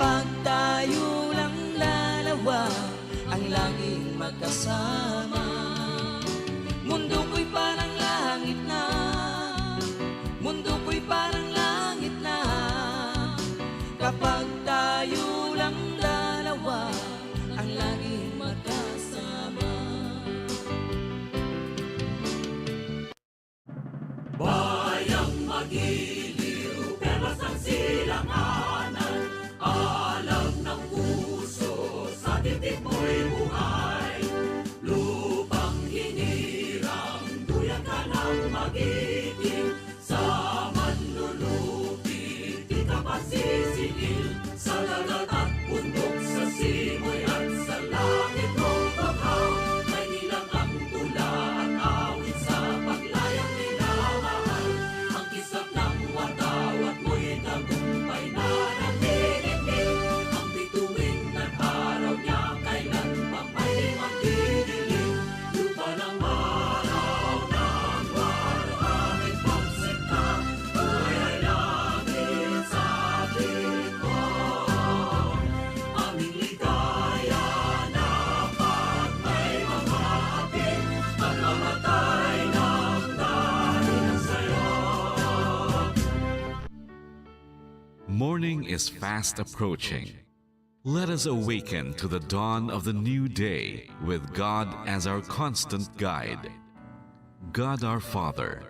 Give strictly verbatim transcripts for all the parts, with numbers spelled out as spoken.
Pag tayo lang lalawa, ang laging magkasama. Mundo ko'y parang langit na, mundo ko'y parang langit na. Kapag tayo lang dalawa, ang laging magkasama. Bayang magiliw, perlas ang silanganan, alam ng puso, sa dibdib mo'y buhay. Lupang hinirang, duyan ka ng magiting, sa manlulupi, di ka pasisingil. Sa dagat at bundok, sa simoy at sa langit mong bughaw, may nilagang tula at awit sa paglayang minamahal. Ang kisap ng watawat mo'y tagumpay na nanginginig. Ang bituin at araw niya kailan pang may di magdidilim. Lupa ng araw ng walo, aking pagsinta, buhay ay langit sa tingin mo. Aming ligaya na pag may mga ating pagmamatay ng dahil sa'yo. Morning is fast approaching. Let us awaken to the dawn of the new day with God as our constant guide. God our Father,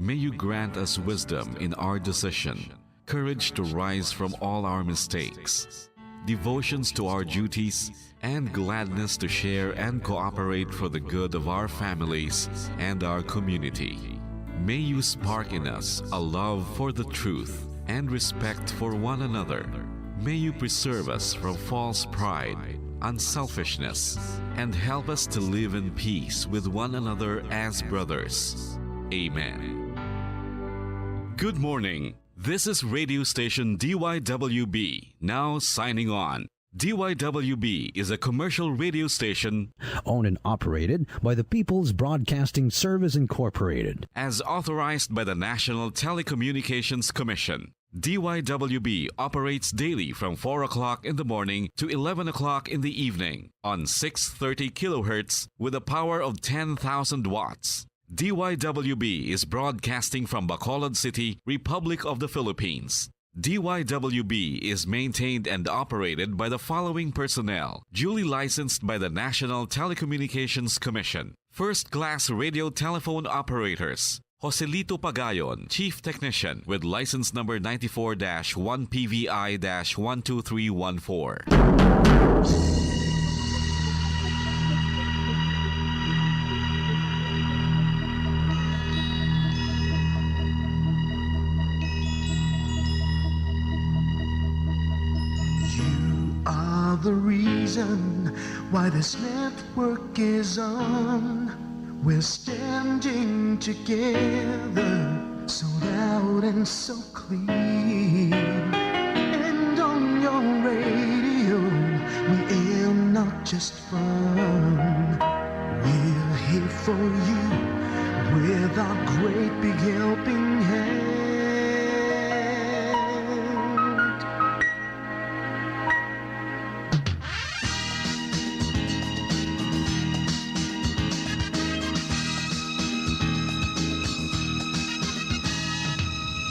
may you grant us wisdom in our decision, courage to rise from all our mistakes, devotions to our duties, and gladness to share and cooperate for the good of our families and our community. May you spark in us a love for the truth and respect for one another. May you preserve us from false pride, unselfishness, and help us to live in peace with one another as brothers. Amen. Good morning. This is radio station D Y W B, now signing on. D Y W B is a commercial radio station owned and operated by the People's Broadcasting Service Incorporated. As authorized by the National Telecommunications Commission. D Y W B operates daily from four o'clock in the morning to eleven o'clock in the evening on six thirty kilohertz with a power of ten thousand watts. D Y W B is broadcasting from Bacolod City, Republic of the Philippines. D Y W B is maintained and operated by the following personnel, duly licensed by the National Telecommunications Commission. First class radio telephone operators, Joselito Pagayon, Chief Technician, with license number ninety-four dash one P V I dash one two three one four. You are the reason why this network is on. We're standing together, so loud and so clear. And on your radio, we aim not just fun. We're here for you with our great big helping hand.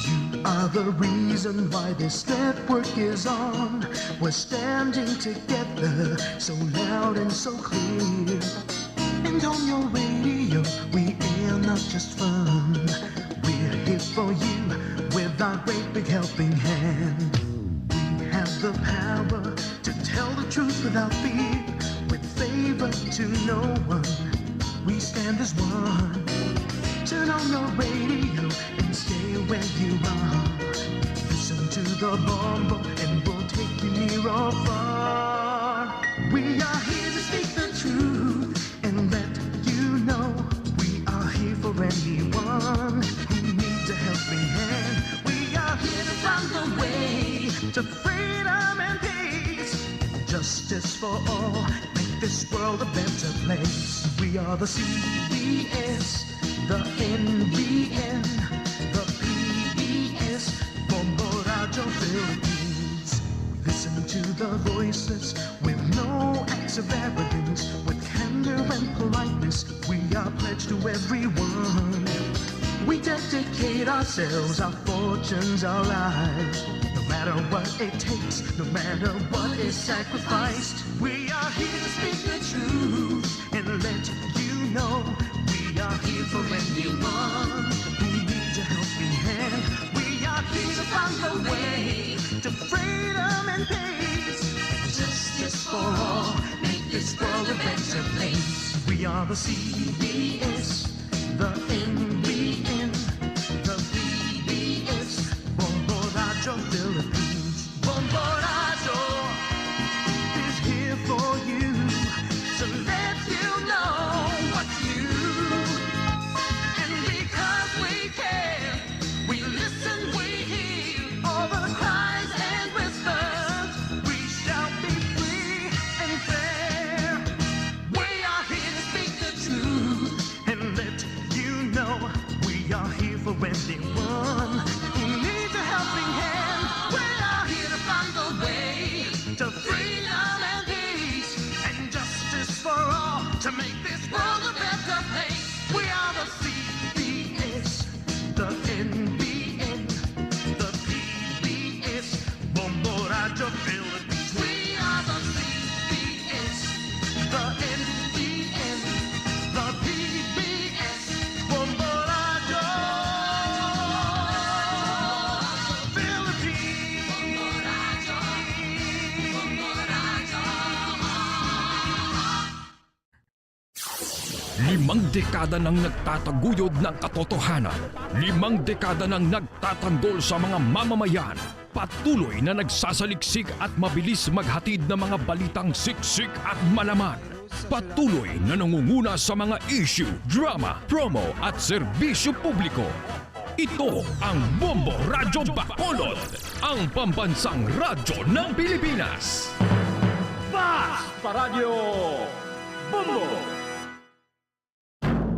You are the reason why this network is on. We're standing together, so loud and so clear. And on your radio, we air not just fun. We're here for you with our great big helping hand. We have the power to tell the truth without fear, with favor to no one. We stand as one. Turn on your radio and stay where you are. Listen to the bombo and we'll take you near or far. We are here to speak the truth and let you know we are here for anyone who needs a helping hand. We are here to find the way to freedom and peace, justice for all, make this world a better place. We are the C B S, the N B N, the P B S, Bombo Radio Philippines. Listen to Voices with no acts of arrogance, with candor and politeness, we are pledged to everyone. We dedicate ourselves, our fortunes, our lives. No matter what it takes, no matter what is sacrificed, we are here to speak the truth and let you know we are here for anyone who needs a helping hand. We are here to find the way to freedom and peace and justice for all. Make this world a better place. We are the C B S, the N B N, the P B S, Bombo Radyo Philippines. Bombo Radyo is here for you to let you know what's new. And because we care, we listen, we hear all the cries and whispers. We shall be free and fair. We are here to speak the truth and let you know we are here for anyone who needs a helping hand. We are here to find the way to freedom and peace and justice for all, to make this world a better place. We are the C B S, the N B N, the P B S, Bombo Radyo Philippines. We are the C B S, the N B N, the P B S, Bombo Radyo Philippines. Limang dekada nang nagtataguyod ng katotohanan. Limang dekada nang nagtatanggol sa mga mamamayan. Patuloy na nagsasaliksik at mabilis maghatid ng mga balitang siksik at malaman. Patuloy na nangunguna sa mga issue, drama, promo at serbisyo publiko. Ito ang Bombo Radyo Bacolod, ang pambansang radyo ng Pilipinas. Fast Paradyo Bombo!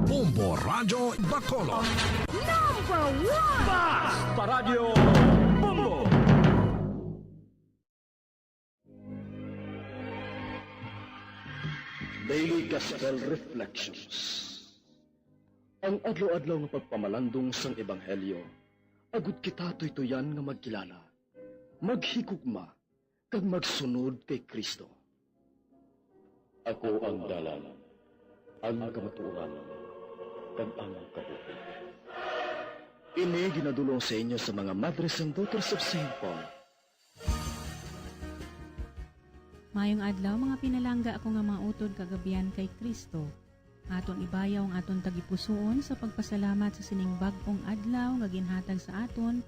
Bombo Radyo Bacolod. Number one! Fast Paradyo Bombo! Daily Gospel Reflections. Ang adlaw-adlaw nga pagpamalandong sang Ebanghelyo, agud kita tuytuyan nga magkilala, maghigugma, kag magsunod kay Cristo. Ako ang dalan, ang kamatuoran, kag ang kabuhi. Ini ginadul-ong sa inyo sa mga Madres and Daughters of Saint Paul. Mayong adlaw, mga pinalangga ako nga mga utod kag abyan kay Cristo. Aton ibayaw ang aton tagipusoon sa pagpasalamat sa sining bag-ong adlaw nga ginhatag sa aton,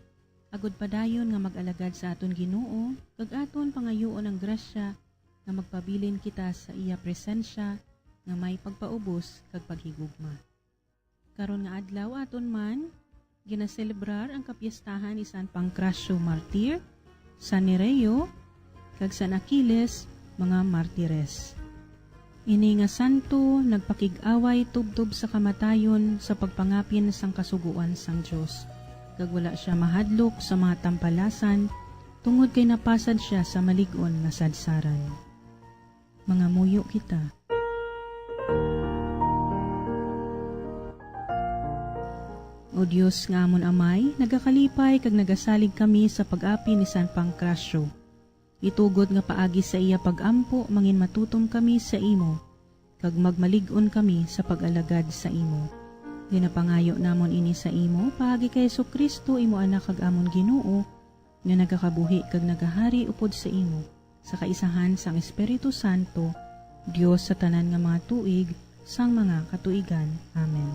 agud padayon nga mag-alagad sa aton Ginoo, kag aton pangayuon ang grasya nga magpabilin kita sa iya presensya nga may pagpaubos kag paghigugma. Karon nga adlaw aton man ginaselebrar ang kapiyestahan ni San Pancracio Martir, San Nereo, kag San Aquiles, mga martires. Ini nga santo nagpakig-away tubtob sa kamatayon sa pagpangapin sang Kasugoan sang Dios, kag wala sia mahadlok sa mga tampalasan, tungod kay napasad sia sa malig-on nga sadsaran. Mangamuyo kita. O Dios nga amon Amay, nagakalipay kag nagasalig kami sa pag-apin ni San Pancracio. Itugot nga paagi sa iya pag-ampo, manginmatutom kami sa imo, kag magmalig-on kami sa pag-alagad sa imo. Ginapangayo namon ini sa imo paagi kay Jesu-Cristo, imo Anak kag amon Ginoo, nga nagakabuhi kag nagahari upod sa imo, sa kaisahan sang Espiritu Santo, Dios sa tanan nga mga tuig, sang mga katuigan. Amen.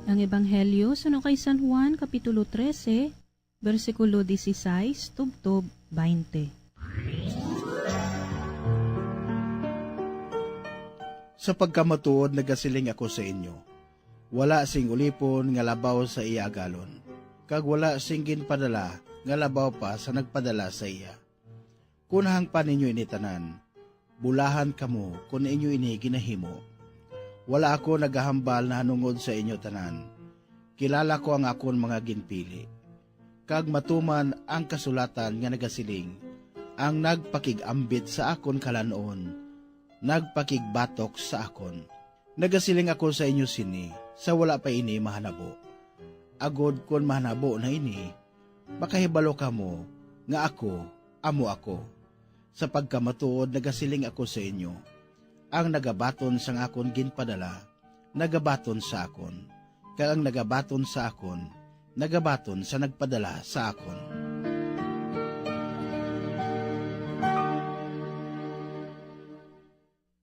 Ang Ebanghelyo suno kay San Juan, Kapitulo trese, bersikulo dieciséis tubtob baynte. Sa pagkamatuod nagasiling ako sa inyo, wala sing ulipon nga labaw sa iya agalon, kag wala sing ginpadala nga labaw pa sa nagpadala sa iya. Kon nahangpan ninyo ini tanan, bulahan kamo kon inyo ini ginahimo. Wala ako nagahambal nahanungod sa inyo tanan. Kilala ko ang akon mga ginpili, kag matuman ang kasulatan nga nagasiling, ang nagpakig-ambit sa akon kalan-on, nagpakigbatok sa akon. Nagasiling ako sa inyo sini sa wala pa ini mahanabo, agod kon mahanabo na ini, makahibalo kamo nga ako amo ako. Sa pagkamatuod nagasiling ako sa inyo, ang nagabaton sang akon ginpadala, nagabaton sa akon, kag ang nagabaton sa akon, nagabaton sa nagpadala sa akon.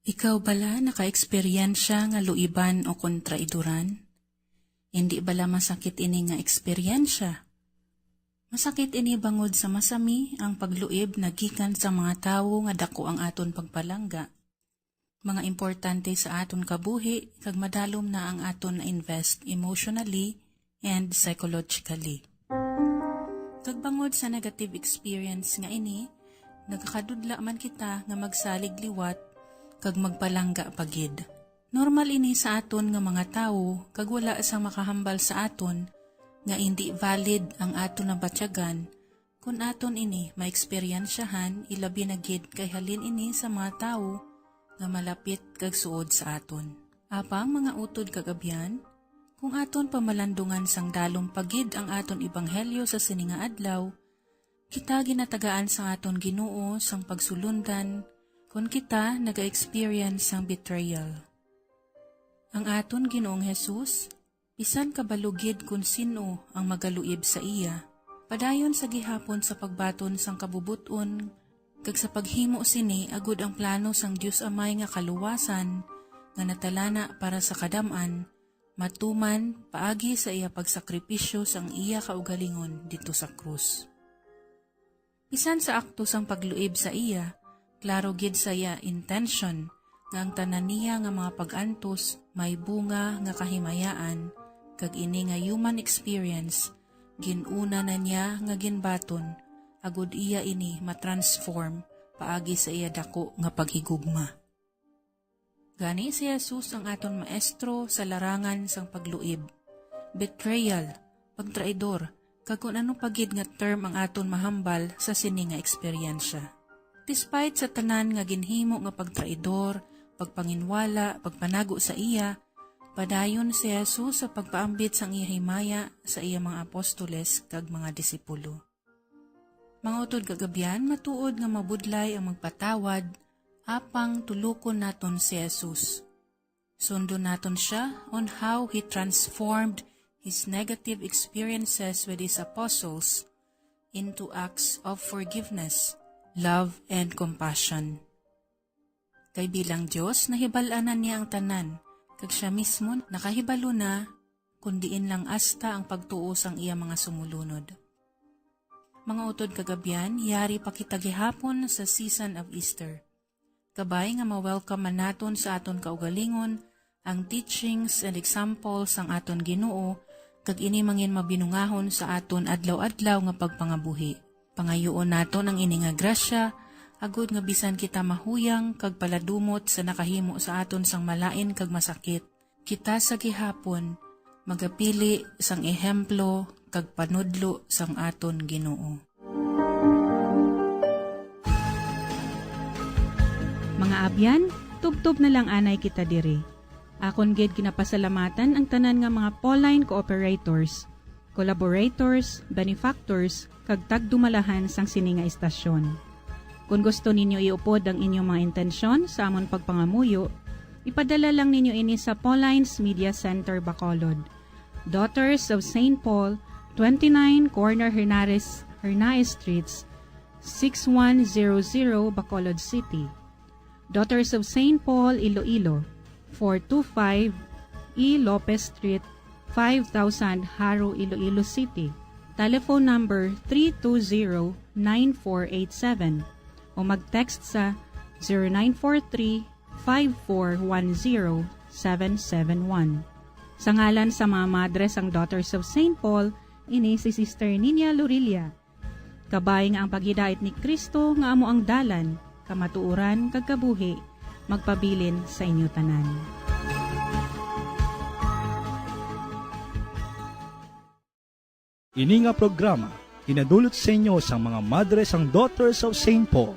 Ikaw bala nakaeksperyensya nga luiban o kontraiduran? Indi bala masakit ini nga eksperyensya? Masakit ini bangod sa masami ang pagluib nagikan sa mga tawo nga dako ang aton pagpalangga, mga importante sa aton kabuhi, kag madalom na ang aton na-invest emotionally and psychologically. Kag bangod sa negative experience nga ini, nagakadudla man kita nga magsalig liwat kag magpalangga pa gid. Normal ini sa aton nga mga tawo, kag wala sang makahambal sa aton nga indi valid ang aton nabatyagan kon aton ini maeksperyensyahan, ilabi na gid kay halin ini sa mga tawo nga malapit kag suod sa aton. Apang, mga utod kag abyan, kung aton pamalandungan sang dalom pa gid ang aton ebanghelyo sa sini nga adlaw, kita ginatagaan sang aton Ginoo sang pagsulundan kon kita naga-experience sang betrayal. Ang aton Ginoong Jesus, bisan kabalo gid kon sin-o ang magaluib sa iya, padayon sa gihapon sa pagbaton sang kabubot-on kag sa paghimo sini agud ang plano sang Dios Amay nga kaluwasan nga natalana para sa kadam-an matuman paagi sa iya pagsakripisyo sang iya kaugalingon didto sa krus. Bisan sa akto sang pagluib sa iya, klaro gid sa iya intensyon nga ang tanan niya nga mga pag-antos may bunga nga kahimayaan, kag ini nga human experience gin-una na niya nga ginbaton, agud iya ini ma-transform paagi sa iya dako nga paghigugma. Gani, si Jesus ang aton maestro sa larangan sang pagluib, betrayal, pagtraidor, kag kon ano pa gid nga term ang aton mahambal sa sini nga eksperyensya. Despite sa tanan nga ginhimo nga pagtraidor, pagpanginwala, pagpanago sa iya, padayon si Jesus sa pagpaambit sang iya himaya sa iya mga apostoles kag mga disipulo. Mga utod kag abyan, matuod nga mabudlay ang magpatawad, apang tulokon naton si Jesus. Sundon naton sia on how he transformed his negative experiences with his apostles into acts of forgiveness, love, and compassion. Kay bilang Dios, nahibal-an na niya ang tanan, kag sia mismo nakahibalo na kon diin lang asta ang pagtuo sang iya mga sumulunod. Mga utod kag abyan, yari pa kita gihapon sa season of Easter. Kabay nga ma-welcome man naton sa aton kaugalingon ang teachings and example sang aton Ginoo, kag ini mangin mabinungahon sa aton adlaw-adlaw nga pagpangabuhi. Pangayuon naton ang ini nga grasya, agod nga bisan kita mahuyang kag paladumot sa nakahimo sa aton sang malain kag masakit, kita sa gihapon magapili sang ehemplo kag panudlo sang aton Ginoo. Mga abyan, tubtob na lang anay kita diri. Akon gid ginapasalamatan ang tanan nga mga Pauline cooperators, collaborators, benefactors, kag tagdumalahan sang sini nga istasyon. Kon gusto ninyo iupod ang inyong mga intensyon sa amon pagpangamuyo, ipadala lang ninyo ini sa Pauline's Media Center, Bacolod, Daughters of Saint Paul, twenty-nine Corner Hernares, Hernaez Streets, six one zero zero, Bacolod City. Daughters of Saint Paul, Iloilo, four two five E Lopez Street, five thousand, Jaro, Iloilo City. Telephone number three two zero, nine four eight seven o mag-text sa zero nine four three, five four one zero, seven seven one. Sa ngalan sa mga madre sang Daughters of Saint Paul, ini si Sister Ninia Lorilla. Kabay nga ang paghidait ni Cristo nga amo ang dalan, kamatuoran, kag kabuhi, magpabilin sa inyo tanan. Ini nga programa Ginadulot sa inyo sang mga madre sang Daughters of Saint Paul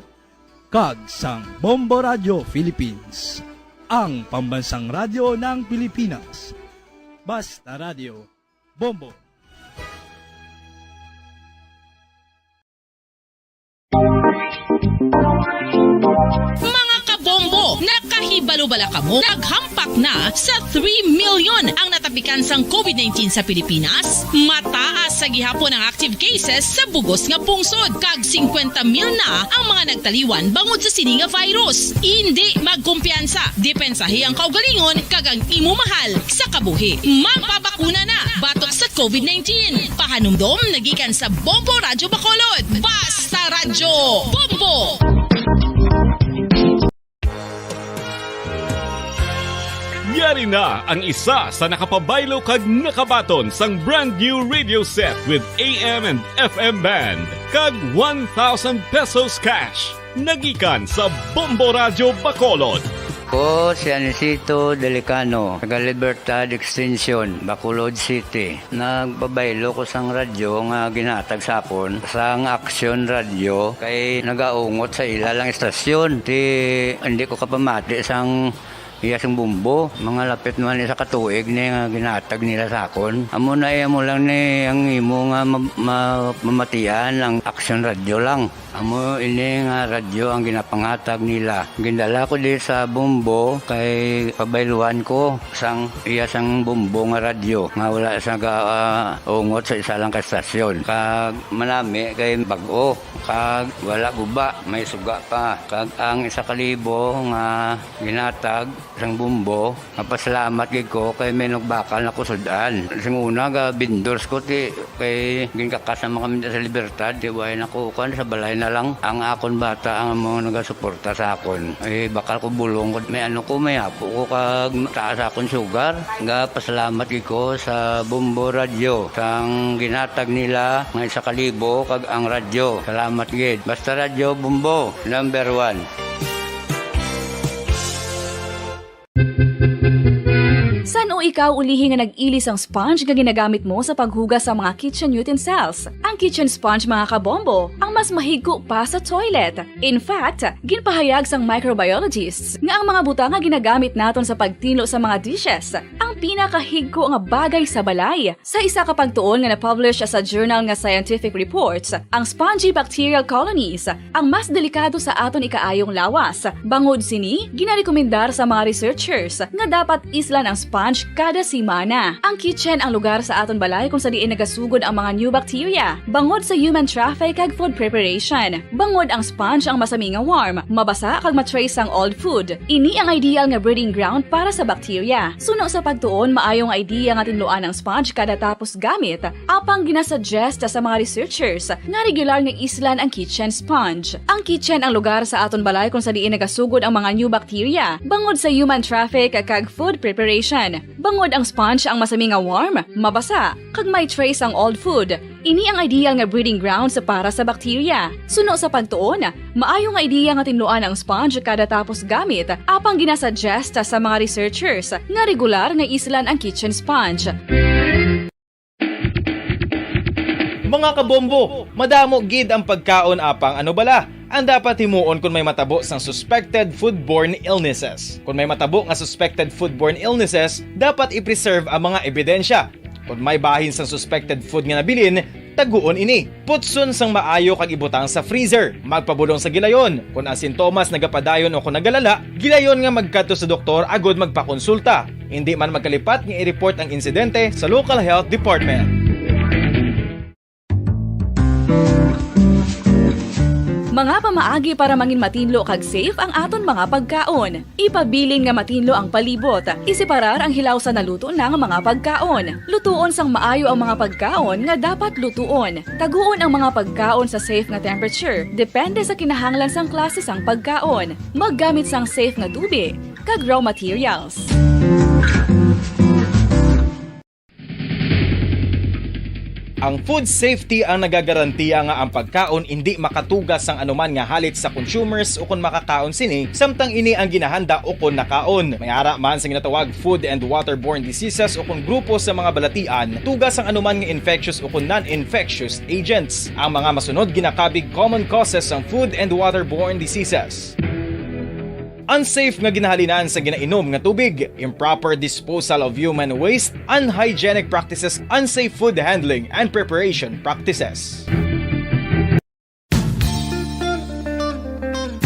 kag sang Bombo Radio Philippines, ang pambansang radyo ng Pilipinas. Basta Radio, Bombo. Mga kabombo, nakahibalo bala kamo? Naghampak na sa three million ang natapikan sang covid nineteen sa Pilipinas. Mataas sa gihapon ang active cases sa bugos nga pungsod, kag singkwenta mil na ang mga nagtaliwan bangod sa sini nga virus. Indi magkumpiyansa, depensahi ang kaugalingon kag ang imo mahal sa kabuhi. Magpabakuna na batok sa covid nineteen. Pahanumdom nagikan sa Bombo Radyo Bacolod. Basta Radyo Bombo! Yari na ang isa sa nakapabaylo kag nakabaton sang brand new radio set with A M and F M band kag one thousand pesos cash. Nagikan sa Bombo Radyo Bacolod. Ko si Anisito Delicano, taga Libertad Extension, Bacolod City. Nagpabaylo ko sang radyo nga ginhatag sa akon sang Action Radio kay nagaungot sa ila lang istasyon. Ti, hindi ko kapamati sang iya sang bumbo. Mga lapit naman isa ka tuig ni nga ginhatag nila sa akon. Amo na, eh, amo lang ni ang imo nga ma-, ma-, mamatian ang Action Radio lang. Amo ini nga radyo ang ginapanghatag nila. Gindala ko di sa Bombo kay pabayluhan ko sang iya sang Bombo nga radyo nga wala sa ga-, ah, ungot sa isa lang ka estasyon. Kag manami kay bag-o, kag wala guba, may suga pa. Kag ang isa ka libo nga ginatag sang Bombo, mapasalamat gid ko kay may nagbakal na ko sud-an. Sing una, ga vendors ko ti kay ginkakas naman kami sa Libertad, ti way na ko kan sa balay na lang. Ang akon bata ang mga nagasuporta sa akon. Eh, bakal ko bulong ko, may ano ko, may apo ko kag taas akon sugar. Ga pasalamat gid ko sa Bombo Radio sang ginatag nila nga isa ka libo kag ang radyo. Salamat gid. Basta Radyo Bombo, number one. San-o ikaw ulihi nga nag-ili sang sponge nga ginagamit mo sa paghugas sa mga kitchen utensils? Ang kitchen sponge, mga kabombo, ang mas mahigko pa sa toilet. In fact, ginpahayag sang microbiologists nga ang mga butang nga ginagamit naton sa pagtinlo sa mga dishes ang pinakahigko nga bagay sa balay. Sa isa ka pagtuon nga na-publish sa journal nga Scientific Reports, ang spongy bacterial colonies ang mas delikado sa aton ikaayong lawas. Bangod sini, ginarekomendar sa mga researchers nga dapat islan ang sponge kada semana. Ang kitchen ang lugar sa aton balay kung sa diin nagasugod ang mga new bacteria. Bangod sa human traffic kag food preparation, bangod ang sponge ang masami nga warm, mabasa kag ma-trace ang old food. Ini ang ideal nga breeding ground para sa bacteria. Suno sa pagtuon, maayo nga idea nga tinluan ang sponge kada tapos gamit, apang ginasuggest sa mga researchers nga regular nga islan ang kitchen sponge. Ang kitchen ang lugar sa aton balay kung sa diin nagasugod ang mga new bacteria, bangod sa human traffic kag food preparation. Bangod ang sponge ang masami nga warm, mabasa, kag may trace ang old food. Ini ang ideal nga breeding grounds para sa bacteria. Suno sa pagtuon, maayo nga idea nga tinluan ang sponge kada tapos gamit, apang ginasuggest sa mga researchers nga regular nga islan ang kitchen sponge. Mga kabombo, madamo gid ang pagkaon, apang ano bala ang dapat himuon kon may matabo sang suspected foodborne illnesses? Kon may matabo nga suspected foodborne illnesses, dapat i-preserve ang mga ebidensya. Kon may bahin sang suspected food nga nabilin, taguon ini. Putson sang maayo kag ibutang sa freezer. Magpabulong sa gilayon. Kon ang sintomas nagapadayon o kon nagalala, gilayon nga magkadto sa doktor agud magpakonsulta. Indi man magkalipat nga i-report ang insidente sa local health department. Mga pamaagi para mangin matinlo kag safe ang aton mga pagkaon. Ipabilin nga matinlo ang palibot. Iseparar ang hilaw sa naluto na nga mga pagkaon. Lutuon sang maayo ang mga pagkaon nga dapat lutuon. Taguon ang mga pagkaon sa safe nga temperature, depende sa kinahanglan sang klase sang pagkaon. Maggamit sang safe nga tubi kag raw materials. Ang food safety ang nagagarantiya nga ang pagkaon indi makatuga sang anuman nga halit sa consumers ukon makakaon sini, samtang ini ang ginahanda ukon nakaon. May ara man sa ginatawag food and waterborne diseases ukon grupo sa mga balatian, tuga sang anuman nga infectious ukon non-infectious agents. Ang mga masunod ginakabig common causes sang food and waterborne diseases. Unsafe nga ginahalinan sa ginainom nga tubig, improper disposal of human waste, unhygienic practices, unsafe food handling and preparation practices.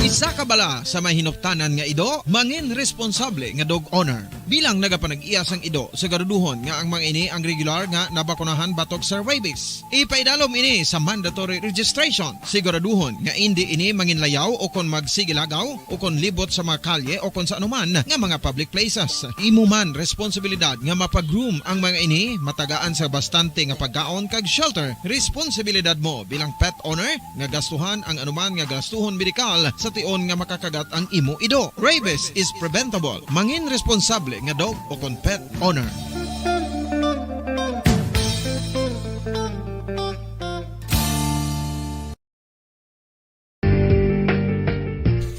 Isa ka bala sa may hinuptanan nga ido, mangin responsable nga dog owner. Bilang nagapanag-iya sang ido, siguraduhon nga ang mga ini ang regular nga nabakunahan batok sa rabies. Ipaidalom ini sa mandatory registration. Siguraduhon nga indi ini manginlayaw o kon magsigilagaw o kon libot sa mga kalye o kon sa anuman nga mga public places. Imo man responsibilidad nga mapag-groom ang mga ini, matagaan sa bastante nga pagkaon kag shelter. Responsibilidad mo bilang pet owner nga gastuhan ang anuman nga gastuhon medikal sa tion nga makakagat ang imo ido. Rabies is preventable. Mangin responsable nga dog o kon pet owner.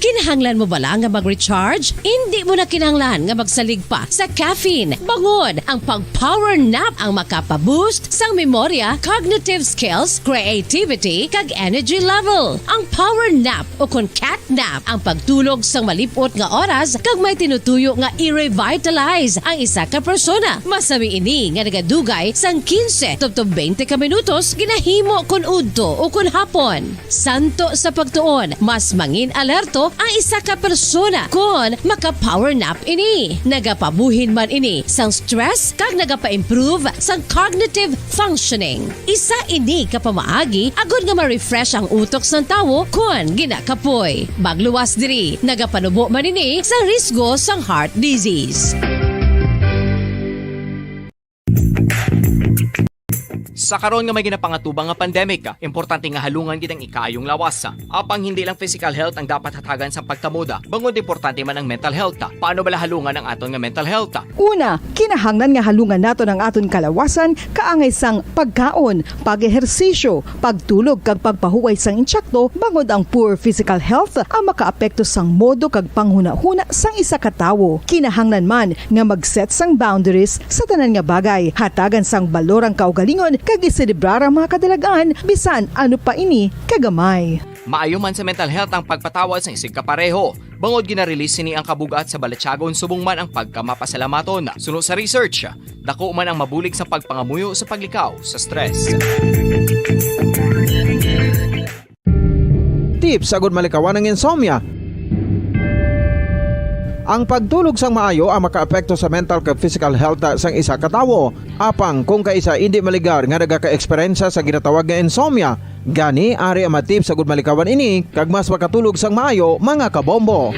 Kinahanglan mo bala nga mag-recharge? Indi mo na kinahanglan nga magsalig pa sa caffeine. Bangod ang pag-power nap ang makapa-boost sang memorya, cognitive skills, creativity, kag energy level. Ang power nap o kon cat nap ang pagtulog sang malip-ot nga oras kag may tinutuyo nga i-revitalize ang isa ka persona. Masami ini nga nagadugay sang quince tubtob twenty ka minutos ginahimo kon udto o kon hapon. Santo sa pagtuon, mas mangin alerto ang isa ka persona kon maka-power nap ini. Nagapabuhin man ini sang stress kag nagapa-improve sang cognitive functioning. Isa ini ka pamaagi agod nga ma-refresh ang utok sang tawo kon ginakapoy. Magluwas diri, nagapanubo man ini sa risgo sang heart disease. Sa karon nga may ginapangatubang nga pandemic, importante nga halungan gid ang ikaayong lawas. Apang hindi lang physical health ang dapat hatagan sa pagtamod, bangod importante man ang mental health. Paano bala halungan ang aton nga mental health? Una, kinahanglan nga halungan naton ang aton kalawasan kaangay sang pagkaon, pag-ehersisyo, pagtulog kag pagpahuway sang intsakto, bangod ang poor physical health ang makaapekto sang modo kag panghunahuna sang isa ka tawo. Kinahanglan man nga mag-set sang boundaries sa tanan nga bagay, hatagan sang balor ang kaugalingon kag iselebrar ang mga kadalag-an bisan ano pa ini kagamay. Maayo man sa mental health ang pagpatawad sang isigkapareho. Bangod gina-release sini ang kabug-at sa balatyagon subong man ang pagkamapasalamaton. Suno sa research, dako man ang mabulig sa pagpangamuyo sa paglikaw sa stress. Tips agud malikawan ang insomnia. Ang pagtulog sang maayo ang makaapekto sa mental kag physical health sang isa ka tawo. Apang kung kaisa indi maligar nga nagaka-eksperyensya sa ginatawag nga insomnia, gani ari ang mga tips agud malikawan ini kag mas makatulog sang maayo, mga kabombo.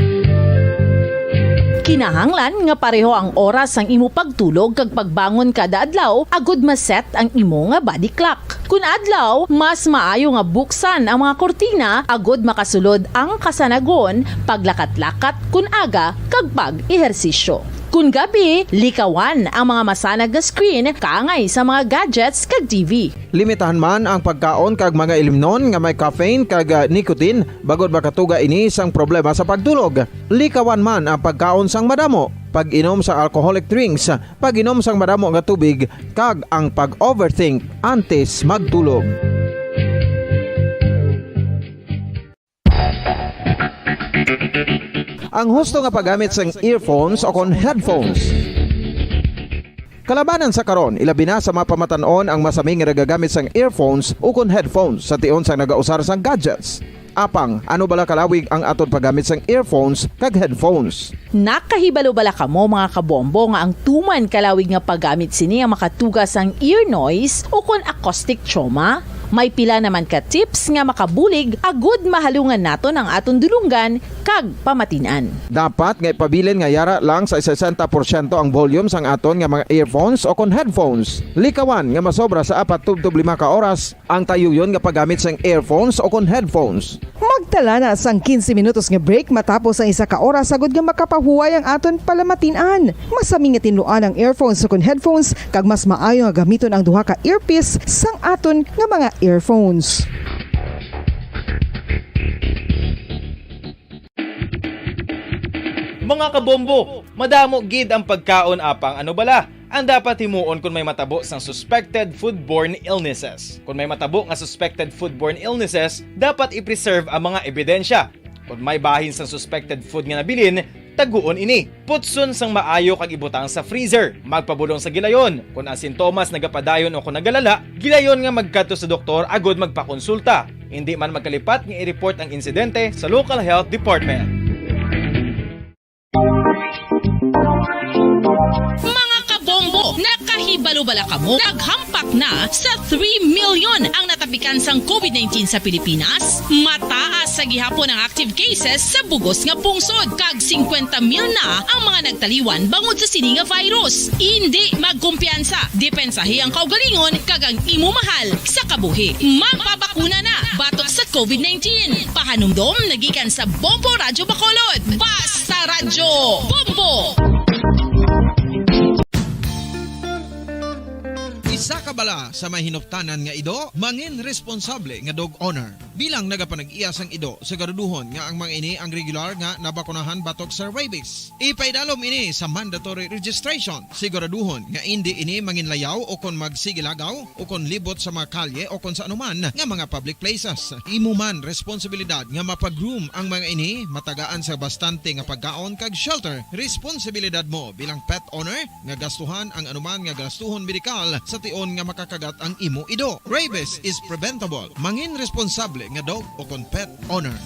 Kinahanglan nga pareho ang oras sang imo pagtulog kag pagbangon kada adlaw agud ma-set ang imo nga body clock. Kun adlaw, mas maayo nga buksan ang mga kurtina agud makasulod ang kasanagon, paglakat-lakat kun aga, kag pag-ehersisyo. Kun gabi, likawan ang mga masanag nga screen kaangay sa mga gadgets kag T V. Limitahan man ang pagkaon kag mga ilimnon nga may caffeine kag, ah, nicotine, bangod makatuga ini sang problema sa pagtulog. Likawan man ang pagkaon sang madamo, pag-inom sa alcoholic drinks, pag-inom sang madamo nga tubig, kag ang pag-overthink antes magtulog. Ang husto nga paggamit sang earphones o kon headphones. Kalabanan sa karon, ilabi na sa mga pamatan-on ang masami nga nagagamit sang earphones o kon headphones sa tion sang nagausar sang gadgets. Apang, ano bala kalawig ang aton paggamit sang earphones kag headphones? Nakahibalo bala kamo, mga kabombo, nga ang tuman kalawig nga paggamit sini ang makatuga sang ear noise o kon acoustic trauma? May pila naman ka tips nga makabulig agud mahalungan naton ang aton dulonggan kag pamatin-an. Dapat nga ipabilin nga yara lang sa sesenta porsyento ang volume sang aton nga mga earphones o kon headphones. Likawan nga masobra sa apat tubtob lima ka oras ang tayuyon nga paggamit sang earphones o kon headphones. Tala na sang quince minutos nga break matapos ang isa ka oras, agud nga makapahuway ang aton palamatin-an. Masami nga tinluan ang earphones ukon headphones, kag mas maayo nga gamiton ang duha ka earpiece sang aton nga mga earphones. Mga kabombo, madamo gid ang pagkaon, apang ano bala ang dapat himuon kon may matabo sang suspected foodborne illnesses? Kon may matabo nga suspected foodborne illnesses, dapat i-preserve ang mga ebidensya. Kon may bahin sang suspected food nga nabilin, taguon ini. Putson sang maayo kag ibutang sa freezer. Magpabulong sa gilayon kon ang sintomas nagapadayon o kon nagalala. Gilayon nga magkadto sa doktor agud magpakonsulta. Indi man magkalipat nga i-report ang insidente sa local health department. Mga kabombo, nakahibalo bala kamo? Naghampak na sa three million ang natapikan sang covid nineteen sa Pilipinas. Mataas sa gihapon ang active cases sa bugos nga pungsod, kag singkwenta mil na ang mga nagtaliwan bangod sa sini nga virus. Indi magkumpiyansa, depensahi ang kaugalingon kag ang imo mahal sa kabuhi. Magpabakuna na batok sa covid nineteen. Pahanumdom nagikan sa Bombo Radyo Bacolod. Basta Radyo Bombo! Isa ka bala sa may hinuptanan nga ido, mangin responsable nga dog owner. Bilang nagapanag-iya sang ido, siguraduhon nga ang mga ini ang regular nga nabakunahan batok sa rabies. Ipaidalom ini sa mandatory registration. Siguraduhon nga indi ini manginlayaw o kon magsigilagaw o kon libot sa mga kalye o kon sa anuman nga mga public places. Imo man responsibilidad nga mapa-groom ang mga ini, matagaan sa bastante nga pagkaon kag shelter. Responsibilidad mo bilang pet owner nga gastuhan ang anuman nga gastuhon medikal sa tion nga makakagat ang imo ido. Rabies is preventable. Mangin responsable nga dog o kon pet owner.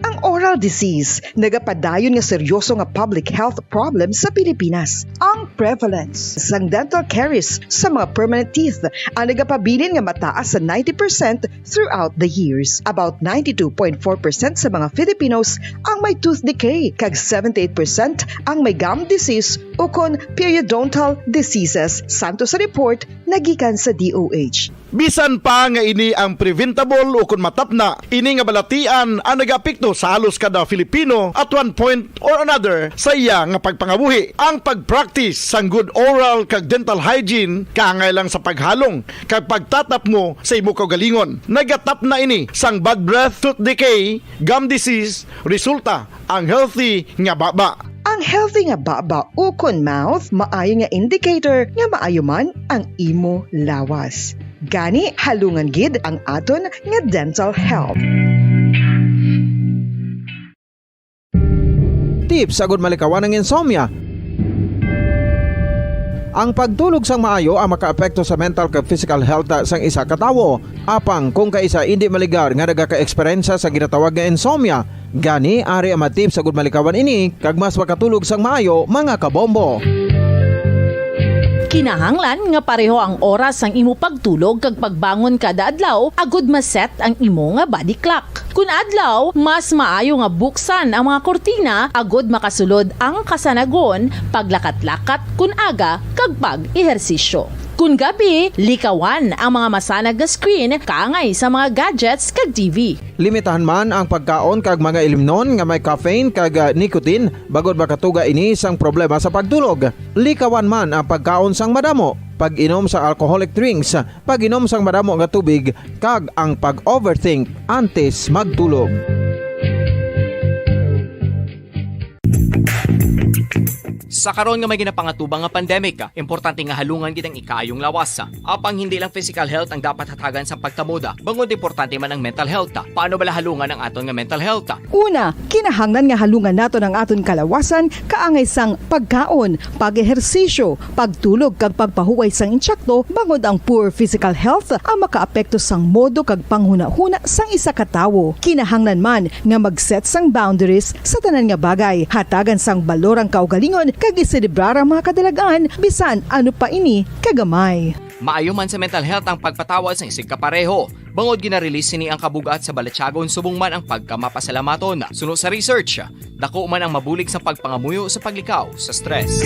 Ang oral disease nagapadayon nga seryoso nga public health problem sa Pilipinas. Ang prevalence sang dental caries sa mga permanent teeth ang nagapabilin nga mataas sa ninety percent throughout the years. About ninety-two point four percent sa mga Filipinos ang may tooth decay, kag seventy-eight percent ang may gum disease ukon periodontal diseases, santo sa report nagikan sa D O H. Bisan pa nga ini ang preventable ukon matapna, ini nga balatian ang nagaapekto sa halos kada Filipino at one point or another sa iya nga pagpangabuhi. Ang pag-practice sang good oral kag dental hygiene kaangay lang sa paghalong kag pagtatapmo sa imo kaugalingon. Nagatapna ini sang bad breath, tooth decay, gum disease, resulta ang healthy nga baba. Ang healthy nga baba ukon mouth maayo nga indicator nga maayo man ang imo lawas. Gani, halungan gid ang aton nga dental health. Tips agud malikawan ang insomnia. Ang pagtulog sang maayo ang makaapekto sa mental kag physical health sang isa ka tawo. Apang kung kaisa indi maligar nga nagaka-eksperyensya sa ginatawag nga insomnia, gani ari ang mga tips agud malikawan ini kag mas makatulog sang maayo, mga kabombo. Kinahanglan nga pareho ang oras sang imo pagtulog kag pagbangon kada adlaw agud ma-set ang imo nga body clock. Kun adlaw, mas maayo nga buksan ang mga kurtina agud makasulod ang kasanagon, paglakat-lakat kun aga, kag pag-ehersisyo. Kun gabi, likawan ang mga masanag nga screen kaangay sa mga gadgets kag T V. Limitahan man ang pagkaon kag mga ilimnon nga may caffeine kag, ah, nicotine, bangod makatuga ini sang problema sa pagtulog. Likawan man ang pagkaon sang madamo, pag-inom sa alcoholic drinks, pag-inom sang madamo nga tubig, kag ang pag-overthink antes magtulog. Sa karon nga may ginapangatubang nga pandemic, importante nga halungan gid ang ikaayong lawas. Apang hindi lang physical health ang dapat hatagan sang pagkamoda, bangod importante man ang mental health. Paano bala halungan ang aton nga mental health? Una, kinahanglan nga halungan naton ang aton kalawasan kaangay sang pagkaon, pag-ehersisyo, pagtulog kag pagpahuway sang insakto, bangod ang poor physical health ang makaapekto sang modo kag panghunahuna sang isa ka tawo. Kinahanglan man nga mag-set sang boundaries sa tanan nga bagay, hatagan sang balor ang kaugalingon kag iselebrar ang mga kadalag-an bisan ano pa ini kagamay. Maayo man sa mental health ang pagpatawa sang isigka pareho. Bangod gina-release sini ang kabugat sa balatyagon subong man ang pagkamapasalamaton. Suno sa research, dako man ang mabulig sa pagpangamuyo sa paglikaw sa stress.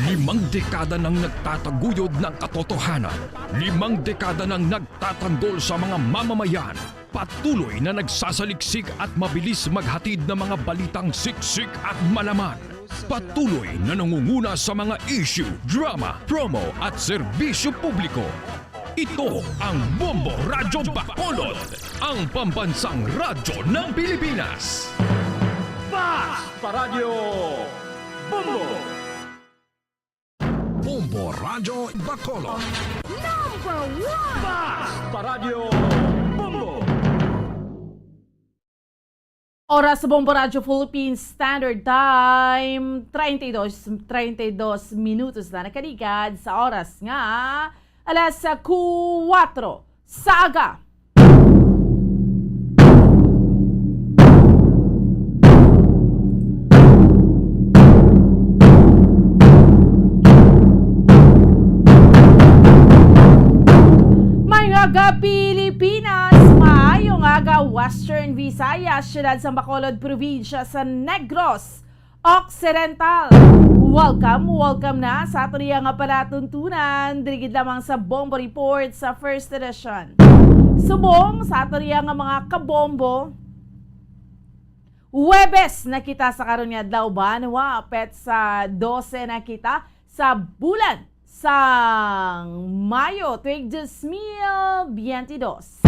Limang dekada nang nagtataguyod ng katotohanan. Limang dekada nang nagtatanggol sa mga mamamayan. Patuloy na nagsasaliksik at mabilis maghatid ng mga balitang siksik at malaman. Patuloy na nangunguna sa mga issue, drama, promo at serbisyo publiko. Ito ang Bombo Radyo Bacolod, ang pambansang radyo ng Pilipinas. Basta Radyo Bombo! Bombo Radyo Bacolod. Number one! Basta Radyo Bombo! Oras sa Bombo Radyo Philippines Standard Time, treinta y dos, treinta y dos minutos na nakaligad sa oras nga alas kuwatro sa aga. Maayong aga, Pilipinas! Maayong aga, Western Visayas, siyudad sang Bacolod, probinsya sa Negros Occidental. Welcome, welcome na sa aton iya nga palatuntunan, diri gid lamang sa Bombo Report sa First Edition. Subong sa aton iya nga mga kabombo, Huwebes na kita sa karon nga adlaw, banwa, pet sa dose na kita sa bulan sang Mayo, tuig dos mil biyente dos.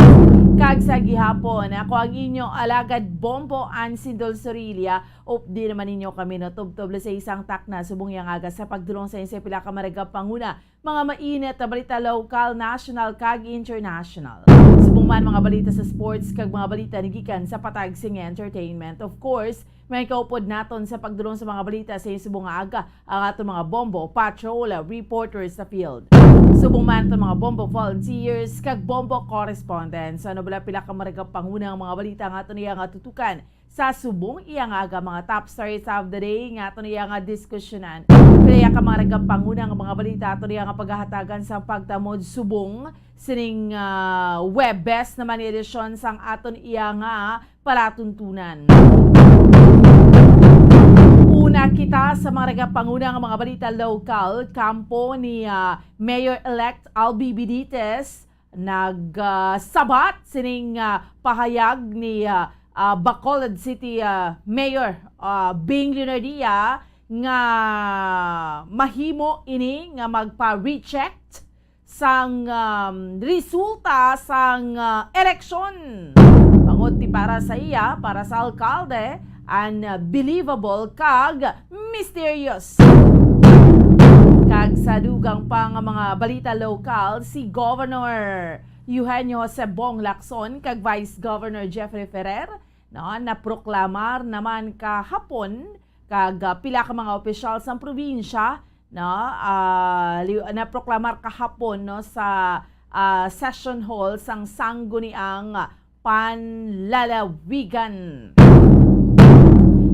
Kag sa gihapon, ako ang inyo alagad Bombo, Ann Sindol Sorilla. Updi naman ninyo kami, no, tubtob sa isang takna subong yang aga sa pagdulong sa inyo sa pila ka maragapanguna, mga mainit na balita lokal, national, kag international. Subong man mga balita sa sports kag mga balita nagikan sa patag sing entertainment. Of course, may kaupod naton sa pagdulong sa mga balita sa subong nga aga ang aton mga Bombo Patrol reporters sa field. Subong man aton mga Bombo volunteers kag Bombo correspondents. Ano bala pila ka maragapanguna ang mga balita nga aton iya nga tutukan sa subong iya nga aga, mga top stories of the day nga aton iya nga diskusyonan. Pila ka mga nagapanguna nga mga balita aton iya nga paghahatagan sa pagtamod subong sining, ah, Huwebes naman nga edisyon sang aton iya nga palatuntunan. Una kita sa mga nagapanguna nga mga balita lokal, kampo ni, ah, Mayor-elect Albi Benitez, nagsabat sining, ah, pahayag ni, ah, ah, Bacolod City, ah, Mayor, ah, Bing Leonardia nga mahimo ini nga magpa-recheck sang, um, resulta sang, ah, eleksyon. Bangod ti para sa iya, para sa alkalde, unbelievable kag mysterious. Kag sa dugang pa nga mga balita lokal, si Governor Eugenio Jose Bong Lacson kag Vice Governor Jeffrey Ferrer, no, naproklamar naman kahapon kag, ah, pila ka mga opisyal sang probinsya, no, ah, li-, naproklamar kahapon, no, sa, ah, session hall sang Sangguniang Panlalawigan.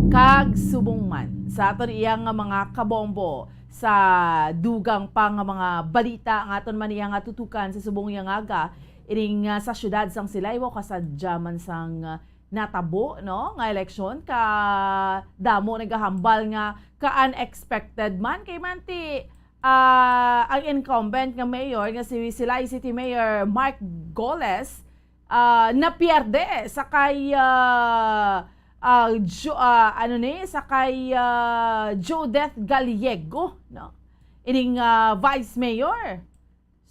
Kag subong man sa aton iya nga mga kabombo, sa dugang pa nga mga balita nga aton man iya nga tutukan sa subong iya nga aga, ining, ah, sa siyudad sang Silay, wow, kasadya man sang, ah, natabo, no, nga eleksyon, ka damo nagahambal nga ka-unexpected man, kay man ti, ah, ang incumbent nga mayor nga si Silay City Mayor Mark Goles, ah, napierde sa kay, ah, ah, Jo-, ah, ano ni, sa kay, ah, Jodeth Gallego, no? Ining, ah, vice mayor.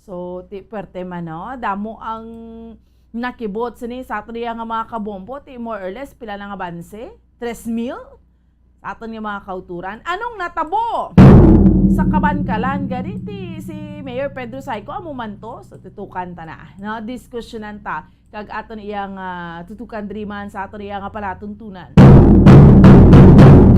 So, ti puwerte man, no? Damo ang nakibot sini sa aton iya nga mga kabombo, ti more or less pila na nga banse? Tres mil? Sa aton nga mga kauturan. Anong natabo sa Kabankalan gani ti si Mayor Pedro Saico? Amo man to. So, tutukan ta na, no? Diskusyonan ta kag aton iya nga tutukan diri man sa aton iya nga palatuntunan.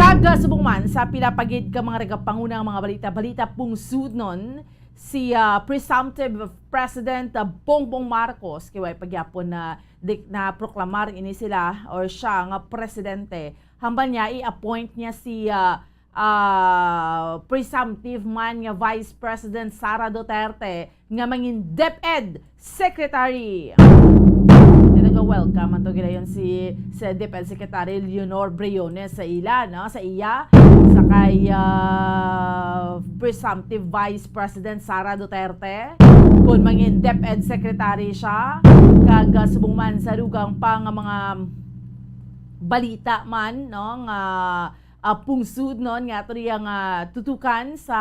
Kag, ah, subong man sa pila pa gid ka mga nagapanguna nga mga balita-balita, pungsudnon si, ah, presumptive President, ah, Bongbong Marcos, kay way pa gyapon na di-, naproklamar ini sila or siya nga presidente. Hambal niya, i-appoint niya si, ah, ah, presumptive man nga Vice President Sara Duterte nga mangin DepEd Secretary. Talaga welcome man to gidayon si, si DepEd Secretary Leonor Briones sa ila, no? Sa iya, sa kay, ah, presumptive Vice President Sara Duterte. Kung mangin DepEd Secretary siya, kag, ah, subong man sa dugang pa nga mga balita man, no, nga, ah, pungsod, no, nga ato niya nga tutukan sa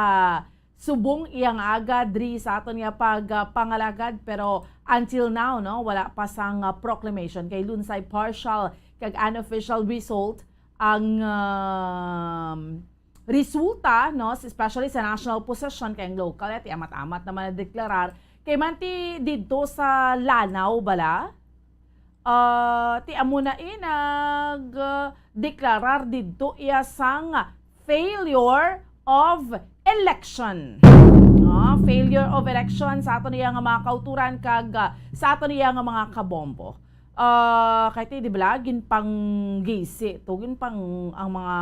subong iya nga aga diri sa aton nga pag, ah, pangalagad, pero until now, no, wala pa sang, ah, proclamation kay lunsay partial kag unofficial result ang, um, resulta, no, s-, especially sa national position kay ang local, eh, ti amat-amat naman na deklarar kay man ti didto sa Lanao bala, ah, ti amo na, eh, nag, ah, deklarar didto iya sang failure of election. Ah, failure of election sa aton iya nga mga kauturan kag, ah, sa aton iya nga mga kabombo. Ah, kay ti, di ba, ginpanggisi to, ginpang-, ang mga,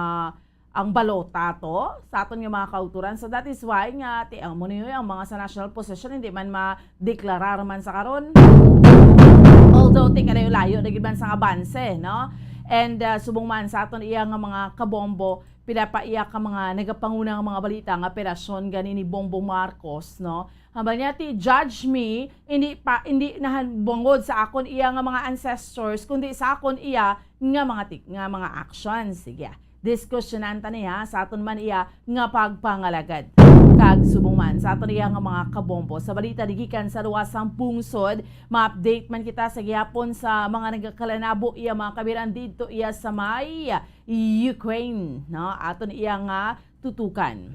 ang balota to sa aton nga mga kauturan. So that is why nga ti amo niyo ang mga sa national position hindi man madeklarar man sa karon. Although ti kalayo-layo na gid man sang abanse, no? And, ah, subong man sa aton iya nga mga kabombo, pila pa iya ka mga nagapanguna nga mga balita nga operasyon gani ni Bongbong Marcos, no? Hambal niya ti, "Judge me, hindi pa, hindi nahan bungod sa akon iya nga mga ancestors, kundi sa akon iya nga mga tik-, nga mga actions." Sige. Diskusyonan ta niya sa aton man iya nga pagpangalagad. Kag subong man sa aton iya nga mga kabombo, sa balita di gikan sa luwas sang pungsod, ma-update man kita sa gihapon sa mga nagakalanabo iya mga kabiran didto iya sa may Ukraine, no? Aton iya nga tutukan.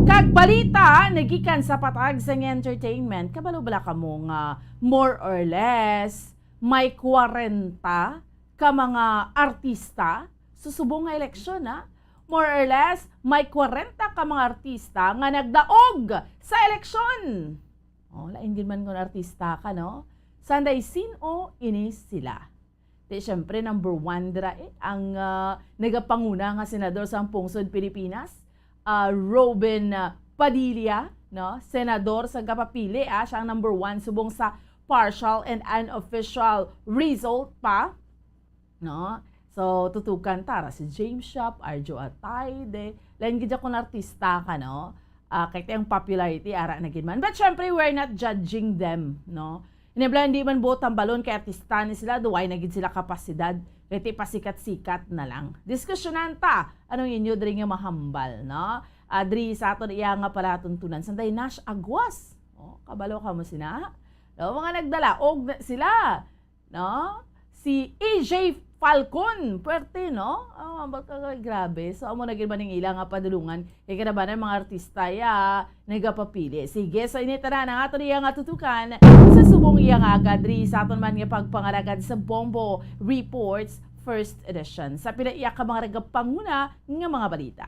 Kag balita nagikan sa patag sang entertainment, kabalo bala kamo nga more or less may kwarenta ka mga artista sa subong nga eleksyon, ha? More or less, may kwarenta ka mga artista nga nagdaog sa eleksyon. Oh, lain gid man kung artista ka, no? Sanday, sin-o ini sila? Di, syempre, number one dira, eh, ang, ah, nagapanguna nga senador sa pungsod Pilipinas, ah, Robin, ah, Padilla, no? Senador sa gapapili, ah, siya ang number one subong sa partial and unofficial result pa, no? So, tutukan ta ra si James Yap, Arjo Atayde, lain gid kon artista ka, no? Ah, kay ang popularity ara na gid man. But syempre, we're not judging them, no? Inibla, hindi man buot tambalon kay artista ni sila, duway na gid sila kapasidad. Kay ti pasikat-sikat na lang. Diskusyonan ta, anong inyo diri nga mahambal, no? Ah, diri sa aton iya nga palatuntunan, sanday Nash Aguas. Oh, kabalo ka mo sina? No, mga nagdala, og na sila, no? Si A J Falcon, puwerte, no? Oh, baka, grabe. So, amo na gid man ang ila nga padulungan. Kay kinabanan mga artista, ya, nagapapili. Sige, so ini tanan ang ato niya nga tutukan sa subong iya nga aga diri sa aton man nga pagpangalagad sa Bombo Reports First Edition. Sa pila iya ka mga nagapanguna nga mga balita.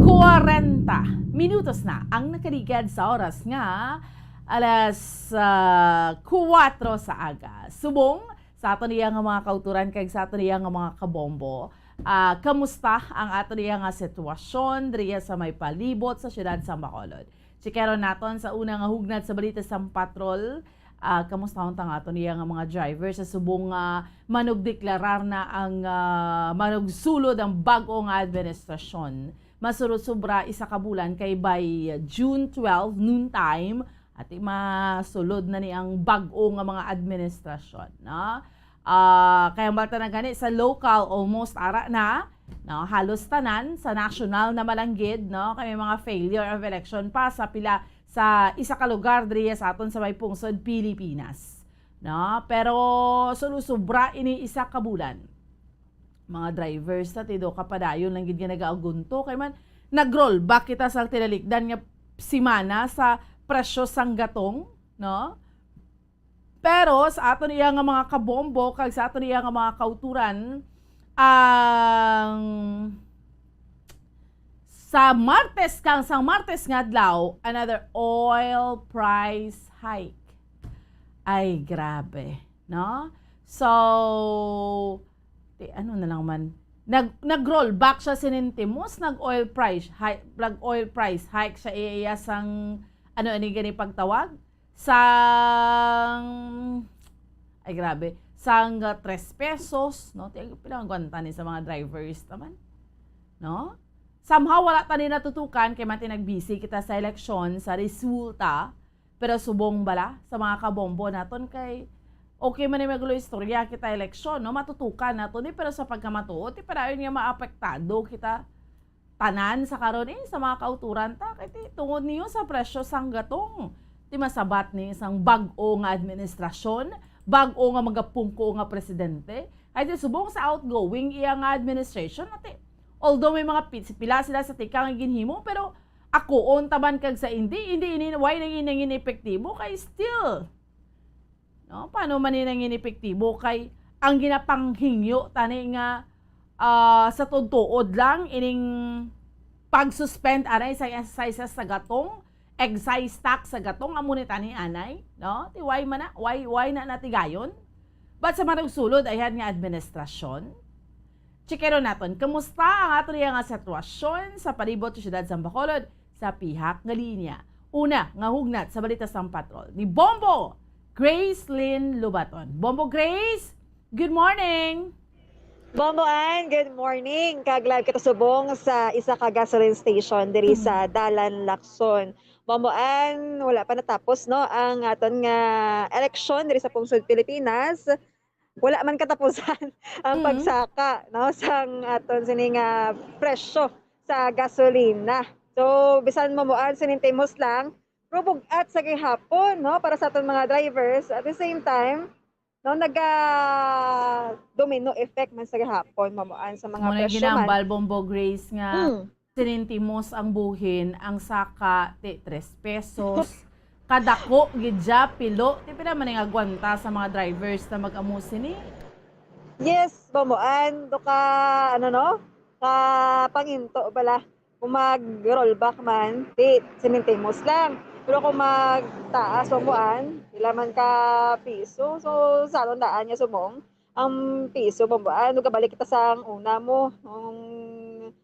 Kwarenta minutos na ang nakaligad sa oras nga alas, ah, kuwatro sa aga. Subong sa aton iya nga mga kauturan kag sa aton iya nga mga kabombo, ah, kamusta ang aton iya nga sitwasyon diriya sa may palibot sa siyudad sa Bacolod? Checkeron naton sa una nga hugnad sa balita sang patrol. Ah, kamusta ang aton iya nga mga driver sa subong nga manugdeklarar na ang, ah, manugsulod ang bag-o nga administrasyon? Masurot sobra isa ka bulan kay by June twelve, noontime, ati masulod na ni ang bag-o nga mga administrasyon, no? Ah, kay ang balta na gani sa local, almost ara na, no? Halos tanan, sa national na malanggid, no? Kay may mga failure of election pa sa pila, sa isa ka lugar diri sa aton sa may pungsod Pilipinas, no? Pero sulusubra ini isa ka bulan. Mga drivers ta, ti do kapadayon lang gid nga nagaagunto. Kay man, nag-rollback kita sa tinalikdan nga simana sa presyo sang gatong, no? Pero sa aton iya nga mga kabombo kag sa aton iya nga mga kauturan, ang sa Martes kang, sa Martes nga adlaw, another oil price hike. Ay, grabe, no? So, ti, ano na lang man, Nag, nag-rollback siya sinintimos, nag-oil price hike, nag-oil price hike siya, iya, iya sang, ano, ani gani pagtawag? Sang, ay, grabe, sang, ah, tres pesos, no? Ti-, pinanggwanta ni sa mga drivers naman, no? Somehow, wala ta ni natutukan kay mati nag-busy kita sa eleksyon, sa resulta, pero subong bala sa mga kabombo naton kay okay man ni magulo istorya kita eleksyon, no? Matutukan naton ni, pero sa pagkamatuod, ti padayon nga maapektado kita tanan sa karon, eh, sa mga kauturan ta, kay ti, tungod niyo sa presyo sang gatong, ti masabat ni sang bag-o nga administrasyon, bag-o nga magapungko nga presidente, kay ti subong sa outgoing iya nga administration, ati, although may mga pi-, pila sila sa tikang nga ginhimo, pero akoon taban kag sa indi, indi ini, why nangin, nangin epektibo? Kay still, no? Paano man ni nangin epektibo? Kay ang ginapanghingyo tani nga, ah, sa tuod-tuod lang ining pag-suspend anay sa excise sa gatong, excise tax sa gatong, amo ni tani anay, no? Ti why man na? Why, why na natigayon? But sa manugsulod, ayhan nga administrasyon, checkeron naton, kamusta ang ato niya nga sitwasyon sa palibot sa siyudad sa Bacolod sa pihak nga linya? Una nga hugnat sa balita sang patrol ni Bombo Grace Lynn Lubaton. Bombo Grace, good morning! Bombo Ann, good morning. Kag live kita subong sa isa ka gasoline station diri sa Dalan Lacson. Bombo Ann, wala pa natapos, no, ang aton nga eleksyon diri sa pungsod Pilipinas. Wala man katapusan ang Mm. pagsaka, no, sang aton sini nga presyo sa gasolina. So, bisan mo muan sinintimos lang, pero bug-at sa gihapon, no, para sa aton mga drivers. At the same time, no, naga-domino effect man sa gihapon, mamuan sa mga Muna presyo man. Ginambal, Bombo Grace, nga Mm. sinintimos ang buhin, ang saka, ti, tres pesos. Kadako gid siya, pilo. Ti, pila man ang agwanta sa mga drivers na mag-amo sini? Yes, Bombo Ann, do ka, ano, no? Ka panginto bala. Kung mag-rollback man, ti, sinintimos lang. Pero kung magtaas, Bombo Ann, pila man ka piso. So, sa aton daan nga subong, ang piso, Bombo Ann, do gabalik kita sa una mo. Ang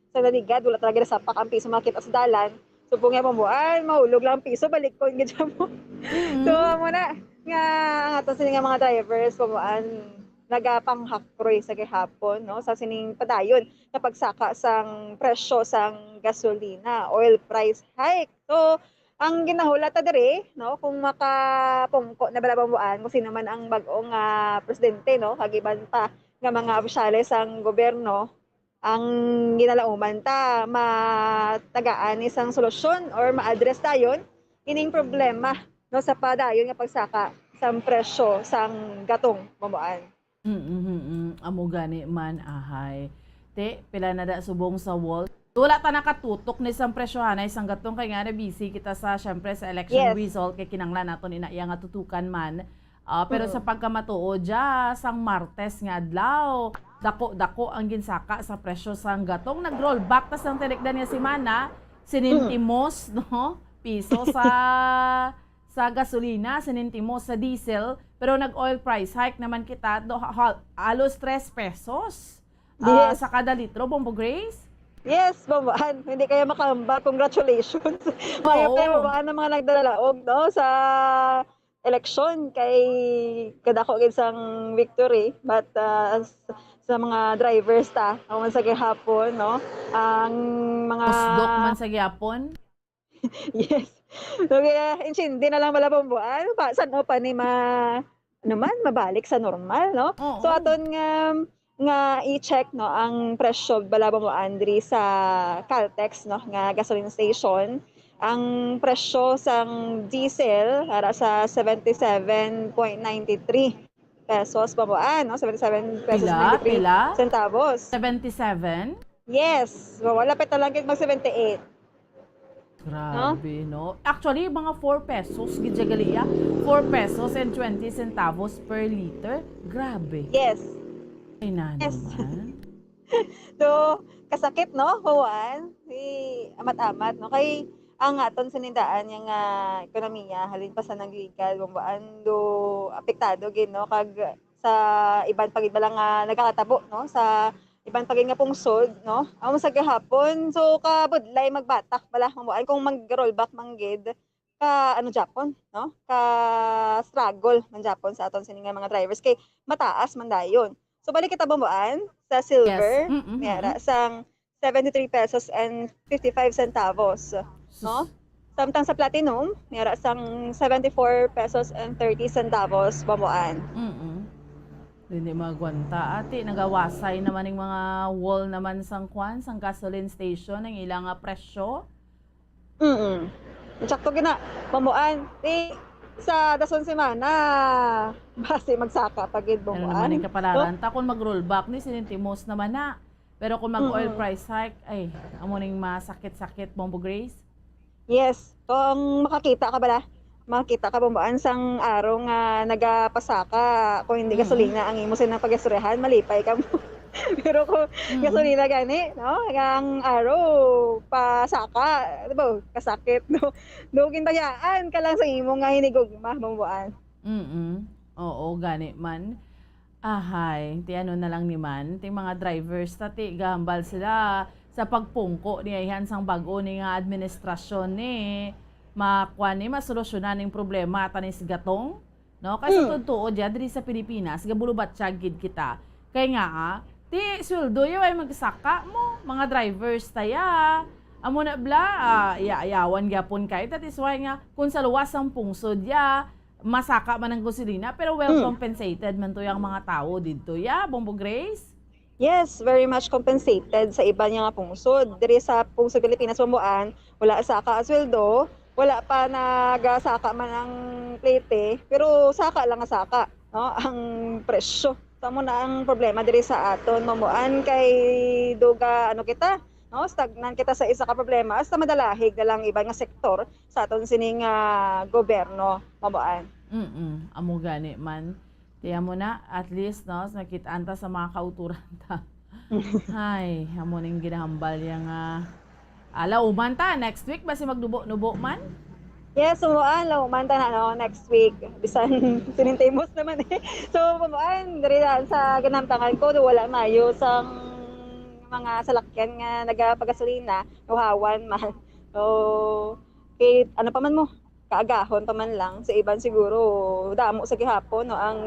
sa Naligad, wala talaga nasapak ang piso makita sa dalan. So, kung nga, Bombo Ann, mahulog lang ang piso, balik ko, gid mo. Mm. So, amo na, nga, ang ato sini nga mga drivers, Bombo Ann, nagapanghakroy sa gihapon, no, sa sining padayon nga pagsaka sang presyo sang gasolina, oil price hike. So, ang ginahulata diri, no, kung makapungko na bala, Bombo Ann, kung sino man ang bag-o nga presidente, no, kag iban pa nga mga opisyales sang gobyerno, ang ginalauman ta matagaan isang solusyon or ma-address dayon ining problema, no, sa padayon nga pagsaka sang presyo sang gatong, Bombo Ann. Mm, mm, mm. Amo gani man, ahay. Te, pila na da subong sa wall. Wala ta nakatutok ni sang presyohanay sang gatong kay nga na busy kita sa, syempre, sa election Yes. result kay kinanglan naton ina iya nga tutukan man. Ah, pero Mm. sa pagkamatuod, dya, sang Martes nga adlaw, dako-dako ang ginsaka sa presyo sang gatong. Nag-rollback ta sang tinikdan nga semana, sinintimos, Mm. no? Piso sa, sa gasolina, sinintimos sa diesel, pero nag-oil price hike naman kita, do, ha-, ha-, halos tres pesos, ah, Yes. sa kada litro, Bombo Grace? Yes, Bombo Ann, hindi kayo makahambal. Congratulations. Mayo Oo. kayo, Bombo Ann, ang mga nagdalalaog, no, sa eleksyon kay kadako gid sang victory, but, ah, s-, sa mga drivers ta, ako man sa gihapon, no, ang mga Usdok man sa gihapon? Yes. So, kaya, intindi na lang pala, Bombo Ann, pa, san-o pa ni ma-, ano man, mabalik sa normal, no? Oo. So, aton nga, nga i-check, no, ang presyo bala, Bombo Ann, diri sa Caltex, no, nga gasoline station. Ang presyo sang diesel ara sa seventy-seven point nine three pesos, Bombo Ann, no? Seventy-seven pesos Pila? ninety-three Pila? centavos. Seventy-seven? Yes. So, wala pa talaga mag seventy-eight. Grabe, no? Actually, mga four pesos, gid siya gali, ah. Four pesos and twenty centavos per liter. Grabe. Yes. Ay, na Yes. naman. So, kasakit, no? Kuwan, si amat-amat, no? Kay ang aton sinindaan nga ekonomiya, halin pa sa nagligad, bumbaan do apektado gid, no? Kag sa iban pa gid bala nga nagakatabo, no? Sa iban pa gid nga pungsod, no? Amo sa gihapon, so kabudlay magbatak bala, Ma'am Buan, kung mag-rollback man gid, ka ano gyapon, no? Ka struggle man gyapon sa aton sini nga mga drivers kay mataas man dayon. So balik kita, Ma'am Buan, sa silver, Mm-mm. may ara sang seventy-three pesos and fifty-five centavos, no? Samtang sa platinum, may ara sang seventy-four pesos and thirty centavos, Ma'am Buan. Mm-mm. Hindi magwanta, ati. Nagawasay naman yung mga wall naman sang kwan, sang gasoline station, ang ilang nga presyo. Mm. Sakto gina, Ma'am Buan. Di, sa dason semana, basi magsaka pa gid, Ma'am Ano Buan. naman yung kapalaran? No? Ta kung mag-rollback ni, sinintimos naman na. Pero kung mag-oil Mm-mm. price hike, ay, amo ning masakit-sakit, Bombo Grace. Yes. Kung makakita ka bala, makakita ka, Ma'am Buan, sang araw nga nagapasaka, kung hindi Mm. gasolina ang imo sa pag-istoryahan, malipay ka mo. Pero kung Mm. gasolina gani, no? Ang araw, pasaka, di ba? Kasakit, no? Do, ginbayaan ka lang sa imo nga hinigugma, Ma'am Buan. Mm-mm. Oo, gani man. Ahay, ti ano na lang ni man, ti mga drivers ta, ti gahambal sila sa pagpungko ni ayhan sang bag-o ni nga administrasyon ni makuan ni masolusyonan ning problema ta ni sigatong, no? Kay sa Mm. totoo diya diri sa Pilipinas, gabulubatyag gid kita. Kay nga, ah, ti sweldo ya ay magsaka mo, mga drivers ta ya. Amo na bla, ah, iya-ayawan gyapon kay that is why nga kung sa luwas sang pungsod ya, masaka man ang gasolina, pero well Mm. compensated man to yung mga tao dito. Yeah, Bombo Grace? Yes, very much compensated sa iban nga pungsod. Diri sa pungsod Pilipinas, Ma'am Buan, wala saka ang sweldo, wala pa nagasaka man ang plete, pero saka lang nga saka, no, ang presyo. Sa mo na ang problema diri sa aton, Ma'am Buan, kay duga, ano kita, no, stagnant kita sa isa ka problema, hasta madalahig na lang iban nga sektor sa aton sining, ah, gobyerno, Ma'am Buan. Mm, amo gani man. Kaya mo na, at least, no, nakit-an ta sa mga kauturan ta. Ay, amo ning ginahambal yang, ah, ah, lauman ta. Next week ba si magnubo-nubo man? Yes, Ma'am Buan, lauman ta na, no, next week. Bisan sinintimos naman eh. So, Ma'am Buan, diri lang sa ginamtangan ko, do wala mayo sang mga salakyan nga nagapagasolina, uhawan man. So, kay ano pa man mo, kaagahon pa man lang, sa iban siguro damo sa gihapon, no, ang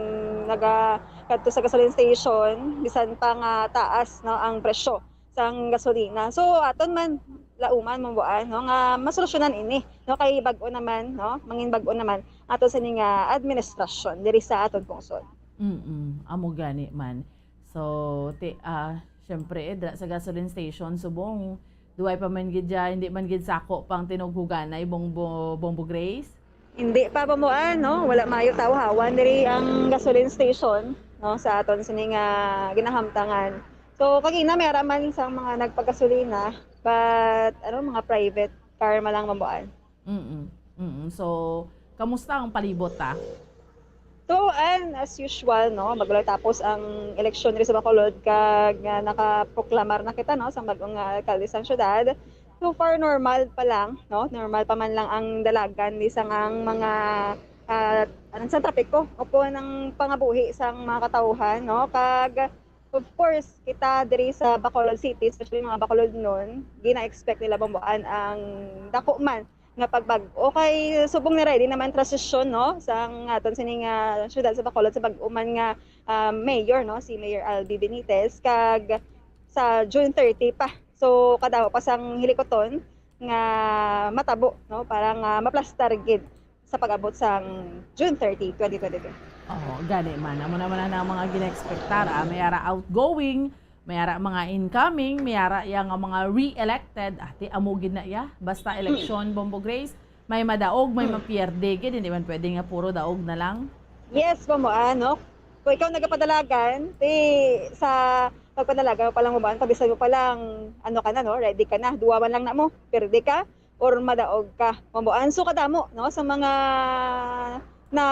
naga kadto sa gasoline station, bisan pa nga taas, no, ang presyo sang gasolina. So, aton man lauman, Ma'am Buan, no, nga masolusyonan ini, no, kay bag-o naman, no, mangin bag-o naman ato sa ning, ah, administrasyon diri sa aton pungsod. Mm, amo gani man. So, ti, ah, syempre, eh, dira sa gasoline station, subong, duway pa man gid dya, hindi man gid sako pang tinughuganay, Bombo, Bombo Grace? Hindi pa, Ma'am Buan, no? Wala mayo tawhawan diri ang gasoline station, no, sa aton sini nga ginahamtangan. So, kagina may ara man sang mga nagpagasolina, but, ano, mga private car man lang, Ma'am Buan. Mm, mm. So, kamusta ang palibot, ta? So, and as usual, no, bago lang tapos ang eleksyon diri sa Bacolod, kag nga nakaproklamar na kita, no, sa bag-ong, ah, alkalde sang syudad. So far, normal pa lang, no? Normal pa man lang ang dalagan ni sang ang mga, ah, anong sa trapiko o kung ang pangabuhi sang mga katawhan, no? Kag, of course, kita diri sa Bacolod City, especially mga Bacolodnon, gina-expect nila, Ma'am Buan, ang dako man nga pagbag-o. Kay subong na ready naman transition, no, sang aton sining, ah, syudad sa Bacolod sa bag-o man nga, ah, mayor, no, si Mayor Albi Benitez, kag sa June thirty pa. So, kadamo pa sang hilikuton nga matabo, no, para nga maplastar gid sa pag-abot sang June thirty, twenty twenty-two. Oh, gani man. Amo naman ang mga gina-expectar, ah. May ara outgoing, may ara mga incoming, may ara ya nga mga re-elected. Ah, ti amo gid na ya. Basta eleksyon, Bombo Grace, may madaog, may Hmm. mapierde gid. Hindi man pwede nga puro daog na lang. Yes, Ma'am Buan, no? Kung ikaw nagapadalagan, ti sa pagpadalagan mo pa lang, Ma'am Buan, pabisan mo pa lang, ano ka na, no? Ready ka na. Duwa man lang na mo, perde ka or madaog ka, Ma'am Buan. So, kadamo, no, sa mga na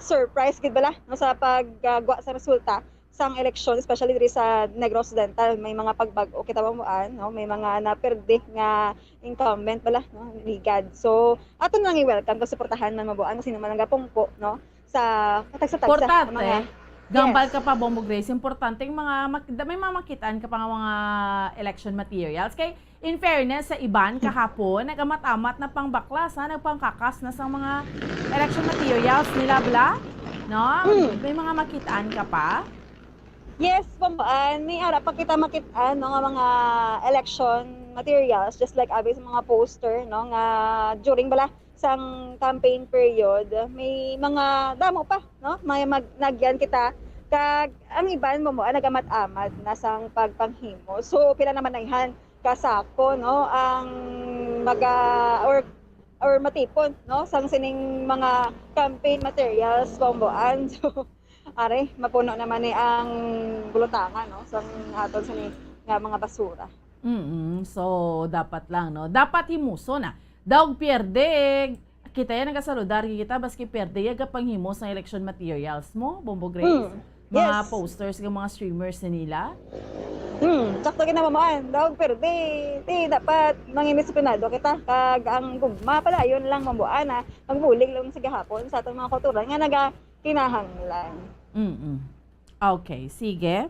surprise gid bala, no, sa pagwa sa resulta sang eleksyon, especially diri sa Negros Occidental, may mga pagbag-o kita, Ma'am Buan, no? May mga naperde nga incumbent bala, no? Ligad. So, ato na lang i-welcome kag suportahan man, Ma'am Buan, kung sino man ang gapungko, no? Sa katagsa-tagsa Importante. nga mga Gambal ka pa, Bombo Grace. Importante yung mga mak-, da-, may mga makitaan ka pa nga mga election materials. Kay, in fairness, sa iban kahapon, nagamat-amat na pangbaklas, ha? Nagpangkakas na sa mga election materials nila, bla? No? Mm. May mga makitaan ka pa? Yes, Bombo Ann. May ara pa kita makitaan, no, nga mga election materials, just like abi sa mga poster, no, nga during bala sang campaign period, may mga damo pa, no? May mag-, nagyan kita. Kag ang iban mo mo, ah, nagamat-amat na sang pagpanghimo. So, pila naman na ihan ka sako, no? Ang maga-, or, or matipon, no? Sang sining mga campaign materials, Bombo Ann. So, are, mapuno naman ni ang bulutangan, no? Sang aton sini nga mga basura. Mm, so, dapat lang, no? Dapat himuson na. Daog pierde, kita yan nagasaludar kita, baski pierde, ya gapanghimos ang election materials mo, Bombo Grace? Mm. Mga Yes. posters, ng mga streamers na nila? Hmm, sakto gid na, Bombo Ann. Daog pierde, ti, dapat manginisipenado kita. Kag ang gugma pala, yun lang, Bombo Ann, ah. Magbulig lang sa gahapon sa atong mga kauturan nga naga kinahanglan. Mm-mm. Okay, sige.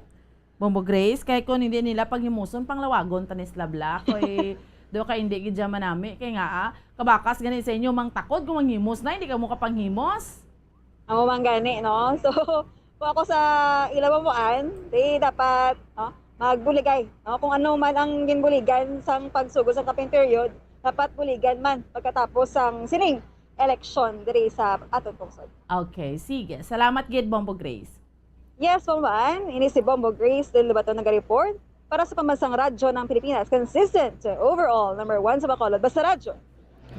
Bombo Grace, kay kung hindi nila panghimuson, panglawagon ta ni sila, bla. Kay, do ka hindi gid dyan manami. Kay nga, ah, kabakas gani sa inyo, mang takod kung manghimos na, hindi ka mo kapanghimos. Amo man gani, no? So, kung ako sa ila, Bombo Ann, di dapat, no, magbuligay, no? Kung ano man ang ginbuligan sang pagsugod sa campaign period, dapat buligan man pagkatapos sang sining election diri sa aton pungsod. Okay, sige. Salamat gid, Bombo Grace. Yes, Bombo Ann. Ini si Bombo Grace Lin Lubaton naga-report para sa Pambansang Radyo ng Pilipinas. Consistent, overall, number one sa Bacolod. Basta Radyo.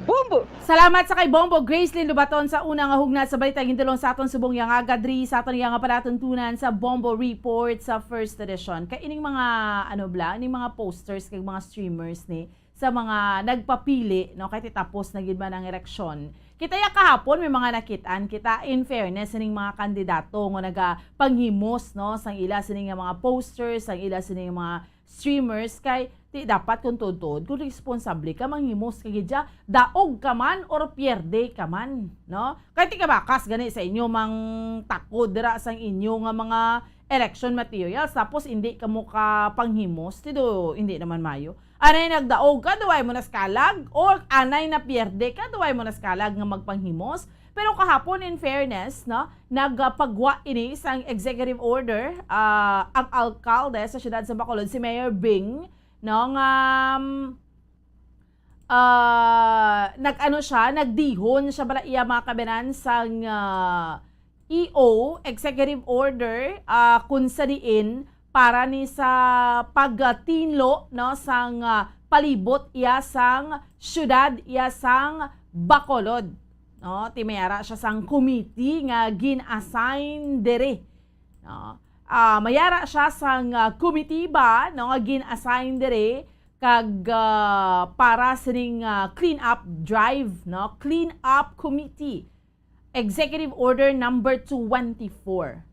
Bombo! Salamat sa kay Bombo Grace Lin Lubaton sa una nga hugnat sa balita. Gintulong sa aton subong yang aga diri sa aton yang palatuntunan sa Bombo Report sa first edition. Kay ining mga, ano bla, ining mga posters kag mga streamers ni sa mga nagpapili, no, kay tapos na gid man ang eleksyon. Kita ya kahapon may mga nakitaan kita, in fairness, sining mga kandidato nga nagapanghimos, no, sang ila sini nga mga posters, sang ila sini nga mga streamers, kay ti dapat kung tuod-tuod, kung responsable ka, manghimos ka gid siya, daog ka man or pierde ka man, no? Kay ti kabakas gani sa inyo mang takod dira sang inyo nga mga election materials, tapos hindi ka mo kapanghimos, ti do, hindi naman mayo. Anay nagdaog ka, duway mo naskalag, or anay napierde ka, duway mo naskalag nga magpanghimos. Pero kahapon, in fairness, no, nagpagwa ini sang executive order, ah, ang alkalde sa siyudad sa Bacolod, si Mayor Bing, no, nga, um, ah, nag-ano siya, nagdihon siya bala iya mga kabanan sang, ah, E O, executive order, ah, kun sa diin para ni sa pagtinlo, no, sang, ah, palibot iya sang siyudad, iya sang Bacolod. No, ti may ara siya sang committee nga gin-assign diri. No? Ah, may ara siya sang, ah, komitiba, no, nga gin-assign diri kag, ah, para sining, ah, clean up drive, no? Clean up committee. Executive Order number twenty-four.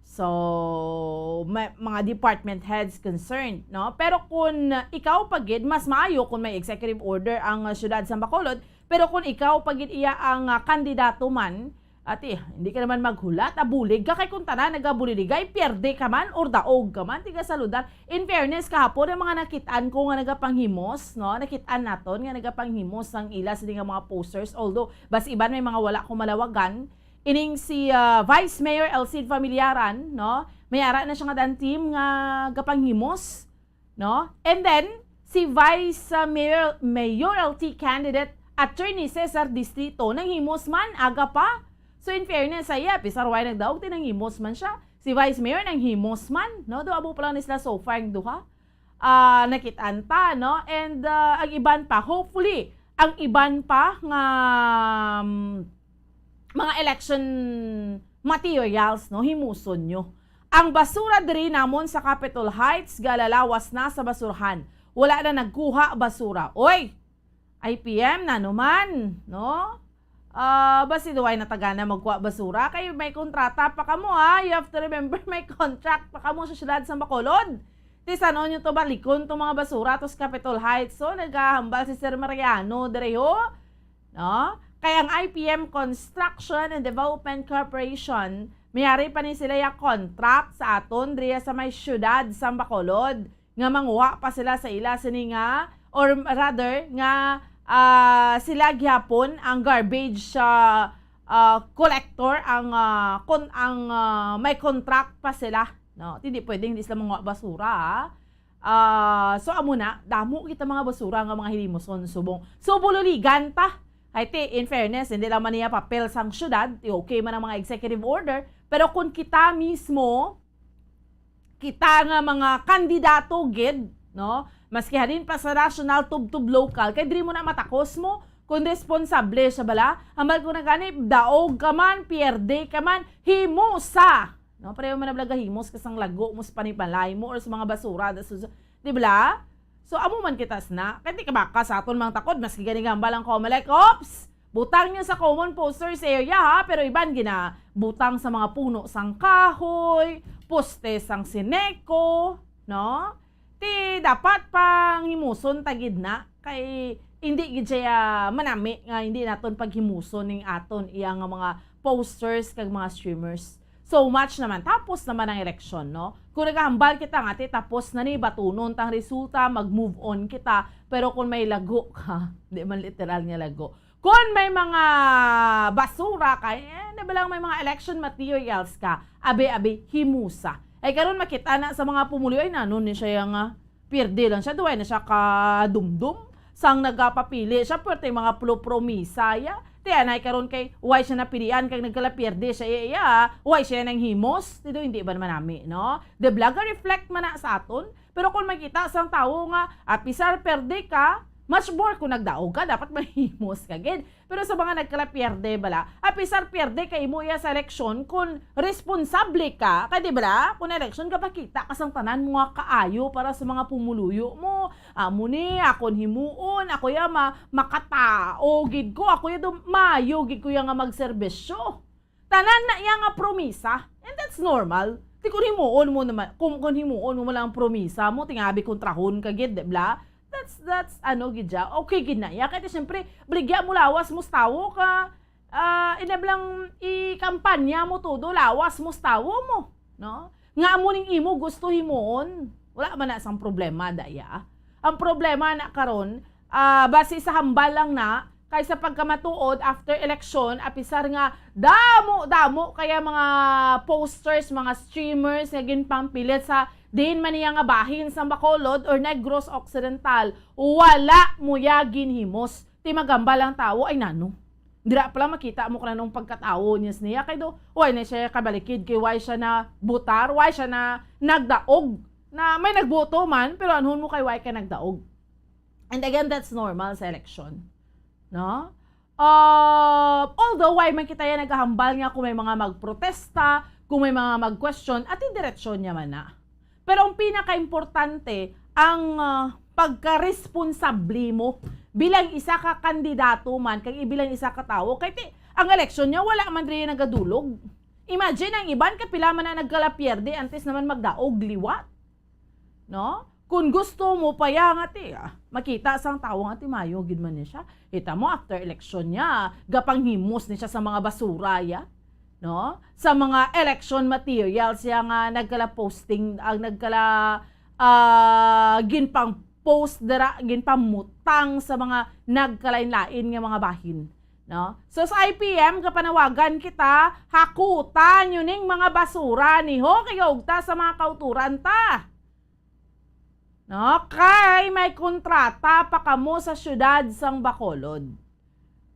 So, may mga department heads concerned, no? Pero kung ikaw pa gid, mas maayo kung may executive order ang, ah, siyudad sa Bacolod, pero kung ikaw pa gid iya ang, ah, kandidato man, ati, hindi ka naman maghulat, ah, bulig ka kay kung tanan nagabuliligay, pierde ka man or daog ka man, tiga saludan. In fairness, kahapon ang mga nakitaan ko nga nagapanghimos, no? Nakitaan naton nga nagapanghimos sang ila sini nga mga posters, although bas iban may mga wala ko malawagan. Ining si, ah, Vice Mayor El Cid Familiaran, no? May ara na siya nga dan team nga gapanghimos, no? And then, si Vice, ah, Mayor, Mayoralty candidate Attorney Cesar Distrito, nanghimos man, aga pa. So, in fairness sa iya, bisag way nagdaog, ti nanghimos man siya. Si Vice Mayor nanghimos man, no? Do amo pa lang ni sila so far ang duha. Ah, nakit-an ta, no? And, ah, ang iban pa, hopefully, ang iban pa nga, um, mga election materials, no, himuson nyo. Ang basura diri namon sa Capitol Heights galalawas na sa basurahan. Wala na nagkuha basura. Oy! I P M, nano man, no? Ah, basi duway na tagana magkuha basura kay may kontrata pa kamo, ha. You have to remember, may contract pa kamo sa siyudad sa Bacolod. Ti san-o nyo to balikon tong mga basura to sa Capitol Heights? So, nagahambal si Sir Mariano diri, ho. No? Kay ang I P M Construction and Development Corporation May ari pa ni sila ya contract sa aton diriya sa may siyudad sang Bacolod, nga manguha pa sila sa ila sini nga, or rather, nga, ah, sila gihapon ang garbage, ah, ah, collector, ang, ah, kon-, ang, ah, may contract pa sila, no? Hindi pwedeng hindi sila manguha basura, ah. Ah, so, amo na, damo kita mga basura nga mga hilimuson subong. So, bululigan ta. Ay, ti, in fairness, hindi lang man niya papel sang syudad, ti, okay man ang mga executive order, pero kung kita mismo, kita nga mga kandidato gid, no? Maski halin pa sa national, tubtob local, kay diri mo na matakos mo kung responsable siya bala. Hambal ko na gani, daog ka man, pierde ka man, himusa. No, pareho man na bala gahimos ka sang lago mo sa panimalay mo or sa mga basura. Das-, di bala? So, amo man kita sna. Kay di ka baka sa aton mang takod, maski gani nga hambal ang Comelec, ops! Butang niyo sa common posters area, ha, pero iban gina butang sa mga puno sang kahoy, poste sang Sineco, no? Ti dapat panghimuson ta gid na, kay hindi gid siya manami nga hindi naton paghimuson ning aton iya nga mga posters kag mga streamers. So much naman, tapos naman ang eleksyon, no? Kung nagahambal kita nga, ti, tapos na ni, batunon tang resulta, mag-move on kita. Pero kung may lago ka, di man literal nga lago. Kung may mga basura ka, eh, di ba lang may mga election materials ka, abi-abi, himusa. Ay, karon makita na sa mga pumuluyo, ay, nanon ni siya nga, pierde lang siya, duway na siya kadumdum. Sang nagapapili siya, pwerte mga plo-, promisa, ya. Ti anay karon kay, why siya napilian, kag nagkalapierde siya, iya, iya, why siya nang himos? Ti do, hindi ba naman nami, no? The vlog reflect man na sa aton, pero kung makita sang tawo nga, apisar perde ka, much more kung nagdaog ka, dapat mahimos ka gid. Pero sa mga nagkalapierde bala, apisar pierde kay imo iya sa eleksyon, kung responsable ka, kay di bala, kung eleksyon ka, pakita ka sang tanan mo nga kaayo para sa mga pumuluyo mo. Amo ni, akon himuon, ako ya ma-, makatao gid ko, ako ya do-, maayo gid ko ya nga magserbisyo. Tanan na iya nga promisa. And that's normal. Ti kung himuon mo naman, kung, kung himuon mo man lang ang promisa mo, tingabi kontrahon ka gid, di bala? That's, that's, ano, gid siya. Okay gid na iya. Kaya, siyempre, baligya mo lawas mo sa tawo ka, ah, inablang ikampanya mo todo, lawas mo sa tawo mo, no? Nga amo ning imo gusto himuon, wala man na sang problema, daya. Ang problema na karon, ah, basi sa hambal lang na, kay sa pagkamatuod, after election, apisar nga damo-damo kaya mga posters, mga streamers nga ginpampilit sa diin man niya nga bahin sa Bacolod or Negros Occidental, wala mo ya ginhimos. Ti magambal ang tawo, ay nano. Dira pala makita mo kung anong pagkatawo niya niya. Kay do, way na siya kabalikid, kay way siya na butar, way siya na nagdaog. Na may nagboto man, pero anhon mo kay way ka nagdaog. And again, that's normal sa election. No? Uh, although, why man kita yan naghahambal nga kung may mga magprotesta, kung may mga mag-question, at diretso niya man na. Pero ang pinakaimportante, ang, ah, pagkaresponsable mo bilang isa ka kandidato man, kag bilang isa ka tawo. Kay ti, ang eleksyon niya, wala man rin nagadulog. Imagine, ang iban, kapila man na nagkalapierde, antes naman magdaog liwat. No? Kung gusto mo pa ya nga ti, ah, makita sang tawo nga ti mayo gid man ni siya. Kita mo, after election niya, gapanghimos ni siya sa mga basura ya, no? Sa mga election materials ya nga nagkala posting, ang nagkala, ah, ginpang-post dira, ginpamutang sa mga nagkalain-lain nga mga bahin, no? So, sa I P M, kapanawagan kita, hakutan niyo ning mga basura ni ho, kay gaugta sa mga kauturan ta. No? Kay may kontrata pa kamo sa siyudad sang Bacolod.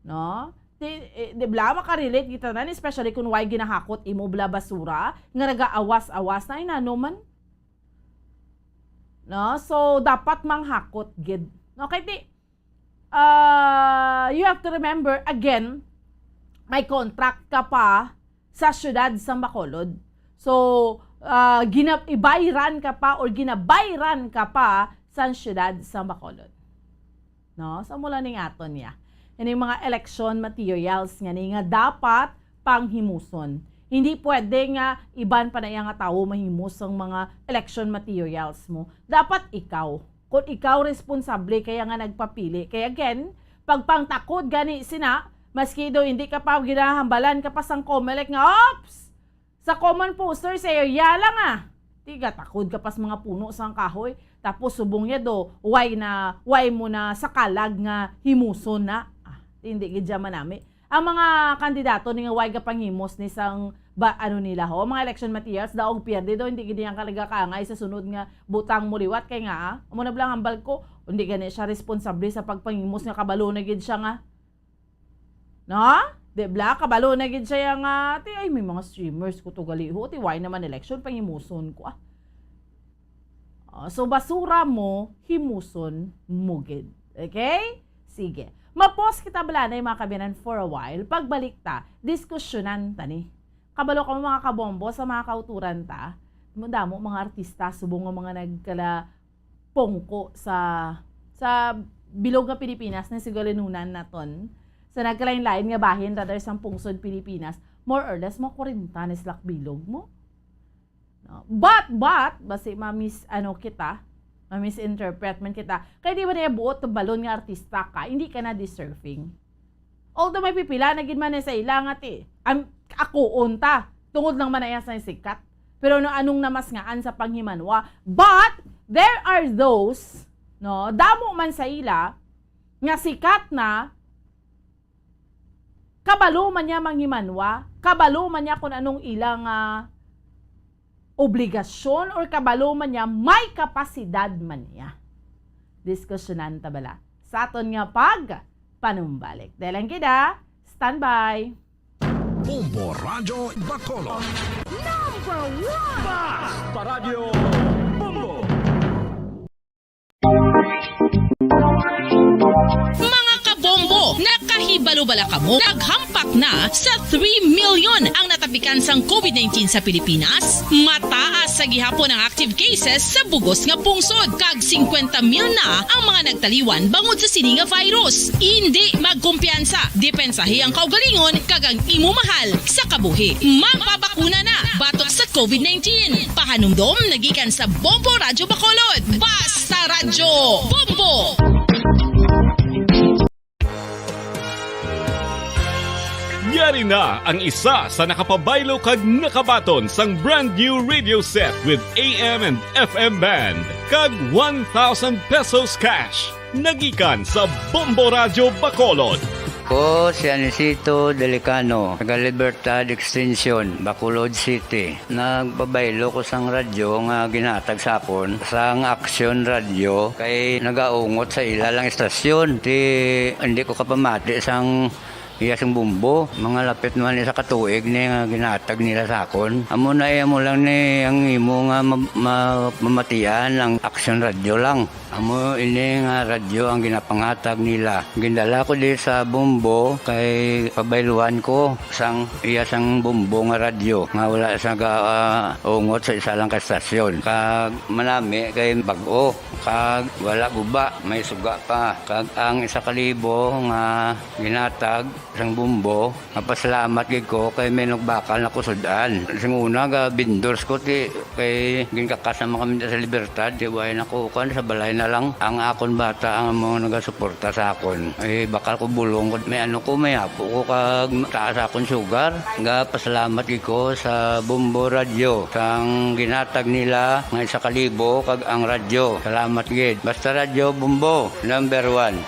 No? Di, eh, di bala makarelate kita na, especially kung way ginahakot imo bala basura, nga nagaawas-awas na, ay nano man. No? So, dapat manghakot gid. No? Kay di, ah, you have to remember, again, may contract ka pa sa siyudad sa Bacolod. So, ah, gina-, ibayran ka pa or ginabayran ka pa sa siyudad sa Bacolod. No? So, mula ning aton niya. Ining mga election materials nga ni nga dapat panghimuson. Hindi pwede nga iban pa na iya nga tawo mahimos ang mga election materials mo. Dapat ikaw. Kung ikaw responsable kaya nga nagpapili. Kaya again, pagpangtakod gani sina, maski daw hindi ka pa ginahambalan ka pa sang Comelec nga, ops! Sa common poster sa iya lang, ah. Tiga takod ka pas mga puno sang kahoy. Tapos subong niya do, why na, why mo na sa kalag nga himuson na? Ah, hindi gid siya manami. Ang mga kandidato ni nga why ka panghimos ni sang ba, ano nila ho, mga election materials daw og pierde daw, hindi gid niya talaga kaangay sa sunod nga butang mo liwat kay nga, ah, amo na bala ang hambal ko, hindi gani siya responsable sa pagpanghimos nga kabalo na gid siya nga No? Di bala? Kabalo na gid siya nga, ti, ay, may mga streamers ko to gali ho. Ti, why naman election? Pangimuson ko, ah. Ah, so, basura mo, himuson mo gid. Okay? Sige. Mapos kita bala na mga kabiyanan for a while. Pagbalik ta, diskusyonan ta ni. Kabalo ka mo, mga kabombo, sa mga kauturan ta. Damo mga artista, subong nga mga nagkala pungko sa, sa bilog nga Pilipinas na sigalinunan naton sa nagkalain-lain nga bahin rather sang pungsod Pilipinas, more or less mga kwarenta na sila bilog mo. No? But, but, basi ma-mis-, ano kita, ma-misinterpret man kita. Kay di ba na buot balon nga artista ka, hindi ka na deserving. Although may pipila na gid man sa ila nga ti, am, ako unta, tungod lang man na iya sa sikat. Pero no, anong namasngaan sa panghimanwa? But there are those, no, damo man sa ila nga sikat na, kabalo man niya manghimanwa, kabalo man niya kung anong ila nga obligasyon or kabalo man niya, may kapasidad man niya. Diskusyonan ta bala sa aton nga pag panumbalik. Dahil lang gid, ah. Standby. Bombo Radyo Bacolod. Number one! Basta Radyo Bombo! Mga kabombo, nakahibalo bala kamo? Naghampak na sa three million ang natapikan sang covid nineteen sa Pilipinas. Mataas sa gihapon ang active cases sa bugos nga pungsod, kag singkwenta mil na ang mga nagtaliwan bangod sa sini nga virus. Indi magkumpiyansa, depensahi ang kaugalingon kag ang imo mahal sa kabuhi. Magpabakuna na batok sa covid nineteen. Pahanumdom nagikan sa Bombo Radyo Bacolod. Basta Radyo Bombo! Yari na ang isa sa nakapabaylo kag nakabaton sang brand new radio set with A M and F M band kag one thousand pesos cash. Nagikan sa Bombo Radyo Bacolod. Ko si Anisito Delicano, taga Libertad Extension, Bacolod City. Nagpabaylo ko sang radyo nga ginhatag sa akon sang Action Radio kay nagaungot sa ila lang estasyon. Ti hindi ko kapamati sang iya sing bumbo. Mga lapit naman isa ka tuig ni nga ginhatag nila sa akon. Amo na iya mo lang ni ang imo nga ma- ma- mamatian ang Action Radio lang. Amo ini nga radyo ang ginapanghatag nila. Gindala ko di sa Bombo kay pabayluan ko sang iya sang Bombo nga radyo nga wala sa ga, ah, ungot sa isa lang ka estasyon. Kag manami kay bag-o kag wala guba, may suga pa. Kag ang isa ka libo nga ginatag sang Bombo, mapasalamat gid ko kay may nagbakal na ko sud-an. Sing una ga vendors ko ti kay ginkakas naman kami sa Libertad, ti way na ko kuan sa balay na lang. Ang akon bata ang mga nagasuporta sa akon. Ay bakal ko bulong ko may ano ko may apo ko kag taas akon sugar. Ga pasalamat gid ko sa Bombo Radio sang ginatag nila nga isa ka libo kag ang radyo. Salamat gid. Basta Radyo Bombo, number one.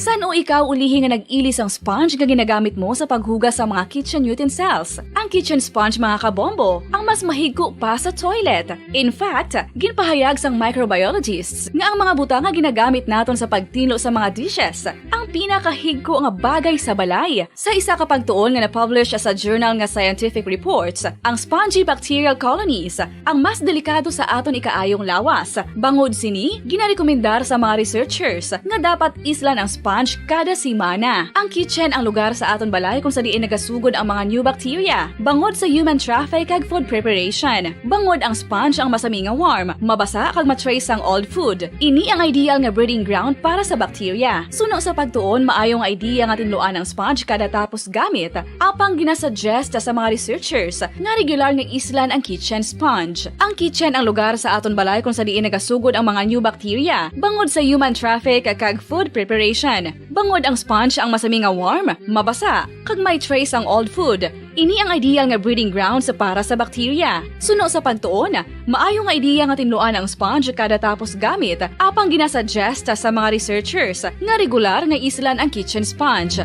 San-o ikaw ulihi nga nag-ili sang sponge nga ginagamit mo sa paghugas sa mga kitchen utensils? Ang kitchen sponge, mga kabombo, ang mas mahigko pa sa toilet. In fact, ginpahayag sang microbiologists nga ang mga butang nga ginagamit naton sa pagtinlo sa mga dishes ang pinakahigko nga bagay sa balay. Sa isa ka pagtuon nga na-publish sa journal nga Scientific Reports, ang spongy bacterial colonies ang mas delikado sa aton ikaayong lawas. Bangod sini, ginarekomendar sa mga researchers nga dapat islan ang sponge kada semana. Ang kitchen ang lugar sa aton balay kung sa diin nagasugod ang mga new bacteria bangod sa human traffic kag food preparation. Bangod ang sponge ang masami nga warm, mabasa kag ma-trace sang old food. Ini ang ideal nga breeding ground para sa bacteria. Suno sa pagtuon, On, maayo nga idea nga tinluan ang sponge kada tapos gamit, apang ginasuggest sa mga researchers nga regular nga islan ang kitchen sponge. Ang kitchen ang lugar sa aton balay kung sa diin nagasugod ang mga new bacteria bangod sa human traffic kag food preparation. Bangod ang sponge ang masami nga warm, mabasa, kag may trace ang old food, ini ang ideal nga breeding grounds para sa bacteria. Suno sa pagtuon, maayo nga ideya nga tinluan ang sponge kada tapos gamit, apang ginasuggest sa mga researchers nga regular nga islan ang kitchen sponge.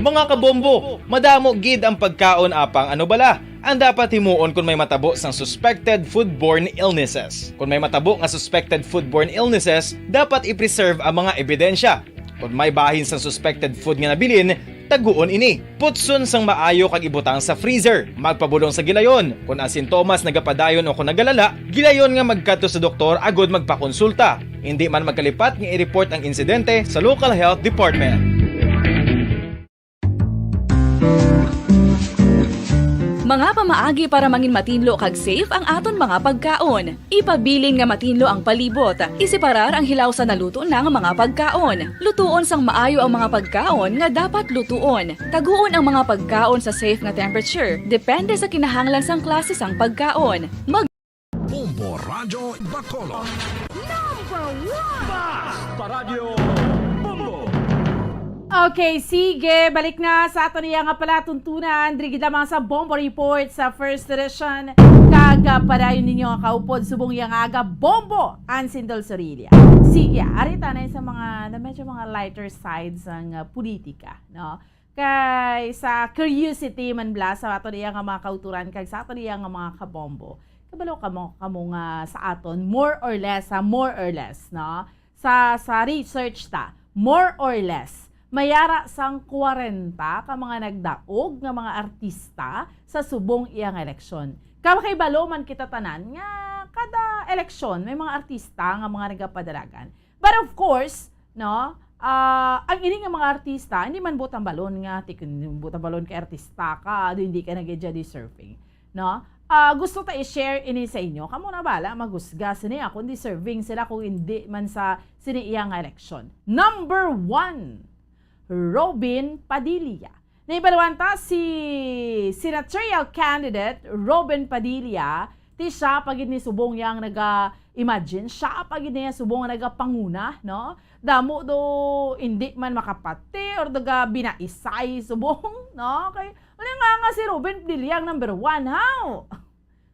Mga kabombo, madamo gid ang pagkaon, apang ano bala ang dapat himuon kung may matabo sang suspected foodborne illnesses? Kung may matabo nga suspected foodborne illnesses, dapat i-preserve ang mga ebidensya. Kung may bahin sang suspected food nga nabilin, taguon ini. Putson sang maayo kag ibutang sa freezer. Magpabulong sa gilayon. Kung ang sintomas nagapadayon o kung nagalala, gilayon nga magkadto sa doktor agud magpakonsulta. Indi man magkalipat nga i-report ang insidente sa local health department. Mga pamaagi para mangin matinlo kag safe ang aton mga pagkaon. Ipabilin nga matinlo ang palibot. Iseparar ang hilaw sa naluto na nga mga pagkaon. Lutuon sang maayo ang mga pagkaon nga dapat lutuon. Taguon ang mga pagkaon sa safe nga temperature, depende sa kinahanglan sang klase sang pagkaon. Mag- Bombo Radyo Bacolod. Number one! Basta Radyo Bombo! Okay, sige. Balik na sa aton iya nga palatuntunan. Diri gid lamang sa Bombo Report sa First Edition. Kag ah, padayon ninyo nga kaupod subong iya nga aga, Bombo Ansin Dulzorilia. Sige, ari ta na sa mga, na medyo mga lighter side sang ah, politika, no? Kay sa curiosity man bala sa aton iya nga mga kauturan kag sa aton iya nga mga kabombo. Kabalo kamo, kamo nga sa aton, more or less, ha, more or less, no? Sa, sa research ta, more or less, may ara sang kwarenta ka mga nagdaog nga mga artista sa subong iya nga eleksyon. Kabalo man kita tanan nga kada eleksyon may mga artista nga mga nagapadalagan. But of course, no, ah, ang ini nga mga artista, hindi man buot hambalon nga, ti-, buot hambalon kay artista ka, di, hindi ka na gid deserving, no? Ah, gusto ta i-share ini sa inyo. Kamo na bala maghusga sini, ah, kung deserving sila, kung hindi man sa sini iya nga eleksyon. Number one, Robin Padilla. Nahibaluan ta si senatorial candidate Robin Padilla, ti siya pa gid ni subong yang naga-imagine, siya pa gid niya subong nga nagapanguna, no? Damo do hindi man makapati or naga binaisay subong, no? Kay, ano nga nga si Robin Padilla ang number one, how?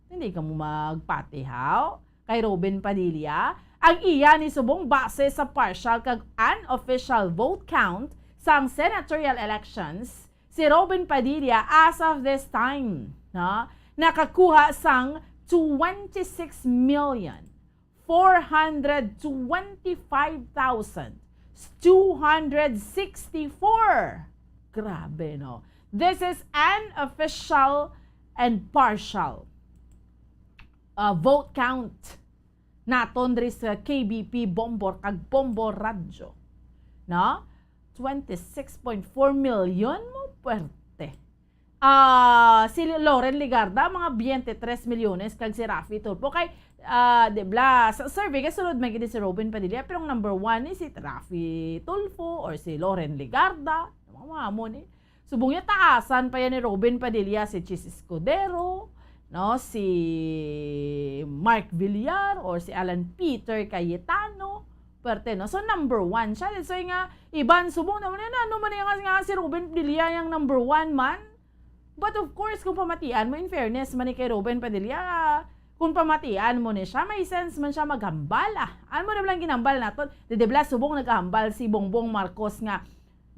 Hindi ka mo magpati, how? Kay Robin Padilla, ang iya ni subong base sa partial kag unofficial vote count sang senatorial elections, si Robin Padilla as of this time, no, nakakuha sang twenty-six million four hundred twenty-five thousand two hundred sixty-four. Grabe, no? This is unofficial and partial uh, vote count naton diri sa K B P Bombo kag Bombo Radyo. No? Twenty-six point four million mo, puwerte. Ah, si Loren Legarda, mga twenty-three milyones, kag si Raffy Tulfo. Kay, ah, di bala, sa survey, kasunod man gid si Robin Padilla, pero ang number one ni si Raffy Tulfo or si Loren Legarda. Mga, mga mo ni. Subong niya, taasan pa yan ni Robin Padilla, si Chiz Escudero, no, si Mark Villar, or si Alan Peter Cayetano. Perte, no? So, number one siya. That's why nga, iban subong naman yun, ano man yung nga si Robin Padilla yung number one man? But of course, kung pamatian mo, in fairness man ni kay Robin Padilla, kung pamatian mo ni siya, may sense man siya maghambal. Ah, ano mo na lang ginambal naton? Di, di bala, subong naghambal si Bongbong Marcos nga,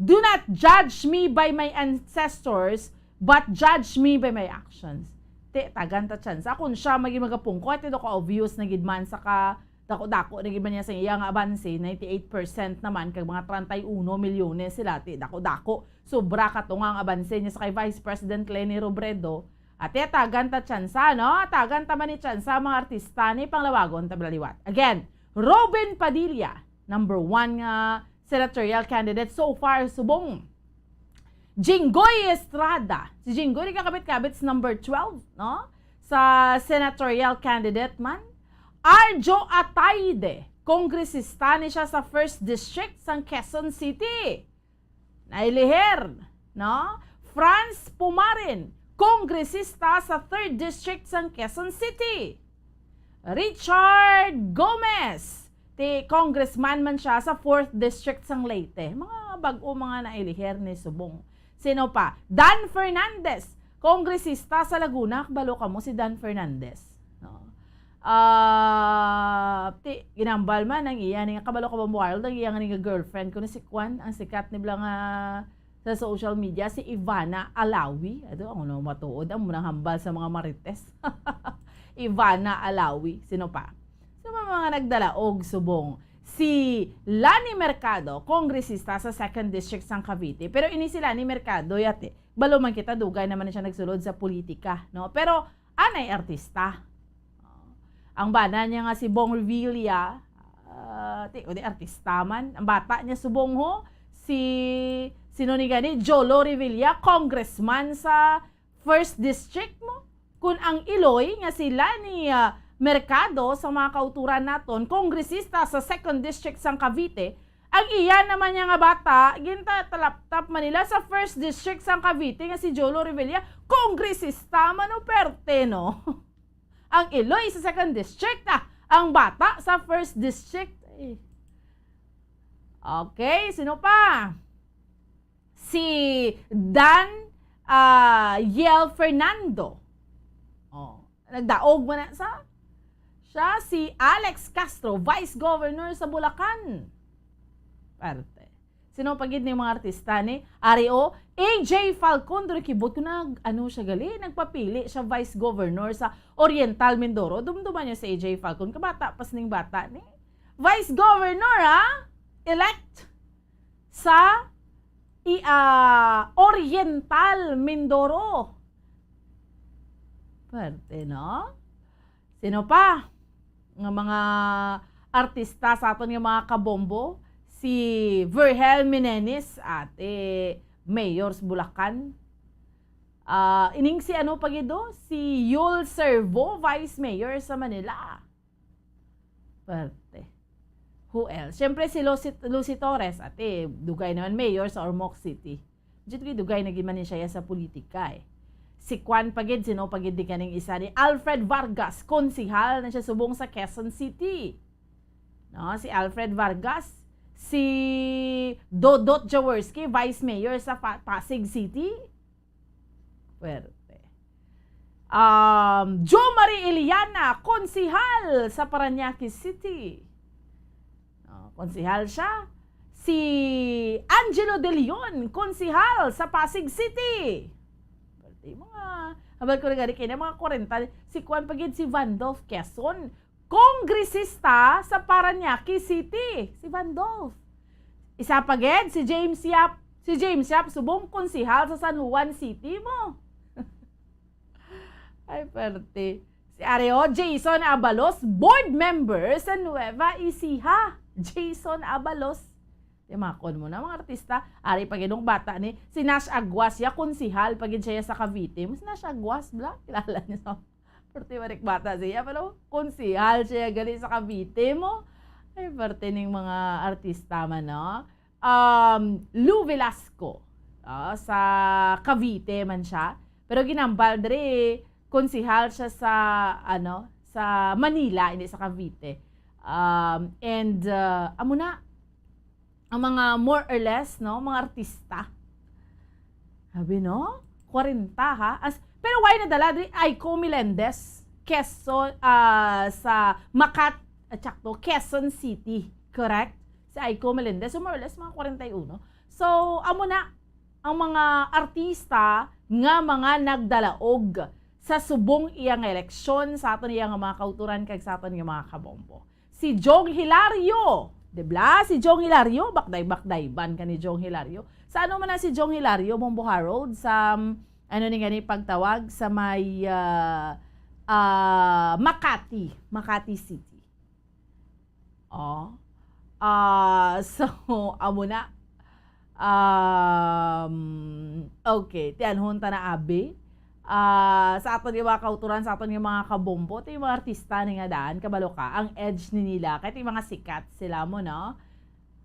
"Do not judge me by my ancestors, but judge me by my actions." Ti, tagan ta tsansa. Kung siya magi magapungko, ti do ka obvious na gid man sa ka, dako-dako na gid man niya sa iya nga abanse, ninety-eight percent naman, kag mga treinta y uno milyones sila, ti, dako-dako. Sobra ka tunga ang abanse niya sa kay Vice President Leni Robredo. Ate, tagan ta tsansa, no? Tagan ta man ni tsansa, mga artista ni panglawagon ta bala liwat. Again, Robin Padilla, number one nga senatorial candidate so far, subong. Jinggoy Estrada. Si Jinggoy nagakabit-kabit sa number twelve, no? Sa senatorial candidate man. Arjo Ataide, Kongresista ni siya sa First District sang Quezon City. Nailihir, no? Franz Pumarin, kongresista sa Third District sang Quezon City. Richard Gomez, ti congressman man siya sa Fourth District sang Leyte. Mga bag-o mga nailihir ni subong. Sino pa? Dan Fernandez, kongresista sa Laguna. Kabalo kamo si Dan Fernandez, no? Ah, ti, ginambal man ang iya ni nga, kabalo ka ba, Wild, ang iya nga ni nga girlfriend, kuno si Kwan, ang sikat ni bala nga sa social media, si Ivana Alawi. Ato, ang ano matuod, ang munang hambal sa mga marites. Ivana Alawi. Sino pa? Sa mga, mga nagdalaog subong, si Lani Mercado, kongresista sa Second District sang Cavite. Pero ini si Lani Mercado, yate, balo man kita, dugay naman na siya nagsulod sa politika, no? Pero anay artista. Ang bana niya nga si Bong Revilla, ah, ti, o di artista man. Ang bata niya subong ho, si, sino ni gani? Jolo Revilla, congressman sa First District mo. Kun ang iloy nga si Lani, ah, Mercado sa mga kauturan naton, kongresista sa Second District sang Cavite, ang iya naman niya nga bata, gintatalaptap man nila sa First District sang Cavite nga si Jolo Revilla, kongresista man o perte, no? Ang iloy sa Second District, ah, ang bata sa First District. Ay. Okay, sino pa? Si Dan, ah, Yel Fernando. Oh, nagdaog man na sa siya. Si Alex Castro, Vice Governor sa Bulacan. Parte. Sino pa gid ni mga artista ni? Ari, o, A J Falcon, diri kibot ko nag, ano siya gali, nagpapili siya Vice Governor sa Oriental Mindoro. Dumduman niyo si A J Falcon, kabata pa sining bata ni. Vice Governor, ha? Elect sa i-, ah, Oriental Mindoro. Pwerte, no? Sino pa? Nga mga artista sa aton nga mga kabombo, si Virgel Meneses, ate, mayor sa Bulacan. Ah, ining si ano pa gid, o? Si Yul Servo, vice mayor sa Manila. Pwerte. Who else? Siyempre si Lucy, Lucy Torres, ate, dugay naman mayor sa Ormoc City. Dugay, dugay na gid man ni siya sa politika, eh. Si Kwan pa gid, sino pa gid di kaning isa ni Alfred Vargas, konsihal na siya subong sa Quezon City. No, si Alfred Vargas, si Dodot Jaworski, vice mayor sa Pa-, Pasig City. Pwerte. Um, Jo Marie Iliana, konsihal sa Parañaque City. Oh, konsihal siya. Si Angelo De Leon, konsihal sa Pasig City. Pwerte, mga, habal ko na gani kina mga kwarenta, si Kwan pa gid, si Vandolph Quezon, kongresista sa Parañaque City, si Vandolph. Isa pa gid, si James Yap. Si James Yap, subong konsihal sa San Juan City mo. Ay, perte. Si Areo, Jason Abalos, board member sa Nueva Ecija. Jason Abalos. Timakon mo na, mga artista. Ari pa gid ang bata ni, si Nash Aguas, ya, konsihal pa gid siya sa Cavite. Mas Nash Aguas, bla? Kilala niyo sa Perte, barik bata siya, pero konsihal siya gali sa Cavite mo. Ay, parte ning mga artista man, no? Um, Lou Velasco, ah, sa Cavite man siya. Pero ginambal diri, konsihal siya sa, ano, sa Manila, hindi sa Cavite. Um, and, uh, amo na, ang mga more or less, no, mga artista. Sabi, no? Kwarenta, ha? As, pero why nadala diri Aiko Melendez? Quezon, ah, sa Makat-, ah, tsakto, Quezon City. Correct? Si Aiko Melendez, so more or less, mga kwarenta y uno. So, amo na ang mga artista nga mga nagdalaog sa subong iya nga eleksyon sa aton iya nga mga kauturan kag sa aton nga mga kabombo. Si Jong Hilario. Di bla? Si Jong Hilario, bakday-bakdayban ka ni Jong Hilario. Sa ano man na si Jong Hilario, Bombo Harold? Sa, um, ano ni gani pagtawag? Sa may, ah, ah, Makati. Makati City. Oh. Ah, so, amo na. Um, okay, tianhon ta na abi. Ah, sa aton nga mga kauturan, sa aton nga mga kabombo, ti mga artista ni nga daan, kabalo ka, ang edge ni nila, kay ti mga sikat sila mo, no?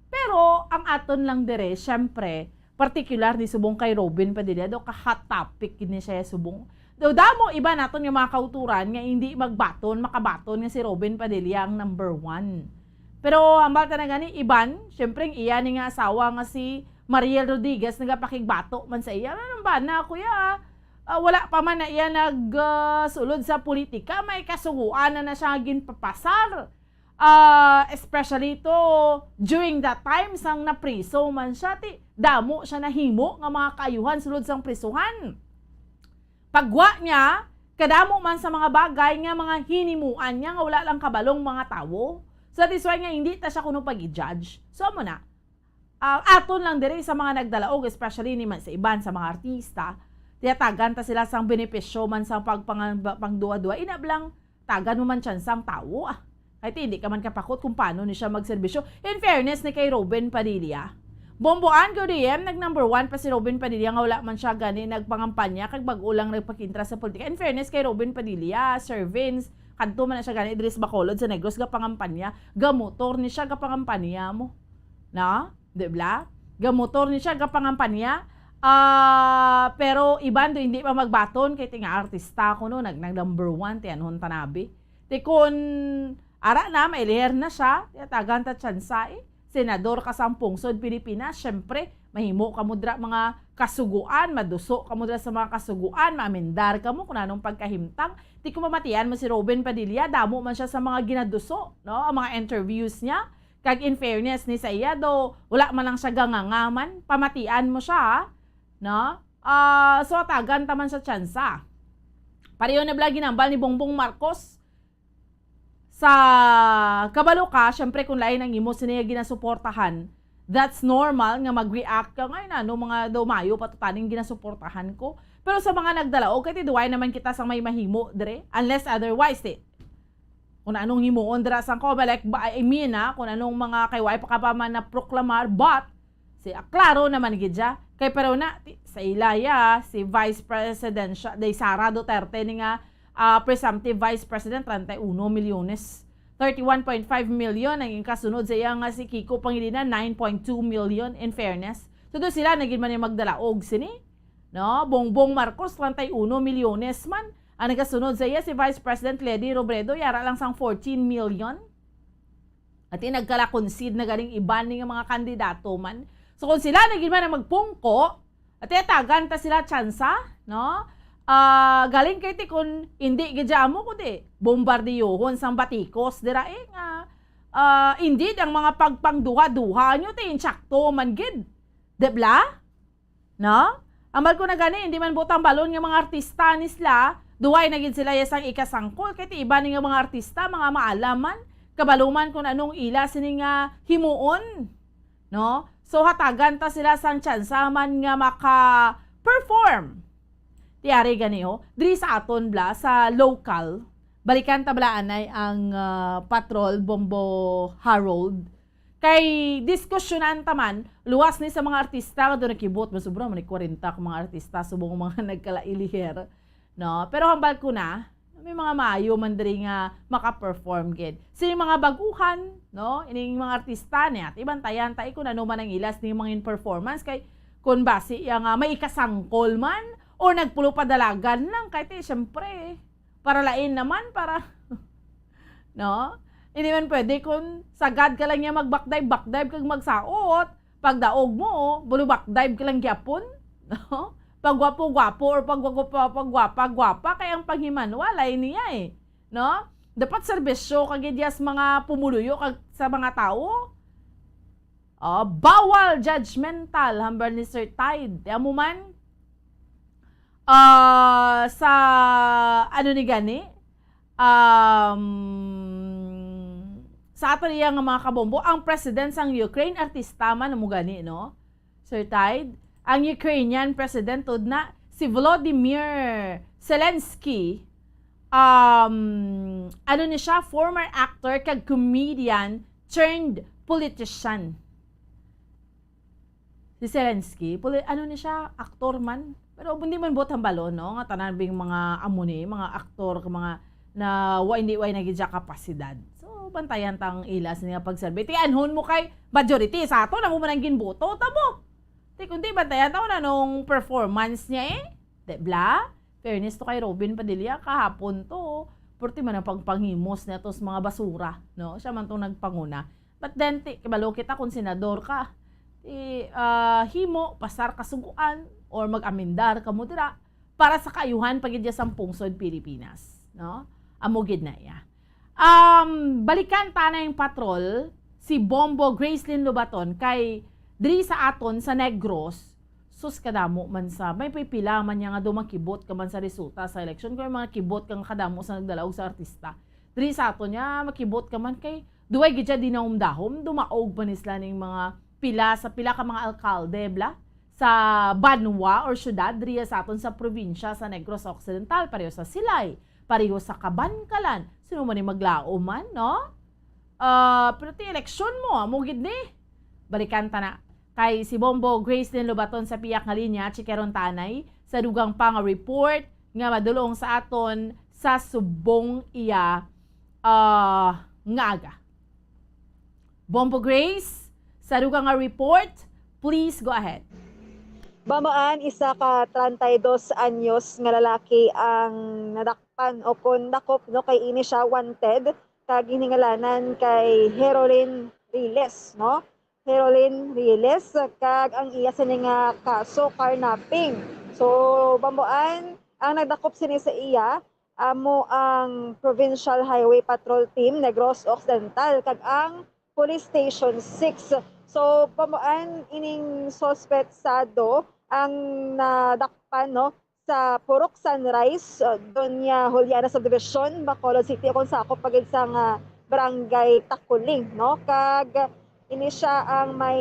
Pero ang aton lang dire, syempre, partikular ni subong kay Robin Padilla, do ka hot topic gid ni siya subong. Do damo iba naton nga mga kauturan nga hindi magbaton, makabaton nga si Robin Padilla ang number one. Pero hambal ta na gani, iban, syempre, ang iya ni nga asawa nga si Mariel Rodriguez nagapakigbato man sa iya. Ano ba na, kuya? Ah, wala pa man na iya nag, ah, sulod sa politika, may kasuguan na, na siya ginpapasar. Ah, especially to during that time sang napriso man siya, ti damo siya nahimo nga mga kaayuhan sulod sang prisuhan. Pagwa niya, kadamo man sa mga bagay nga mga hinimuan niya nga wala lang kabalong mga tawo. So, that is why nga hindi ta siya kuno pag-i-judge. So, amo na. Ah, aton lang diri sa mga nagdalaog, especially ni man sa iban sa mga artista, tiyatagan ta sila sang benepisyo man sa pagpang-, pangduwa-duwa. Ina blang, tagan mo man tsansa ang tawo, ah. Kay ti, hindi ka man kapakot kung paano ni siya magserbisyo. In fairness ni kay Robin Padilla, bomboan ko, D M, nag number one pa si Robin Padilla nga wala man siya gani nagpangampanya kag bag-o lang nagpakintra sa politika. In fairness kay Robin Padilla, Sir Vince, kadto man na siya gani diri sa Bacolod, sa Negros, gapangampanya. Gamotor ni siya, gapangampanya mo. Na? Di bla? Gamotor ni siya, gapangampanya. Ah, pero iban do hindi pa magbaton kay ti nga artista ko no, nag, nag number one, ti anhon tanabi. Ti kun ara na, mailiher na siya, tiyatagan ta tsansa, eh. Senador ka sang pungsod Pilipinas, syempre, mahimo ka mo dira mga kasuguan, maduso ka mo dira sa mga kasuguan, maamendar ka mo kung anong pagkahimtang. Ti kung mamatian mo si Robin Padilla, damo man siya sa mga ginaduso, no? Ang mga interviews niya, kag in fairness ni sa iya, do, wala man lang siya gangangaman, pamatian mo siya, ha? No? Ah, so, tagan ta man sa tsansa. Pareho na bala ginambal ni Bongbong Marcos. Sa kabalo ka, syempre, kung lain ang imo sini nga ginasuportahan, that's normal nga mag-react ka, "Ngay na, no, mga daw mayo pa to taning ginasuportahan ko." Pero sa mga nagdalaog, kay ti duway naman kita sang may mahimo dire, unless otherwise, ti. Kung anong himuon dira sang COMELEC, ba, I mean, ha, kung anong mga kay way pa ka pa man naproklamar, but si, ah, klaro naman gid siya. Kay pero na, ti, sa ila ya, si Vice Presidential, day Sara Duterte ni nga, ah, presumptive Vice President, treinta y uno milyones. Thirty-one point five million ang kasunod sa iya nga si Kiko Pangilinan, nine point two million in fairness. So, do sila na gid man yung magdalaog sini. No? Bongbong Marcos, treinta y uno milyones man. Ang nagasunod sa iya, si Vice President Leni Robredo, yara lang sang fourteen million. At yung nagkala-concede na ganing iban ni nga mga kandidato man. So, kung sila na gid man ang magpungko, at tagan ta sila tsansa, no? Ah, galing kay ti kun hindi gid amo, kundi bombardiyohon sang batikos dira, eh, nga, ah, indeed, ang mga pagpangduha-duha nyo, ti insakto man gid. Di bla? No? Ambal ko na gani, hindi man butang balon nga mga artista ni sila, duway na gid sila ya sang ikasangkol, kay ti iba ni nga mga artista, mga maalam man, kabalo man kung anong ila sini nga himuon, no? So, hatagan ta sila sang tsansa man nga maka-perform. Ti ari gani, oh, diri sa aton bla, sa local, balikan ta bla anay ang, ah, Patrol Bombo Harold. Kay diskusyonan ta man, luwas ni sa mga artista nga doon nakibot, masubra man ni kwarenta ka mga artista, subong mga nagkalailiher, no? Pero hambal ko na, may mga maayo man diri nga maka-perform gid. Sini mga baguhan, no? Ining mga artista niya, ti bantayan ta, eh, kung ano man ang ilas ni mga in performance, kay kung basi iya nga may ikasangkol man, o nagpulo padalagan lang, kay ti, syempre, para lain naman, para, no? Hindi man pwede kung sagad ka lang niya mag-backdive, backdive kag magsaot. Pagdaog mo, bulo backdive ka lang gyapon, no? Pagwapo-gwapo or pagwapo-, pagwapa-gwapa, kay ang paghimanwalay niya eh, no? Dapat serbisyo ka gid ya sa mga pumuluyo kag sa mga tawo. Oh, bawal judgmental, hambal ni Sir Tide. Ti amo man, ah, sa, ano ni gani? Um, sa ato niya nga mga kabombo, ang president sang Ukraine, artista man, amo gani, no? Sir Tide, ang Ukrainian president, tud na, si Volodymyr Zelensky, um, ano ni siya, former actor kag comedian turned politician. Si Zelensky, puli-, ano ni siya, aktor man, Pero hindi man buot hambalon, no, nga tanan bing mga amo ni, mga aktor, ka mga na wa, hindi, way na gid siya kapasidad. So, bantayan ta ang ila sa nga pagserbi. Ti anhon mo kay majority sa ato, amo man ang ginboto, tamo. Ti kundi bantayan ta kung anong performance niya eh. Di bla? Fairness to kay Robin Padilla, kahapon to, purti man ang pagpanghimos niya to sa mga basura, no? Siya man tong nagpanguna. But then, ti, kabalo kita kung senador ka, ti, ah, himo, pasar kasugoan, or mag-amendar kamo dira, para sa kaayuhan pa gid ya sang pungsod Pilipinas, no? Amo gid na iya. Um, balikan ta na yung patrol, si Bombo Gracelyn Lobaton, kay diri sa aton sa Negros, sus, kadamo man sa, may pipila man niya nga daw makibot ka man sa resulta sa eleksyon, kung may mga kibot kang kadamo sa nagdalaog sa artista. Diri sa aton niya, makibot ka man kay duway gid siya dinahom-dahom, dumaog pa ni sila ning mga pila sa pila ka mga alkalde, bla, sa banwa or syudad diri sa aton sa probinsya sa Negros Occidental, pareho sa Silay, pareho sa Kabankalan. Sino man ni maglaom man, no? Ah, pero ti eleksyon mo, amo gid ni. Balikan ta na. Kay si Bombo Gracelyn Lobaton sa piyak nga linya, chikeron tanay sa dugang pa nga report nga madulong sa aton sa subong iya, ah, nga aga. Bombo Grace, sa dugang nga report, please go ahead. Bamaan, isa ka treinta y dos anyos nga lalaki ang nadakpan o kon dakop, no, kay ini siya wanted kag giningalanan kay Herolin Riles, no? Herolin Riles, kag ang iya sini nga kaso, carnapping. So, bamaan, ang nagdakop sini sa iya amo ang Provincial Highway Patrol Team Negros Occidental kag ang Police Station six. So, bamaan, ining suspetsado ang nadakpan, no, sa Purok Sunrise, uh, Doña Juliana Subdivision, Bacolod City, kung sakop pa gid sang, ah, Barangay Takuling, no? Kag ini siya ang may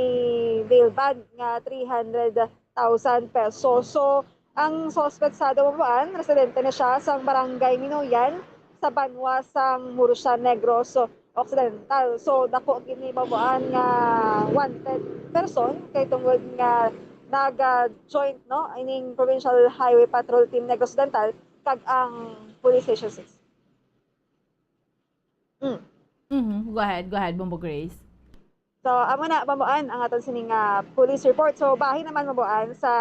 bail bond nga three hundred thousand pesos. So, ang suspetsado, bamaan, residente na siya sang Barangay Minuyan sa banwa sang Murcia, Negros Occidental. So, dako gid ni, bamaan, nga wanted person kay tungod nga naga-joint, no, ining Provincial Highway Patrol Team Negros Occidental kag ang Police Station six. Mm. Mhm. Go ahead, go ahead, Bombo Grace. So, amo na, bamaan, ang aton sini nga police report. So, bahin naman, bamaan, sa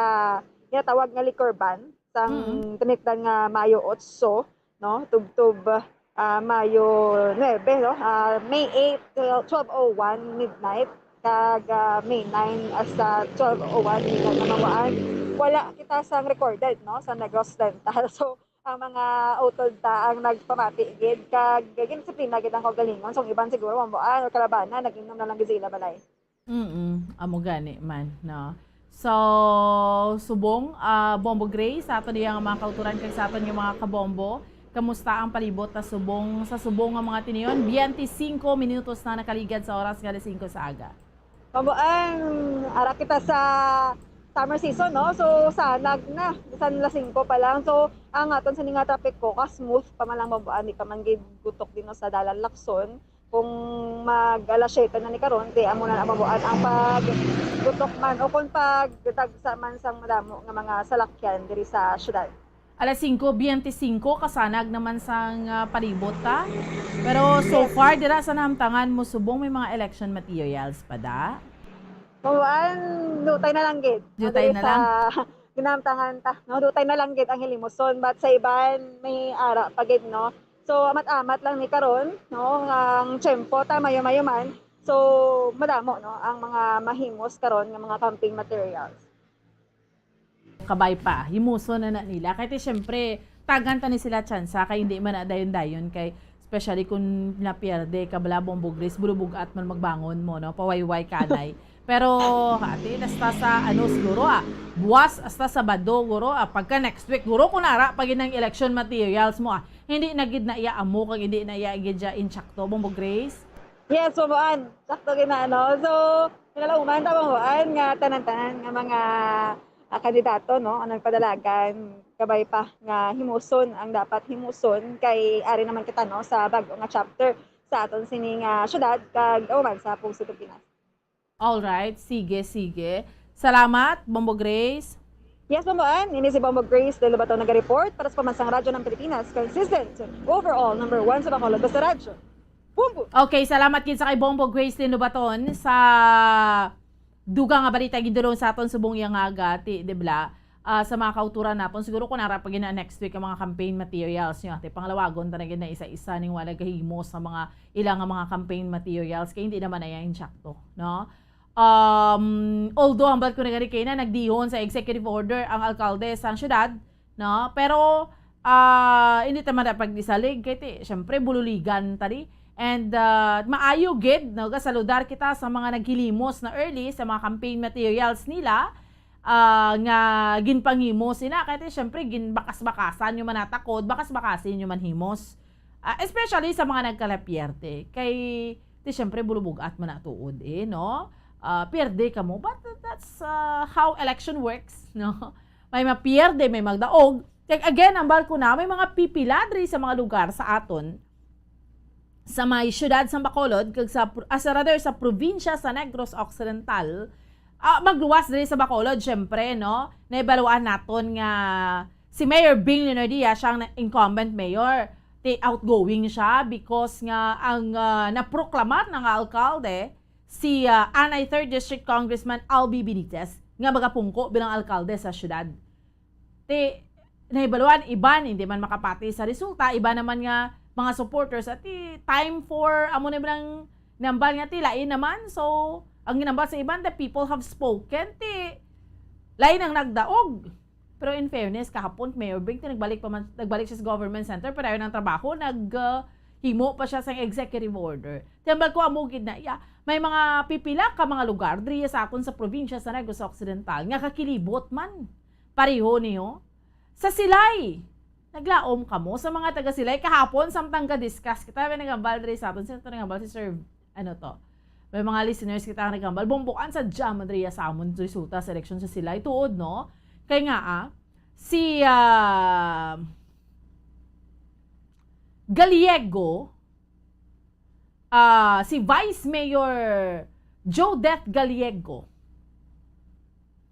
ginatawag nga liquor ban sang Mm. tinikdan nga Mayo otso, no? Tubtob, ah, Mayo nuebe, no? Ah, May eight, twelve, twelve oh one midnight, kag, ah, May nine hasta twelve oh one midnight na, bamaan. Wala kita sang recorded, no, sa Negros Occidental. So, ang mga utod ta ang nagpamati gid, kag ginsiplina gid ang kaugalingon. So, ang iban siguro, bamaan or kalabanan, nag-inom na lang gid sa ila balay. Mm, amo gani man, no? So, subong, ah, Bombo Grace, sa aton diya nga mga kautoran kag sa aton nga mga kabombo, kamusta ang palibot ta subong, sa subong nga mga tinion? Biyente singko minutos na nakaligad sa oras nga alas singko sa aga. Bamaan, ara kita sa summer season, no? So, sanag na, bisan alas singko pa lang. So, ang aton sini nga trapiko, ka-smooth pa man lang, bamaan, di ka man gid gutok dino sa dalan Lacson. Kung mag alas siyete na ni karon, di amo na na, bamaan, ang paggutok man o kung pagdagsa man sang madamo nga mga salakyan diri sa syudad. Alas singko biyente singko, kasanag naman sang, ah, palibot ta. Pero so Yes. far, dira sa nahamtangan mo subong, may mga election materials pa da? Bamaan, dutay na lang gid. Dutay Diri na sa lang? Ginahamtangan ta, no? Dutay na lang gid ang hilimuson, but sa iban may ara pa gid, no? So, amat-amat lang ni karon, no, ang tiyempo ta, mayo-mayo man. So, madamo, no, ang mga mahimos karon nga mga camping materials. Kabay pa, himuson na na nila. Kay ti, syempre, tagan ta ni sila tsansa, kay hindi man na dayon-dayon, kay especially kung napierde ka bala, Bombo Grace, bulubog-at man magbangon mo, no? Pawayway kanay. Pero, ati, hasta sa, ano, siguro, ah, buwas, hasta Sabado, guro, ah, pagka next week, guro, kung ara pa gid ang election materials mo, ah, hindi na gid na iya amo, kag hindi na iya gid siya insakto, Bombo Grace? Yes, Bombo Ann. Sakto gid na, ano. So, kinalauman ta, Bombo Ann, nga tanan-tanan nga mga, ah, kandidato, no, ang nagpadalagan, kabay pa nga himuson ang dapat himuson, kay ari naman kita, no, sa bag-o nga chapter sa aton sini nga syudad kag, o man, sa pungsod Pilipinas. Alright, sige, sige. Salamat, Bombo Grace. Yes, Bombo Ann, ini si Bombo Grace de Lobaton nag-report para sa Pamansang Radyo ng Pilipinas, consistent, overall, number one sa Bacolod, basta radyo. Bombo! Okay, salamat gid sa kay Bombo Grace Lobaton sa dugang nga balita gidulong sa aton subong yang aga, ti, di ba? Ah, sa mga kauturan naton, siguro kung nara pa gina next week ang mga campaign materials nyo, ate, panglawagon ta na gid na isa-isa ning wala gahimo sa mga ilang nga mga campaign materials kay hindi naman na yan insakto, no? Um, although hambal ko na gani kay na nagdihon sa executive order ang alkalde sa syudad, no? Pero ah, hindi ta man pagdisalig kay ti, syempre, bululigan ta di. And ah, maayo gid, no, gasaludar kita sa mga naghilimos na early sa mga campaign materials nila, ah, nga ginpanghimos ina kay ti, syempre, ginbakas-bakasan nyo man natakod, bakas-bakasin nyo man himos. Ah, especially sa mga nagkalapierte kay ti, syempre, bulubugat man na tuod, eh, no? Ah, pierde ka mo, but that's ah, how election works, no? May mapierde, may magdaog. Kag again, ang barko na may mga pipila diri sa mga lugar sa aton, sa may siyudad sa Bacolod, kag sa, pro- ah, sa, rather, sa probinsya sa Negros Occidental. Ah, magluwas diri sa Bacolod, syempre, no? Naibaluan naton nga si Mayor Bing Leonardia, siya ang na- incumbent mayor, ti outgoing siya because nga ang ah, naproklamar na nga alkalde si ah, Anay third District Congressman Albi Benitez nga magapungko bilang alkalde sa syudad. Ti, nahibaluan, iban hindi man makapati sa resulta, iba naman nga mga supporters, at ti, time for, amo na lang nambal nga ti, lain naman. So, ang ginambal sa iban, the people have spoken, ti, lain ang nagdaog. Pero in fairness, kahapon, Mayor Bing, ti, nagbalik pa man, nagbalik siya sa government center, pero ayaw ng trabaho, nag, uh, himo pa siya sa executive order. Ti, hambal ko, amo gid na iya. May mga pipila ka mga lugar, diri sa aton sa probinsya sa Negros Occidental, nga kakilibot man. Pareho niyo. Sa Silay, naglaom kamo sa mga taga Silay kahapon, samtang ga-discuss kita, may nagambal diri sa aton, sino to nagambal? Si Sir, ano to? May mga listeners kita nga nagambal, bumbukan sa jam, Andrea, sa amon resulta sa eleksyon sa Silay. Tuod, no? Kay nga, ah, si ah, Gallego, ah, si Vice Mayor Jodeth Gallego,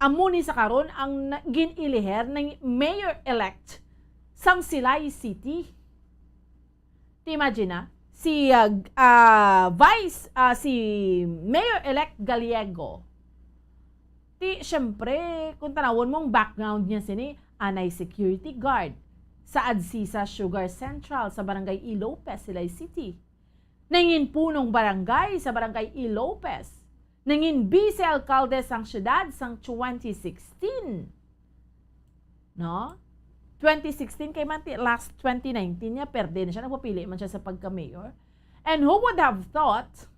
amo ni sa karon ang na- gin-iliher ng mayor-elect sang Silay City. Ti imagine na, si ah, g- ah, Vice, ah, si Mayor-elect Gallego, ti, syempre, kung tanawon mo ang background niya sini, anay security guard sa Adsisa Sugar Central sa Barangay E. Lopez, Silay City. Nangin punong barangay sa Barangay E. Lopez. Nangin vice-alkalde sang syudad sang twenty sixteen. No? Twenty sixteen kay man ti last twenty nineteen niya, perde na siya, nagpapili man siya sa pagka-mayor. And who would have thought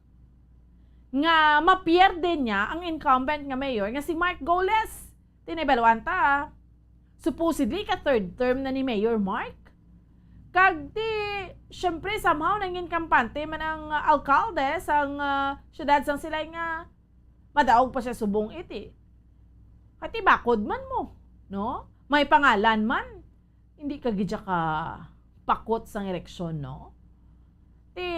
nga mapierde niya ang incumbent nga mayor nga si Mark Goles? Ti, naibaluan ta. Supposedly, ka third term na ni Mayor Mark. Kag ti, syempre, somehow, nangin kampante man ang ah, alkalde sang ah, syudad sang Silay nga madaog pa siya subong iti. Kay ti bakod man mo, no? May pangalan man. Hindi ka gid ka pakot sang eleksyon, no? Ti,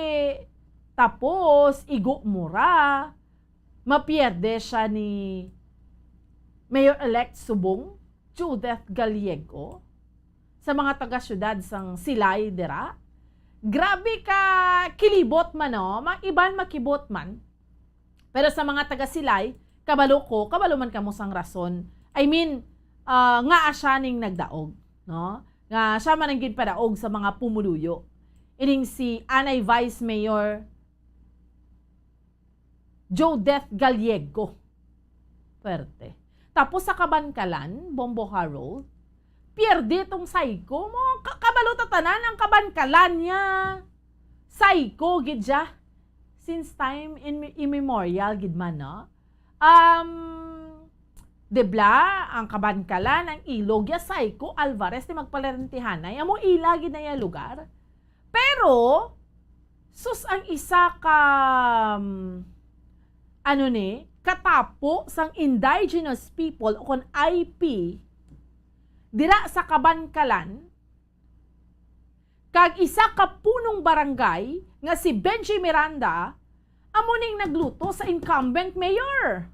tapos, igo mo ra, mapierde siya ni Mayor-elect subong Judith Gallego sa mga taga-syudad sang Silay dira. Grabe ka kilibot man, no? Mga iban makibot man. Pero sa mga taga-Silay, kabalo ko, kabalo man kamo sang rason. I mean, ah, nga siya ning nagdaog, no? Nga siya man ang ginpadaog sa mga pumuluyo. Ining si Anay Vice Mayor Jodeth Gallego. Pwerte. Tapos sa Kabankalan, Bombo Harold, pierde tong Sayco mo. Ka- kabalo ta tanan ang Kabankalan niya. Sayco gid siya. Since time in immemorial gid man, no? Um, dibla, ang Kabankalan, ang ilog ya Sayco Alvarez, ti magpalarintihanay. Amo ila gid na ya lugar. Pero, sus, ang isa ka, um, ano ni, katapo sang indigenous people o kon I P, dira sa Kabankalan, kag isa ka punong barangay nga si Benji Miranda, amo ning nagluto sa incumbent mayor.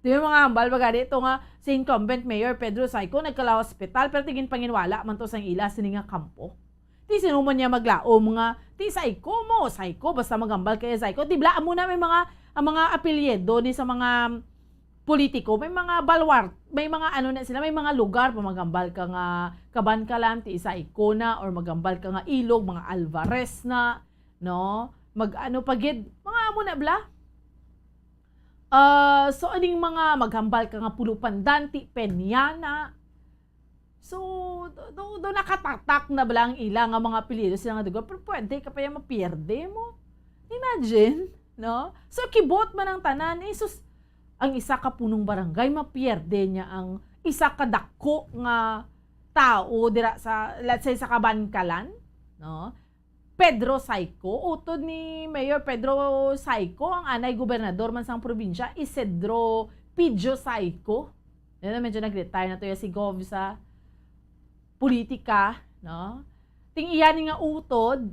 Yung mga hambal ba gani ito nga si incumbent mayor Pedro Saico nagkala hospital, pero tigin panginwala man to sang ila sini nga kampo. Ti sino man niya maglaom nga ti Saico mo, Saico, basta maghambal kay Saico. Di bala, amo na may mga, ang mga apelyido ni sa mga politiko, may mga balwar, may mga ano na sila, may mga lugar pa maghambal ka nga Kabankalan, ti Saico na, or maghambal ka nga Ilog, mga Alvarez na, no? Mag ano pa gid, mga amo na bala. Ah, so aning mga maghambal ka nga Pulupandan, ti Peña na. So, do, do, do nakatatak na bala ang ila nga mga apelyido sila nga dugo, pero pwede ka pa yung mapierde mo. Imagine, no? So, kibot man ang tanan, eh, sus, ang isa ka punong barangay, mapierde niya ang isa ka dako nga tao dira sa, let's say, sa Kabankalan, no? Pedro Saico, utod ni Mayor Pedro Saico, ang anay gobernador man sang probinsya, Isidro Pidio Saico. Yan na, medyo nag-retire na to ya si Gov sa politika, no? Ting iya ni nga utod,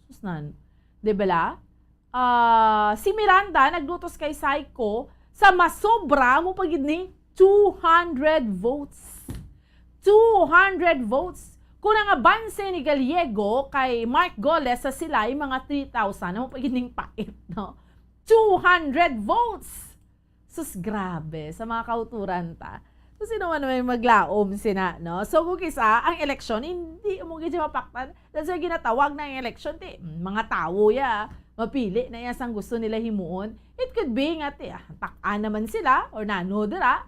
sus nan, di bala? Ah, si Miranda naglutos kay Saico sa masobra mo pa gid ni two hundred votes. Two hundred votes. Kung ang abanse ni Gallego kay Mark Goles sa Silay, mga three thousand, amo pa gid ning pait, no? Two hundred votes! Sus, grabe, sa mga kauturan ta. So, sino man may maglaom sina, no? So, kung kisa, ang eleksyon, hindi mo gid siya mapaktan. That's why ginatawag na ang eleksyon, ti, mga tawo ya, mapili na ya sang gusto nila himuon. It could be nga, ti, ah, tak-an naman sila, or nano dira,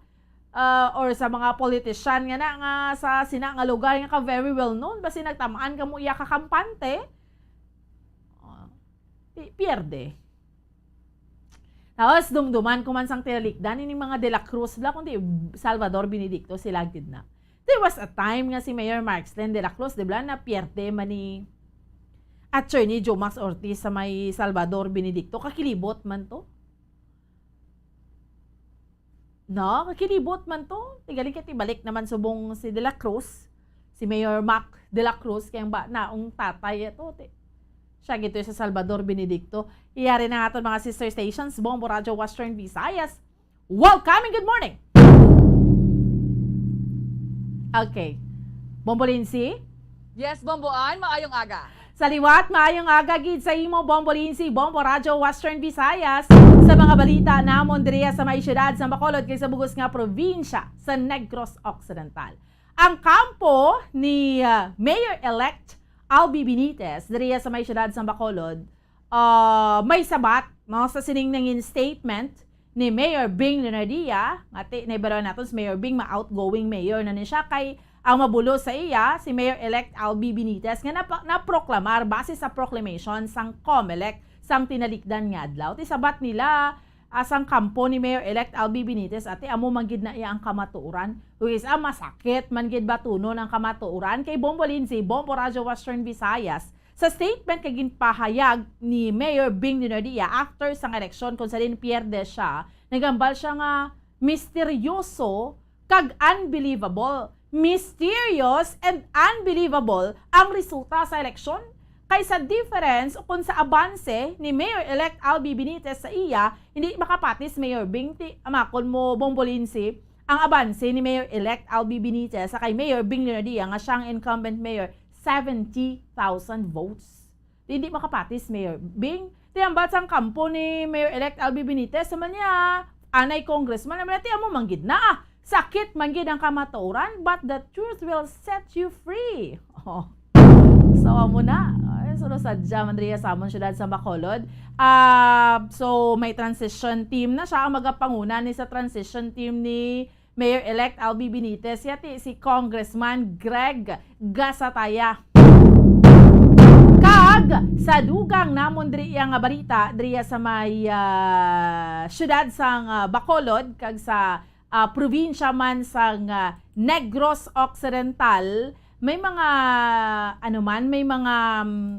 ah, or sa mga politician nga na, nga sa sina nga lugar nga ka very well known, basi nagtamaan kamo iya ka kampante, ah, pi-, pierde. Tapos, dumduman ko man sang tinalikdan ining mga De La Cruz bala, kundi Salvador Benedicto, sila gid na. There was a time nga si Mayor Markslyn De La Cruz, di ba, na pierde man ni Attorney Joe Max Ortiz sa may Salvador Benedicto. Kakilibot man to. No? Kakilibot man to. Tigaling kay tibalik naman subong si De La Cruz, si Mayor Mac De La Cruz, kay ang ba, naong tatay ito, ti. Siya gito sa Salvador Benedicto. Iyari na nga aton mga sister stations, Bombo Radyo Western Visayas. Welcome and good morning! Okay. Bombo Lindsay? Yes, Bombo Ann, maayong aga. Sa liwat, maayong aga gid sa imo, Bombo Lindsay, Bombo Radyo Western Visayas, sa mga balita namon diriya sa may siyudad sa Bacolod kag sa bug-os nga probinsya sa Negros Occidental. Ang kampo ni, ah, Mayor-elect Albi Benitez diriya sa may siyudad sa Bacolod, ah, may sabat, no, sa sining nangin statement ni Mayor Bing Leonardia, nga ti-, nahibaloan naton si Mayor Bing, ma-outgoing mayor na ni siya, kay ang mabulos sa iya, si Mayor-elect Albi Benitez, nga napa-, naproklamar base sa proclamation sang Comelec sang tinalikdan nga adlaw. Ti sabat nila, ah, sang kampo ni Mayor-elect Albi Benitez, ati, amo man gid na iya ang kamatuoran. Which is, ah, masakit man gid batunon ang kamatuoran kay Bombo Lindsay, Bombo Radyo Western Visayas, sa statement kay ginpahayag ni Mayor Bing Leonardia after sang eleksyon kung sa din pierde siya, naghambal siya nga misteryoso kag unbelievable. Mysterious and unbelievable ang resulta sa eleksyon, kay sa difference o kung sa abanse ni Mayor-elect Albi Benitez sa iya, hindi makapati si Mayor Bing, ti, amakon mo, Bombo Lindsay, ang abanse ni Mayor-elect Albi Benitez sa kay Mayor Bing Leonardia nga siya ang incumbent mayor, seventy thousand votes. Di, di makapati si Mayor Bing. Ti hambal sang kampo ni Mayor-elect Albi Benitez, sa man niya, anay congressman, naman, ti, amo man gid na, ah. Sakit man gid ang kamatuoran, but the truth will set you free. Oh. So, amo na. Ay, suno sadya man diriya sa amon siyudad sa Bacolod. Ah, so, may transition team na siya. Ang magapanguna ni sa transition team ni Mayor-elect Albi Benitez, yati si Congressman Greg Gasataya. Kag sa dugang namon diri nga balita, diriya sa may, ah, siyudad sang, ah, Bacolod, kag sa, ah, probinsya man sang, ah, Negros Occidental, may mga, ano man, may mga, mm,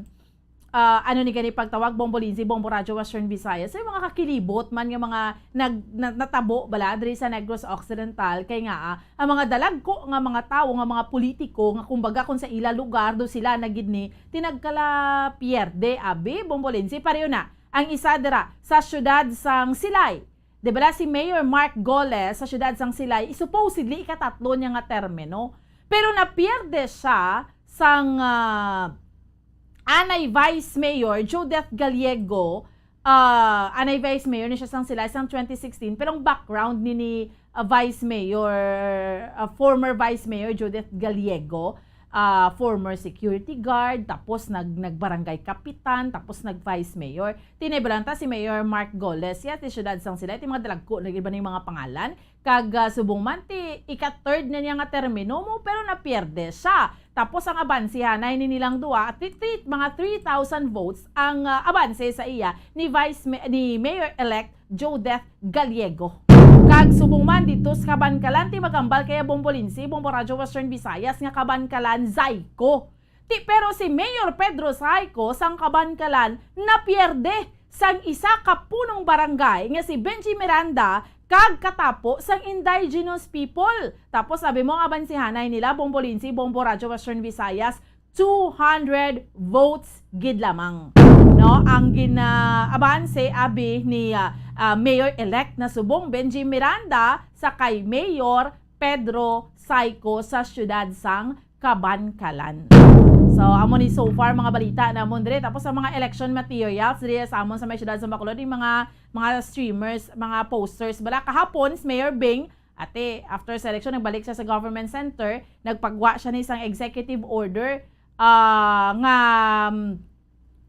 ah, ano ni gani pagtawag, Bombo Lindsay, Bombo Radyo Western Visayas, may mga kakilibot man nga mga nag-, na-, natabo bala diri sa Negros Occidental, kay nga, ah, ang mga dalagko nga mga tawo, nga mga politiko, nga kumbaga kung sa ila lugar do sila na gid ni, ti nagkala pierde, abi, Bombo Lindsay, pareho na ang isa dira sa siyudad sang Silay, Di bala si Mayor Mark Goles sa siyudad sang Silay, supposedly ikatatlo niya nga termino. Pero napierde siya sang, ah, anay Vice Mayor Judith Gallego. Ah, anay Vice Mayor ni siya sang Silay sang twenty sixteen, pero ang background ni, ni, ah, Vice Mayor, ah, former Vice Mayor Judith Gallego, ah, former security guard, tapos nag-, nagbarangay kapitan, tapos nag-vice mayor. Ti nabulanta si Mayor Mark Goles, ya, ti siyudad sang Silay, ti mga dalagko na gid ba ning mga pangalan. Kag, ah, subong man ti ika-third na niya nga termino mo, pero napierde siya. Tapos ang abanse anay ni nilang duha, ti, ti, mga three thousand votes ang, ah, abanse sa iya ni Vice Ma-, ni Mayor-elect Jodeth Gallego. Kag subong man dito sa Kabankalan, ti magambal kaya Bombo Lindsay, Bombo Radyo Western Visayas nga Kabankalan Zyco. Ti, pero si Mayor Pedro Zyco sang Kabankalan napierde sang isa ka punong barangay nga si Benji Miranda kag katapo sang indigenous people. Tapos sabi mo nga abanse anay nila, Bombo Lindsay, Bombo Radyo Western Visayas, two hundred votes gid lamang. No, ang gina-, abanse abi ni, ah, ah, Mayor-elect na subong Benji Miranda sa kay Mayor Pedro Zyco sa siyudad sang Kabankalan. So, amo ni so far mga balita namon diri. Tapos sa mga election materials diri sa amon sa may siyudad sa Bacolod, yung mga, mga streamers, mga posters, bala kahapon si Mayor Bing, ate, after sa election, nagbalik siya sa government center, nagpagwa siya ni isang executive order, ah, nga, um,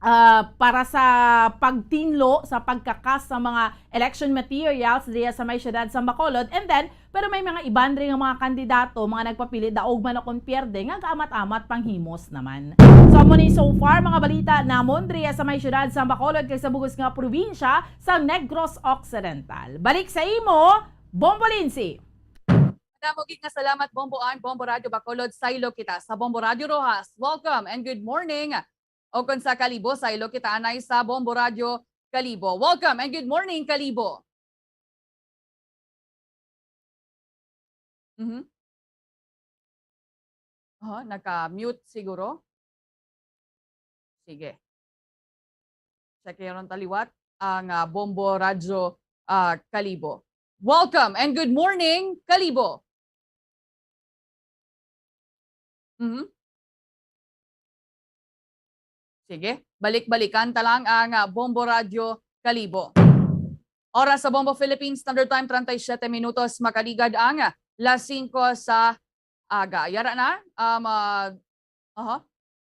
ah, para sa pagtinlo sa pagkakas sa mga election materials diya sa may siyudad sa Bacolod. And then, pero may mga iban rin nga mga kandidato, mga nagpapili, daog man o kon pierde, nga gaamat-amat panghimos naman. So, amo ni so far mga balita namon diya sa may siyudad sa Bacolod kag sa bugos nga probinsya sa Negros Occidental. Balik sa imo, Bombo Lindsay. Madamo gid nga salamat, Bombo Ann, Bombo Radyo Bacolod, saylo kita sa Bombo Radyo Roxas. Welcome and good morning. O kon sa Kalibo, saylo kita anay sa Bombo Radyo Kalibo. Welcome and good morning, Kalibo. Mhm. Oh, naka-mute siguro. Sige. Check ron ta liwat ang, ah, Bombo Radyo, ah, Kalibo. Welcome and good morning, Kalibo. Mhm. Sige, balik-balikan ta lang ang, ah, Bombo Radyo Kalibo. Oras sa Bombo Philippines Standard Time, treinta y siete minutos, makaligad ang, ah, las singko sa aga. Yara na, um, ah, aha.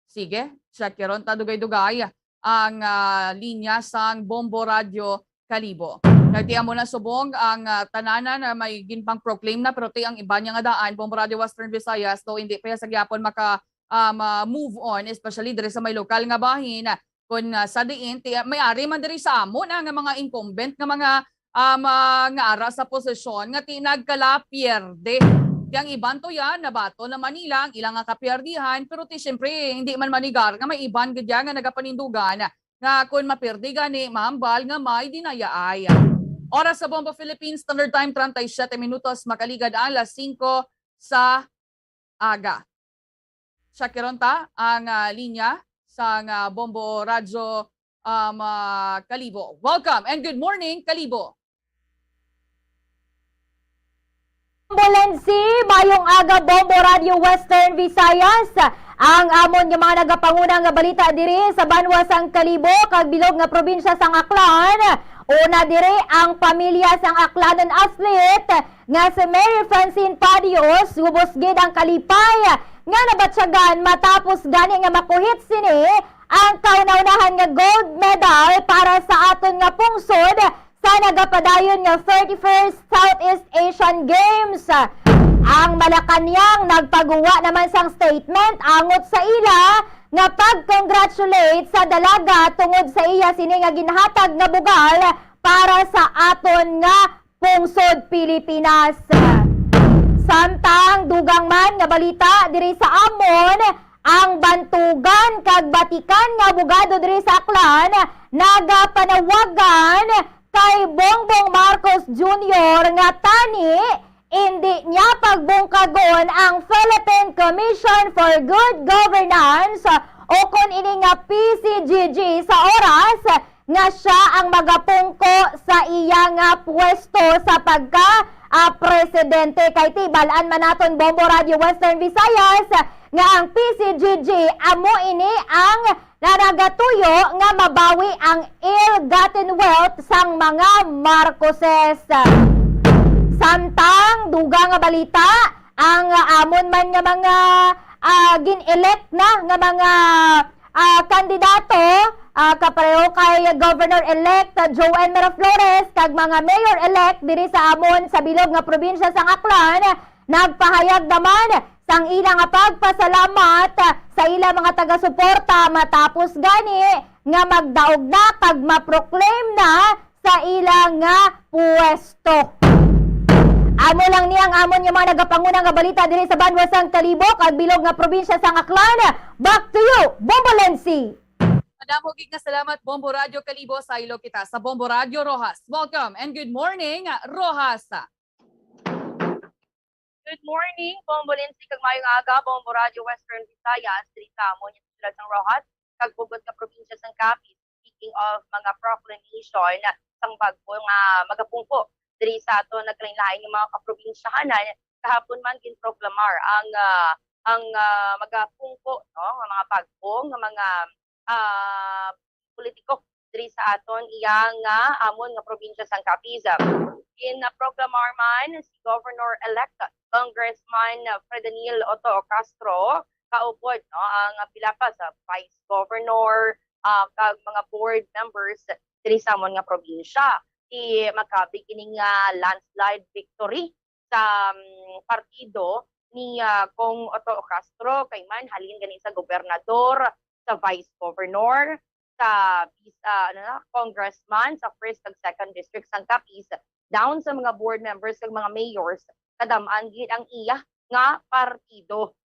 Sige, check ron ta dugay-dugay ang, ah, linya sang Bombo Radyo Kalibo. Kag ti amo na subong ang, ah, tanan na may ginpang-proclaim na, pero ti ang iban niya nga daan, Bombo Radyo Western Visayas, daw hindi pa sa gyapon maka, um, ah, move on, especially diri sa may lokal nga bahin. Kun, ah, sa diin, ti, may ari man diri sa amo na nga mga incumbent nga mga, um, ah, nga ara sa posisyon nga ti nagkalapierde. Ti ang iban to yan, nabato naman nila ang ilang nga kapierdihan, pero ti siyempre, hindi man manigar nga may iban gid yan nga nagapanindugan nga kun mapirdi gani, mahambal nga may dinayaay. Oras sa Bombo Philippines Standard Time, treinta y siete minutos, makaligad ang las singko sa aga. Check ron ta ang, ah, linya sang, ah, Bombo Radyo, um, ah, Kalibo. Welcome and good morning, Kalibo. Bombo Lindsay, mayong aga, Bombo Radyo Western Visayas. Ang amon nga mga nagapanguna nga balita diri sa banwa sang Kalibo kag bilog nga probinsya sang Aklan. Una diri ang pamilya sang Aklanon athlete nga si Mary Francine Padios, gubos gid ang kalipay nga nabatyagan matapos gani nga makuhit sini ang kauna-unahan nga gold medal para sa aton nga pungsod sa nagapadayon nga thirty-first Southeast Asian Games. Ang Malacañang nagpaguwa naman sang statement angot sa ila nga pag-congratulate sa dalaga tungod sa iya sini nga ginhatag nga bugal para sa aton nga pungsod Pilipinas. Samtang dugang man nga balita diri sa amon, ang bantugan kag batikan nga abogado diri sa Aklan nagapanawagan kay Bongbong Marcos Junior nga tani indi niya pagbungkagon ang Philippine Commission for Good Governance o kon ini nga P C G G sa oras nga siya ang magapungko sa iya nga pwesto sa pagka, ah, presidente. Kay tibal-an man naton, Bombo Radio Western Visayas, nga ang P C G G amo ini ang nanagatuyo nga mabawi ang ill-gotten wealth sang mga Marcoses. Samtang dugang nga balita, ang amon man nga mga, ah, gin-elect na nga mga, ah, kandidato, ah, kapareho kay Governor-elect Joel Miraflores kag mga mayor-elect diri sa amon sa bilog nga probinsya sang Aklan, nagpahayag naman sang ila nga pagpasalamat sa ila mga taga-suporta matapos gani nga magdaog na kag ma-proclaim na sa ila nga pwesto. Amo lang ni ang amon nga mga nagapanguna nga balita diri sa banwa sang Kalibo kag bilog nga probinsya sang Aklan. Back to you, Bombo Lensi. Madamo gid nga salamat, Bombo Radyo Kalibo. Saylo kita sa Bombo Radyo Roxas. Welcome and good morning, Roxas. Good morning, Bombo Lensi, kag maayong aga, Bombo Radyo Western Visayas, diri sa amon nga syudad sang Roxas, kag bug-os nga probinsya sang Capiz. Speaking of mga proclamation sang bag-o nga magapungko diri sa aton nagkalain-lain nga mga kaprobinsyahanan, kahapon man ginproklamar ang, ah, ang, ah, magapungko, no, nga mga bag-o nga mga, ah, politiko diri sa aton iya nga amon nga probinsya sang Capiz. Ginproklamar man si Governor-elect Congressman Fredonil Oto Castro, kaupod, no, ang pila pa sa vice governor, ah, kag mga board members diri sa amon nga probinsya. Di makabig ini nga landslide victory sa, mm, partido ni, ah, Cong Oto Castro, kay man halin gani sa gobernador, sa vice governor, sa bis-, ah, ano na, congressman sa first kag second district sang Capiz, down sa mga board members kag mga mayors, kadam-an gid ang iya nga partido.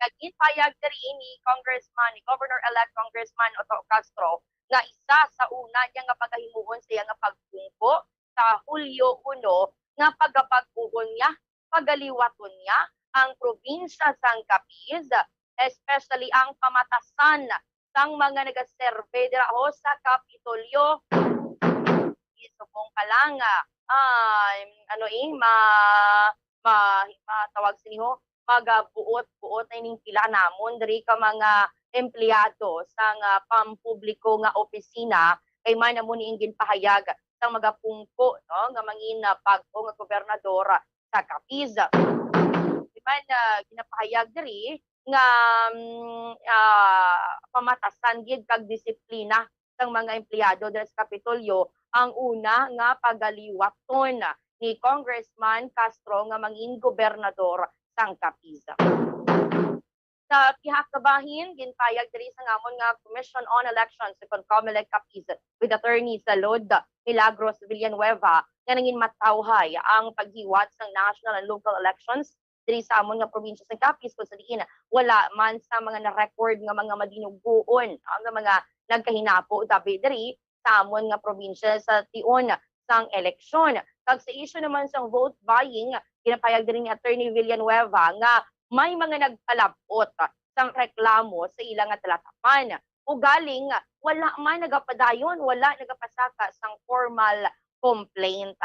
Nagin payag diri ni Congressman, ni Governor-elect Congressman Oto Castro, nga isa sa una niya nga pagahimuon sa iya nga pagpungko sa Hulyo uno nga pagabag-uhon niya, pagaliwaton niya ang probinsya sang Capiz, especially ang pamatasan sang mga nagaserbe dira ho sa Kapitolyo. Subong pa lang, ah, ah, ano, eh, ma-, ma-, matawag sini ho, magabuot-buot na ining pila namon diri ka mga empleyado sang, ah, pampubliko nga opisina, kay man amo ni ang ginpahayag sang magapungko, no, nga mangin, ah, bag-o nga gobernador sa Capiz. Di man, ah, ginapahayag diri nga, mm, ah, pamatasan gid kag disiplina sang mga empleyado diri sa Kapitolyo ang una nga pagaliwaton ni Congressman Castro nga mangin gobernador sang Capiz. Sa pihak nga bahin, ginpayag diri sa ngamon nga Commission on Elections, kon Comelec Capiz, with Attorney Salud Milagros Villanueva, nga nangin matawhay ang paghiwat sang national and local elections diri sa amon nga probinsya sa Capiz, kung sa diin wala man sa mga na-record nga mga madinugoon, ah, nga mga nagkahinapo tabi diri sa amon nga probinsya sa tion sang eleksyon. Kag sa isyu naman sang vote buying, ginapahayag diri ni Attorney Villanueva nga may mga nagpalab-ot sang reklamo sa ila nga talatapan. Ugaling wala man nagapadayon, wala nagapasaka sang formal complaint.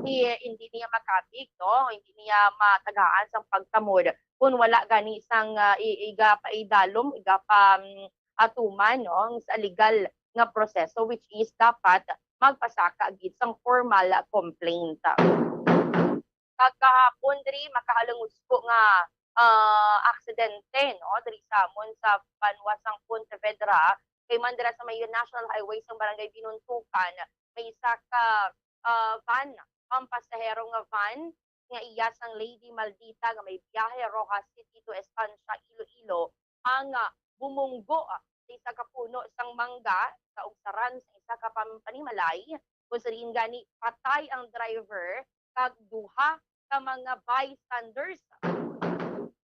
Di, hindi niya makabig, no? Hindi niya matagaan sang pagtamod kung wala gani sang, ah, i-, igapaidalom, igapa, mm, atuman, no, sa legal nga proseso, which is dapat magpasaka gid sang formal complaint. Kag kahapon diri, makahalangusgo nga, ah, aksidente, no, diri sa amon sa banwa sang Pontevedra, kay man dira sa may National Highway sang Barangay Binuntukan, may isa ka, ah, van, ang pasahero nga van nga iya sang Lady Maldita nga may biyahe Roxas City to Estancia, Iloilo, ang, ah, bumunggo, ah, sa isa ka puno sang mangga sa ugsaran sa isa ka pam-, panimalay, kung sa diin gani patay ang driver kag duha ka mga bystanders.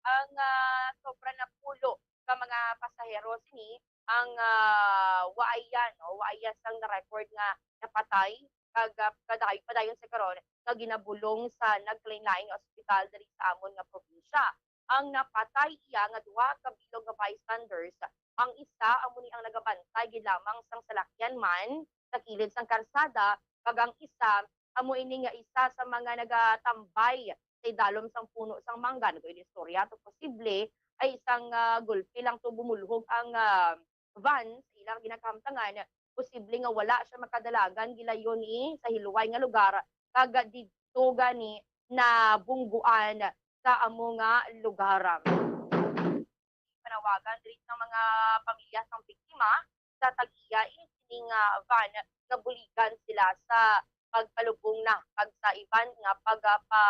Ang, ah, sobra na pulo ka mga pasahero sini ang, ah, wa iya, no, wa iya sang na-record nga napatay, kag, ah, paday-, padayon sa karon nga ginabulong sa nagkalain-lain nga ospital diri sa amon nga probinsya. Ang napatay iya nga duha ka bilog nga bystanders Ang isa amo ni ang nagabantay gid lamang sang salakyan man sa kilid sang karsada, kag ang isa amo ini nga isa sa mga nagatambay sa idalom sang puno sang mangga. Nag-istorya to, posible ay isang, ah, gulpi lang to bumulhog ang, ah, van sa ilang ginakahamtangan. Posible nga wala siya makadalagan, gilayon ni sa hilway nga lugar, kag didto gani nabungguan sa amo nga lugar. Panawagan diri sa mga pamilya sang biktima sa tag-iya ini sini nga van nga buligan sila sa pagpalubong na kag sa iban nga pagpa,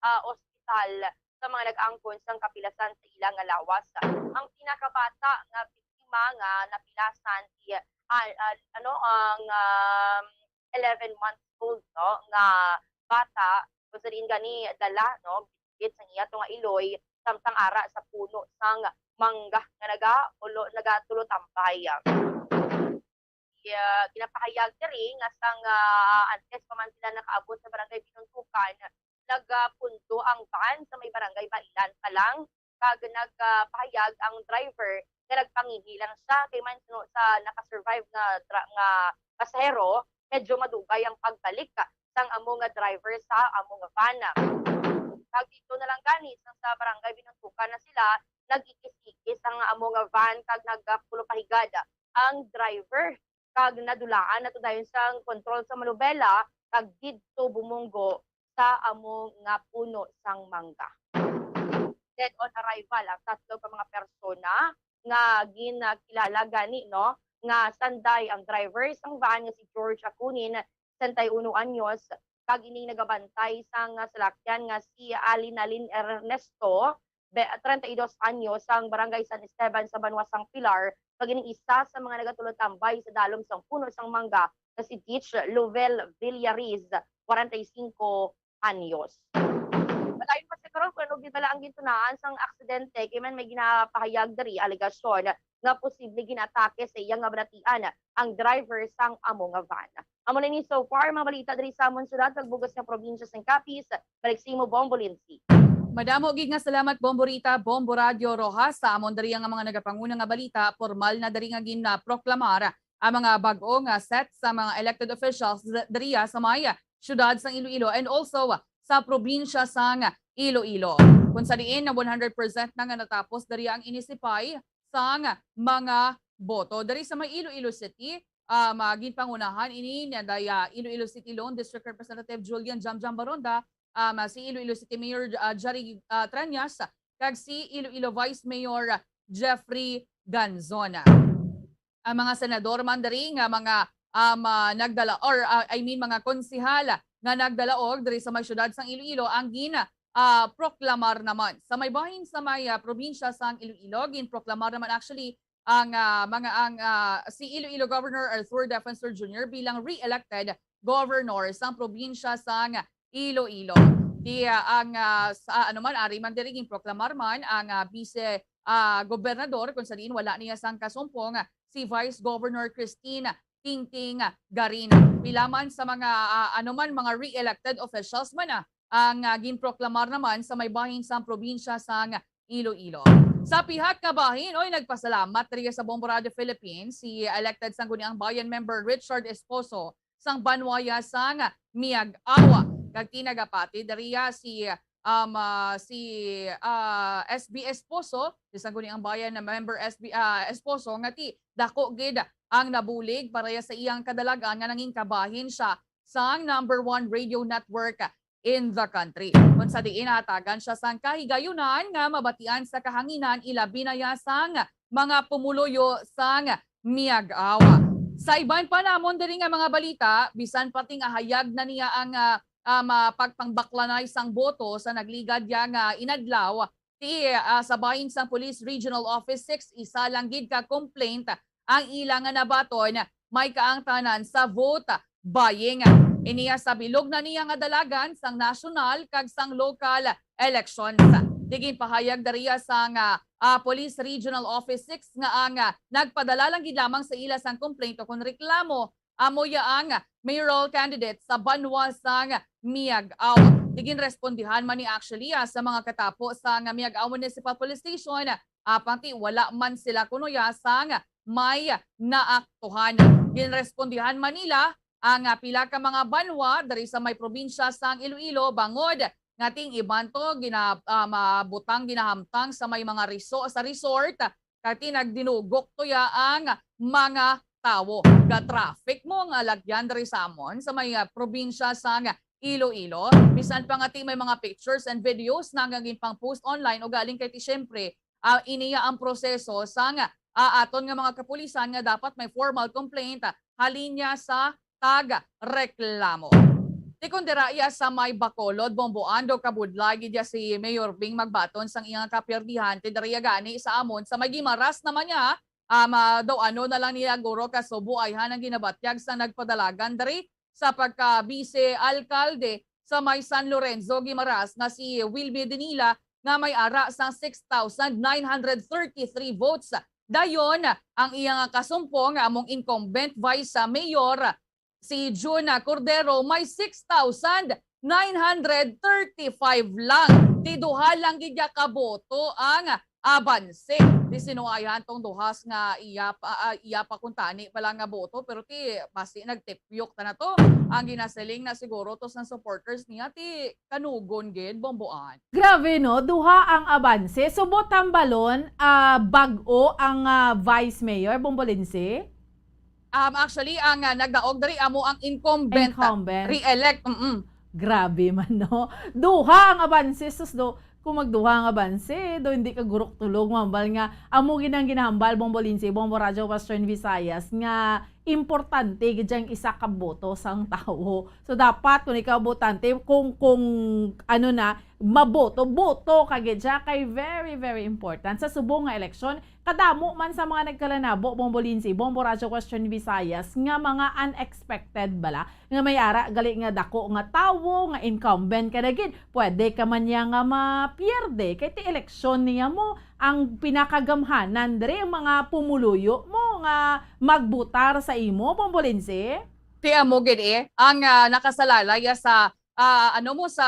ah, ospital sa mga nag-angkon sang kapilasan sa ila nga lawas. Ang pinakabata nga biktima nga napilasan si, ah, ah, ano, ang, um, eleven months old, no, nga bata, kung sa diin gani dala, no, gid sang iya to nga iloy, samtang ara sa puno sang mangga nga naga-, ulo-, nagatulotambay. Iya, ginapahayag diri nga sang, ah, antes pa man sila nakaabot sa barangay Binuntukan, nagapundo ang van sa may barangay Bailan pa lang, kag nagpahayag ang driver nga nagpangihi lang siya, kay man suno sa naka-survive nga dra-, nga pasahero, medyo madugay ang pagbalik sang amo nga driver sa amo nga van. Kag dito na lang gani sa, sa barangay Binuntukan na sila, nag-ikis-ikis ang amo nga van kag nagpulupahigad ang driver, kag nadulaan na to dayon sang kontrol sa manubela kag didto bumunggo sa amo nga puno sang mangga. Dead on arrival ang tatlo ka mga persona nga ginakilala gani, no, nga sanday ang driver sang van nga si George Acunin, sesenta y uno anyos, kag ining nagabantay sang salakyan nga si Alinalin Ernesto, be-, treinta y dos anyos, sang Barangay San Esteban sa banwa sang Pilar, kag ining isa sa mga nagatulotambay sa dalom sang puno sang mangga nga si Teach Lovell Villariz, kwarenta y singko anyos. Padayon pa sa karon kung ano gid bala ang gintunaan sang aksidente, kay man may ginapahayag diri alegasyon nga posible ginaatake sa iya nga balatian ang driver sang amo nga van. Amo na ni so far mga balita diri sa amon syudad kag bugas nga probinsya sang Capiz. Balik sa imo, Bombo Lindsay. Madamo gid nga salamat, Bombo Rita, Bombo Radyo Rojas. Sa amon diri nga mga nagapanguna nga balita, pormal na diri nga ginproklamar ang mga bag-o nga set sa mga elected officials d-, diriya sa may siyudad sang Iloilo and also sa probinsya sang Iloilo. Kung sa diin na one hundred percent na nga natapos diri ang inisipay sang mga boto. Diri sa may Iloilo City, um, ah, ginpangunahan ini ni Daya Iloilo City Lone District Representative Julian Jamjam Baronda, um, ah, si Iloilo City Mayor, ah, Jerry, ah, Treñas, kag si Iloilo Vice Mayor Jeffrey Ganzon. Ang mga senador man diri nga mga, um, ah, nagdala, or, ah, I mean, mga konsehal nga nagdalaog diri sa may siyudad sang Iloilo ang gin, ah, proklamar naman. Sa may bahin sa may, ah, probinsya sang Iloilo, ginproklamar naman actually ang, ah, mga, ang, ah, si Iloilo Governor Arthur Defensor Junior bilang re-elected governor sang probinsya sang Iloilo. Di, ah, ang, ah, sa, ano man, ari man diri, ginproklamar man ang, ah, bise, ah, gobernador, kung sa diin wala niya sang kasumpong, si Vice Governor Christine Tingting Garin. Pila man sa mga, ah, ano man, mga re-elected officials man, ah, ang, ah, ginproklamar naman sa may bahin sang probinsya sang Iloilo. Sa pihat nga bahin, oy, nagpasalamat diri sa Bombo Radio Philippines si elected Sangguniang Bayan member Richard Esposo sang banwa sang Miag-aw. Kag tinagapati diriya si, um, ah, si, ah, S B Esposo, si Sangguniang Bayan na member S B, ah, Esposo, nga ti dako gid ang nabulig para sa iyang kadalagan nga nangin kabahin siya sang number one radio network in the country. Kung sa diin nahatagan siya sang kahigayunan nga mabatian sa kahanginan, ilabi na ya sang mga pumuluyo sang Miag-aw. Sa iban pa namon diri nga mga balita, bisan pa ti nga hayag na niya ang, ah, um, ah, pagpangbaklanay sang boto sa nagligad ya nga inadlaw, ti, ah, sa bahin sang Police Regional Office six, isa lang gid ka complaint ang ila nga nabaton, may kaangtanan sa vote buying. Iniya sa bilog na niya nga dalagan sang nasyonal kag sang lokal elections. Ti ginpahayag diriya sang, ah, ah, Police Regional Office six nga ang, ah, nagpadala lang gid lamang sa ila sang complaint o kon reklamo amo ya ang mayoral candidate sa banwa sang Miag-aw. Ti ginrespondihan man ni actually, ah, sa mga katapo sang Miag-aw Municipal Police Station apang ti wala man sila kuno ya sang may naaktuhan. Ginrespondihan man nila ang, ah, pila ka mga banwa diri sa may probinsya sang Iloilo bangod nga ting iban to gina-, ah, mabutang ginahamtang sa may mga reso-, sa resort, kag ti nagdinugok to ya ang mga tawo. Ga-traffic mo nga lagyan diri sa amon sa may, ah, probinsya sang Iloilo. Bisan pa nga ti may mga pictures and videos na nga ginpang-post online, ugaling kay ti syempre, ah, iniya ang proseso sang, ah, aton nga mga kapulisan nga dapat may formal complaint, ah, halin niya sa tag reklamo. Ti kon dira iya sa may Bacolod, Bombo Ando, kabudlay gid ya si Mayor Bing Magbaton sang iyang kapiyerdihan. Ti diri iya gani sa amon sa may Guimaras naman niya, ah, ma-, daw ano na lang niya guro kasubo ayhan ang ginabatyag sa nagpadalagan diri sa pagka-bise alkalde sa may San Lorenzo, Guimaras nga si Wilmy Dinila nga may ara sang six thousand nine hundred thirty-three votes. Dayon, ang iya nga kasumpong nga among incumbent vice mayor, si Jun Cordero, may six thousand nine hundred thirty-five lang. Ti duha lang gid ya ka boto ang abanse. Ti sinuwayhan tong duhas nga iya pa, ah, iya pa kuntani pala nga boto, pero ti basi nagtipyok ta na to. Ang ginasiling na siguro to sa supporters niya, ti kanugon gid, Bomboan. Grabe, no? Duha ang abanse. Subot hambalon, ah, bag-o ang, ah, vice mayor, Bombolense? Um, actually, ang, ah, nagdaog diri amo ang incumbent, ah, Incumbent. re-elect. Mm-mm. Grabe man, no? Duha ang abanse, sus, do. Kung magduha ang abanse, do hindi ka gurok tulog, mambal nga. Amo gid ang ginahambal, Bombolense, Bombo Radyo Western Visayas, nga importante gid ang isa ka boto sang tawo. So, dapat kung ikaw botante, kung, kung ano na, maboto, boto ka gid siya, kay very, very important. Sa subong nga eleksyon, kadamo man sa mga nagkalanabo, Bombolense, Bombo Radyo Western Visayas, nga mga unexpected bala, nga may ara gali nga dako nga tawo, nga incumbent ka na gid. Pwede ka man niya nga mapierde, kay ti eleksyon niya mo, ang pinakagamhanan diri ang mga pumuluyo mo nga magbutar sa imo, Bombolense. Ti amo gid, eh, ang, ah, nakasalalay ya sa, ah, ano mo, sa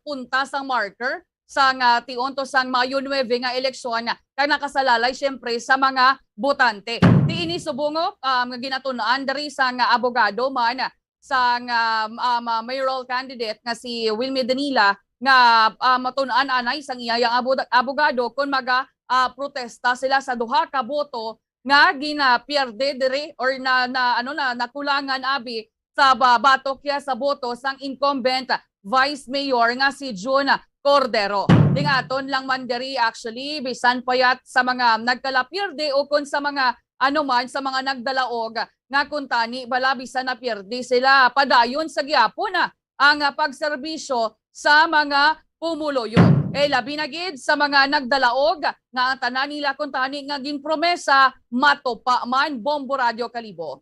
punta sang marker sang, ah, tion to sang Mayo nuebe nga eleksyon, kag nakasalalay siyempre sa mga botante. Ti ini subong, um, nga ginatun-an diri sang abogado man sang, um, um, ah, mayoral candidate nga si Wilmy Danila nga, ah, matun-an anay sang iyang abo-, abogado kon maga, ah, protesta sila sa duha ka boto nga ginapierde diri or na, na, ano, na nakulangan abi sa ba-, batok ya sa boto sang incumbent vice mayor nga si Jun Cordero. Ting aton lang man diri, actually, bisan payat sa mga nagkalapierde o kon sa mga ano man, sa mga nagdalaog nga kuntani bala bisan napierde sila, padayon sa gihapon na ang, ah, pagserbisyo sa mga pumuluyo. Eh, labi na gid sa mga nagdalaog nga ang tanan nila kuntani nga ginpromesa matupa man, Bombo Radyo Kalibo.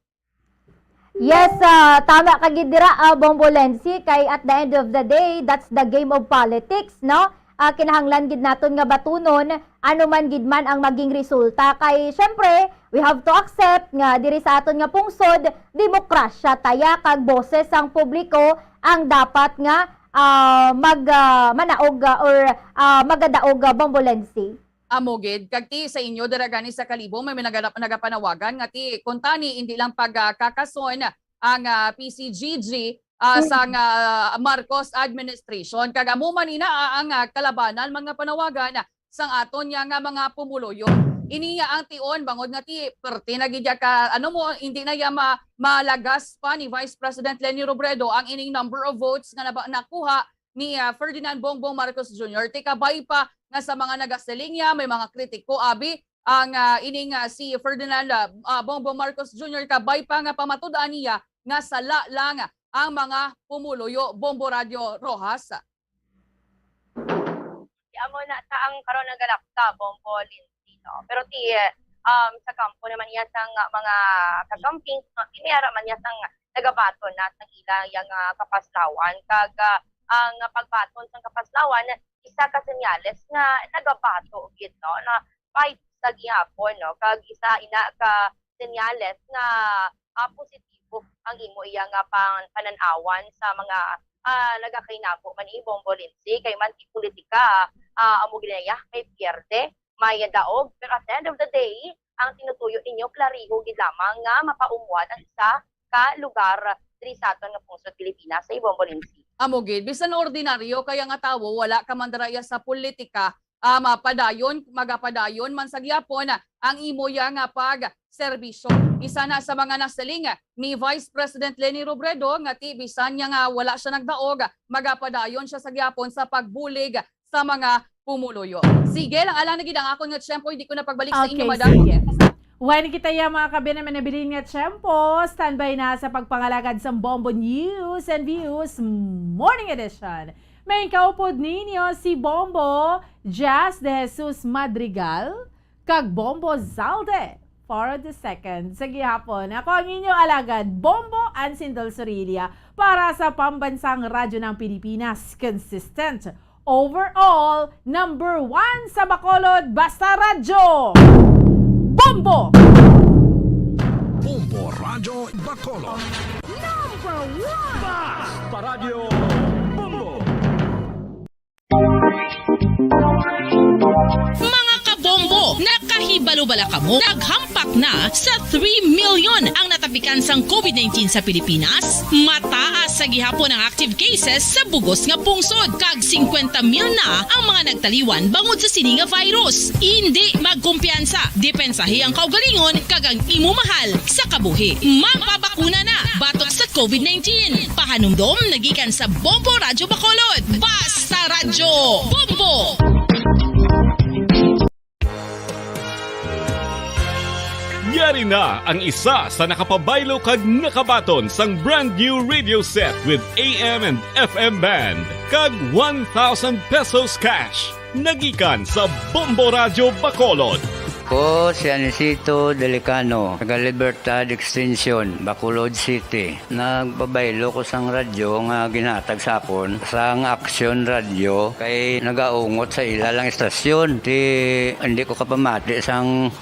Yes, ah, tama ka gid dira, ah, Bombolense, kay at the end of the day, that's the game of politics, no? Ah, kinahanglan gid naton nga batunon ano man gid man ang maging resulta. Kay, syempre, we have to accept nga diri sa aton nga pungsod, demokrasya ta ya, kag boses sang publiko ang dapat nga, ah, mag, ah, manaog, ah, or, ah, magadaog, ah, Bombolense. Amo gid, kag ti sa inyo dira gani sa Kalibo, may nagana-, nagapanawagan nga ti kuntani indi lang pagkakason ang, ah, P C G G, ah, Mm. sang, ah, Marcos administration. Kag amo man ina, ah, ang, ah, kalabanan man nga panawagan sang aton niya nga mga pumuluyo. Ini ya ang tion bangod nga ti perti na gid ya ka, ano mo, hindi na ya ma-, malagas pa ni Vice President Leni Robredo ang ining number of votes nga naba-, nakuha ni, ah, Ferdinand Bongbong Marcos Junior. Ti kabay pa nga sa mga nagasiling niya, may mga kritiko, abi, ang, ah, ining, ah, si Ferdinand, ah, ah, Bongbong Marcos Junior kabay pa nga pamatud-an niya nga sala lang ang mga pumuluyo. Bombo Radyo Rojas. Di amo na ta ang karon nagalapta, Bombo Lindsay, no? Pero ti, um, sa kampo naman niya sang mga kakamping, no, ti may ara man niya sang nagabaton na sang ila yang, ah, kapaslawan. Kag, ah, ang pagbaton sang kapaslawan, isa ka senyales nga nagabato gid, no, na fight sa gihapon, no? Kag isa ina ka senyales nga, ah, positibo ang imo iya nga pan-, panan-awan sa mga, ah, nagakainabo man ni Bombo Lindsay, kay man ti politika, ah, amo gid na iya kay pierde. may daog, pero at the end of the day, ang tinutuyo ninyo, klariho gid lamang nga mapaumwat ang isa ka lugar diri sa aton nga pungsod Pilipinas, sa Ibombo, Lindsay. Amo gid, bisan ordinaryo kaya nga tawo, wala ka man dira iya sa politika, ah, mapadayon, magapadayon man sa gihapon ang imo ya nga pagserbisyo. Isa na sa mga nasiling ni Vice President Leni Robredo nga ti bisan niya nga wala siya nagdaog, magapadayon siya sa gihapon sa pagbulig sa mga pumuluyo. Sige lang, alang na gid ang akon nga tiyempo, hindi ko na pagbalik sa inyo, Okay, madam. sige. When kita ya, mga kabinan, manabilin nga tiyempo, standby na sa pagpangalagad sang Bombo News and Views Morning Edition. May kaupod ninyo si Bombo Jazz de Jesus Madrigal kag Bombo Zalde for the second. Sa gihapon, ako ang inyo alagad, Bombo Ansindol Sorilla, para sa Pambansang Radyo ng Pilipinas, consistent, overall, number one sa Bacolod, basta radyo, Bombo! Bombo Radyo Bacolod. Number one! Basta Radyo Bombo! Mga kabombo, nakahibalo bala kamo? Naghampak na sa three million ang natapikan sang covid nineteen sa Pilipinas. Mataas sa gihapon ang active cases sa bugos nga pungsod, kag singkwenta mil na ang mga nagtaliwan bangod sa sini nga virus. Indi magkumpiyansa, depensahi ang kaugalingon kag ang imo mahal sa kabuhi. Magpabakuna na batok sa covid nineteen. Pahanumdom nagikan sa Bombo Radyo Bacolod. Basta Radyo Bombo! Yari na ang isa sa nakapabaylo kag nakabaton sang brand new radio set with A M and F M band kag one thousand pesos cash. Nagikan sa Bombo Radyo Bacolod. Ko si Anisito Delicano, taga Libertad Extension, Bacolod City. Nagpabaylo ko sang radyo nga ginhatag sa akon sang Aksyon Radyo kay nagaungot sa ila lang istasyon. Ti, hindi ko kapamati sang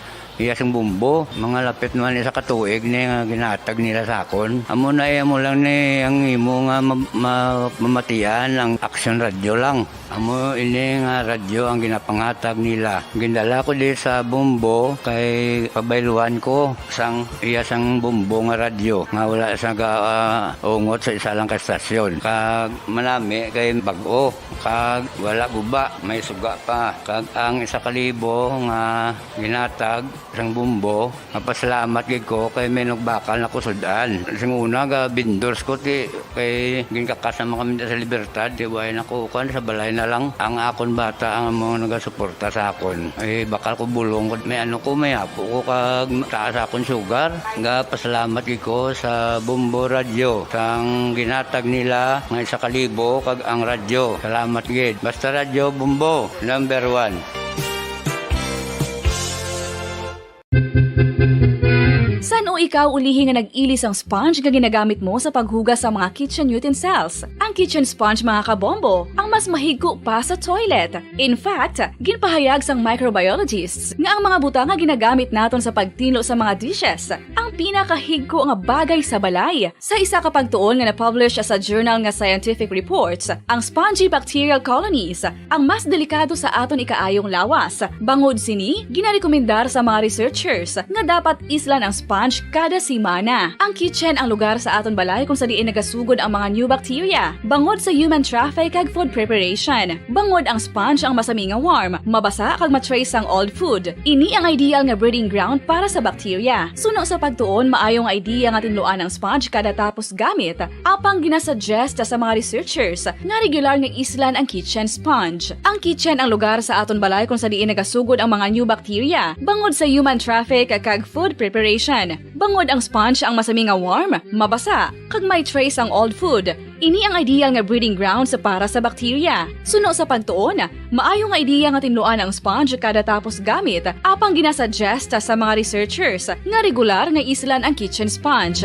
iya sing Bombo. Mga lapit naman isa ka tuig ni nga ginhatag nila sa akon. Amo na, eh, amo lang ni ang imo nga ma-, ma-, mamatian ang Aksyon Radyo lang. Amo ini nga radyo ang ginapanghatag nila. Gindala ko di sa Bombo kay pabayluan ko sang iya sang Bombo nga radyo nga wala sa ga, ah, ungot sa isa lang ka estasyon. Kag manami kay bag-o, kag wala guba, may suga pa. Kag ang isa ka libo nga ginhatag sang Bombo, mapasalamat gid ko kay may nagbakal na ko sud-an. Sing una, ga vendors ko, ti, kay ginkakas naman kami sa Libertad, ti, way na ko, kuwan, sa balay na lang. Ang akon bata ang mga nagasuporta sa akon. Eh, bakal ko bulong ko. May ano ko, may apo ko, kag taas akon sugar. Ga pasalamat gid ko sa Bombo Radyo, sang ginhatag nila nga isa ka libo, kag ang radyo. Salamat gid. Basta Radyo Bombo, number one. San-o ikaw ulihi nga nag-ili sang sponge nga ginagamit mo sa paghugas sa mga kitchen utensils? Ang kitchen sponge, mga kabombo, ang mas mahigko pa sa toilet. In fact, ginpahayag sang microbiologists nga ang mga butang nga ginagamit naton sa pagtinlo sa mga dishes ang pinakahigko nga bagay sa balay. Sa isa ka pagtuon nga na-publish sa journal nga Scientific Reports, ang spongy bacterial colonies ang mas delikado sa aton ikaayong lawas. Bangod sini, ginarekomendar sa mga researchers nga dapat islan ang sponge kada semana. Ang kitchen ang lugar sa aton balay kung sa diin nagasugod ang mga new bacteria bangod sa human traffic kag food preparation. Bangod ang sponge ang masami nga warm, mabasa kag ma-trace ang old food. Ini ang ideal nga breeding ground para sa bacteria. Suno sa pagtuon, maayo nga idea nga tinluan ang sponge kada tapos gamit, apang ginasuggest sa mga researchers nga regular nga islan ang kitchen sponge. Ang kitchen ang lugar sa aton balay kung sa diin nagasugod ang mga new bacteria bangod sa human traffic kag food preparation. Bangod ang sponge ang masami nga warm, mabasa, kag may trace ang old food, ini ang ideal nga breeding grounds para sa bacteria. Suno sa pagtuon, maayo nga ideya nga tinluan ang sponge kada tapos gamit, apang ginasuggest sa mga researchers nga regular nga islan ang kitchen sponge.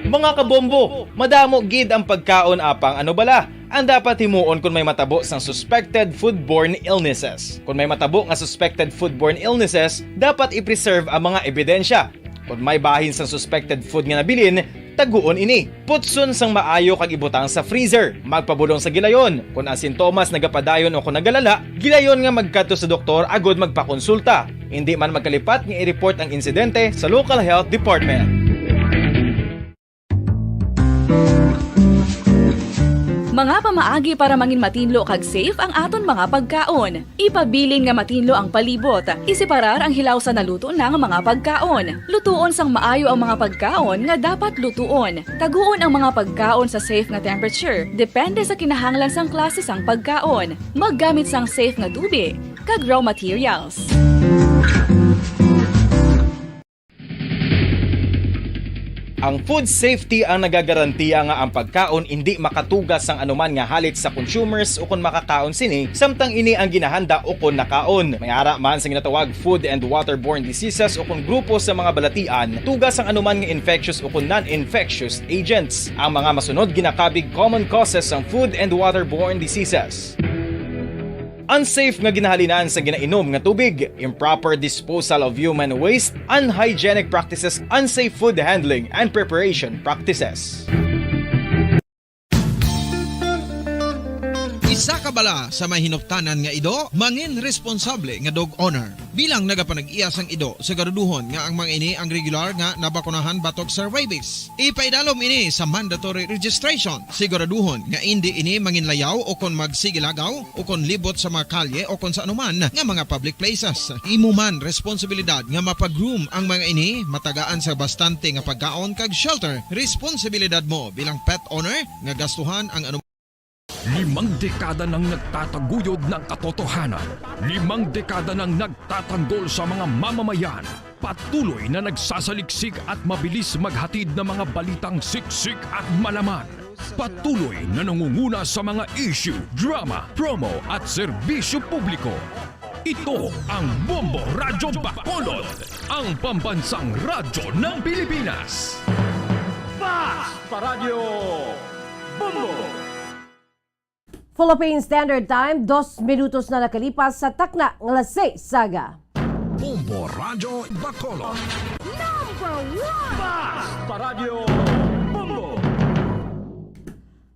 Mga kabombo, madamo gid ang pagkaon apang ano bala ang dapat himuon kon may matabo sang suspected foodborne illnesses. Kon may matabo nga suspected foodborne illnesses, dapat i-preserve ang mga ebidensya. Kon may bahin sang suspected food nga nabilin, Taguon ini. Putson sang maayo kag ibutang sa freezer. Magpabulong sa gilayon. Kon ang sintomas nagapadayon o kon nagalala, gilayon nga magkadto sa doktor agud magpakonsulta. Indi man magkalipat nga i-report ang insidente sa local health department. Mga pamaagi para mangin matinlo kag safe ang aton mga pagkaon. Ipabilin nga matinlo ang palibot. Iseparar ang hilaw sa naluto na nga mga pagkaon. Lutuon sang maayo ang mga pagkaon nga dapat lutuon. Taguon ang mga pagkaon sa safe nga temperature, depende sa kinahanglan sang klase sang pagkaon. Maggamit sang safe nga tubig kag raw materials. Ang food safety ang nagagarantiya nga ang pagkaon indi makatuga sang anuman nga halit sa consumers ukon makakaon sini, samtang ini ang ginahanda ukon nakaon. May ara man sa ginatawag food and waterborne diseases ukon grupo sa mga balatian, tuga sang anuman nga infectious ukon non-infectious agents. Ang mga masunod ginakabig common causes sang food and waterborne diseases. Unsafe nga ginahalinan sa ginainom nga tubig, improper disposal of human waste, unhygienic practices, unsafe food handling and preparation practices. Isa ka bala sa may hinuptanan nga ido, mangin responsable nga dog owner. Bilang nagapanag-iya sang ido, siguraduhon nga ang mga ini ang regular nga nabakunahan batok sa rabies. Ipaidalom ini sa mandatory registration. Siguraduhon nga indi ini manginlayaw o kon magsigilagaw o kon libot sa mga kalye o kon sa anuman nga mga public places. Imo man responsibilidad nga mapa-groom ang mga ini, matagaan sa bastante nga pagkaon kag shelter. Responsibilidad mo bilang pet owner nga gastuhan ang anu- Limang dekada nang nagtataguyod ng katotohanan. Limang dekada nang nagtatanggol sa mga mamamayan. Patuloy na nagsasaliksik at mabilis maghatid ng mga balitang siksik at malaman. Patuloy na nangunguna sa mga issue, drama, promo at serbisyo publiko. Ito ang Bombo Radyo Bacolod, ang pambansang radyo ng Pilipinas. Fast Radyo Bombo! Philippine Standard Time, dos minutos na nakalipas sa takna nga alas seis sa aga. Bombo Radyo Bacolod. Number one! Fast Radyo Bombo!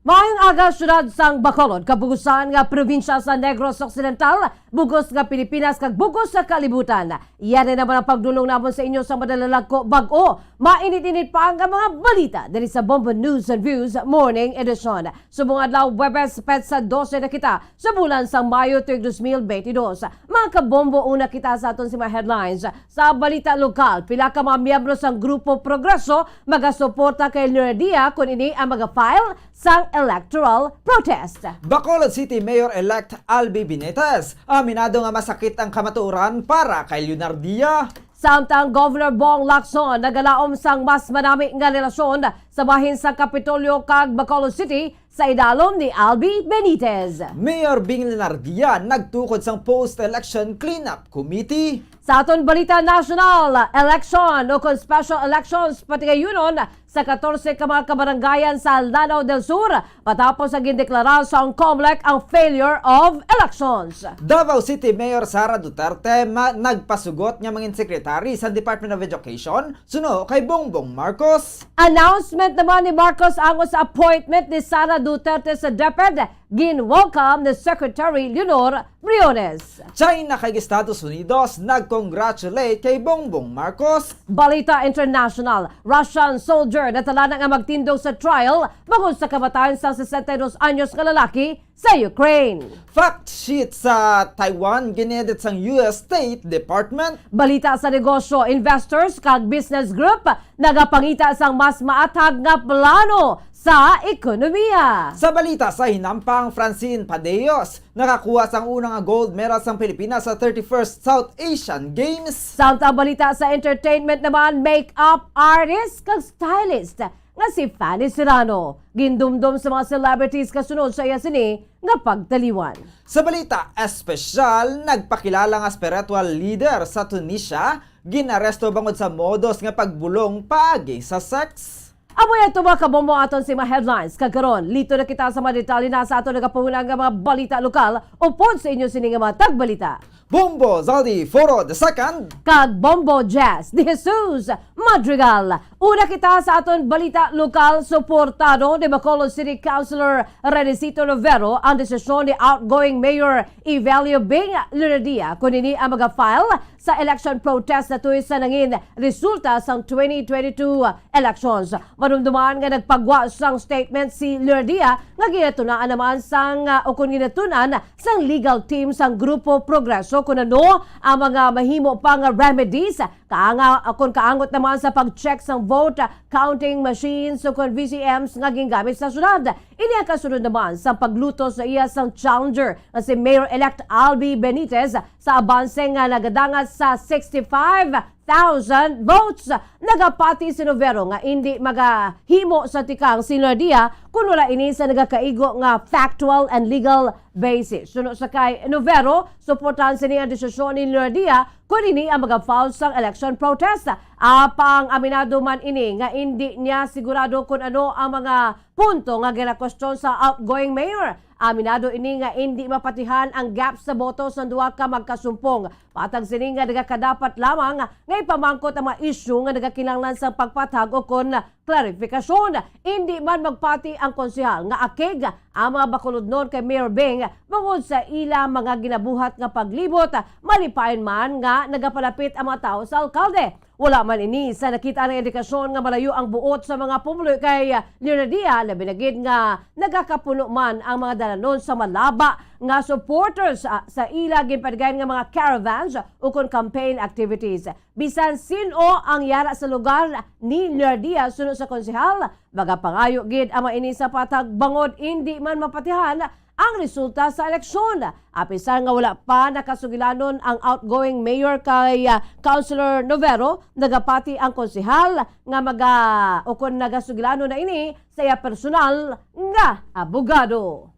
Maayong aga, syudad sang Bacolod, kabugusan nga probinsya sa Negros Occidental, bugos nga Pilipinas, kag bugos sa kalibutan. Yan na naman ang pagdulong namon sa inyo sa madalalag ko bag-o. Mainit-init pa ang mga balita diri sa Bombo News and Views Morning Edition. Subong adlaw, Huwebes, petsa dose na kita sa bulan sang Mayo tuig dos mil benti dos. Mga kabombo, una kita sa aton sing mga headlines. Sa balita lokal, pila ka mga miyembro sang Grupo Progreso magasuporta kay Leonardia kon ini ang maga-file sang electoral protest. Bacolod City Mayor-elect Albi Benitez aminado nga masakit ang kamatuoran para kay Leonardia. Samtang Governor Bong Lacson nagalaom sang mas manami nga relasyon sa bahin sa Kapitolyo kag Bacolod City sa idalom ni Albi Benitez. Mayor Bing Leonardia nagtukod sang post-election cleanup committee. Sa aton balita nasyonal, election o kon special elections patigayunon sa katorse ka mga kabarangayan sa Lanao del Sur matapos nga gindeklara sang Comelec ang failure of elections. Davao City Mayor Sara Duterte ma-, nagpasugot nga mangin secretary sa Department of Education suno kay Bongbong Marcos. Announcement naman ni Marcos angus sa appointment ni Sara Duterte sa DepEd, gin-welcome ni Secretary Leonor Briones. China kag Estados Unidos nag-congratulate kay Bongbong Marcos. Balita international, Russian soldier natala na nga magtindog sa trial bangod sa kamatayon sa sesenta y dos anyos nga lalaki sa Ukraine. Fact sheet sa Taiwan gin-edit sang U S State Department. Balita sa negosyo, investors kag business group nagapangita sang mas maathag nga plano sa ekonomiya. Sa balita sa hinampang, Francine Padeos nakakuha sang una nga gold medal sang Pilipinas sa thirty-first South Asian Games. Samtang balita sa entertainment naman, makeup artist kag stylist nga si Fanny Serrano gindumdom sa mga celebrities kasunod sa iya sini nga pagtaliwan. Sa balita espesyal, nagpakilala nga spiritual leader sa Tunisia gin-aresto bangod sa modus nga pagbulong paagi sa sex. Amo yan to, mga kabombo, aton si mga headlines. Kag karon, lito na kita sa mga detalye na sa aton nagapahunang nga mga balita lokal. Upod sa inyo sini nga mga tagbalita. Bombo Zaldi Foro the second. Kag Bombo Jazz de Jesus Madrigal. Una kita sa aton balita lokal, suportado ni Bacolod City Councilor Renesito Lovero ang desisyon ni outgoing Mayor Evelio Bing Lunardia kun ini ang maga-file sa election protest na tuis sa nangin resulta sang twenty twenty-two elections. Manumduman nga nagpagwa sang statement si Lunardia nga ginatunaan naman sang, ah, o kun ginatun-an sang legal team sang Grupo Progreso kun ano ang mga mahimo pa nga remedies, kaanga-, kun kaangot naman sa pag-check sang vote counting machines o kun V C Ms nga gingamit sa syudad. Ini ang kasunod naman sa paglutos sa iya sang challenger nga si Mayor-elect Albi Benitez sa abanse nga nagadangat sa sixty-five thousand votes. Nagapati si Lovero nga indi magahimo sa tikang si Lunardia kun wala ini sa nagakaigo nga factual and legal basis. Suno sa kay Lovero, suportahan sini ang desisyon ni Lunardia kun ini ang maga-file sang election protest. Apang aminado man ini nga indi niya sigurado kun ano ang mga punto nga ginakwestiyon sa outgoing mayor. Aminado ini nga indi mapatihan ang gap sa boto sang duha ka magkasumpong. Patag sini nga nagakadapat lamang nga ipamangkot ang mga isyu nga nagakinahanglan sang pagpatag o kon klarifikasyon. Indi man magpati ang konsehal nga akig ang mga bakulodnon kay Mayor Bing bangod sa ila mga ginabuhat nga paglibot, malipayon man nga nagapalapit ang mga tawo sa alkalde. Wala man ini sa nakita nga indikasyon nga malayo ang buot sa mga pumuluyo kay Leonadia, labi na gid nga nagakapuno man ang mga dalanon sa malaba nga supporters, ah, sa ila ginpatigayon nga mga caravans ukon campaign activities. Bisan sin-o ang yara sa lugar ni Leonadia, suno sa konsehal, magapangayo gid ang mga ini sa patag bangod indi man mapatihan ang resulta sa eleksyon. Apisar nga wala pa nakasugilanon ang outgoing mayor kay, ah, Councilor Novero, nagapati ang konsehal nga maga-, o kon nagasugilanon na ini sa iya personal nga abogado.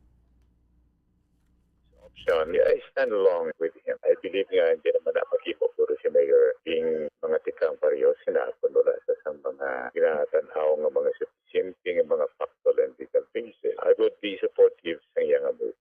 Option. Yeah, I stand along with him. I believe nga hindi naman na maghimo puro si Mayor Bing mga tikang pareho sila kung wala sa, sa mga ginatan-aw nga mga sufficiente nga mga factual and legal basis. I would be supportive sa iya nga move.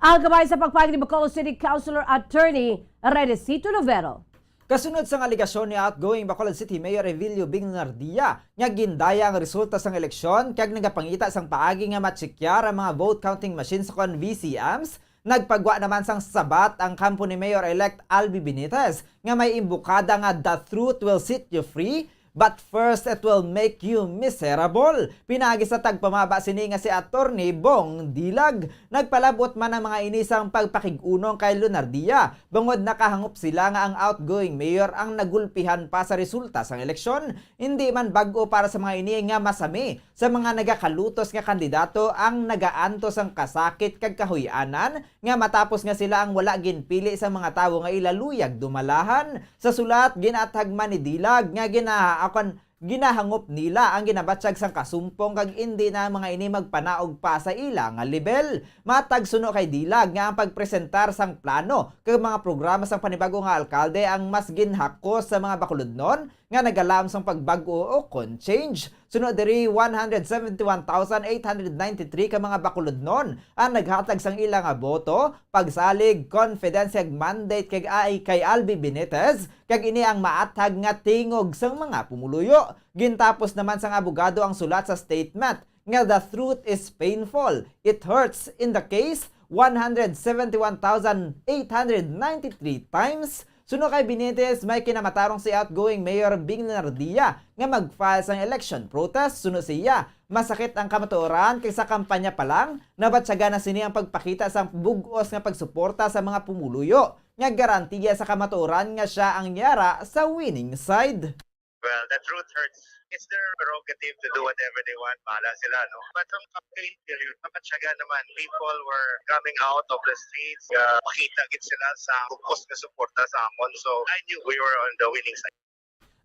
Ang gabay sa pagpahayag ni Bacolod City Councilor Attorney Renesito Lovero. Kasunod sang alegasyon ni outgoing Bacolod City Mayor Evilio Bing Lunardia nga gindaya ang resulta sang eleksyon kag nagapangita sang paagi nga matsikar ang mga vote counting machines kon V C Ms, nagpagwa naman sang sabat ang kampo ni Mayor-elect Albi Benitez nga may imbokada nga "The truth will set you free, but first it will make you miserable." Pinaagi sa tagpamaba sini nga si Attorney Bong Dilag, nagpalabot man ang mga ini sang pagpakig-unong kay Lunardia, bangod nakahangop sila nga ang outgoing mayor ang nagulpihan pa sa resulta sang eleksyon. Hindi man bag-o para sa mga ini nga masami sa mga nagakalutos nga kandidato ang nagaantos sang kasakit kag kahuy-anan nga matapos nga sila ang wala ginpili sa mga tawo nga ila luyag dumalahan. Sa sulat, ginathag man ni Dilag nga gina-, akon, ginahangop nila ang ginabatyag sang kasumpong kag indi na ang mga ini magpanaog pa sa ila nga lebel. Matag suno kay Dilag nga ang pagpresentar sang plano kag mga programa sang panibago nga alkalde ang mas ginhakos sa mga bakulodnon nga nagalaom sang pagbag-o o kon change. Suno diri, one hundred seventy-one thousand eight hundred ninety-three ka mga bakulodnon ang naghatag sang ila nga boto pagsalig, confidence kag mandate kag ay kay Albi Benitez, kag ini ang maathag nga tingog sang mga pumuluyo. Gintapos naman sang abogado ang sulat sa statement nga "The truth is painful. It hurts in the case one hundred seventy-one thousand eight hundred ninety-three times." Suno kay Benitez, may kinamatarong si outgoing Mayor Bing Lunardia nga mag-file sang election protest. Suno siya, masakit ang kamatuoran kay sa kampanya pa lang, nabatyagan na sini ang pagpakita sang bug-os nga pagsuporta sa mga pumuluyo nga garantiya sa kamatuoran nga siya ang yara sa winning side. Well, the truth hurts. It's their prerogative to do whatever they want. Bahala sila, no? But ang campaign period, napatyaga naman. People were coming out of the streets. Uh, makita gid sila sa bug-os nga suporta sa amon. So, I knew we were on the winning side.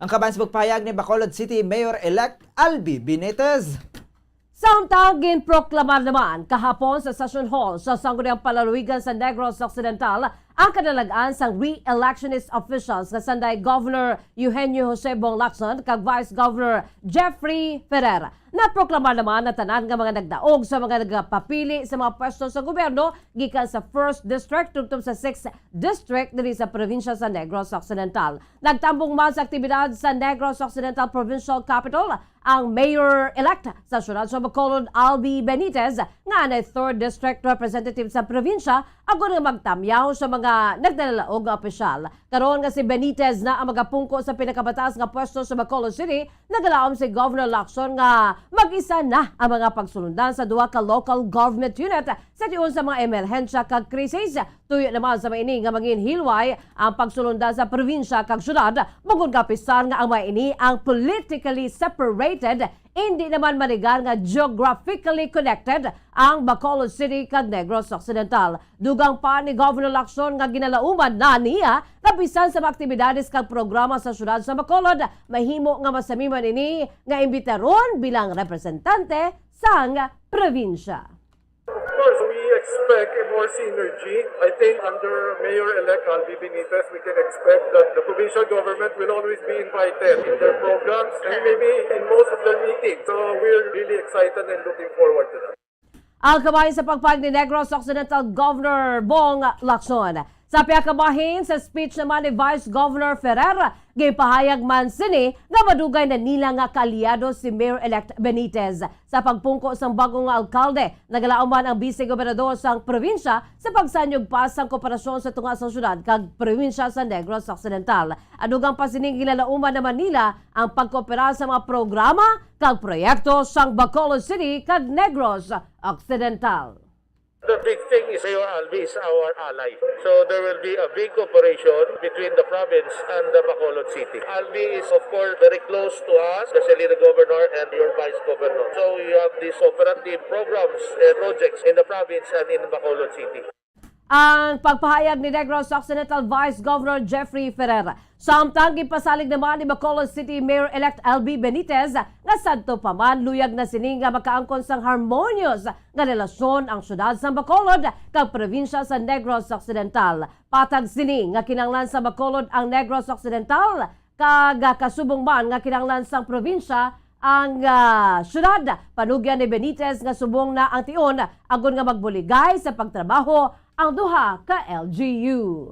Ang kaban sa pagpahayag ni Bacolod City Mayor-elect Albi Benitez. Samtang ginproklamar naman kahapon sa Session Hall sa Sangguniang Palaluwigan sa Negros Occidental ang kadalagan sang re-electionist officials nga sanday Governor Eugenio Jose Bong Lacson kag Vice Governor Jeffrey Ferrer. Naproklamar naman ang tanan nga mga nagdaog sa mga nagapapili sa mga pwesto sa gobyerno gikan sa First District tubtob sa Sixth District diri sa probinsya sa Negros Occidental. Nagtambong man sa aktibidad sa Negros Occidental Provincial Capitol ang Mayor-elect sa siyudad sa Bacolod, Albi Benitez, nga anay third District Representative sa probinsya, agod nga magtamyaw sa mga nagdalalaog nga opisyal. Karon nga si Benitez na ang magapungko sa pinakamataas nga pwesto sa Bacolod City, nagalaom si Governor Lacson nga mag-isa na ang mga pagsulundan sa duha ka local government unit sa tion sa mga emerhensya kag krisis. Tuyo naman sa mga ini nga mangin hilway ang pagsulundan sa probinsya kag syudad, bukod nga apisar nga ang mga ini ang politically separated, indi naman manigar nga geographically connected ang Bacolod City kag Negros Occidental. Dugang pa ni Governor Lacson nga ginalauman na niya nga bisan sa mga aktibidades kag programa sa syudad sa Bacolod, mahimo nga masamiman ini nga imbitaron bilang representante sang probinsya. Of course, we expect a more synergy. I think under Mayor-elect Albi Benitez, we can expect that the provincial government will always be invited in their programs and maybe in most of their meetings. So we're really excited and looking forward to that. Ang kabahin sa pagpahayag ni Negros Occidental Governor Bong Lacson. Sa pihak kabahin, sa speech naman ni Vice Governor Ferrer, gipahayag man sini nga madugay na nila nga kaalyado si Mayor-elect Benitez. Sa pagpungko sang bag-o nga alkalde, nagalaom man ang Vice Gobernador sang probinsya sa pagsanyog pa sang kooperasyon sa tunga sang syudad kag probinsya sa Negros Occidental. Ang dugang pa sini, ginalauman naman nila ang pagkoopera sa mga programa kag proyekto sang Bacolod City kag Negros Occidental. The big thing is Mayor Albi is our ally. So there will be a big cooperation between the province and the Bacolod City. Albi is, of course, very close to us, especially the governor and your vice governor. So you have these cooperative programs and projects in the province and in Bacolod City. Ang pagpahayag ni Negros Occidental Vice Governor Jeffrey Ferrer. Samtang gipasalig naman ni Bacolod City Mayor-elect Albi Benitez nga sadto pa man luyag na sini nga makaangkon sang harmonious nga relasyon ang syudad sang Bacolod kag probinsya sa Negros Occidental. Patag sini nga kinahanglan sa Bacolod ang Negros Occidental kag, ah, kasubong man nga kinahanglan sang probinsya ang, ah, syudad. Panugyan ni Benitez nga subong na ang tion agod nga magbuligay sa pagtrabaho ang duha ka L G U.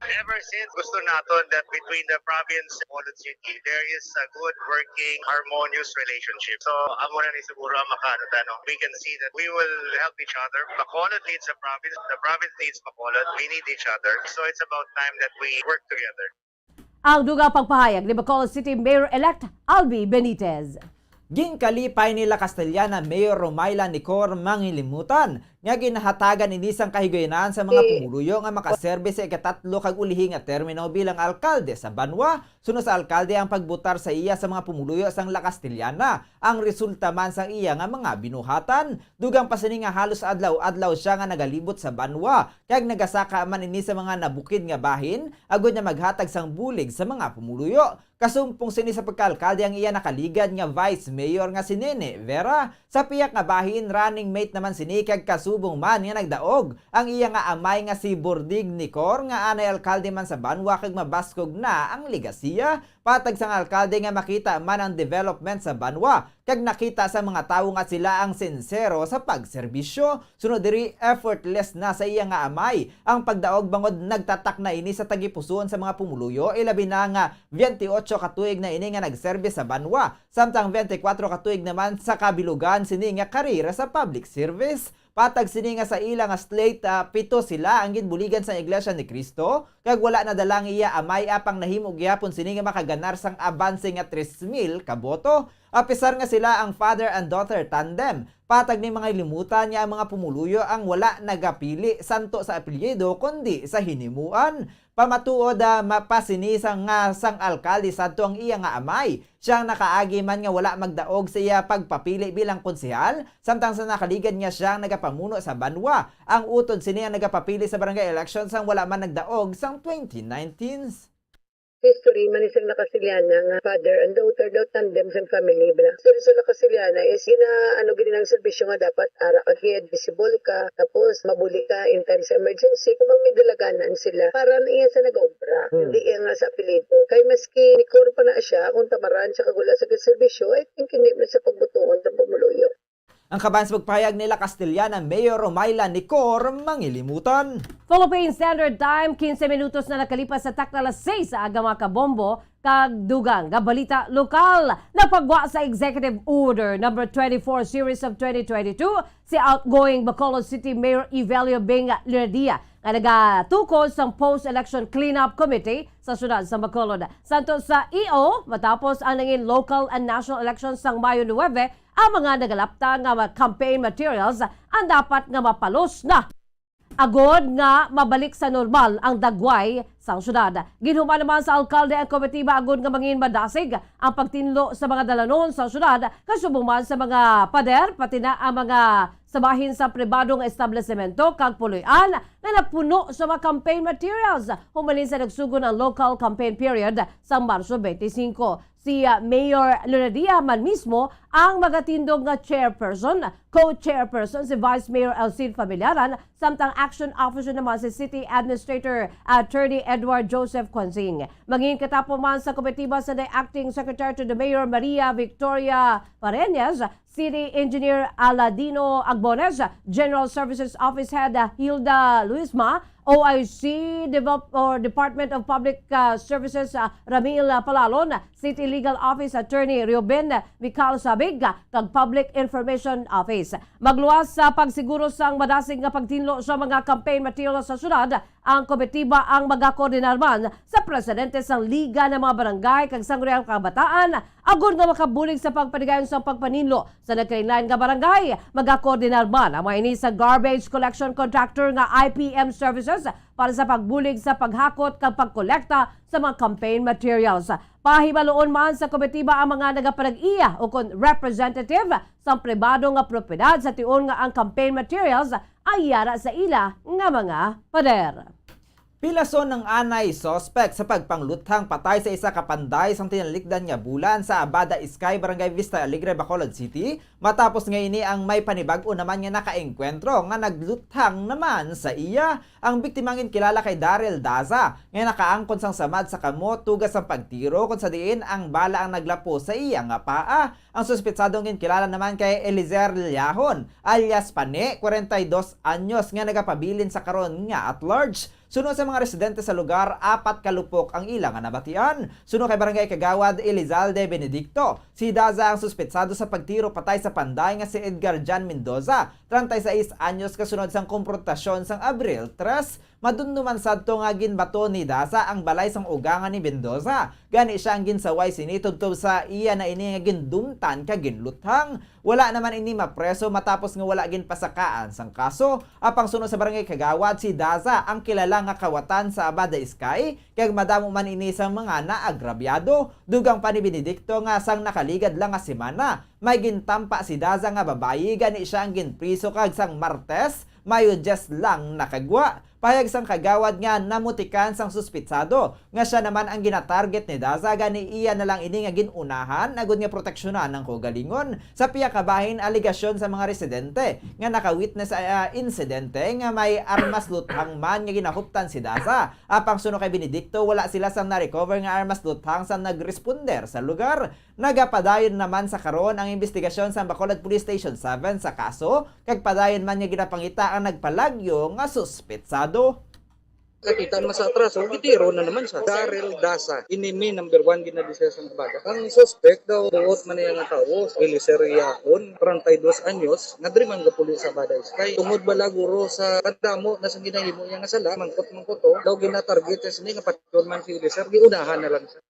Ever since, gusto naton that between the province and Bacolod City, there is a good working, harmonious relationship. So, amo na ni siguro ang makaano ta, no? We can see that we will help each other. Bacolod needs the province, the province needs Bacolod. We need each other. So, it's about time that we work together. Ang dugang pagpahayag ni Bacolod City Mayor-elect Albi Benitez. Ginkalipay ni La Castellana Mayor Romayla Nicor Mangilimutan nga ginhatagan ini sang kahigayonan sa mga pumuluyo nga makaserbi sa ikatatlo kag ulihi nga termino bilang alkalde sa banwa. Suno sa alkalde ang pagbutar sa iya sa mga pumuluyo sang La Castellana, ang resulta man sang iya nga mga binuhatan. Dugang pa sini nga halos adlaw-adlaw sia nga nagalibot sa banwa, kag nagasaka man ini sa mga nabukid nga bahin, agod nga maghatag sang bulig sa mga pumuluyo. Kasumpong sini sa pagkaalkalde ang iya nakaligad nga vice mayor nga si Nene Vera. Sa pihak nga bahin, running mate naman sini kag kasubong man nga nagdaog ang iya nga amay nga si Bordig Nicor, nga anay alkalde man sa banwa kag mabaskog na ang legasiya. Patag sang alkalde nga makita man ang development sa banwa, kag nakita sa mga tawo nga sila ang sinsero sa pagserbisyo. Sunod diri, effortless na sa iya nga amay ang pagdaog bangod nagtatak na ini sa tagipusoon sa mga pumuluyo, ilabi na nga twenty-eight ka tuig na ini nga nagserbi sa banwa, samtang twenty-four ka tuig naman sa kabilugan sini nga karera sa public service. Patag sini nga sa ila nga slate, ah, pito sila ang ginbuligan sang Iglesia ni Cristo, kag wala nadala ang iya amay, apang nahimo gihapon sini nga makaganar sang abanse nga tres mil ka boto. Apisar nga sila ang father and daughter tandem, patag ni Mangilimutan nga ang mga pumuluyo ang wala nagapili santo sa apelyido kundi sa hinimuan. Pamatuod, ah, ma-, pa sini sa nga sang alkalde sadto ang iya nga amay. Sia ang nakaagi man nga wala magdaog sa iya pagpapili bilang konsehal, samtang sa nakaligad nga sia ang nagapamuno sa banwa. Ang utod sini ang nagapapili sa barangay election sang wala man nagdaog sang twenty nineteen. history man isang La Castellana nga father and daughter daw, tandem sang family bala. Pero sa La Castellana is gina-, ano, gid ang serbisyo nga dapat ara ka gid, visible ka, tapos mabuli ka in times of emergency. Kung may dalaganan sila, para na iya sa nag-obra, Hmm. hindi iya nga sa apelyido. Kay maski ni Cor pa na siya, kung tamaran siya kag wala sa serbisyo, I think hindi man siya pagbutuon sa pumuluyo. Ang kabahin sa pagpahayag ni La Castellana Mayor Romayla Nicor Mangilimutan. Philippine Standard Time, quince minutos na nakalipas sa takna alas seis sa aga, mga kabombo, kag dugang nga balita lokal. Nagpagwa sa Executive Order number twenty-four series of twenty twenty-two si outgoing Bacolod City Mayor Evelio Bing Liradia nga nagatukod sang post-election cleanup committee sa siyudad sa Bacolod. Santo sa E O, matapos ang nangin local and national elections sang Mayo nuebe, ang mga nagalapta nga ma-, campaign materials ang dapat nga mapalos na agod nga mabalik sa normal ang dagway sang syudad. Ginhuman naman sa alkalde ang komitiba agod nga mangin madasig ang pagtinlo sa mga dalanon sa syudad, kasubong man sa mga pader, pati na ang mga sa bahin sa pribado nga establisemento kag puloy-an nga napuno sa mga campaign materials humalin sa nagsugo ang local campaign period sa Marso twenty-five. Si, ah, Mayor Liradia man mismo ang magatindog nga chairperson, co-chairperson si Vice Mayor Elcid Familiaran, samtang action officer naman si City Administrator Attorney Edward Joseph Quanzing. Mangin katapo man sa komitiba sa Acting Secretary to the Mayor Maria Victoria Pareñas, City Engineer Aladino Agbones, General Services Office Head, uh, Hilda Luisma, O I C Develop-, or Department of Public, uh, Services, uh, Ramil, uh, Palalon, City Legal Office Attorney Reuben Mical Sabig, uh, kag Public Information Office. Magluwas sa pagsiguro sang madasig nga pagtinlo sa mga campaign materials sa syudad, ang komitiba ang magakoordinar man sa presidente sang Liga ng mga Barangay kag Sangguniang Kabataan, agod nga makabulig sa pagpanigayon sang pagpaninlo sa nagkalain-lain nga barangay. Magakoordinar man ang mga ini sa garbage collection contractor nga I P M Services para sa pagbulig sa paghakot kag pagkolekta sa mga campaign materials. Pahibaluon man sa komitiba ang mga nagapanag-iya o kon representative sang pribado nga propiedad sa tion nga ang campaign materials ay yara sa ila nga mga pader. Pilason ang anay suspek sa pagpangluthang patay sa isa ka panday sang tinalikdan nga bulan sa Abada Sky, Barangay Vista Alegre, Bacolod City, matapos nga ini ang may panibag-o naman nga nakaengkwentro nga nagluthang naman sa iya. Ang biktima ang ginkilala kay Daryl Daza, nga nakaangkon sang samad sa kamot tuga sang pagtiro, kon sa diin ang bala ang naglapo sa iya nga paa. Ang suspetsado ang ginkilala naman kay Elizer Liahon, alias Pane, kwarenta y dos anyos, nga nagapabilin sa karon nga at large. Suno sa mga residente sa lugar, apat ka lupok ang ila nga nabatian. Suno kay Barangay Kagawad Elizalde Benedicto, si Daza ang suspetsado sa pagtiro patay sa panday nga si Edgar John Mendoza, treinta y seis anyos, kasunod sang komprontasyon sang Abril tres. Madumduman sadto nga ginbato ni Daza ang balay sang ugangan ni Mendoza. Gani sia ang ginsaway sini tubtob sa iya na ini nga gindumtan kag ginluthang. Wala naman ini mapreso matapos nga wala ginpasakaan sang kaso. Apang suno sa Barangay Kagawad, si Daza ang kilala nga kawatan sa Abada Sky, kag madamo man ini sa mga naagrabyado. Dugang pa ni Benedicto nga sang nakaligad lang nga semana, may gintampa si Daza nga babayi, gani sia ang ginpriso kag sang Martes, Mayo diyes lang nakagwa. Pahayag sang kagawad nga namutikan sang suspitsado nga sia naman ang ginatarget ni Daza, gani iya na lang ini nga gin-unahan agod nga proteksyonan ang kaugalingon. Sa pihak ka bahin, alegasyon sa mga residente nga naka-witness sa, ah, insidente nga may armas luthang man nga ginahuptan si Daza. Apang suno kay Benedicto, wala sila sang na-recover nga armas luthang sa nag-responder sa lugar. Nagapadayon naman sa karon ang imbestigasyon sa Bacolod Police Station seven sa kaso, kag padayon man nga ginapangita ang nagpalagyo nga suspetsado. Nakita naman sa atraso, gitiro na naman siya. Daryl Daza, enemy number one, ginadisya sa Abada. Ang suspect daw, buot man niya nga tawo, Eliser Yahon, treinta y dos anyos, nga diri man gapuli sa Abada Sky. Tungod bala guro sa kadamo na sa ginahimo niya nga sala, mangkot-mangkot to, daw ginatarget niya sini nga patyon man si Eliser, giunahan na lang siya.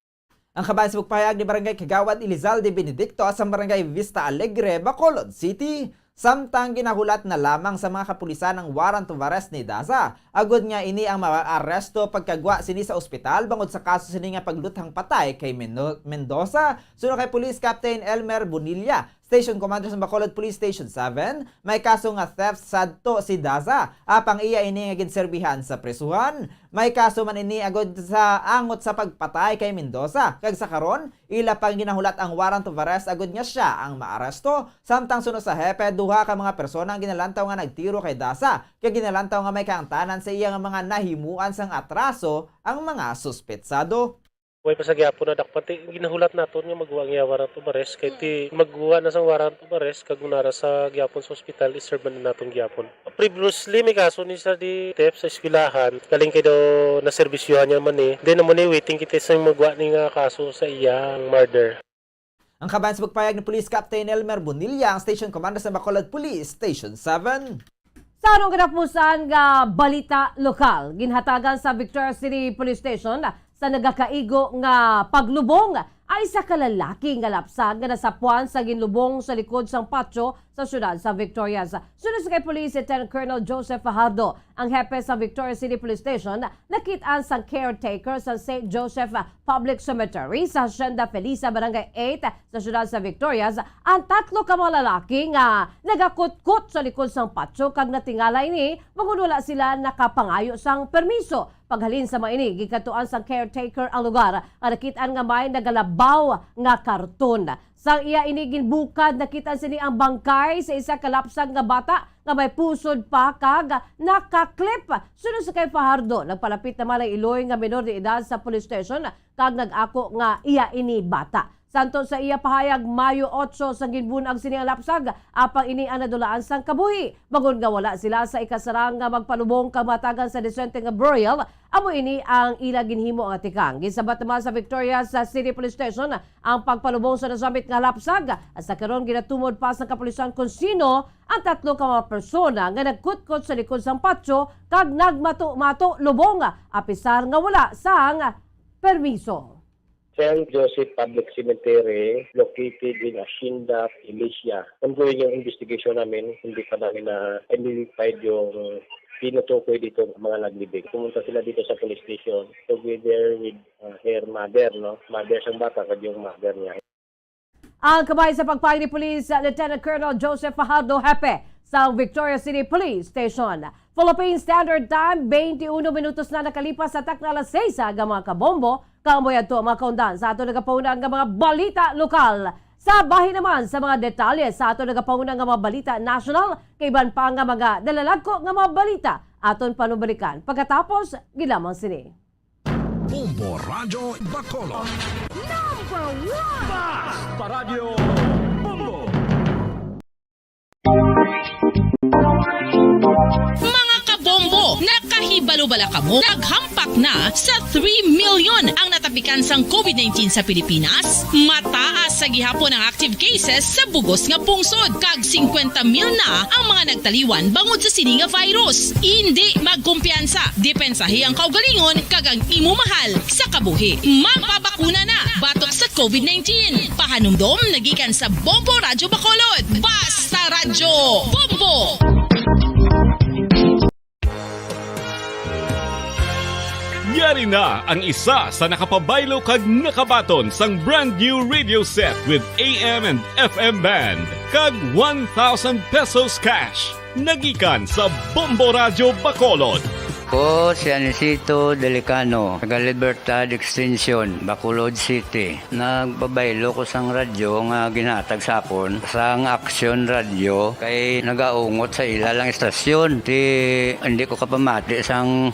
Ang kabahin sa pagpahayag ni Barangay Kagawad Elizalde Benedicto sa Barangay Vista Alegre, Bacolod City. Samtang ginahulat na lamang sa mga kapulisan ang warrant of arrest ni Daza, agod nga ini ang maaresto pagkagwa sini sa ospital bangod sa kaso sini nga pagluthang patay kay Meno-, Mendoza. Suno kay Police Captain Elmer Bonilla, Station Commander sa Bacolod Police Station seven, may kaso nga theft sadto si Daza, apang iya ini nga ginserbihan sa prisuhan. May kaso man ini agud sa angot sa pagpatay kay Mendoza, kag sa karon, ila pa ginahulat ang warrant of arrest agud nga siya ang maaresto. Samtang suno sa hepe, duha ka mga persona ang ginalantaw nga nagtiro kay Daza, kay ginalantaw nga may kaangtanan sa iya nga mga nahimuan sang atraso ang mga suspetsado. Way pa sa gihapon na dakpan. Ti, ginahulat naton nga magwa ang iya warrant of arrest. Kay ti, magwa na sang warrant of arrest, kag nara sa gihapon sa ospital, i-serve man naton gihapon. Previously, may kaso ni sa di theft sa eskwelahan. Kaling kay daw naserbisyuhan niya man eh. Then, amo ni, waiting kita sa magwa ni nga kaso sa iya, ang murder. Ang kabahin sa pagpayag ni Police Captain Elmer Bonilla, ang Station Commander sa Bacolod Police Station seven. Sa anong katapusan nga balita lokal, ginhatagan sa Victoria City Police Station sa nagakaigo nga paglubong ay isa ka lalaki nga lapsag nga nasapuan sa ginlubong sa likod sang patio sa siyudad sa Victorias. Suno sa kay Police Lieutenant Colonel Joseph Fajardo, ang hepe sa Victoria City Police Station, nakit-an sang caretaker sa Saint Joseph Public Cemetery sa Hacienda Felisa, Barangay eight sa siyudad sa Victorias, ang tatlo ka mga lalaki nga nagakutkot sa likod sang patio kag natingala ini bangod wala sila nakapangayo sang permiso. Paghalin sa mga ini, gikadtuan sang caretaker ang lugar nga nakit-an nga may nagalabaw nga karton. Sang iya ini ginbukad, nakit-an sini ang bangkay sa isa ka lapsag nga bata nga may pusod pa kag nakaklip. Suno sa kay Fajardo, nagpalapit naman ang iloy nga menor de edad sa police station kag nag-ako nga iya ini bata. Santo sa iya pahayag, Mayo otso sang ginbun-ag sini ang lapsag, apang ini ang nadulaan sang kabuhi. Bangod nga wala sila sa ikasarang nga magpalubong kag matagan sa disente nga burial, amo ini ang ila ginhimo nga tikang. Ginsabat naman sa Victoria sa City Police Station ang pagpalubong sa nasambit nga lapsag. Sa karon, ginatumod pa sa kapulisan kung sino ang tatlo ka mga persona nga nagkutkot sa likod sang patio kag nagmato-mato lubong, apisar nga wala sang permiso. Saint Joseph Public Cemetery, located in Hacienda, Felicia. Ongoing yung investigation namin, hindi pa namin na-identified yung tinutukoy dito ng mga naglibing. Pumunta sila dito sa police station together with, uh, her mother, no? Mother sang bata, kag yung mother niya. Ang kabahin sa pagpahayag ni Police Lieutenant Colonel Joseph Fajardo, hepe sa Victoria City Police Station. Philippine Standard Time, twenty-one minutos na nakalipas sa takna alas seis, aga, mga kabombo. Kamo yadto ang mga kaundan sa ato nagapahuna nga mga balita lokal. Sa bahin naman sa mga detalye sa ato nagapahuna nga mga balita national, kay iban pa nga mga nalalagko nga mga balita, aton panubalikan pagkatapos gid lamang sini. Bombo Radyo Bacolod. Number one! Basta Radyo Bombo! Mga kabombo, nakahibalo bala kamo? Naghampak na sa three million ang natapikan sang covid nineteen sa Pilipinas. Mataas sa gihapon ang active cases sa bugos nga pungsod, kag singkwenta mil na ang mga nagtaliwan bangod sa sini nga virus. Indi magkumpiyansa, depensahi ang kaugalingon kag ang imo mahal sa kabuhi. Magpabakuna na batok sa covid nineteen. Pahanumdom nagikan sa Bombo Radyo Bacolod. Basta Radyo Bombo! Yari na ang isa sa nakapabaylo kag nakabaton sang brand new radio set with A M and F M band kag one thousand pesos cash. Nagikan sa Bombo Radyo Bacolod. Ko si Anisito Delicano, taga Libertad Extension, Bacolod City. Nagpabaylo ko sang radyo nga ginhatag sa akon sang Aksyon Radyo, kay nagaungot sa ila lang istasyon. Ti, hindi ko kapamati sang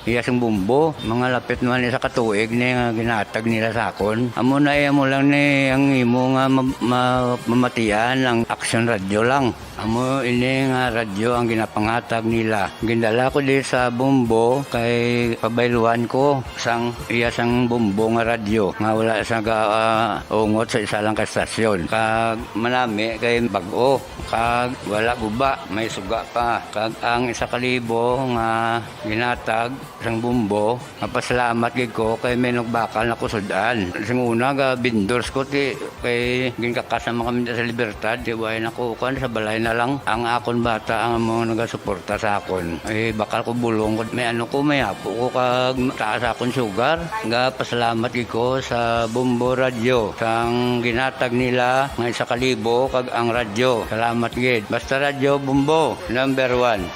iya sing bombo. Mga lapit naman isa ka tuig ni nga ginhatag nila sa akon. Amo na, iya mo lang ni ang imo nga ma-, ma-, mamatian ang Aksyon Radyo lang. Amo ini nga radyo ang ginapangatag nila. Gindala ko di sa bombo kay pabayluan ko sang iya sang bombo nga radyo nga wala sa ga, ah, ungot sa isa lang ka estasyon. Kag manami kay bag-o, kag wala guba, may suga pa. Kag ang isa ka libo nga ginatag Sang Bombo, mapasalamat gid ko kay may nagbakal na ko sud-an. Sing una, ga vendors ko, ti, kay ginkakas naman kami sa Libertad, ti, way na ko, kuwan, sa balay na lang. Ang akon bata, ang mga nagasuporta sa akon. Eh, bakal ko bulong, may ano ko, may apo ko, kag taas akon sugar. Ga pasalamat gid ko sa Bombo Radio, sang ginatag nila nga isa ka libo, kag ang radyo. Salamat gid. Basta Radyo Bombo, number one.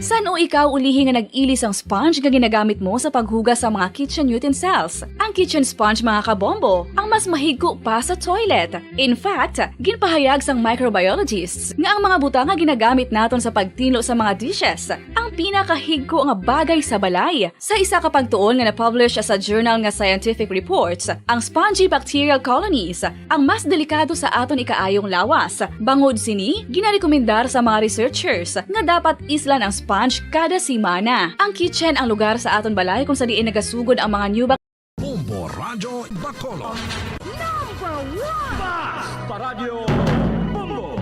San-o ikaw ulihi nga nag-ili sang sponge nga ginagamit mo sa paghugas sa mga kitchen utensils? Ang kitchen sponge, mga kabombo, ang mas mahigko pa sa toilet. In fact, ginpahayag sang microbiologists nga ang mga butang nga ginagamit naton sa pagtinlo sa mga dishes ang pinakahigko nga bagay sa balay. Sa isa ka pagtuon nga na-publish sa journal nga Scientific Reports, ang spongy bacterial colonies ang mas delikado sa aton ikaayong lawas. Bangod sini, ginarekomendar sa mga researchers nga dapat islan ang sponge kada semana. Ang kitchen ang lugar sa aton balay kung sa diin nagasugod ang mga new bac- Bombo Radyo Bacolod. Number one! Basta Radyo Bombo!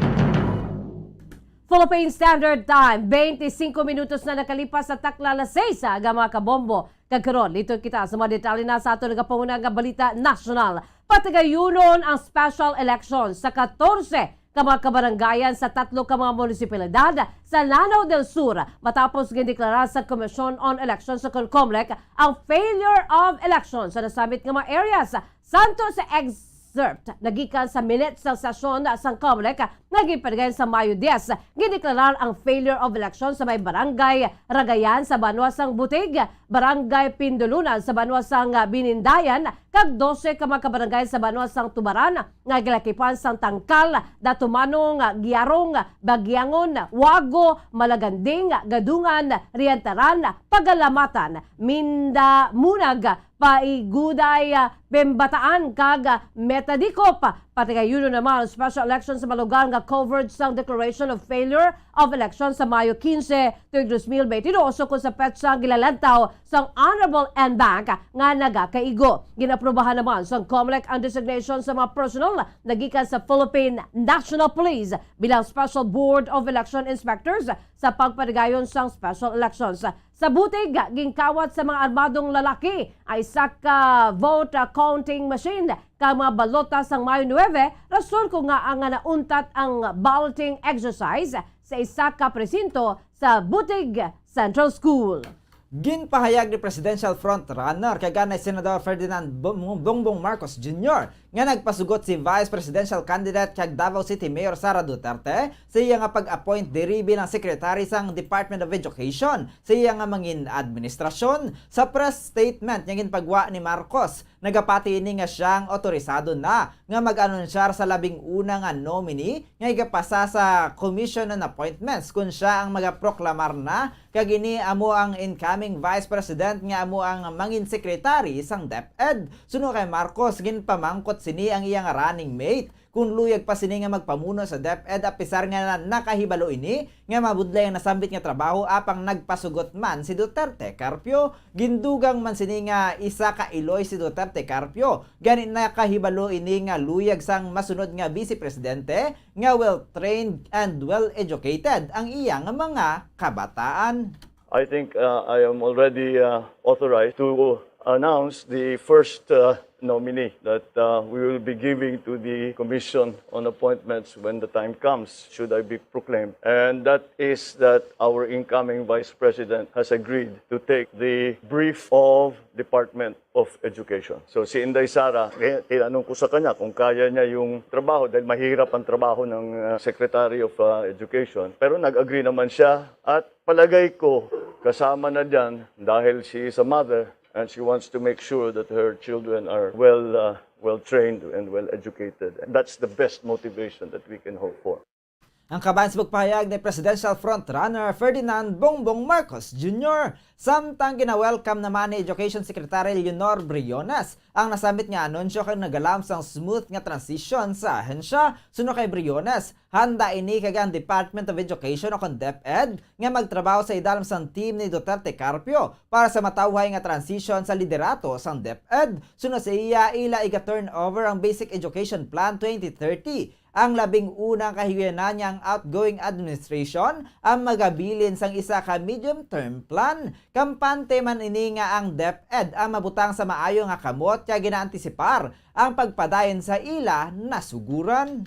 Philippine Standard Time, twenty-five minutos na nakalipas sa takna alas sais, aga, mga kabombo. Kag karon, liton kita sa mga detalye na sa aton nagapanguna nga balita nasyonal. Patigayunon ang special election sa katorse ka mga kabarangayan sa tatlo ka mga munisipalidad sa Lanao del Sur, matapos gindeklara sa Commission on Elections sa Comcomelec ang failure of elections sa nasambit nga mga areas. Santo sa excerpt nagikan sa minutes sang sesyon sang Comelec nga ginpatigayon sa Mayo diyes, gideklarar ang failure of election sa may Barangay Ragayan sa banwa sang Butig, Barangay Pindulunan sa banwa sang Binindayan, kag dose ka mga kabarangay sa banwa sang Tubaran nga gilakipan sang Tangkal, Datumanong, Giarong, Bagyangon, Wago, Malaganding, Gadungan, Riantaran, Pagalamatan, Minda, Munag, Paiguday, ah, Pembataan, kag, ah, Metadicop. Patigayunon naman ang special election sa malugar nga covered sang Declaration of Failure of Election sa Mayo quince, tuig dos mil veintidós, ukon sa petsa ang gilalantaw sang Honorable N. Bank nga nagakaigo. Ginaprobahan naman sang Comelec ang designation sa mga personnel nagikan sa Philippine National Police bilang Special Board of Election Inspectors sa pagpatigayon sang special elections. Sa Butig, ginkawat sa mga armadong lalaki ang isa ka vote, ah, counting machine kag mga balota sang Mayo nuebe, rason kon ngaa nga nauntat ang balloting exercise sa isa ka presinto sa Butig Central School. Ginpahayag ni presidential frontrunner kag anay Senador Ferdinand Bong-, Bongbong Marcos Junior nga nagpasugot si Vice Presidential Candidate kag Davao City Mayor Sara Duterte sa iya nga pag-appoint diri bilang secretary sang Department of Education sa iya nga mangin administrasyon. Sa press statement nga ginpagwa ni Marcos, nagapati ini nga siya ang otorisado na nga mag-anunsyar sa labing una nga nominee nga igapasa sa Commission on Appointments kon siya ang magaproklamar na, kag ini amo ang incoming Vice President nga amo ang mangin secretary sang DepEd. Suno kay Marcos, ginpamangkot sini ang iya nga running mate kon luyag pa sini nga magpamuno sa DepEd, apisar nga na-, nakahibalo ini nga mabudlay ang nasambit nga trabaho, apang nagpasugot man si Duterte Carpio. Gindugang man sini nga isa ka iloy si Duterte Carpio, gani nakahibalo ini nga luyag sang masunod nga Vice Presidente nga well-trained and well-educated ang iya nga mga kabataan. I think, uh, I am already, uh, authorized to announce the first, uh, nominee that, uh, we will be giving to the Commission on Appointments when the time comes, should I be proclaimed. And that is that our incoming Vice President has agreed to take the brief of Department of Education. So, si Inday Sara, eh, tinanong ko sa kanya kung kaya niya yung trabaho dahil mahirap ang trabaho ng, uh, Secretary of, uh, Education. Pero nag-agree naman siya at palagay ko, kasama na diyan, dahil she is a mother and she wants to make sure that her children are well, uh, well trained and well educated. And that's the best motivation that we can hope for. Ang kaban sa pagpahayag ni presidential frontrunner Ferdinand Bongbong Marcos Junior, samtang gina-welcome naman ni Education Secretary Leonor Briones ang nasambit nga anunsyo kag nagalam sang smooth nga transition sa ahensya. Suno kay Briones, handa ini kag ang Department of Education o kon DepEd nga magtrabaho sa idalom sang team ni Duterte Carpio para sa matawhay nga transition sa liderato sang DepEd. Suno sa iya, ila iga-turnover ang Basic Education Plan twenty thirty Ang labing unang kahigayonan niya ang outgoing administration ang magabilin sang isa ka medium-term plan. Kampante man ini nga ang DepEd ang mabutang sa maayo nga kamot kag ginaantisipar ang pagpadayon sa ila nasuguran.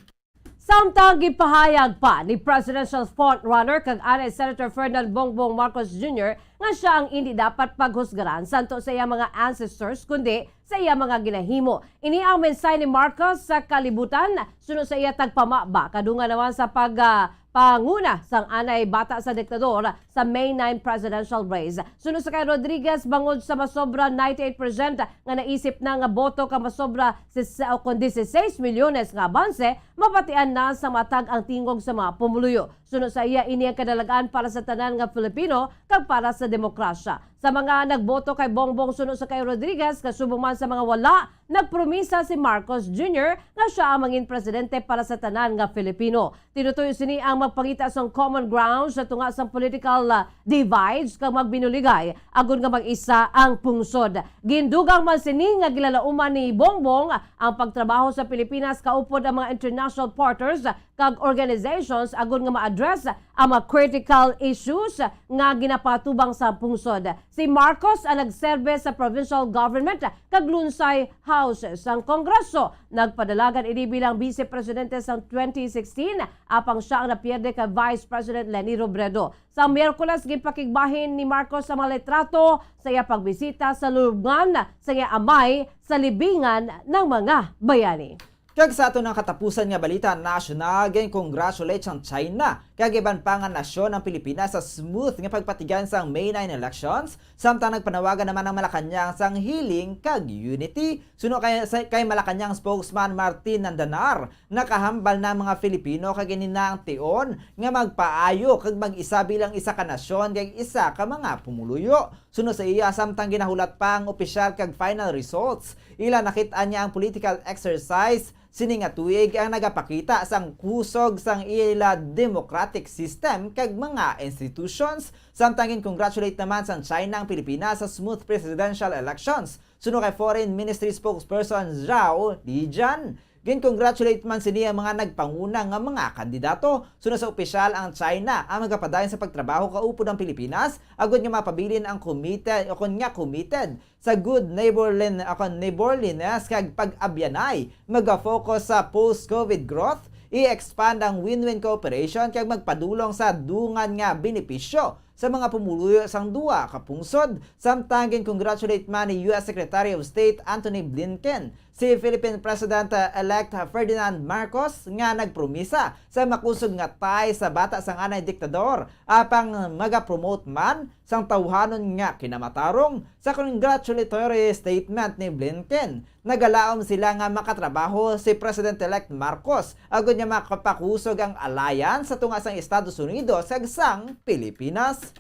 Samtang gipahayag pa ni presidential frontrunner kag anay Senator Ferdinand Bongbong Marcos Junior nga sia ang indi dapat paghusgaran santo sa iyang mga ancestors, kundi sa iyang mga ginahimo. Ini ang mensahe ni Marcos sa kalibutan suno sa iya tagpamaba kadungan naman sa pag, ah, panguna sang anay bata sa diktador sa May nine presidential race. Suno sa kay Rodriguez, bangod sa masobra ninety-eight percent nga naisip na nga boto ka masobra sa, o kon dieciséis milyones nga abanse, mabatian na sa matag ang tingog sa mga pumuluyo. Suno sa iya, ini ang kadalagan para sa tanan nga Filipino kag para sa demokrasya. Sa mga nagboto kay Bongbong suno sa kay Rodriguez, kasubong man sa mga wala, nagpromisa si Marcos Junior nga sia ang mangin presidente para sa tanan nga Filipino. Tinutuyo sini ang magpangita sang common ground sa tunga sang political, ah, divides kag magbinuligay agod nga mag-isa ang pungsod. Gindugang man sini nga gilalauman ni Bongbong ang pagtrabaho sa Pilipinas kaupod ang mga international partners kag organizations agod nga ma-address ang mga critical issues nga ginapatubang sa pungsod. Si Marcos ang nagserbe sa provincial government kag lunsay House sang Kongreso. Nagpadalagan ini bilang Vice Presidente sang twenty sixteen, apang sia ang napierde kay Vice President Leni Robredo. Sa Miyerkules, ginpakigbahin ni Marcos ang mga litrato sa iya pagbisita sa lubngan sa iya amay sa libingan ng mga bayani. Kag sa aton ang katapusan nga balita nasyonal, gin-congratulate sang China kag iban pa nga nasyon ang Pilipinas sa smooth nga pagpatigayon sang May nine elections, samtang nagpanawagan naman ang Malacañang sang healing kag unity. Suno kay, sa, kay Malacañang spokesman Martin Nandanar, nakahambal na ang mga Filipino kag ini na ang tion nga magpaayo kag mag-isa bilang isa ka nasyon kag isa ka mga pumuluyo. Suno sa iya, samtang ginahulat pa ang opisyal kag final results, ila nakit-an niya ang political exercise sini nga tuig ang nagapakita sang kusog sang ila democratic system kag mga institutions. Samtang gin-congratulate naman sang China ang Pilipinas sa smooth presidential elections. Suno kay Foreign Ministry spokesperson Zhao Lijian, gin-congratulate man sini ang mga nagpanguna nga mga kandidato. Suno sa opisyal, ang China ang magapadayon sa pagtrabaho kaupod ang Pilipinas agod nga mapabilin ang committed, o kon nga committed sa good neighborlin-, o kon neighborliness kag pag-abyanay, maga-focus sa post-COVID growth, i-expand ang win-win cooperation kag magpadulong sa dungan nga benepisyo sa mga pumuluyo sang duha ka pungsod. Samtang gin-congratulate man ni U S Secretary of State Antony Blinken si Philippine President-elect Ferdinand Marcos nga nagpromisa sa makusog nga ties sa bata sang anay diktador, apang maga-promote man sang tawhanon nga kinamatarong. Sa congratulatory statement ni Blinken, nagalaom sila nga makatrabaho si President-elect Marcos agod nga makapakusog ang alliance sa tunga sang Estados Unidos kag sang Pilipinas.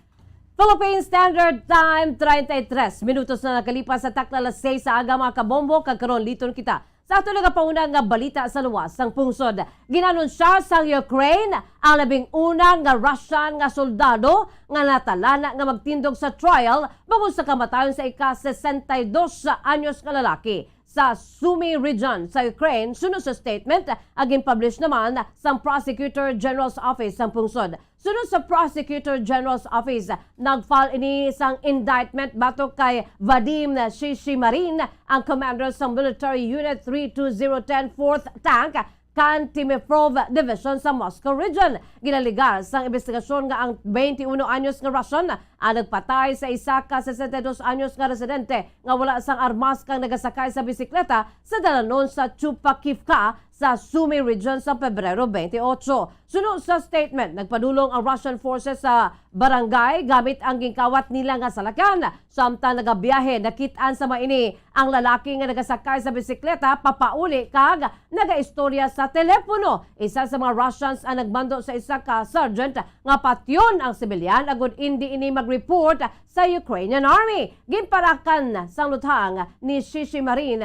Philippine Standard Time, treinta y tres minutos na nakalipas sa takna alas seis sa aga, mga kabombo, kag karon liton kita sa ato nagapauna nga balita sa luwas sang pungsod. Ginanunsya sang Ukraine ang labing una nga Russian nga soldado nga natalana nga magtindog sa trial bangod sa kamatayon sa ika sesenta y dos anyos nga lalaki sa Sumy region sa Ukraine, suno sa statement nga gin-publish naman sang Prosecutor General's Office sang pungsod. Suno sa Prosecutor General's Office, nag-file ini sang indictment batok kay Vadim Shishimarin, ang commander sa Military Unit three two zero ten fourth Tank, Kantimeprov Division sa Moscow region. Ginaligar sang imbestigasyon nga ang twenty-one anyos nga Russian ang nagpatay sa isa ka sesenta y dos anyos nga residente nga wala sang armas kag nagasakay sa bisikleta sa dalanon sa Chupakivka sa Sumy region sa Pebrero twenty-eight. Suno sa statement, nagpadulong ang Russian forces sa barangay gamit ang ginkawat nila nga salakyan. Samtang nagabiyahe, nakit-an sa maini ang lalaki nga nagasakay sa bisikleta papauli kag nagaistorya sa telepono. Isa sa mga Russians ang nagmando sa isa ka sergeant nga patyon ang sibilyan agud indi ini mag-report sa Ukrainian Army. Ginparakan sang luthang ni Shishimarin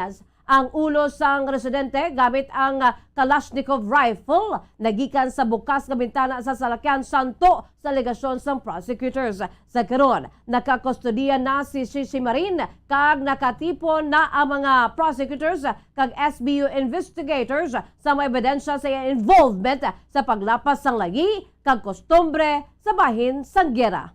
Ang ulo sang residente gamit ang, ah, Kalashnikov rifle nagikan sa bukas nga bintana sa salakyan, santo sa alegasyon sang prosecutors. Sa karon, nakakustodiya na si Shishi Marin kag nakatipon na ang mga prosecutors kag S B U investigators sa mga ebidensya sa iyang involvement sa paglapas sang layi kag kostumbre sa bahin sang giyera.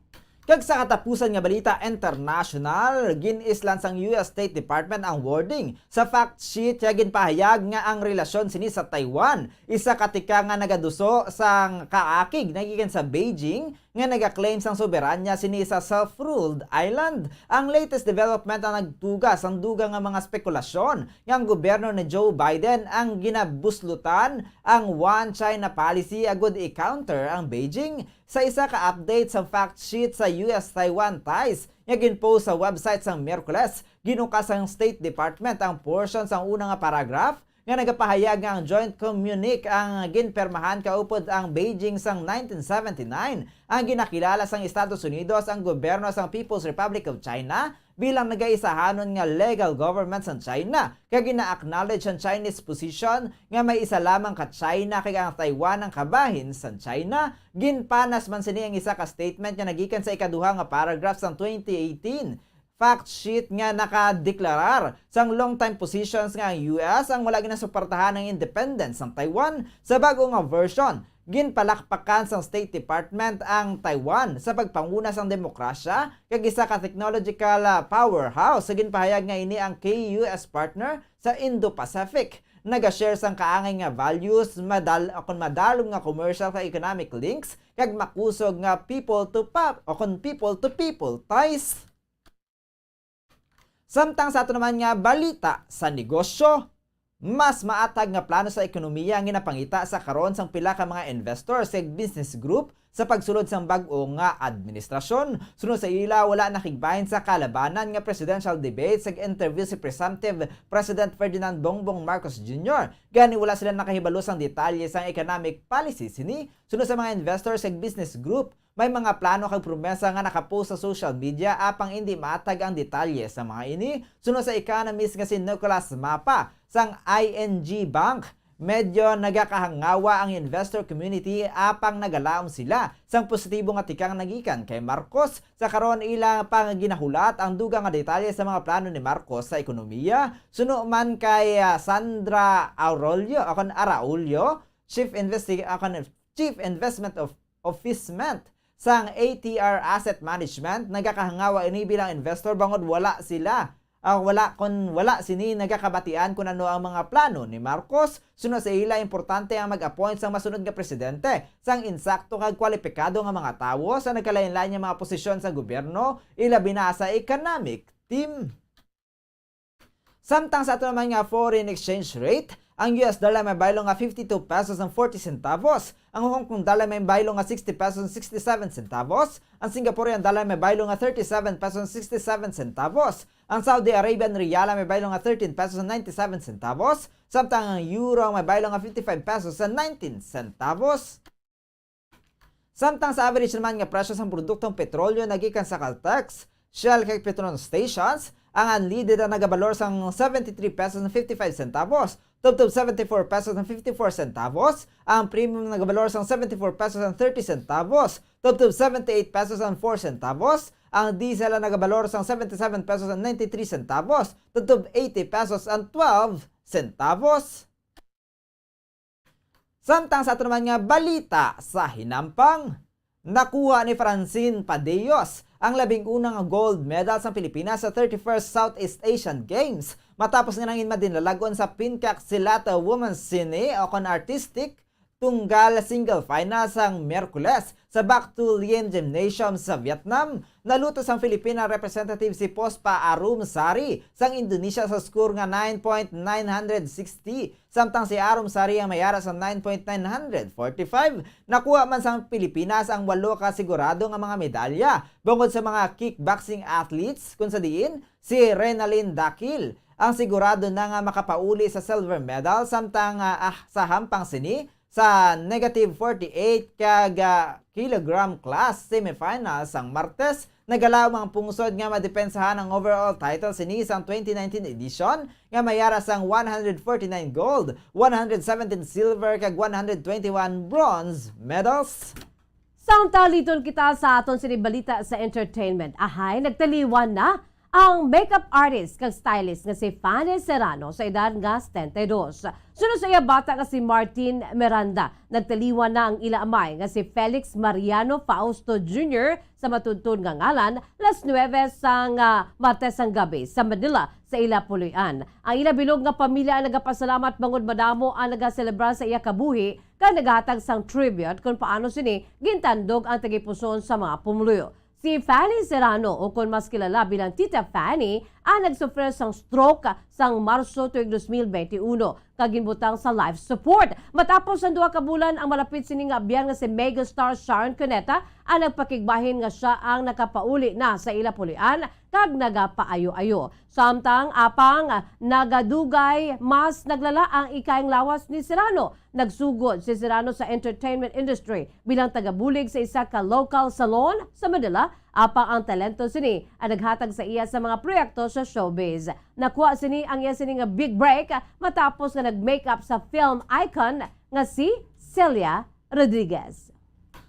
Kag sa katapusan nga balita international, gin-islan sang U S State Department ang wording sa fact sheet nga ginpahayag nga ang relasyon sini sa Taiwan, isa ka tika nga nagaduso sang kaakig nagikan sa Beijing, nga nagaklaim sang soberanya sini sa self-ruled island. Ang latest development ang nagtuga sang dugang nga mga spekulasyon nga ang gobyerno ni Joe Biden ang ginabuslutan ang One China Policy agud i-counter ang Beijing. Sa isa ka update sa fact sheet sa U S Taiwan ties nga ginpost sa website sang Miyerkules, ginukas sang State Department ang portion sang una nga paragraph nga nagapahayag nga ang joint communique ang ginpirmahan kaupod ang Beijing sang nineteen seventy-nine, ang ginakilala sang Estados Unidos ang gobyerno sang People's Republic of China bilang nagaisahanon nga legal government sang China, kag gina-acknowledge ang Chinese position nga may isa lamang ka China kag ang Taiwan ang kabahin sang China. Ginpanas man sini ang isa ka statement nga nagikan sa ikaduha nga paragraph sang twenty eighteen fact sheet nga nakadeklarar sang long-time positions nga ang U S ang wala ginasuportahan ang independence sang Taiwan. Sa bag-o nga version, ginpalakpakan sang State Department ang Taiwan sa pagpanguna sang demokrasya kag isa ka technological, ah, powerhouse, sa ginpahayag nga ini ang key U S partner sa Indo-Pacific. Naga-share sang kaangay nga values, madal-, o kon madalom nga commercial kag economic links, kag makusog nga people to pa-, o kon people to people ties. Samtang sa ato naman nga balita sa negosyo, mas maathag nga plano sa ekonomiya ang ginapangita sa karon sang pila ka mga investors kag business group sa pagsulod sang bag-o nga administrasyon. Suno sa ila, wala nakigbahin sa kalabanan nga presidential debate sa interview si presumptive President Ferdinand Bongbong Marcos Junior. Gani, wala sila nakahibalo sang detalye sang economic policy sini. Suno sa mga investors kag business group, may mga plano kag promesa nga nakapost sa social media, apang indi maathag ang detalye sa mga ini. Suno sa economist nga si Nicolas Mapa sang I N G Bank, medyo nagakahangawa ang investor community, apang nagalaom sila sang positibo nga tikang nagikan kay Marcos. Sa karon, ila pa nga ginahulat ang dugang nga detalye sa mga plano ni Marcos sa ekonomiya. Suno man kay, ah, Sandra Aurolio, o kon Araulio, Chief Investi-, o kon Chief Investment of Officement sang A T R Asset Management, nagakahangawa ini bilang investor bangod wala sila, ah, wala, kon wala sini nagakabatian kon ano ang mga plano ni Marcos. Suno sa ila, importante ang mag-appoint sang masunod nga presidente sang insakto kag kwalipikado nga mga tawo sa nagkalain-lain nga mga posisyon sa gobyerno, ilabi na sa economic team. Samtang sa ato naman nga foreign exchange rate, ang U S dollar may baylo nga fifty-two pesos and forty centavos, ang Hong Kong dollar may baylo nga sixty pesos and sixty-seven centavos, ang Singaporean dollar may baylo nga thirty-seven pesos and sixty-seven centavos, ang Saudi Arabian riyal may baylo nga thirteen pesos and ninety-seven centavos, samtang ang euro may baylo nga fifty-five pesos and nineteen centavos. Samtang sa average naman nga presyo sang produktong petrolyo nagikan sa Caltex, Shell kag Petron stations, ang unleaded ang nagabalor sang seventy-three pesos and fifty-five centavos, tubtob seventy-four pesos and fifty-four centavos, ang premium nagabalor sang seventy-four pesos and thirty centavos, tubtob seventy-eight pesos and four centavos, ang diesel ang nagabalor sang seventy-seven pesos and ninety-three centavos, tubtob eighty pesos and twelve centavos. Samtang sa ato naman nga balita sa hinampang, nakuha ni Francine Padeos ang labing una nga gold medal sa Pilipinas sa thirty-first Southeast Asian Games, matapos nga nangin madinalagon sa Pinkac Silat Women's Sine o kon Artistic tunggal single final sang Miyerkules. Sa Bac Thu Liem Gymnasium sa Vietnam, naluto sang Filipina representative si Pospa Arum Sari sang Indonesia sa score nga nine point nine hundred sixty, samtang si Arum Sari ang may ara sa nine point nine hundred forty-five. Nakuha man sang Pilipinas ang walo ka sigurado nga mga medalya bangod sa mga kickboxing athletes, kung sa diin si Renalyn Dakil ang sigurado na nga makapauli sa silver medal, samtang, ah, ah, sa hampang sini, Sa negative forty-eight kag, ah, kilogram class semifinals sang Martes, nagalaom ang pungsod nga madepensahan ang overall title sini sang twenty nineteen edition nga may ara sang one hundred forty-nine gold, one hundred seventeen silver kag one hundred twenty-one bronze medals. Samtang liton kita sa aton sini balita sa entertainment, ahay, nagtaliwan na ang makeup artist kag stylist nga si Fanny Serrano sa edad nga setenta y dos. Sunod sa iya bata nga si Martin Miranda, nagtaliwan na ang ila amay nga si Felix Mariano Fausto Junior sa matuntun nga ngalan, las nuebe sang, ah, Martes sang gabi sa Manila sa ila puloy-an. Ang ila bilog nga pamilya ang nagapasalamat bangod madamo ang nagaselebrar sa iya kabuhi kag naghatag sang tribute kon paano sini gintandog ang tagipusoon sa mga pumuluyo. Si Fanny Serrano, o kon mas kilala bilang Tita Fanny, ang nagsuffer sang stroke sang Marso tuig dos mil benti uno kag ginbutang sa life support. Matapos ang duha ka bulan, ang malapit sini nga abyan nga si megastar Sharon Cuneta ang nagpakigbahin nga sia ang nakapauli na sa ila puloy-an kag nagapaayo-ayo. Samtang apang nagadugay, mas naglala ang ikayang lawas ni Serrano. Nagsugod si Serrano sa entertainment industry bilang tagabulig sa isa ka local salon sa Manila, apang ang talento sini ang naghatag sa iya sa mga proyekto sa showbiz. Nakuha sini ang iya sini nga big break matapos nga nag-makeup sa film icon nga si Celia Rodriguez.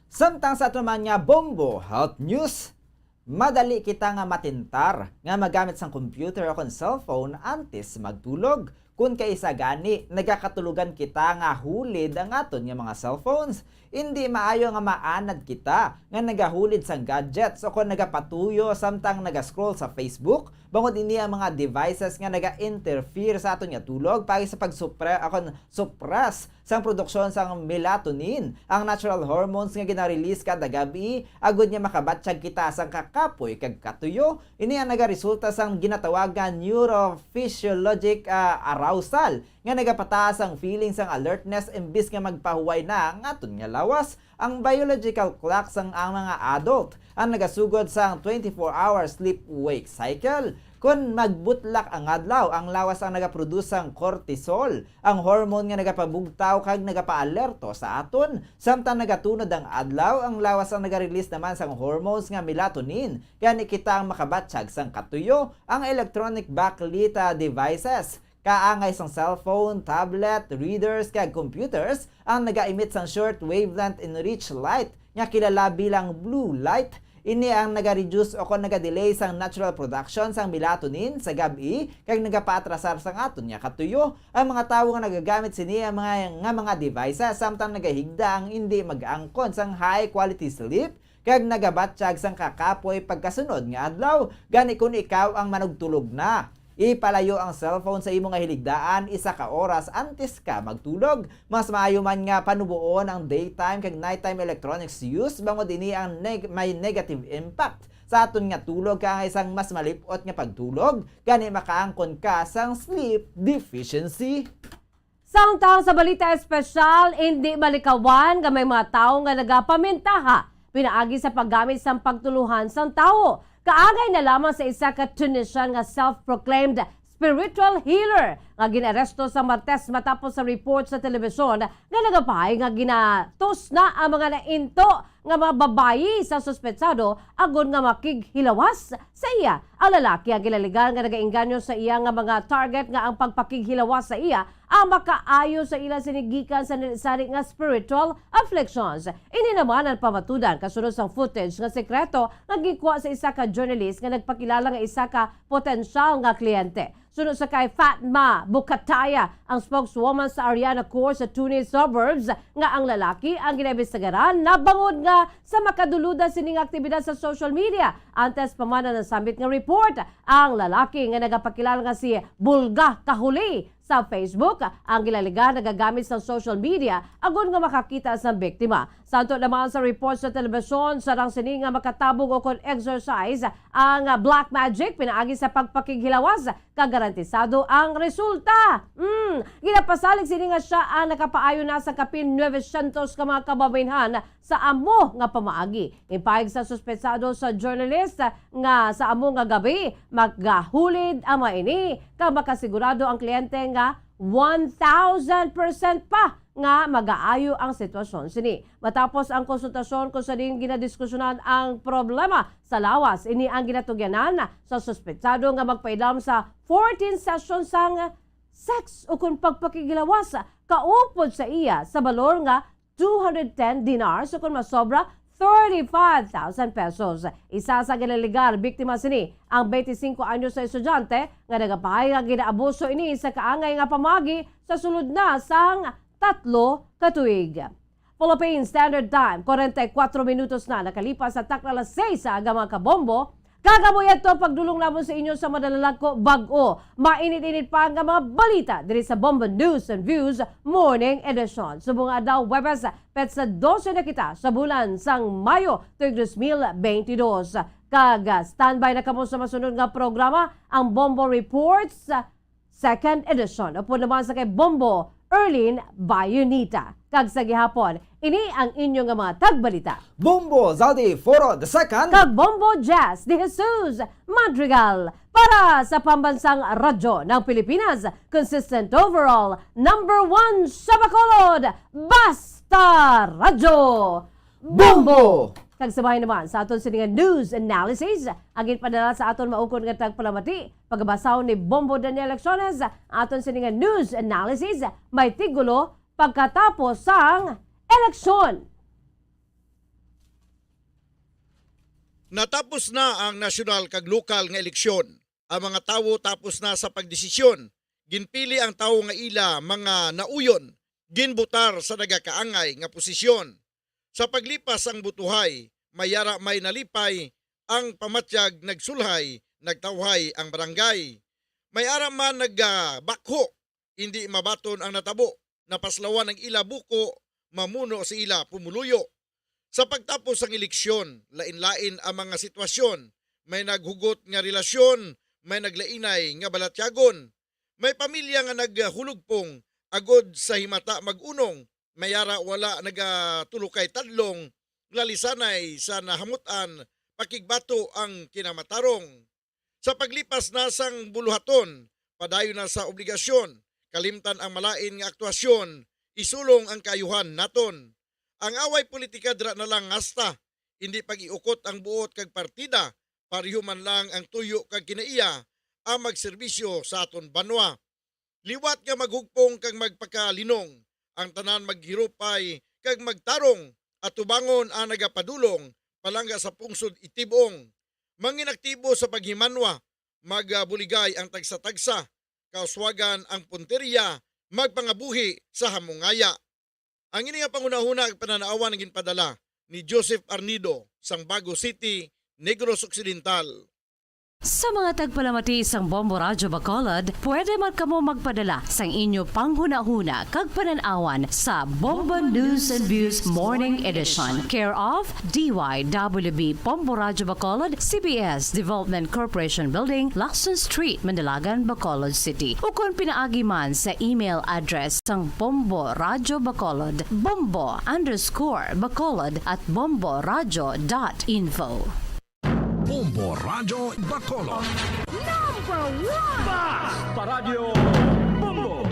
Samtang sa aton man nga Bombo Health News, madali kita nga matintar nga magamit sang computer o kon cellphone antes magtulog. Kon kaisa gani, nagakatulogan kita nga hulid ang aton nga mga cellphones. Indi maayo nga maanad kita nga nagahulid sang gadgets o kon nagapatuyo samtang naga-scroll sa Facebook, bangod ini ang mga devices nga naga-interfere sa aton nga tulog paagi sa pagsupre-, o kon suppress sang produksyon sang melatonin, ang natural hormones nga gina-release kada gab-i, agud nga makabatyag kita sang kakapoy kag katuyo. Ini ang nagaresulta sang ginatawag nga neurophysiologic, ah, arousal, nga nagapataas ang feeling sang alertness imbis nga magpahuway na ang aton nga lawas. Ang biological clock sang ang mga adult ang nagasugod sang twenty-four hour sleep-wake cycle. Kon magbutlak ang adlaw, ang lawas ang nagaproduce sang cortisol, ang hormone nga nagapabugtaw kag nagapaalerto sa aton. Samtang nagatunod ang adlaw, ang lawas ang nagarelease naman sang hormones nga melatonin. Gani kita ang makabatyag sang katuyo. Ang electronic backlit, ah, devices, kaangay sang cellphone, tablet, readers, kag computers, ang naga-emit sang short wavelength enriched light nga kilala bilang blue light. Ini ang naga-reduce o kon naga-delay sang natural production sang melatonin sa gab-i kag nagapaatrasar sang aton nga katuyo. Ang mga tawo nga nagagamit sini ang mga, nga mga devices samtang nagahigda ang indi mag-angkon sang high quality sleep kag nagabatyag sang kakapoy pagkasunod nga adlaw. Gani, kon ikaw ang manugtulog na, ipalayo ang cellphone sa imo nga hiligdaan isa ka oras antes ka magtulog. Mas maayo man nga panuboon ang daytime kag nighttime electronics use, bangod ini ang neg-, may negative impact sa aton nga tulog, kaangay sang mas malip-ot nga pagtulog, gani makaangkon ka sang sleep deficiency. Samtang sa balita espesyal, indi malikawan nga may mga tawo nga nagapamintaha pinaagi sa paggamit sang pagtuluhan sang tawo. Kaangay na lamang sa isa ka Tunisian nga self-proclaimed spiritual healer nga gin-aresto sa Martes matapos sa report sa telebisyon nga nagapahay nga ginatos na ang mga nainto nga mga babayi sa suspetsado agod nga makighilawas sa iya. Ang lalaki ang ginalegar nga nagaengganyo sa iya nga mga target nga ang pagpakighilawas sa iya ang makaayo sa ila sini gikan sa sari nga spiritual afflictions. Ini naman ang pamatudan kasunod sang footage nga sekreto nga ginkuha sa isa ka journalist nga nagpakilala nga isa ka potensyal nga kliyente. Suno sa kay Fatma Bukataya, ang spokeswoman sa Ariana Core sa Tunis suburbs, nga ang lalaki ang ginaimbestigaran na bangod nga sa makaduluda sining aktibidad sa social media. Antes pa man ang nasambit nga report, ang lalaki nga nagapakilala nga si Bulga Kahuli sa Facebook ang ginalegar nagagamit sa social media agod nga makakita sa biktima. Santo naman sa report sa telebisyon, sarang sini nga makatabog o kon exercise ang black magic pinaagi sa pagpakighilawas kag garantisado ang resulta. Mm, ginapasalig sini nga sia ang nakapaayo na sa kapin nuebe syentos ka mga kababaynhan sa amo nga pamaagi. Ginpahayag sa suspetsado sa journalist nga sa amo nga gab-i, magahulid ang mga ini kag makasigurado ang kliyente nga one thousand percent pa nga magaayo ang sitwasyon sini. Matapos ang konsultasyon kung sa diin ginadiskusyonan ang problema sa lawas, ini ang ginatugyanan sa suspetsado nga magpaidam sa fourteen sessions sang sex ukon pagpakighilawas kaupod sa iya sa balor nga two hundred ten dinars ukon masobra thirty-five thousand pesos. Isa sa ginalegar biktima sini ang twenty-five anyos na estudyante nga nagapahay nga ginaabuso ini sa kaangay nga pamagi sa sulod na sang tatlo ka tuig. Philippine Standard Time, forty-four minutos na nakalipas sa takna alas sais sa aga, mga kabombo. Kag amo yadto ang pagdulong namon sa inyo sa madalagko bag-o, mainit-init pa nga mga balita diri sa Bombo News and Views Morning Edition. Subong nga adlaw, Huwebes, petsa dose na kita sa bulan sang Mayo, tuig dos mil beintidos. Kag, ah, standby na kamo sa masunod nga programa, ang Bombo Reports, ah, Second Edition. Upod naman sa kay Bombo Erlin Bayonita. Kag sa gihapon, ini ang inyo nga mga tagbalita. Bombo Zaldi Foro the second. Kag Bombo Jazz de Jesus Madrigal. Para sa Pambansang Radyo ng Pilipinas, consistent overall, number one sa Bacolod, Basta Radyo Bombo! Kag sabay naman sa aton sini nga news analysis, ang ginpadala sa aton maukon nga tagpalamati, pagabasahon ni Bombo Daniel Acciones, aton sini nga news analysis, may tigulo, Pagkatapos sang eleksyon. Natapos na ang nasyonal kag lokal nga eleksyon. Ang mga tawo tapos na sa pagdesisyon. Ginpili ang tawo nga ila mga nauyon, ginbutar sa nagakaangay nga posisyon. Sa paglipas sang butuhay, may ara may nalipay ang pamatyag, nagsulhay, nagtawhay ang barangay. May ara man nagbakho, hindi mabaton ang natabo, napaslawan ang ila buko, mamuno sa ila pumuluyo. Sa pagtapos sang eleksyon, lain-lain ang mga sitwasyon. May naghugot nga relasyon, may naglainay nga balatyagon. May pamilya nga naghulugpong agod sa himata mag-unong, may ara wala nagatulokay tadlong, lalisanay sa nahamut-an, pakigbato ang kinamatarong. Sa paglipas na sang buluhaton, padayon na sa obligasyon, kalimtan ang malain nga aktuasyon, isulong ang kaayuhan naton. Ang away politika dira na lang ngasta, hindi pag-iukot ang buot kag partida, pareho man lang ang tuyo kag kinaiya ang magserbisyo sa aton banwa. Liwat nga maghugpong kag magpakalinong, ang tanan maghirupay kag magtarong, atubangon ang nagapadulong palangga sa pungsod Itibong. Mangin aktibo sa paghimanwa, magabuligay ang tagsa-tagsa, kauswagan ang punteriya, magpangabuhi sa hamungaya. Ang ini nga panghunahuna ug pananaawan ang ginpadala ni Joseph Arnido sang Bago City, Negros Occidental. Sa mga tagpalamati sang Bombo Radyo Bacolod, pwede man kamo magpadala sang inyo panghunahuna kag panan-awan sa Bombo News and Views Morning Edition, care of D Y W B Bombo Radyo Bacolod, C B S Development Corporation Building, Lacson Street, Mandalagan, Bacolod City, ukon pinaagi man sa email address sang Bombo Radyo Bacolod, bombo underscore bacolod at bomboradyo dot info. Bombo Radyo Bacolod. Number one! Basta Radyo Bombo!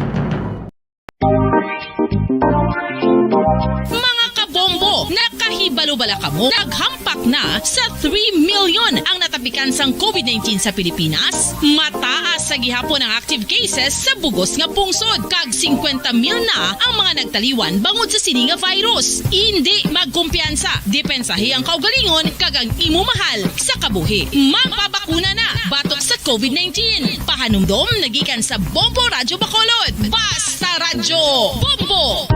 Mga kabombo, nakahibalo bala kamo? Naghampak na sa three million ang natapikan sang COVID nineteen sa Pilipinas. Mataas sa gihapon ang active cases sa bugos nga pungsod, kag singkwenta mil na ang mga nagtaliwan bangod sa sini nga virus. Indi magkumpiyansa, depensahi ang kaugalingon kag ang imo mahal sa kabuhi. Magpabakuna na batok sa COVID nineteen. Pahanumdom nagikan sa Bombo Radyo Bacolod. Basta Radyo Bombo!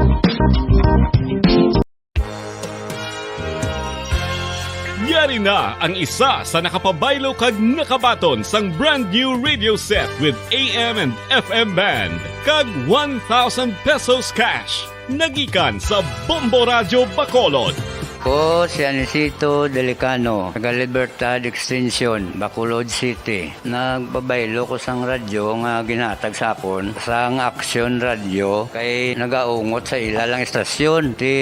Yari na ang isa sa nakapabaylo kag nakabaton sang brand new radio set with A M and F M band kag one thousand pesos cash. Nagikan sa Bombo Radyo Bacolod. Ko si Anisito Delicano, taga Libertad Extension, Bacolod City. Nagpabaylo ko sang radyo nga ginhatag sa akon sang Aksyon Radyo kay nagaungot sa ila lang istasyon. Ti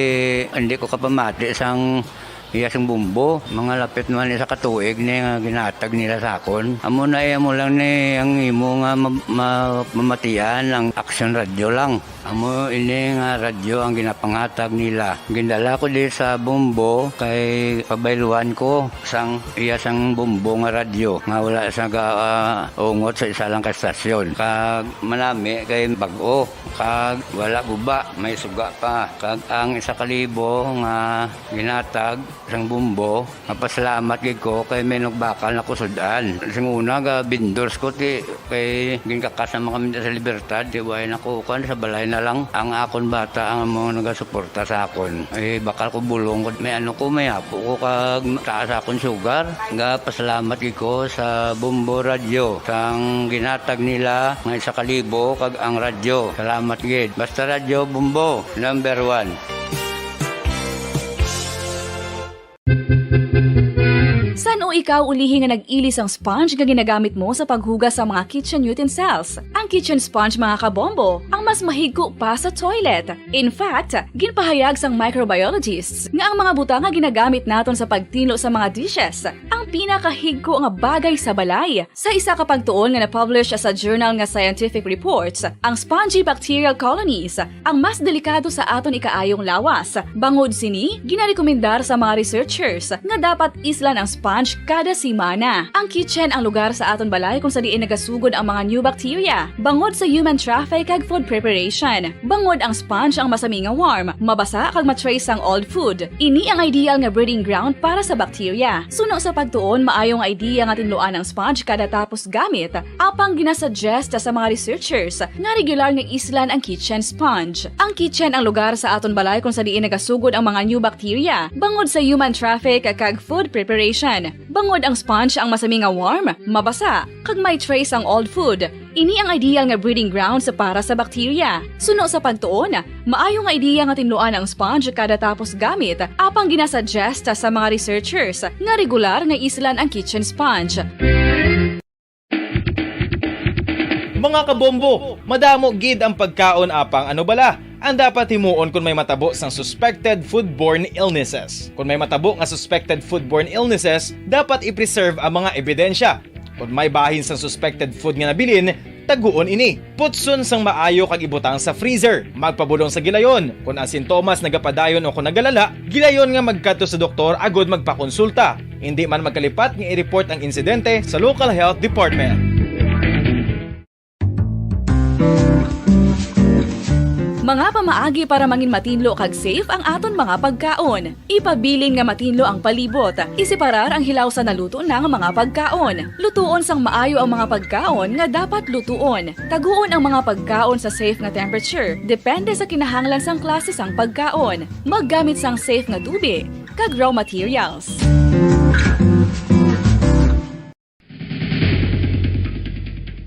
hindi ko kapamati sang Iya sang Bombo, mga lapit man isa ka tuig ni nga ginatag nila sa akon. Amo na iya mo lang ni ang imo nga ma-, ma-, mamatian ang Aksyon Radyo lang. Amo ini nga radyo ang ginapangatag nila. Gindala ko di sa Bombo kay pabayluhan ko sang iya sang Bombo nga radyo nga wala sa ga-, ah, ungot sa isa lang ka estasyon. Kag manami kay bag-o, kag wala guba, may suga pa. Kag ang isa ka libo nga ginatag sang Bombo, mapasalamat gid ko kay may nagbakal na ko sud-an. Sing una, ga vendors ko, ti, kay ginkakas naman kami sa Libertad, ti, way na ko, kuwan, sa balay na lang. Ang akon bata ang mga nagasuporta sa akon. Eh, bakal ko bulong ko, may ano ko, may apo ko, kag taas akon sugar. Ga pasalamat gid ko sa Bombo Radyo, sang ginatag nila nga isa ka libo, kag ang radyo. Salamat gid. Basta Radyo Bombo, number one. San-o ikaw ulihi nga nag-ili sang sponge nga ginagamit mo sa paghugas sa mga kitchen utensils? Ang kitchen sponge, mga kabombo, ang mas mahigko pa sa toilet. In fact, ginpahayag sang microbiologists nga ang mga butang nga ginagamit naton sa pagtinlo sa mga dishes ang pinakahigko nga bagay sa balay. Sa isa ka pagtuon nga na-publish sa journal nga Scientific Reports, ang spongy bacterial colonies ang mas delikado sa aton ikaayong lawas. Bangod sini, ginarekomendar sa mga researchers nga dapat islan ang sponge kada semana. Ang kitchen ang lugar sa aton balay kung sa diin nagasugod ang mga new bacteria, bangod sa human traffic kag food preparation. Bangod ang sponge ang masami nga warm, mabasa kag ma-trace ang old food. Ini ang ideal nga breeding ground para sa bacteria. Suno sa pagtuon, maayo nga idea nga tinluan ang sponge kada tapos gamit, apang ginasuggest sa mga researchers nga regular nga islan ang kitchen sponge. Ang kitchen ang lugar sa aton balay kung sa diin nagasugod ang mga new bacteria, bangod sa human traffic kag food preparation. Bangod ang sponge ang masami nga warm, mabasa, kag may trace ang old food. Ini ang ideal nga breeding grounds para sa bacteria. Suno sa pagtuon, maayo nga idea nga tinluan ang sponge kada tapos gamit, apang ginasuggest sa mga researchers nga regular nga islan ang kitchen sponge. Mga kabombo, madamo gid ang pagkaon, apang ano bala ang dapat himuon kon may matabo sang suspected foodborne illnesses? Kon may matabo nga suspected foodborne illnesses, dapat i-preserve ang mga ebidensya. Kon may bahin sang suspected food nga nabilin, taguon ini. Putson sang maayo kag ibutang sa freezer. Magpabulong sa gilayon. Kon ang sintomas nagapadayon o kon nagalala, gilayon nga magkadto sa doktor agud magpakonsulta. Indi man magkalipat nga i-report ang insidente sa local health department. Mga pamaagi para mangin matinlo kag safe ang aton mga pagkaon. Ipabilin nga matinlo ang palibot. Iseparar ang hilaw sa naluto na nga mga pagkaon. Lutuon sang maayo ang mga pagkaon nga dapat lutuon. Taguon ang mga pagkaon sa safe nga temperature, depende sa kinahanglan sang klase sang pagkaon. Maggamit sang safe nga tubi kag raw materials.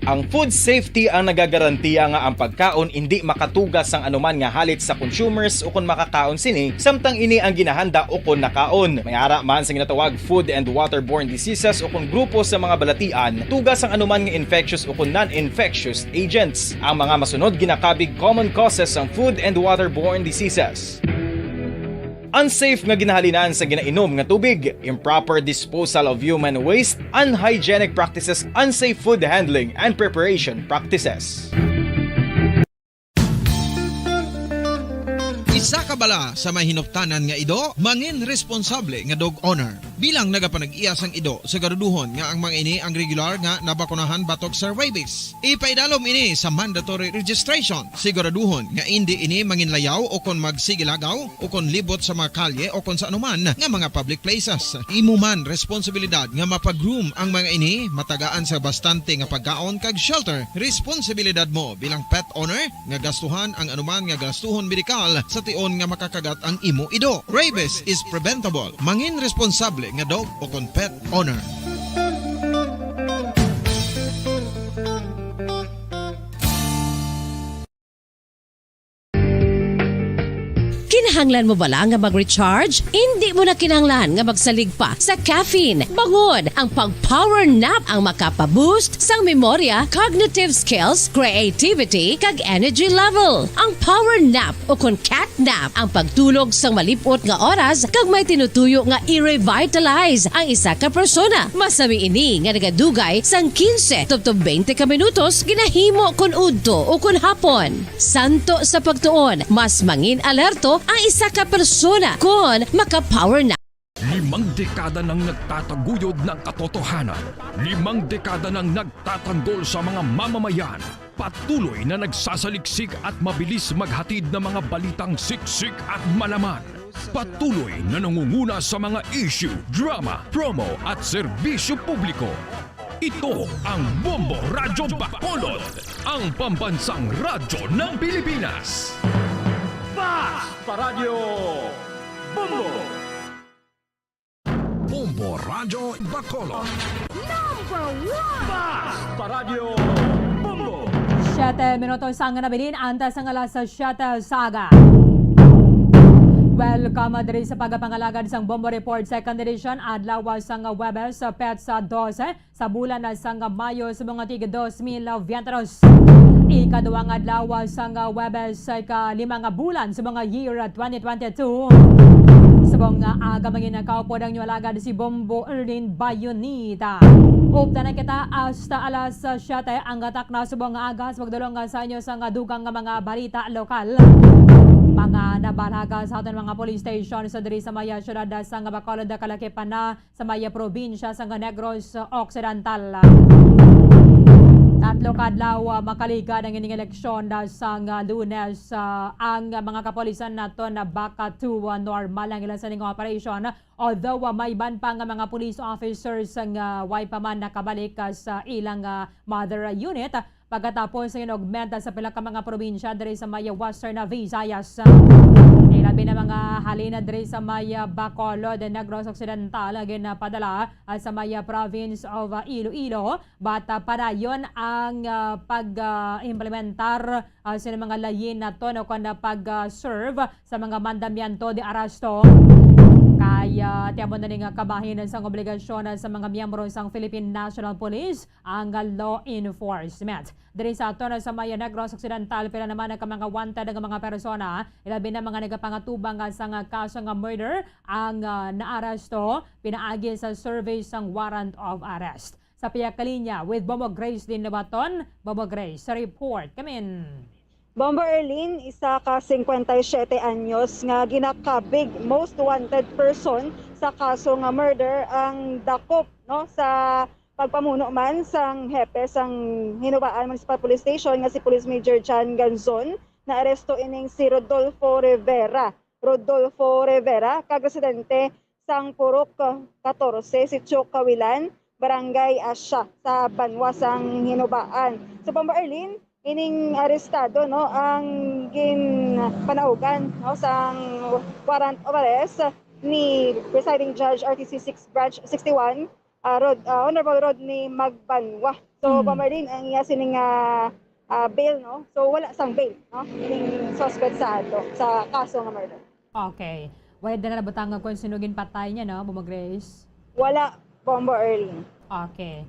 Ang food safety ang nagagarantiya nga ang pagkaon indi makatuga sang anuman nga halit sa consumers ukon makakaon sini, samtang ini ang ginahanda ukon nakaon. May ara man sa ginatawag food and waterborne diseases ukon grupo sa mga balatian, tuga sang anuman nga infectious ukon non-infectious agents. Ang mga masunod ginakabig common causes sang food and waterborne diseases. Unsafe nga ginahalinan sa ginainom nga tubig, improper disposal of human waste, unhygienic practices, unsafe food handling and preparation practices. Isa ka bala sa may hinuptanan nga ido, mangin responsable nga dog owner. Bilang nagapanag-iya sang ido, siguraduhon nga ang mga ini ang regular nga nabakunahan batok sa rabies. Ipaidalom ini sa mandatory registration. Siguraduhon nga indi ini manginlayaw o kon magsigilagaw o kon libot sa mga kalye o kon sa anuman nga mga public places. Imo man responsibilidad nga mapa-groom ang mga ini, matagaan sa bastante nga pagkaon kag shelter. Responsibilidad mo bilang pet owner nga gastuhan ang anuman nga gastuhon medikal sa tion nga makakagat ang imo ido. Rabies is preventable. Mangin responsable nga dog o kon pet owner. Kinahanglan mo bala nga mag-recharge? Indi Amo na kinahanglan nga magsalig pa sa caffeine. Bangod ang pag-power nap ang makapa-boost sang memorya, cognitive skills, creativity, kag energy level. Ang power nap o kon cat nap ang pagtulog sang malip-ot nga oras kag may tinutuyo nga i-revitalize ang isa ka persona. Masami ini nga nagadugay sang quince tubtob twenty ka minutos ginahimo kon udto o kon hapon. Santo sa pagtuon, mas mangin-alerto ang isa ka persona kon maka-power nap. Limang dekada nang nagtataguyod ng katotohanan. Limang dekada nang nagtatanggol sa mga mamamayan. Patuloy na nagsasaliksik at mabilis maghatid ng mga balitang siksik at malaman. Patuloy na nangunguna sa mga issue, drama, promo at serbisyo publiko. Ito ang Bombo Radyo Bacolod, ang pambansang radyo ng Pilipinas. Fast Radyo Bombo! Bombo Radyo Bacolod. Number one! Fast Radyo Bombo! Siyete minutos ang nabilin antes ang alas siyete sa aga. Welcome diri sa pagpangalagad sang Bombo Report, Second Edition, adlaw sang Huwebes, petsa dose sa bulan sang Mayo sa mga tig dos mil veintidos. Ikaduha nga adlaw sang Huwebes sa ikalima nga bulan sa mga year twenty twenty-two. Subong nga aga, mangin-alerto ang inyo alagad si Bombo Erlin Bayonita. Updan na kita hasta alas siyete ang takna. Subong nga aga, sa pagdulong sa inyo sang dugang nga mga balita lokal. Mga nabalag sa aton mga police station sa diri sa may siyudad sang Bacolod, kalakipan na sa may probinsya sang Negros Occidental. Tatlo ka adlaw, ah, makaligad ang ining eleksyon, ah, sang, ah, Lunes, ah, ang mga kapulisan naton na back to, ah, normal ang ila sining operation. Although, ah, may iban pa nga mga police officers nga way pa man nakabalik, ah, sa ilang, ah, mother unit, ah, pagkatapos sa in-augment sa pila ka mga probinsya diri sa may Western Visayas. Ilabi na mga halin diri sa may Bacolod, Negros Occidental, ginpadala, ah, sa may province of, ah, Iloilo, but, ah, padayon ang, ah, pag, ah, implementar, ah, sa mga layin naton o kon pag, ah, serve sa mga mandamiento de arresto. Kay, ah, tiabon na ni nga kabahin sang obligasyon, ah, sa mga miyembro sang Philippine National Police ang law enforcement. Diri sa aton sa may Negros Occidental, pila naman ang mga wanted nga mga persona, ilabi na mga nagapangatubang nga sa nga kaso nga murder, ang, ah, naaresto pinaagi sa service sang warrant of arrest. Sa pihak ka linya with Bombo Grace Din Nabaton. Bombo Grace, report kami. Bombo Erlin, isa ka singkwenta y siyete anyos nga ginakabig most wanted person sa kaso nga murder ang dakop, no, sa pagpamuno man sang hepe sang Hinobaan Municipal Police Station nga si Police Major John Ganzon. Naaresto ining si Rodolfo Rivera. Rodolfo Rivera, kag residente sang Purok katorse, Sitio Kawilan, Barangay Asya, sa banwa sang Hinobaan. So, Bombo Erlin, ining arestado, no, ang ginpanaugan, no, sang warrant of arrest ni Presiding Judge R T C six Branch sixty-one, ah, Rod-, ah, Honorable Rodney Magbanwa. So, Mm. Bombo Erlin, ang iya sining, ah, ah, bail, no? So, wala sang bail, no? Ining suspect sa ato, sa kaso nga murder. Okay. Wala na nabutang nga kung sino ginpatay niya, no, Bombo Grace? Wala, Bombo Erlin. Okay.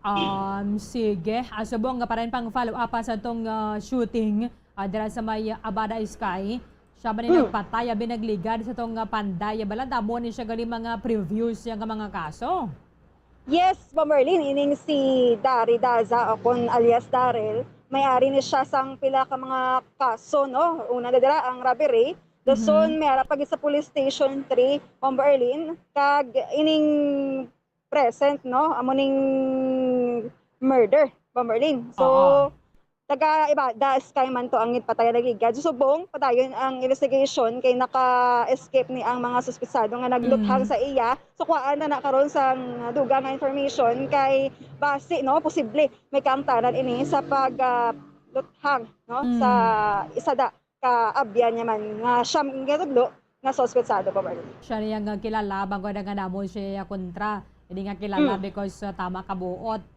Um, sige. Ah, subong nga pa rin pang follow up, ah, sa tong, ah, shooting, ah, dira sa may, ah, Abada Sky. Siya ba ni Mm. nagpatay, abi nagligad sa tong, ah, panday? Bala, damo ni siya gali mga previous yang mga kaso. Yes, Bombo Erlin, ining si Dari Daza o kon alias Daryl, may-ari ni siya sang pila ka mga kaso, no? Una na dira ang robbery, dason Mhm. may ara pa gid sa Police Station three, Bombo Erlin, kag ining present, no? Amo ning murder, Bombo Erlin. So, Oo. Taga Abada Sky man to ang ginpatay, nagligad. So, subong padayon ang investigation kay naka-escape ni ang mga suspetsado nga nagluthang Mm. sa iya. So, kuhaan na na karon sang dugang nga information kay basi, no, posible may kaangtanan ini sa pag, ah, luthang, no, Mm. sa isa da ka abyan niya man nga siyam ginatudlo nga suspetsado, Bombo Erlin. Siya niya nga kilala, bangod nga namo siya kontra. Hindi nga kilala Mm. because, uh, tama ka buot.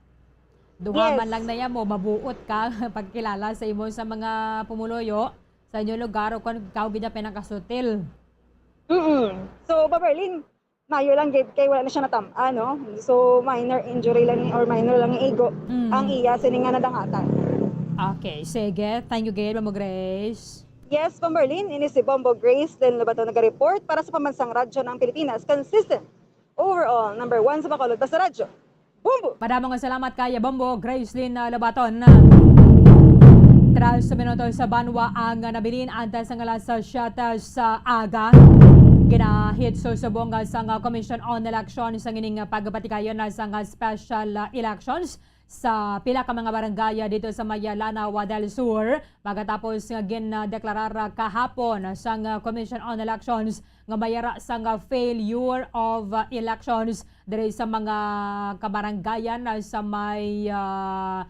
Duha Yes. man lang na yan mo, mabuot ka pagkilala sa imo sa mga pumuluyo sa inyong lugar o kung ikaw gid ang pinakasutil. Mm-mm. So, Bomberlin, mayo lang gid kay wala na siya natam-an, no? So, minor injury lang or minor lang nga igo Mm. ang iya sini nga nadangatan. Okay, sige. Thank you gid, Mamo Grace. Yes, Bomberlin, ini si Bombo Grace Lynn Lobato nag-report para sa Pambansang Radyo ng Pilipinas, consistent, overall, number one sa Bacolod, basta radyo. Bombo! Madamo nga salamat kay Bombo Gracelyn, ah, Lobaton. Tres minutos sa banwa ang, ah, nabilin antes ang alas, ah, siyete sa aga. Ginahit susubong, ah, sang, ah, Commission on Elections ang ining, ah, pagpatigayon, ah, sang, ah, special, ah, elections sa pila ka mga barangay, ah, dito sa may, ah, Lanao del Sur. Pagkatapos nga gindeklarar, ah, kahapon sang, ah, Commission on Elections nga may ara sang, ah, failure of, ah, elections diri sa mga kabarangayan, ah, sa may, ah,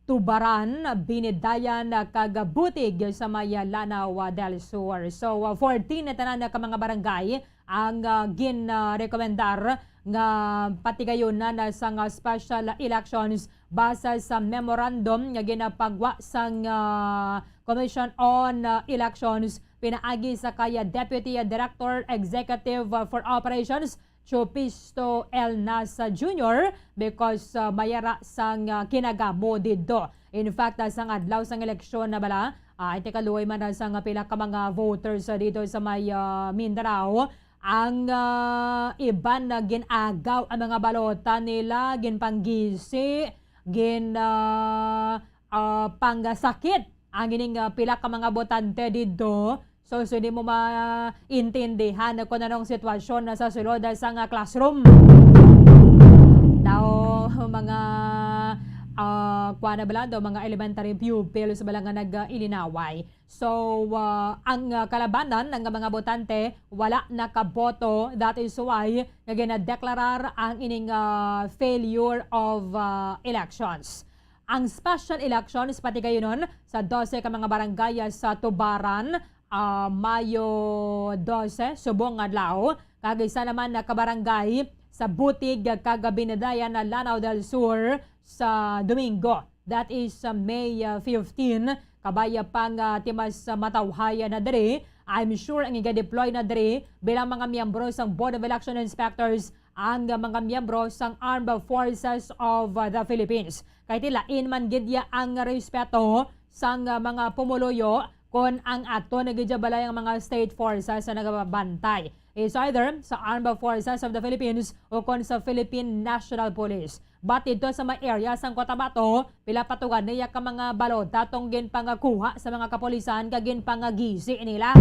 Tubaran, Binidayan, ah, kag Butig sa may, ah, Lanao, ah, del Sur. So, ah, fourteen na tanan ka mga barangay ang, ah, gin, ah, rekomendar nga patigayonan na sang, ah, special elections base sa memorandum nga ginapagwa sang, ah, Commission on, ah, Elections pinaagi sa kay, ah, Deputy, ah, Director Executive, ah, for Operations, Chupisto Elnas, ah, Junior, because, ah, may ara sang, ah, kinagamo didto. In fact, ah, sang adlaw sang eleksyon na bala, ah, ay tikaluoy man ra sang pila ka mga voters, ah, dito sa may, ah, Mindanao. Ang, ah, iban na gin-agaw ang mga balota nila, ginpanggisi, gin, ah, ah, pangasakit ang ining, ah, pila ka mga botante didto. So, so di mo maintindihan kung anong sitwasyon na sa sulod sa nga classroom. Daw, mga, ah, kuwan na bala, daw, mga elementary pupils bala nga nag-ilinaway. So, ah, ang, ah, kalabanan nga mga botante wala nakaboto. That is why nga ginadeklarar ang ining, ah, failure of, ah, elections. Ang special elections patigayonon sa dose ka mga barangay sa Tubaran, ah, Mayo dose, subong nga adlaw, kag isa naman na ka barangay sa Butig kag Binadayan na Lanao del Sur sa Domingo. That is, uh, May, uh, fifteen. Kabay pa nga timas, uh, matawhay na diri. I'm sure ang iga-deploy na diri bilang mga miyembro sang Board of Election Inspectors ang, uh, mga miyembro sang Armed Forces of, uh, the Philippines. Kay ti lain man gid ya ang respeto sang, uh, mga pumuluyo kon ang ato na gid ya balay ang mga state forces na nagabantay. It's either sa Armed Forces of the Philippines o kon sa Philippine National Police. But didto sa may area sang Cotabato, pila pa tuga niya ka mga balota tong ginpangakuha sa mga kapulisan kag ginpangagisi nila.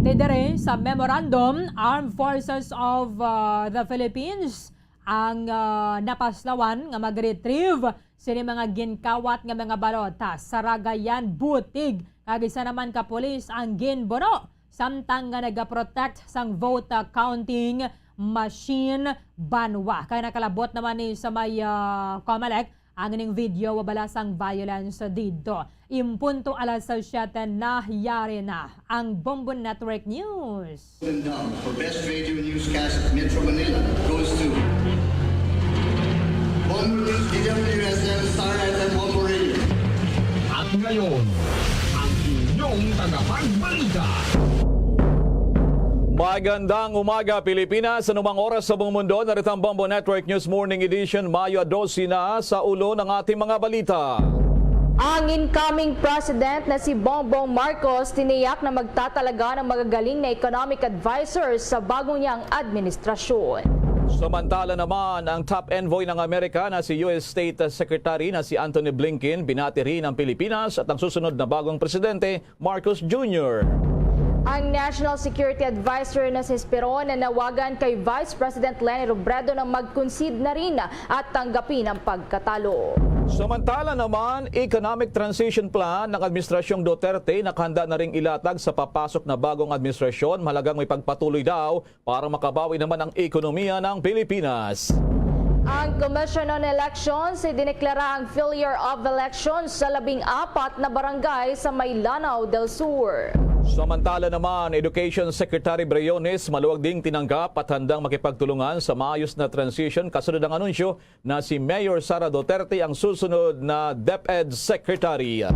Ti diri sa memorandum, Armed Forces of, uh, the Philippines ang, uh, napaslawan nga mag-retrieve sini mga ginkawat nga mga balota. Saraga yan, Butig, kag isa naman ka pulis ang ginbuno samtang nga nagaprotect sang vote, uh, counting machine banwa. Kay nakalabot naman ni sa may, ah, Comelec ang ining video wa bala sang violence didto. In punto alas siyete na yari na ang Bombo Network News. And, um, for Best Radio Newscast Metro Manila goes to Bombo News, D W S M, Star F M, Bombo Radio. At ngayon, ang inyong tagapagbalita. Magandang umaga, Pilipinas. Anumang oras sa buong mundo, narito ang Bombo Network News Morning Edition, Mayo dose na. Sa ulo ng ating mga balita. Ang incoming president na si Bongbong Marcos tiniyak na magtatalaga ng magagaling na economic advisors sa bago niyang administrasyon. Samantala naman, ang top envoy ng Amerika na si U S State Secretary na si Antony Blinken, binati rin ang Pilipinas at ang susunod na bagong presidente, Marcos Junior. Ang National Security Advisor na si Esperon nanawagan kay Vice President Leni Robredo na mag-concede na rin at tanggapin ang pagkatalo. Samantala naman, economic transition plan ng Administrasyong Duterte nakahanda na ring ilatag sa papasok na bagong administrasyon, mahalagang may pagpatuloy daw para makabawi naman ang ekonomiya ng Pilipinas. Ang Commission on Elections idineklara ang failure of elections sa labing apat na barangay sa may Lanao del Sur. Samantala naman, Education Secretary Briones maluwag ding tinanggap at handang makipagtulungan sa maayos na transition kasunod ng anunsyo na si Mayor Sara Duterte ang susunod na DepEd Secretary.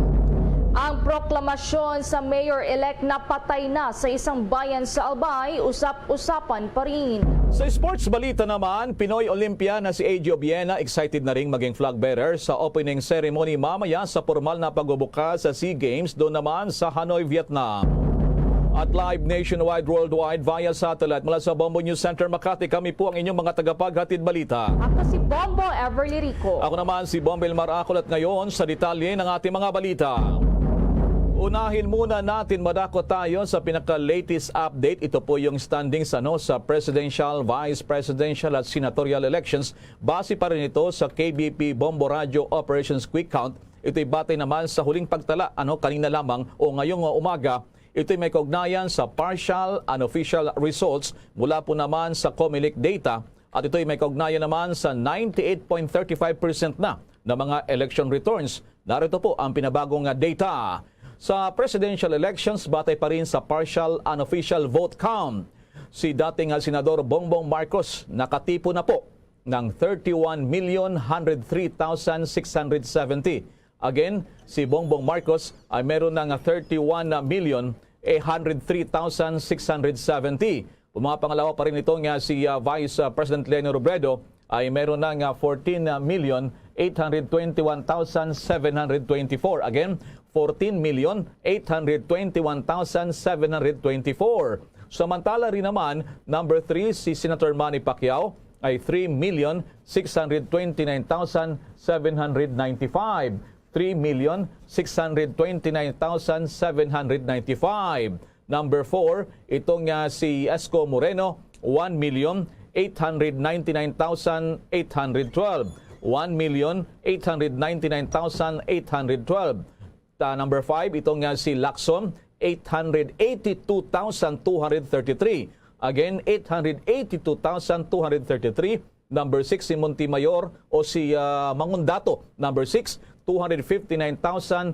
Ang proklamasyon sa mayor-elect na patay na sa isang bayan sa Albay, usap-usapan pa rin. Sa sports balita naman, Pinoy Olympian na si A J Obiena excited na ring maging flag bearer sa opening ceremony mamaya sa formal na pagbubukas sa SEA Games doon naman sa Hanoi, Vietnam. At live nationwide, worldwide, via satellite mula sa Bombo News Center Makati, kami po ang inyong mga tagapaghatid balita. Ako si Bombo Everly Rico. Ako naman si Bombo Elmar Acol at ngayon sa detalye ng ating mga balita. Unahin muna natin, madako tayo sa pinaka-latest update. Ito po yung standings, ano, sa presidential, vice presidential at senatorial elections. Base pa rin ito sa K B P Bombo Radyo Operations Quick Count. Ito'y batay naman sa huling pagtala, ano, kanina lamang o ngayong umaga. Ito'y may kaugnayan sa partial unofficial results mula po naman sa Comelec data. At ito'y may kaugnayan naman sa ninety-eight point thirty-five percent na na mga election returns. Narito po ang pinabagong, ah, data. Sa presidential elections, batay pa rin sa partial unofficial vote count, si dating, ah, Senador Bongbong Marcos nakatipo na po ng thirty-one million one hundred three thousand six hundred seventy. Again, si Bongbong Marcos ay meron ng thirty-one million eight hundred three thousand six hundred seventy. Mga pangalawa pa rin ito nga si, ah, Vice, ah, President Leni Robredo ay meron na nga fourteen million eight hundred twenty-one thousand seven hundred twenty-four. Again, fourteen million eight hundred twenty-one thousand seven hundred twenty-four. Samantala rin naman, number three, si Senator Manny Pacquiao ay three million six hundred twenty-nine thousand seven hundred ninety-five. Three million six hundred twenty-nine thousand seven hundred ninety-five. Number four, ito nga si Esco Moreno, one million eight hundred ninety-nine thousand eight hundred twelve. One million eight hundred ninety-nine thousand eight hundred twelve. Ta, number five, ito nga si Lacson, eight hundred eighty-two thousand two hundred thirty-three. Again, eight hundred eighty-two thousand two hundred thirty-three. Number six, si Montemayor o si, ah, Mangundato. Number six, two hundred fifty-nine thousand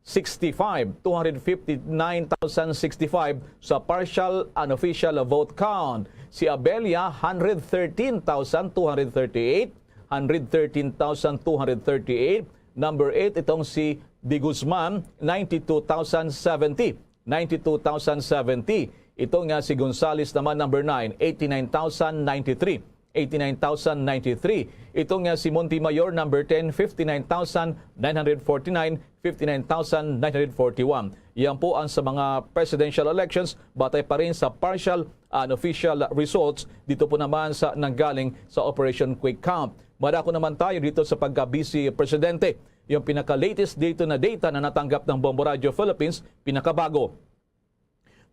sixty-five, two hundred fifty-nine thousand sixty-five sa partial unofficial vote count. Si Abella, hundred thirteen thousand two hundred thirty-eight, hundred thirteen thousand two hundred thirty-eight. Number eight, itong si De Guzman, ninety-two thousand seventy. Ninety-two thousand seventy. Ito nga si Gonzales naman, number nine, eighty-nine thousand ninety-three. Eighty-nine thousand ninety-three. Ito nga si Montemayor, number ten, fifty-nine thousand nine hundred forty-nine, fifty-nine thousand nine hundred forty-one. Yan po ang sa mga presidential elections, batay pa rin sa partial unofficial results dito po naman sa nanggaling sa Operation Quick Count. Madako naman tayo dito sa pagka-Vice Presidente. Yung pinaka-latest dito na data na natanggap ng Bombo Radio Philippines, pinakabago.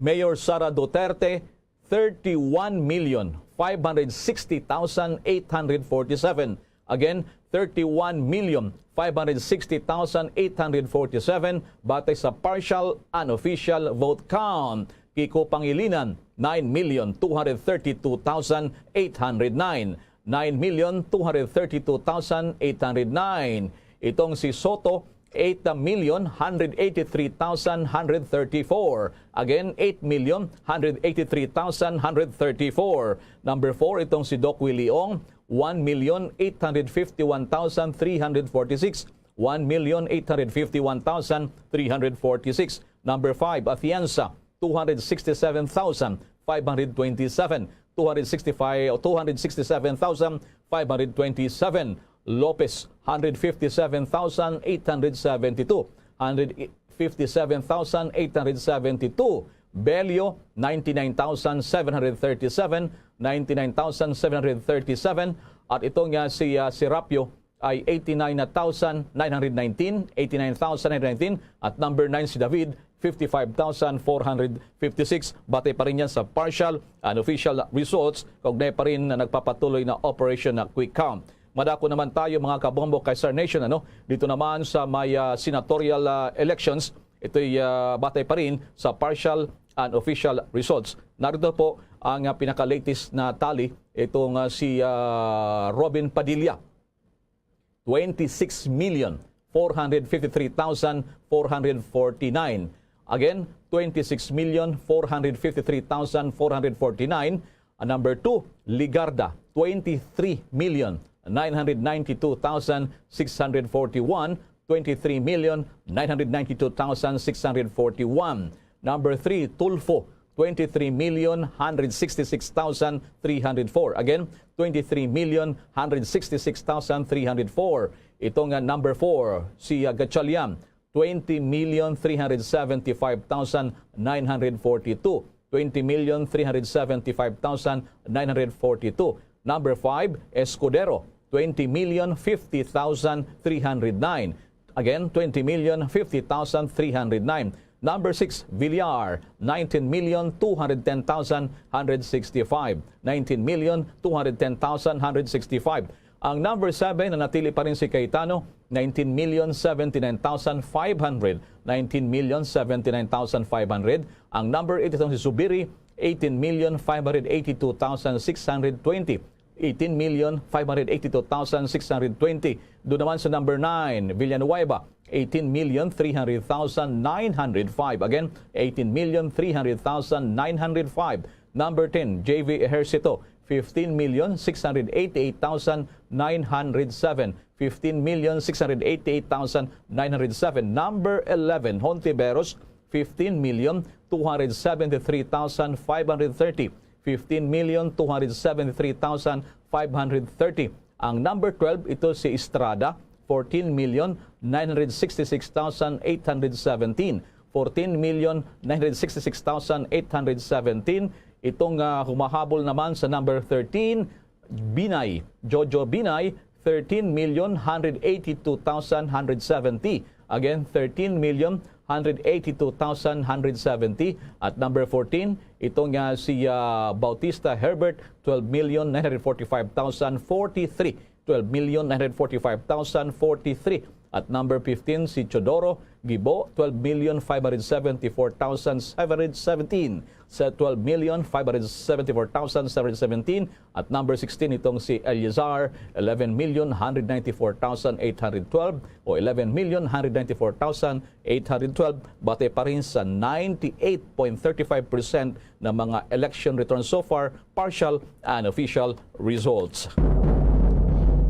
Mayor Sara Duterte, thirty-one million five hundred sixty thousand eight hundred forty-seven. Again, thirty-one million five hundred sixty thousand eight hundred forty-seven batay sa partial unofficial vote count. Kiko Pangilinan, nine million two hundred thirty-two thousand eight hundred nine. Nine million two hundred thirty-two thousand eight hundred nine. Itong si Soto, eight million one hundred eighty-three thousand one hundred thirty-four. Again, eight million one hundred eighty-three thousand one hundred thirty-four. Number four, itong si Doc Willie Ong, one million eight hundred fifty-one thousand three hundred forty-six. One million eight hundred fifty-one thousand three hundred forty-six. Number five, Atienza, two hundred sixty-seven thousand five hundred twenty-seven. Two hundred sixty-five, two hundred sixty-seven thousand five hundred twenty-seven. Lopez, hundred fifty-seven thousand eight hundred seventy-two. Hundred fifty-seven thousand eight hundred seventy-two. Bello, ninety-nine thousand seven hundred thirty-seven. Ninety-nine thousand seven hundred thirty-seven. At ito nga si, ah, Serapio, ay eighty-nine thousand nine hundred nineteen, eighty-nine thousand nine hundred nineteen, at number nine si David, fifty-five thousand four hundred fifty-six. Batay pa rin yan sa partial unofficial results, kaugnay pa rin na nagpapatuloy na Operation na Quick Count. Madako naman tayo, mga kabombo, kay Star Nation, ano? Dito naman sa may, ah, senatorial, ah, elections, ito'y, ah, batay pa rin sa partial unofficial results. Narito po ang, ah, pinaka-latest na tally, itong, ah, si, ah, Robin Padilla. Twenty-six million four hundred fifty-three thousand four hundred forty-nine. Again, twenty-six million four hundred fifty-three thousand four hundred forty-nine. And number two, Legarda, twenty-three million nine hundred ninety-two thousand six hundred forty-one. twenty-three million nine hundred ninety-two thousand six hundred forty-one. Number three, Tulfo, twenty-three million one hundred sixty-six thousand three hundred four. Again, twenty-three million one hundred sixty-six thousand three hundred four. Ito nga number four, si, ah, Gatchalian, twenty million three hundred seventy-five thousand nine hundred forty-two. Twenty million three hundred seventy-five thousand nine hundred forty-two. Number five, Escudero, twenty million fifty thousand three hundred nine. Again, twenty million fifty thousand three hundred nine. Number six, Villar, nineteen million two hundred ten thousand one hundred sixty-five. Nineteen million two hundred ten thousand one hundred sixty-five. Ang number seven, nanatili pa rin si Cayetano, nineteen million seventy-nine thousand five hundred. Nineteen million seventy-nine thousand five hundred. Ang number eight, itong si Zubiri, eighteen million five hundred eighty-two thousand six hundred twenty. Eighteen million five hundred eighty-two thousand six hundred twenty. Doon naman sa number nine, Villanueva, eighteen million three hundred thousand nine hundred five. Again, eighteen million three hundred thousand nine hundred five. Number ten, J V Ejercito, fifteen million six hundred eighty-eight thousand nine hundred seven. Fifteen million six hundred eighty-eight thousand nine hundred seven. Number eleven, Hontiveros, fifteen million two hundred seventy-three thousand five hundred thirty. Fifteen million two hundred seventy-three thousand five hundred thirty. Ang number twelve, ito si Estrada, fourteen million nine hundred sixty-six thousand eight hundred seventeen. Fourteen million nine hundred sixty-six thousand eight hundred seventeen. Itong, ah, humahabol naman sa number thirteen, Binay, Jojo Binay, thirteen million one hundred eighty-two thousand one hundred seventy. Again, thirteen million one hundred eighty-two thousand one hundred seventy. At number fourteen, ito nga si, ah, Bautista Herbert, twelve million nine hundred forty-five thousand forty-three. Twelve million nine hundred forty-five thousand forty-three. At number fifteen, si Teodoro Gibo, twelve million five hundred seventy-four thousand seven hundred seventeen. Sa twelve million five hundred seventy-four thousand seven hundred seventeen. At number sixteen, itong si Eleazar, eleven million one hundred ninety-four thousand eight hundred twelve o eleven million one hundred ninety-four thousand eight hundred twelve, batay pa rin sa ninety-eight point thirty-five percent na mga election returns so far, partial and official results.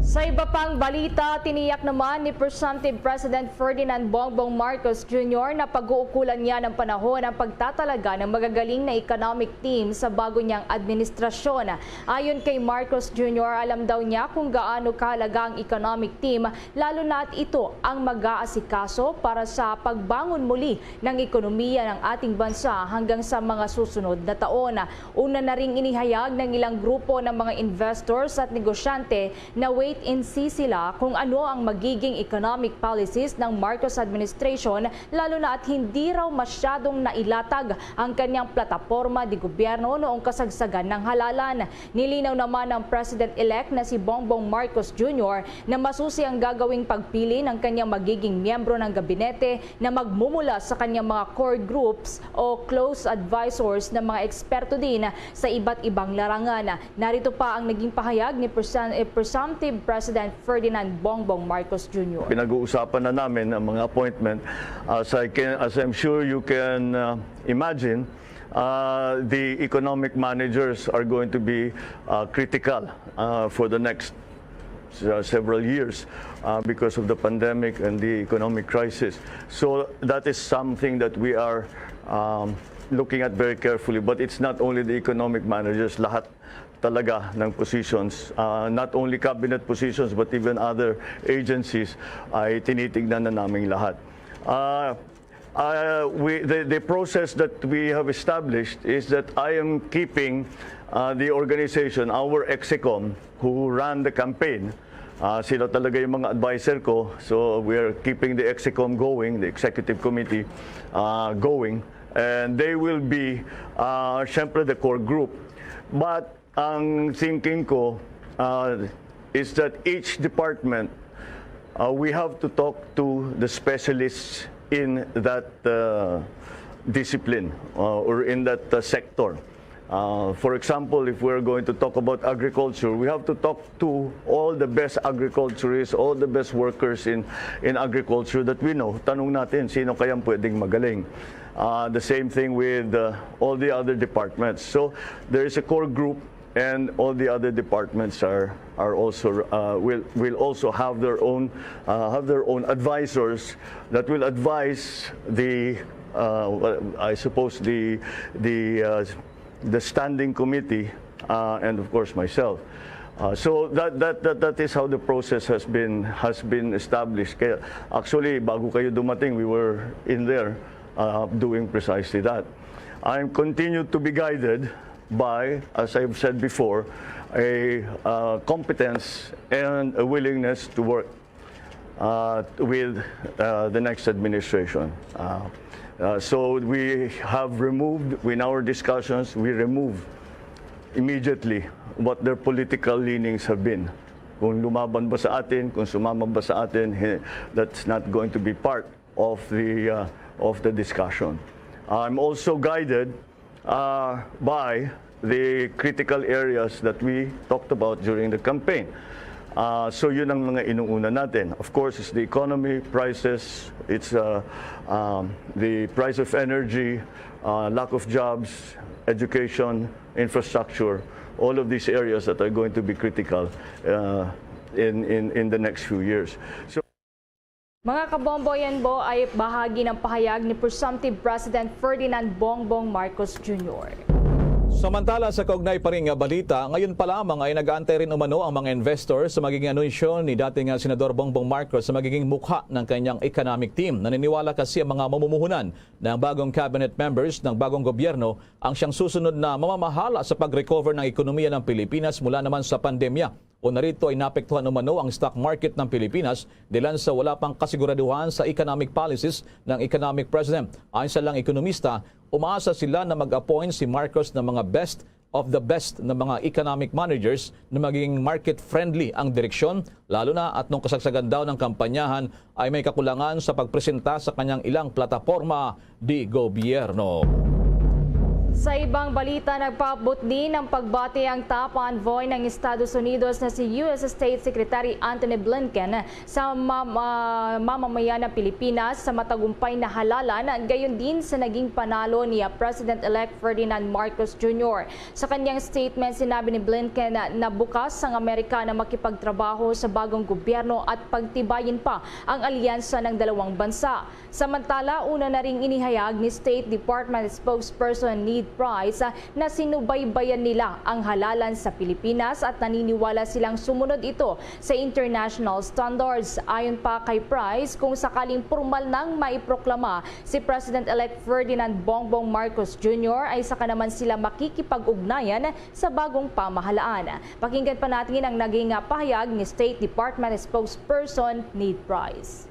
Sa iba pang balita, tiniyak naman ni Presumptive President Ferdinand Bongbong Marcos Junior na pag-uukulan niya ng panahon ang pagtatalaga ng magagaling na economic team sa bago niyang administrasyon. Ayon kay Marcos Junior, alam daw niya kung gaano kahalaga ang economic team, lalo na at ito ang mag-aasikaso para sa pagbangon muli ng ekonomiya ng ating bansa hanggang sa mga susunod na taon. Una na ring inihayag ng ilang grupo ng mga investors at negosyante na wait and see sila kung ano ang magiging economic policies ng Marcos administration, lalo na at hindi raw masyadong nailatag ang kanyang plataporma de gobyerno noong kasagsagan ng halalan. Nilinaw naman ng President-elect na si Bongbong Marcos Junior na masusi ang gagawing pagpili ng kanyang magiging miyembro ng gabinete na magmumula sa kanyang mga core groups o close advisors na mga eksperto din sa iba't ibang larangan. Narito pa ang naging pahayag ni Presan-, eh, Presumptive President Ferdinand Bongbong Marcos Junior. Pinag-uusapan na namin ang mga appointment. As I can, as I'm sure you can, uh, imagine, uh, the economic managers are going to be, uh, critical, uh, for the next, uh, several years, uh, because of the pandemic and the economic crisis. So that is something that we are, um, looking at very carefully. But it's not only the economic managers, lahat talaga ng positions, uh, not only cabinet positions but even other agencies ay tinitignan na naming lahat. Uh, uh, we, the, the process that we have established is that I am keeping, uh, the organization, our execom, who ran the campaign. Uh, sila talaga yung mga adviser ko. So we are keeping the execom going, the executive committee, uh, going. And they will be, uh, syempre, the core group. But ang thinking ko, uh, is that each department, uh, we have to talk to the specialists in that, uh, discipline, uh, or in that, uh, sector. Uh, for example, if we're going to talk about agriculture, we have to talk to all the best agriculturists, all the best workers in, in agriculture that we know. Tanong natin, sino kaya ang pwedeng magaling? Uh, the same thing with, uh, all the other departments. So, there is a core group And all the other departments are, are also, uh, will, will also have their own, uh, have their own advisors that will advise the, uh, well, I suppose the, the, uh, the standing committee, uh, and of course myself. Uh, so that, that, that, that is how the process has been, has been established. Kaya, actually, bago kayo dumating, we were in there, uh, doing precisely that. I'm continued to be guided by, as I've said before, a, uh, competence and a willingness to work, uh, with, uh, the next administration. Uh, uh, so we have removed, in our discussions, we remove immediately what their political leanings have been. Kung lumaban ba sa atin, kung sumama ba sa atin, he, that's not going to be part of the, uh, of the discussion. I'm also guided, uh, by the critical areas that we talked about during the campaign. Uh, so yun ang mga inuuna natin. Of course, it's the economy, prices, it's, uh, um, the price of energy, uh, lack of jobs, education, infrastructure, all of these areas that are going to be critical, uh, in, in, in the next few years. So, Mga kabombo, yan po ay bahagi ng pahayag ni Presumptive President Ferdinand Bongbong Marcos Junior. Samantala, sa kaugnay pa rin nga balita, ngayon pa lamang ay nag-aantay rin umano ang mga investor sa magiging anunsyo ni dating nga Senador Bongbong Marcos sa magiging mukha ng kanyang economic team. Naniniwala kasi ang mga mamumuhunan na ang bagong cabinet members ng bagong gobyerno ang siyang susunod na mamamahala sa pag-recover ng ekonomiya ng Pilipinas mula naman sa pandemya. Una rito ay naapektuhan umano ang stock market ng Pilipinas dahilan sa wala pang kasiguraduhan sa economic policies ng economic president. Ayon sa ilang ekonomista, umaasa sila na mag-appoint si Marcos ng mga best of the best na mga economic managers na maging market-friendly ang direksyon, lalo na at nung kasagsagan daw ng kampanyahan ay may kakulangan sa pagpresenta sa kanyang ilang plataporma di gobyerno. Sa ibang balita, nagpaabot din ng pagbati ang top envoy ng Estados Unidos na si U S State Secretary Antony Blinken sa mam- ah, mamamayan ng Pilipinas sa matagumpay na halalan, gayon din sa naging panalo ni, ah, President-elect Ferdinand Marcos Junior. Sa kanyang statement, sinabi ni Blinken na, na bukas ang Amerika na makipagtrabaho sa bagong gobyerno at pagtibayin pa ang alyansa ng dalawang bansa. Samantala, una na ring inihayag ni State Department Spokesperson Ned Price, ah, na sinubaybayan nila ang halalan sa Pilipinas at naniniwala silang sumunod ito sa international standards. Ayon pa kay Price, kung sakaling pormal nang maiproklama si President-elect Ferdinand Bongbong Marcos Junior, ay saka naman sila makikipag-ugnayan sa bagong pamahalaan. Pakinggan pa natin ang naging, ah, pahayag ni State Department Spokesperson Ned Price.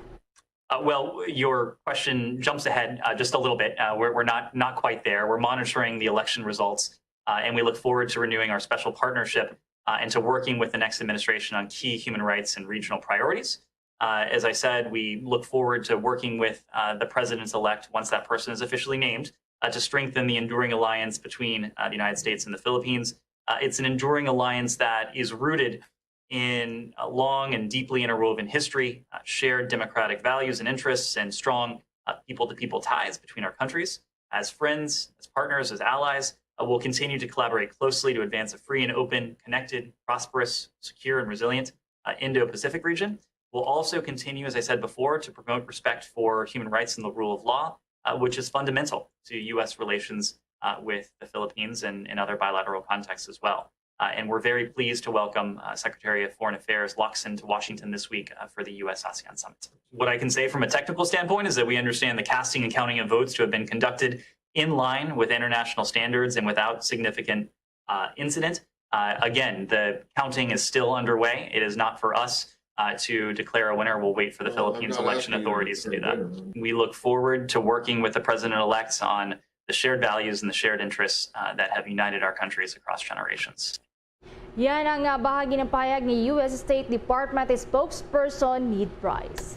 Uh, well, your question jumps ahead, uh, just a little bit. Uh, we're, we're not, not quite there. We're monitoring the election results, uh, and we look forward to renewing our special partnership, uh, and to working with the next administration on key human rights and regional priorities. Uh, as I said, we look forward to working with, uh, the president-elect, once that person is officially named, uh, to strengthen the enduring alliance between, uh, the United States and the Philippines. Uh, it's an enduring alliance that is rooted in a long and deeply interwoven history, uh, shared democratic values and interests, and strong, uh, people-to-people ties between our countries. As friends, as partners, as allies, uh, we'll continue to collaborate closely to advance a free and open, connected, prosperous, secure, and resilient, uh, Indo-Pacific region. We'll also continue, as I said before, to promote respect for human rights and the rule of law, uh, which is fundamental to U S relations, uh, with the Philippines and in other bilateral contexts as well. Uh, and we're very pleased to welcome, uh, Secretary of Foreign Affairs Lacson to Washington this week, uh, for the U S ASEAN Summit. What I can say from a technical standpoint is that we understand the casting and counting of votes to have been conducted in line with international standards and without significant, uh, incident. Uh, again, the counting is still underway. It is not for us, uh, to declare a winner. We'll wait for the Philippines election authorities to do that. We look forward to working with the president-elect on the shared values and the shared interests, uh, that have united our countries across generations. Yan ang, ah, bahagi ng pahayag ni U S State Department Spokesperson Ned Price.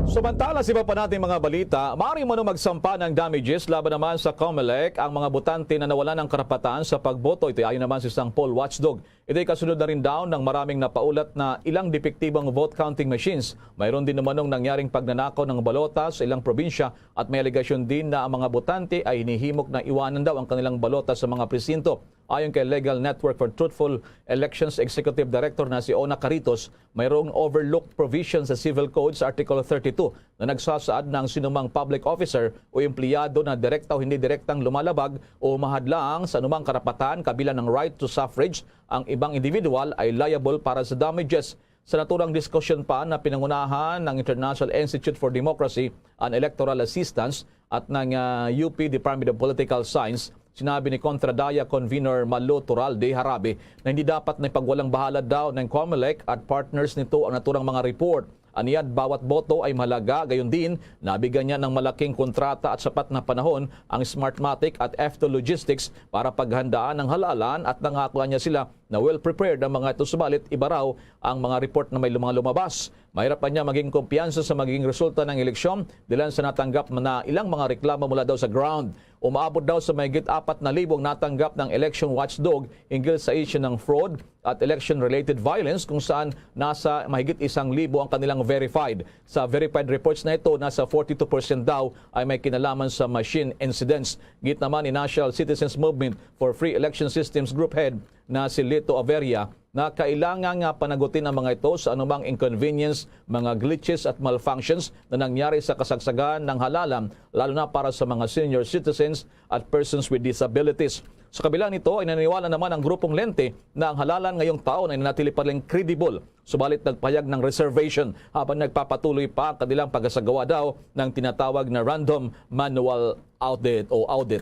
Samantala, sa iba pa nating mga balita, maaari umano magsampa ng damages laban naman sa Comelec ang mga botante na nawala ng karapatan sa pagboto. Ito ayon naman sa isang poll watchdog. Ito'y kasunod na rin daw ng maraming napaulat na ilang depektibong vote counting machines. Mayroon din umanong nangyaring pagnanakaw ng balota sa ilang probinsya at may alegasyon din na ang mga botante ay hinihimok na iwanan daw ang kanilang balota sa mga presinto. Ayon kay Legal Network for Truthful Elections Executive Director na si Ona Caritos, mayroong overlooked provision sa Civil Code sa Article thirty-two na nagsasaad na ang sinumang public officer o empleyado na direkta o hindi direktang lumalabag o mahadlang sa anumang karapatan kabilang ng right to suffrage ang ibang individual ay liable para sa damages. Sa naturang diskusyon pa na pinangunahan ng International Institute for Democracy and Electoral Assistance at ng ah, U P Department of Political Science, sinabi ni Contradaya Convenor Malo Turalde Harabe na hindi dapat na ipagwalang bahala daw ng Comelec at partners nito ang naturang mga report. Aniya, bawat boto ay mahalaga, gayon din, nabigyan niya ng malaking kontrata at sapat na panahon ang Smartmatic at F two Logistics para paghandaan ang halalan at nangako niya sila na well prepared ang mga ito, subalit iba raw ang mga report na may mga lumabas. Mahirap pa niya maging kumpiyansa sa magiging resulta ng eleksyon dilan sa natanggap na ilang mga reklamo mula daw sa ground. Umaabot daw sa mahigit apat na libo ang natanggap ng election watchdog hinggil sa issue ng fraud at election-related violence, kung saan nasa mahigit isang libo ang kanilang verified. Sa verified reports na ito, nasa forty-two percent daw ay may kinalaman sa machine incidents. Git naman ni National Citizens Movement for Free Election Systems Group Head na si Lito Averia na kailangan nga panagutin ang mga ito sa anumang inconvenience, mga glitches at malfunctions na nangyari sa kasagsagan ng halalan, lalo na para sa mga senior citizens at persons with disabilities. Sa kabila nito, ay naniniwala naman ang Grupong Lente na ang halalan ngayong taon ay nanatili pa rin credible, subalit nagpahayag ng reservation habang nagpapatuloy pa ang kanilang pagsasagawa daw ng tinatawag na random manual audit o audit.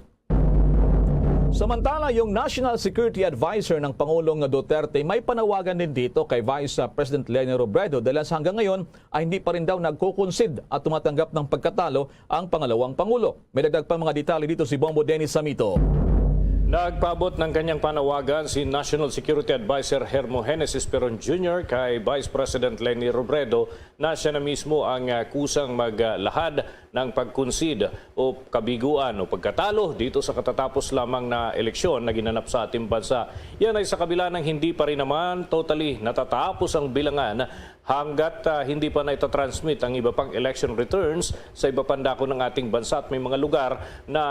Samantala, yung National Security Advisor ng Pangulong Duterte may panawagan din dito kay Vice President Leni Robredo dahil sa hanggang ngayon ay hindi pa rin daw nagkukonsid at tumatanggap ng pagkatalo ang pangalawang pangulo. May dagdag pa mga detalye dito si Bombo Dennis Samito. Nagpaabot ng kanyang panawagan si National Security Advisor Hermogenes Esperon Junior kay Vice President Leni Robredo na siya na mismo ang ah, kusang maglahad ng pagkunsid o kabiguan o pagkatalo dito sa katatapos lamang na eleksyon na ginanap sa ating bansa. Yan ay sa kabila ng hindi pa rin naman totally natatapos ang bilangan hanggat ah, hindi pa naitatransmit ang iba pang election returns sa iba pang dako ng ating bansa at may mga lugar na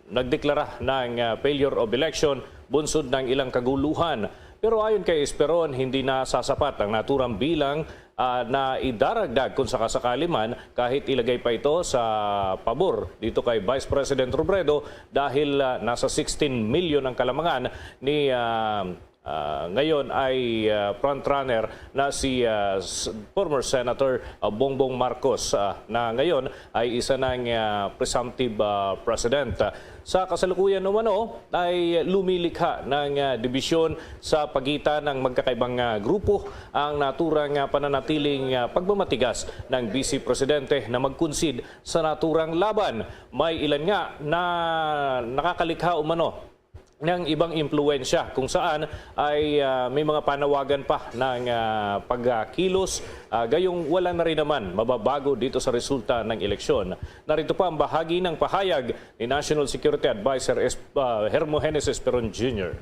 nagdeklara ng ah, failure of election bunsod ng ilang kaguluhan. Pero ayon kay Esperon, hindi na sasapat ang naturang bilang ah, na idaragdag kung sakasakali man kahit ilagay pa ito sa pabor dito kay Vice President Robredo dahil ah, nasa sixteen million ang kalamangan ni ah, ah, ngayon ay ah, frontrunner na si ah, s- former Senator ah, Bongbong Marcos ah, na ngayon ay isa ng ah, presumptive ah, president. Sa kasalukuyan umano ay lumilikha ng ah, dibisyon sa pagitan ng magkakaibang ah, grupo ang naturang ah, pananatiling ah, pagmamatigas ng Vice Presidente na mag-concede sa naturang laban. May ilan nga na nakakalikha umano ng ibang impluwensya kung saan ay ah, may mga panawagan pa ng ah, pagkilos, ah, gayong wala na rin naman mababago dito sa resulta ng eleksyon. Narito pa ang bahagi ng pahayag ni National Security Advisor Es- ah, Hermogenes Esperon Junior.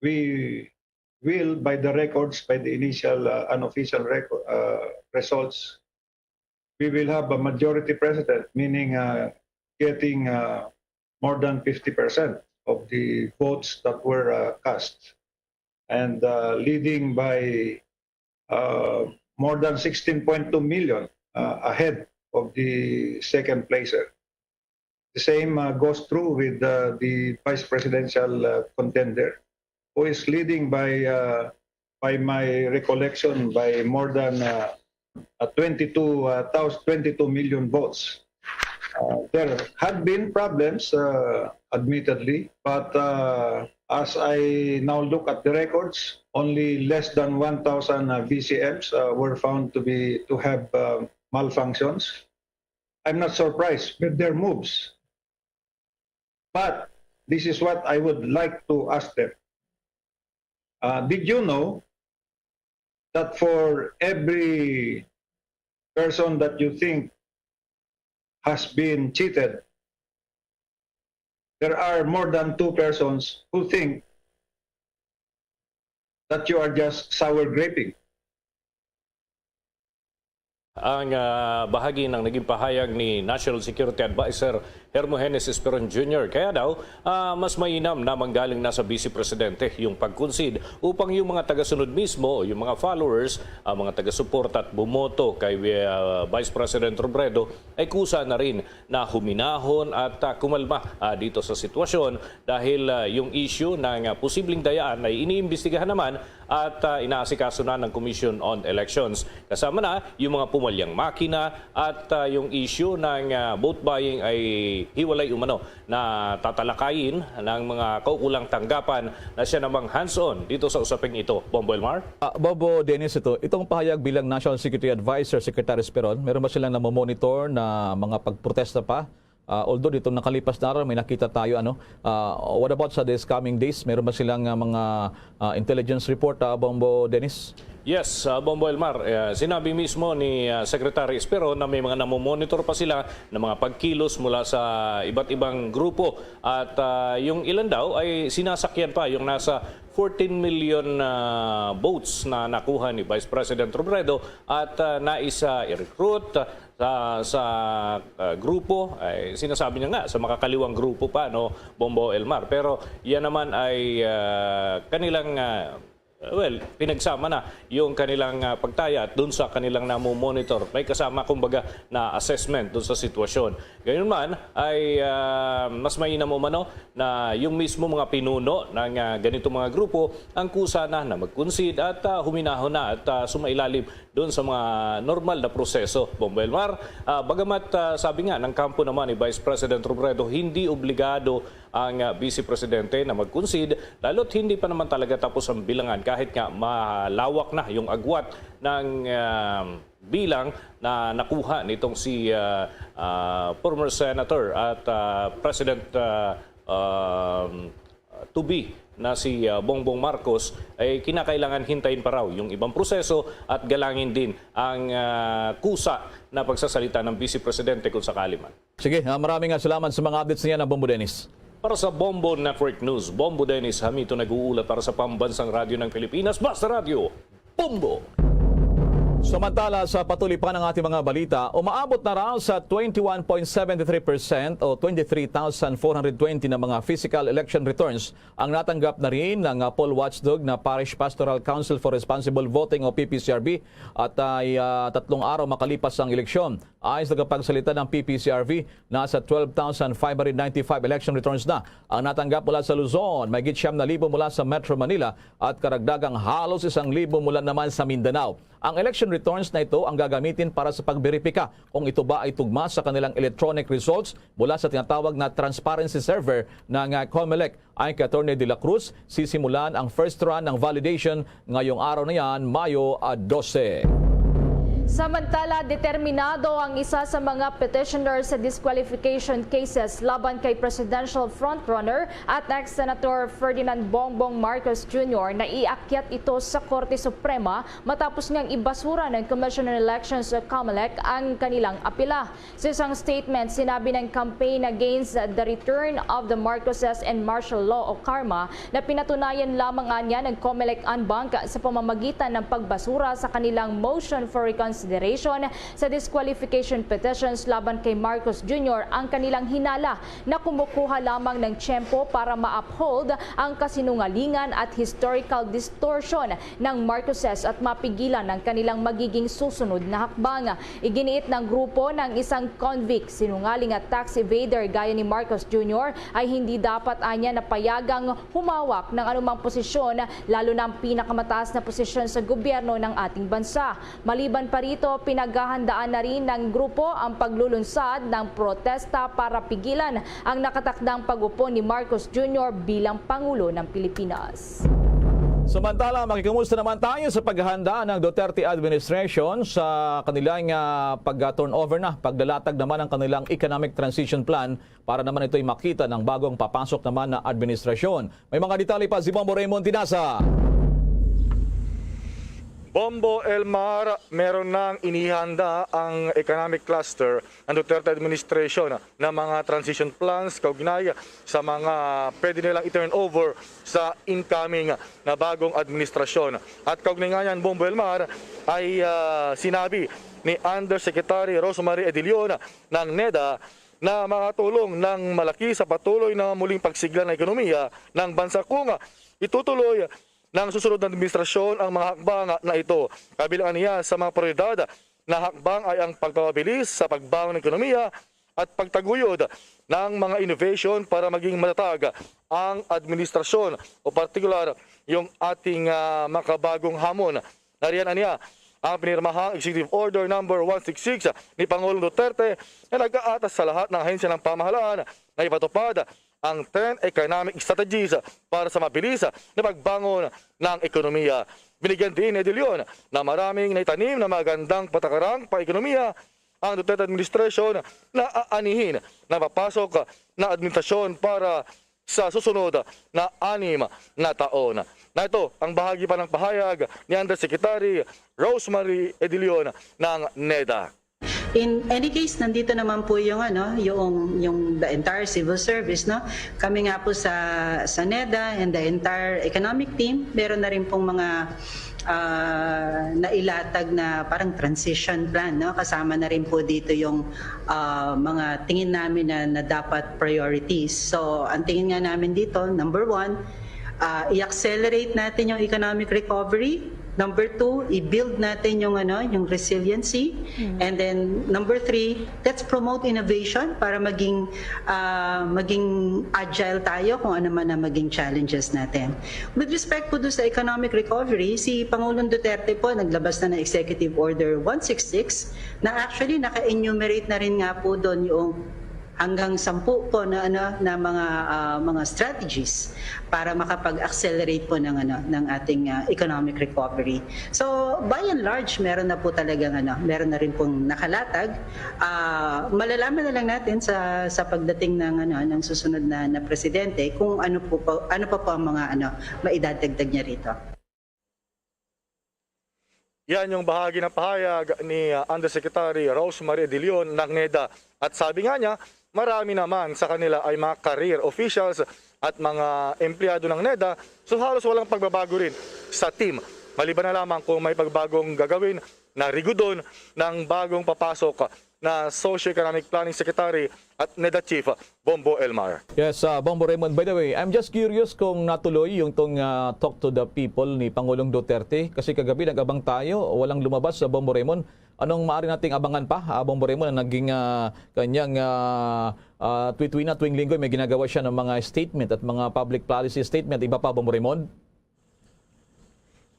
We will, by the records, by the initial uh, unofficial record uh, results, we will have a majority president, meaning uh, getting uh, more than fifty percent of the votes that were uh, cast, and uh, leading by uh, more than sixteen point two million uh, ahead of the second placer. The same uh, goes through with uh, the vice presidential uh, contender, who is leading by, uh, by my recollection, by more than uh, uh, twenty-two, uh, thousand, twenty-two million votes. Uh, there had been problems, uh, admittedly, but uh, as I now look at the records, only less than one thousand uh, V C Ms uh, were found to be to have uh, malfunctions. I'm not surprised with their moves. But this is what I would like to ask them. Uh, did you know that for every person that you think has been cheated, there are more than two persons who think that you are just sour graping? Ang ah, bahagi ng naging pahayag ni National Security Advisor Hermogenes Esperon Junior. Kaya daw, ah, mas mainam na manggaling na sa Vice Presidente yung pag-concede upang yung mga tagasunod mismo o yung mga followers, ang mga taga-suporta at bumoto kay, ah, Vice President Robredo ay kusa na rin na huminahon at, ah, kumalma, ah, dito sa sitwasyon dahil, ah, yung issue ng, ah, posibleng dayaan ay iniimbestigahan naman at, ah, inaasikaso na ng Commission on Elections. Kasama na yung mga pumalyang makina at, ah, yung issue ng, ah, vote buying ay hiwalay umano na tatalakayin ng mga kaukulang tanggapan na siya namang hands-on dito sa usaping ito. Bombo Elmar? Ah, Bobo Dennis, ito, itong pahayag bilang National Security Advisor, Secretary Esperon, meron ba silang namomonitor na mga pagprotesta pa? Ah, although ditong nakalipas na araw, may nakita tayo, ano, ah, what about sa this coming days? Meron ba silang, ah, mga, ah, intelligence report, ah, Bombo Dennis? Yes, ah, Bombo Elmar, eh, sinabi mismo ni, ah, Secretary Espero na may mga namomonitor pa sila ng mga pagkilos mula sa iba't ibang grupo at, ah, yung ilan daw ay sinasakyan pa yung nasa fourteen million, ah, votes na nakuha ni Vice President Robredo at, ah, nais, ah, i-recruit, ah, sa, sa, ah, grupo, ay sinasabi niya nga sa makakaliwang grupo pa, no, Bombo Elmar. Pero yan naman ay, ah, kanilang, ah, well, pinagsama na yung kanilang, ah, pagtaya at dun sa kanilang namo-monitor. May kasama, kumbaga, na assessment dun sa sitwasyon. Gayunman ay, ah, mas mainam umano na yung mismo mga pinuno ng, ah, ganitong mga grupo ang kusa na na mag-concede at, ah, huminahon na at, ah, sumailalim doon sa mga normal na proseso. Bombo Elmar, ah, bagamat, ah, sabi nga ng kampo naman ni Vice President Robredo, hindi obligado ang, ah, Vice Presidente na mag-concede, lalo't hindi pa naman talaga tapos ang bilangan kahit nga malawak na yung agwat ng, ah, bilang na nakuha nitong si, ah, ah, former Senator at, ah, President, ah, um, to be na si, ah, Bongbong Marcos, ay kinakailangan hintayin pa raw yung ibang proseso at galangin din ang, ah, kusa na pagsasalita ng Vice Presidente kung sakali man. Sige, ah, maraming, ah, salamat sa mga updates niya na Bombo Dennis. Para sa Bombo Network News, Bombo Dennis Hamito nag-uulat para sa Pambansang Radyo ng Pilipinas, Basta Radyo, Bombo! Samantala, sa patuloy pa ng ating mga balita, umaabot na raw sa twenty-one point seven three percent o twenty-three thousand four hundred twenty na mga physical election returns ang natanggap na rin ng, ah, poll watchdog na Parish Pastoral Council for Responsible Voting o P P C R B at ay, ah, tatlong araw makalipas ang eleksyon. Ayon sa tagapagsalita ng P P C R V, nasa twelve thousand five hundred ninety-five election returns na ang natanggap mula sa Luzon, mahigit siyam na libo mula sa Metro Manila at karagdagang halos isang libo mula naman sa Mindanao. Ang election returns na ito ang gagamitin para sa pagberipika kung ito ba ay tugma sa kanilang electronic results mula sa tinatawag na transparency server ng, ah, Comelec. Ayon kay Attorney De La Cruz, sisimulan ang first run ng validation ngayong araw na yan, Mayo, ah, dose. Samantala, determinado ang isa sa mga petitioner sa disqualification cases laban kay presidential frontrunner at ex-senator Ferdinand Bongbong Marcos Junior na iakyat ito sa Korte Suprema matapos ngang ibasura ng Commission on Elections o Comelec ang kanilang apela. Sa isang statement, sinabi ng Campaign Against the Return of the Marcoses and Martial Law o karma na pinatunayan lamang anya ng Comelec en banc sa pamamagitan ng pagbasura sa kanilang motion for reconsideration sa disqualification petitions laban kay Marcos Junior ang kanilang hinala na kumukuha lamang ng tiyempo para ma-uphold ang kasinungalingan at historical distortion ng Marcoses at mapigilan ang kanilang magiging susunod na hakbang. Iginiit ng grupo na ang isang convict, sinungaling at tax evader gaya ni Marcos Junior ay hindi dapat anya napayagang humawak ng anumang posisyon, lalo na ang pinakamataas na posisyon sa gobyerno ng ating bansa. Maliban pa rito, pinaghahandaan na rin ng grupo ang paglulunsad ng protesta para pigilan ang nakatakdang pag-upo ni Marcos Junior bilang Pangulo ng Pilipinas. Samantala, makikumusta naman tayo sa paghahanda ng Duterte administration sa kanilang, ah, pag-turnover na, paglalatag naman ng kanilang economic transition plan para naman ito'y makita ng bagong papasok naman na administrasyon. May mga detalye pa si Bombo Raymond Tinasa. Bombo Elmar, meron nang inihanda ang economic cluster ng Duterte administration na mga transition plans kaugnay sa mga pwede nilang i-turn over sa incoming na bagong administrasyon. At kaugnay nga niyan, Bombo Elmar, ay, ah, sinabi ni Undersecretary Rosemary Edilion ng NEDA na makatulong ng malaki sa patuloy na muling pagsigla ng ekonomiya ng bansa kung itutuloy ng susunod na administrasyon ang mga hakbang na ito. Kabilang niya sa mga prioridad na hakbang ay ang pagpapabilis sa pagbangon ng ekonomiya at pagtaguyod ng mga innovation para maging matatag ang administrasyon o partikular yung ating ah, makabagong hamon. Nariyan niya ang pinirmahang Executive Order number one six six ni Pangulong Duterte na nag-aatas sa lahat ng ahensya ng pamahalaan na ipatupad ang ten economic strategies para sa mabilis na pagbangon ng ekonomiya. Binigyan din ni De Leon na maraming naitanim na magandang patakarang pang-ekonomiya ang Duterte administration na aanihin na papasok na administrasyon para sa susunod na anim na taon. Na ito ang bahagi pa ng pahayag ni Undersecretary Rosemary Edilion ng NEDA. In any case, nandito naman po yung ano, yung yung the entire civil service, no. Kami nga po sa sa NEDA and the entire economic team, meron na rin pong mga uh, nailatag na parang transition plan, no. Kasama na rin po dito yung uh, mga tingin namin na, na dapat priorities. So, ang tingin nga namin dito, number one, uh, i-accelerate natin yung economic recovery. Number two, i-build natin yung ano, yung resiliency. Mm. And then number three, let's promote innovation para maging uh, maging agile tayo kung ano man ang maging challenges natin. With respect po doon sa economic recovery, si Pangulong Duterte po naglabas na ng Executive Order one six six na actually naka-enumerate na rin nga po doon yung hanggang sampu po na ano na mga uh, mga strategies para makapag-accelerate po ng ano ng ating uh, economic recovery. So by and large meron na po talagang ano, meron na rin pong nakalatag. Uh, malalaman na lang natin sa sa pagdating ng ano ng susunod na, na presidente kung ano po, po ano pa po ang mga ano maidadagdag niya rito. Yan yung bahagi ng pahayag ni uh, Undersecretary Rosemary De Leon ng NEDA. At sabi nga niya, marami naman sa kanila ay mga career officials at mga empleyado ng NEDA, so halos walang pagbabago rin sa team. Maliban na lamang kung may pagbagong gagawin na rigudon ng bagong papasok na Socio-Economic Planning Secretary at NEDA Chief Bombo Elmar. Yes, uh, Bombo Raymond. By the way, I'm just curious kung natuloy yung tong uh, talk to the people ni Pangulong Duterte kasi kagabi nag-abang tayo, walang lumabas sa uh, Bombo Raymond. Anong maaari nating abangan pa, uh, Bombo Raymond, na naging uh, kanyang uh, uh, tuwi-tuwi na tuwing linggo may ginagawa siya ng mga statement at mga public policy statement. Iba pa, Bombo Raymond?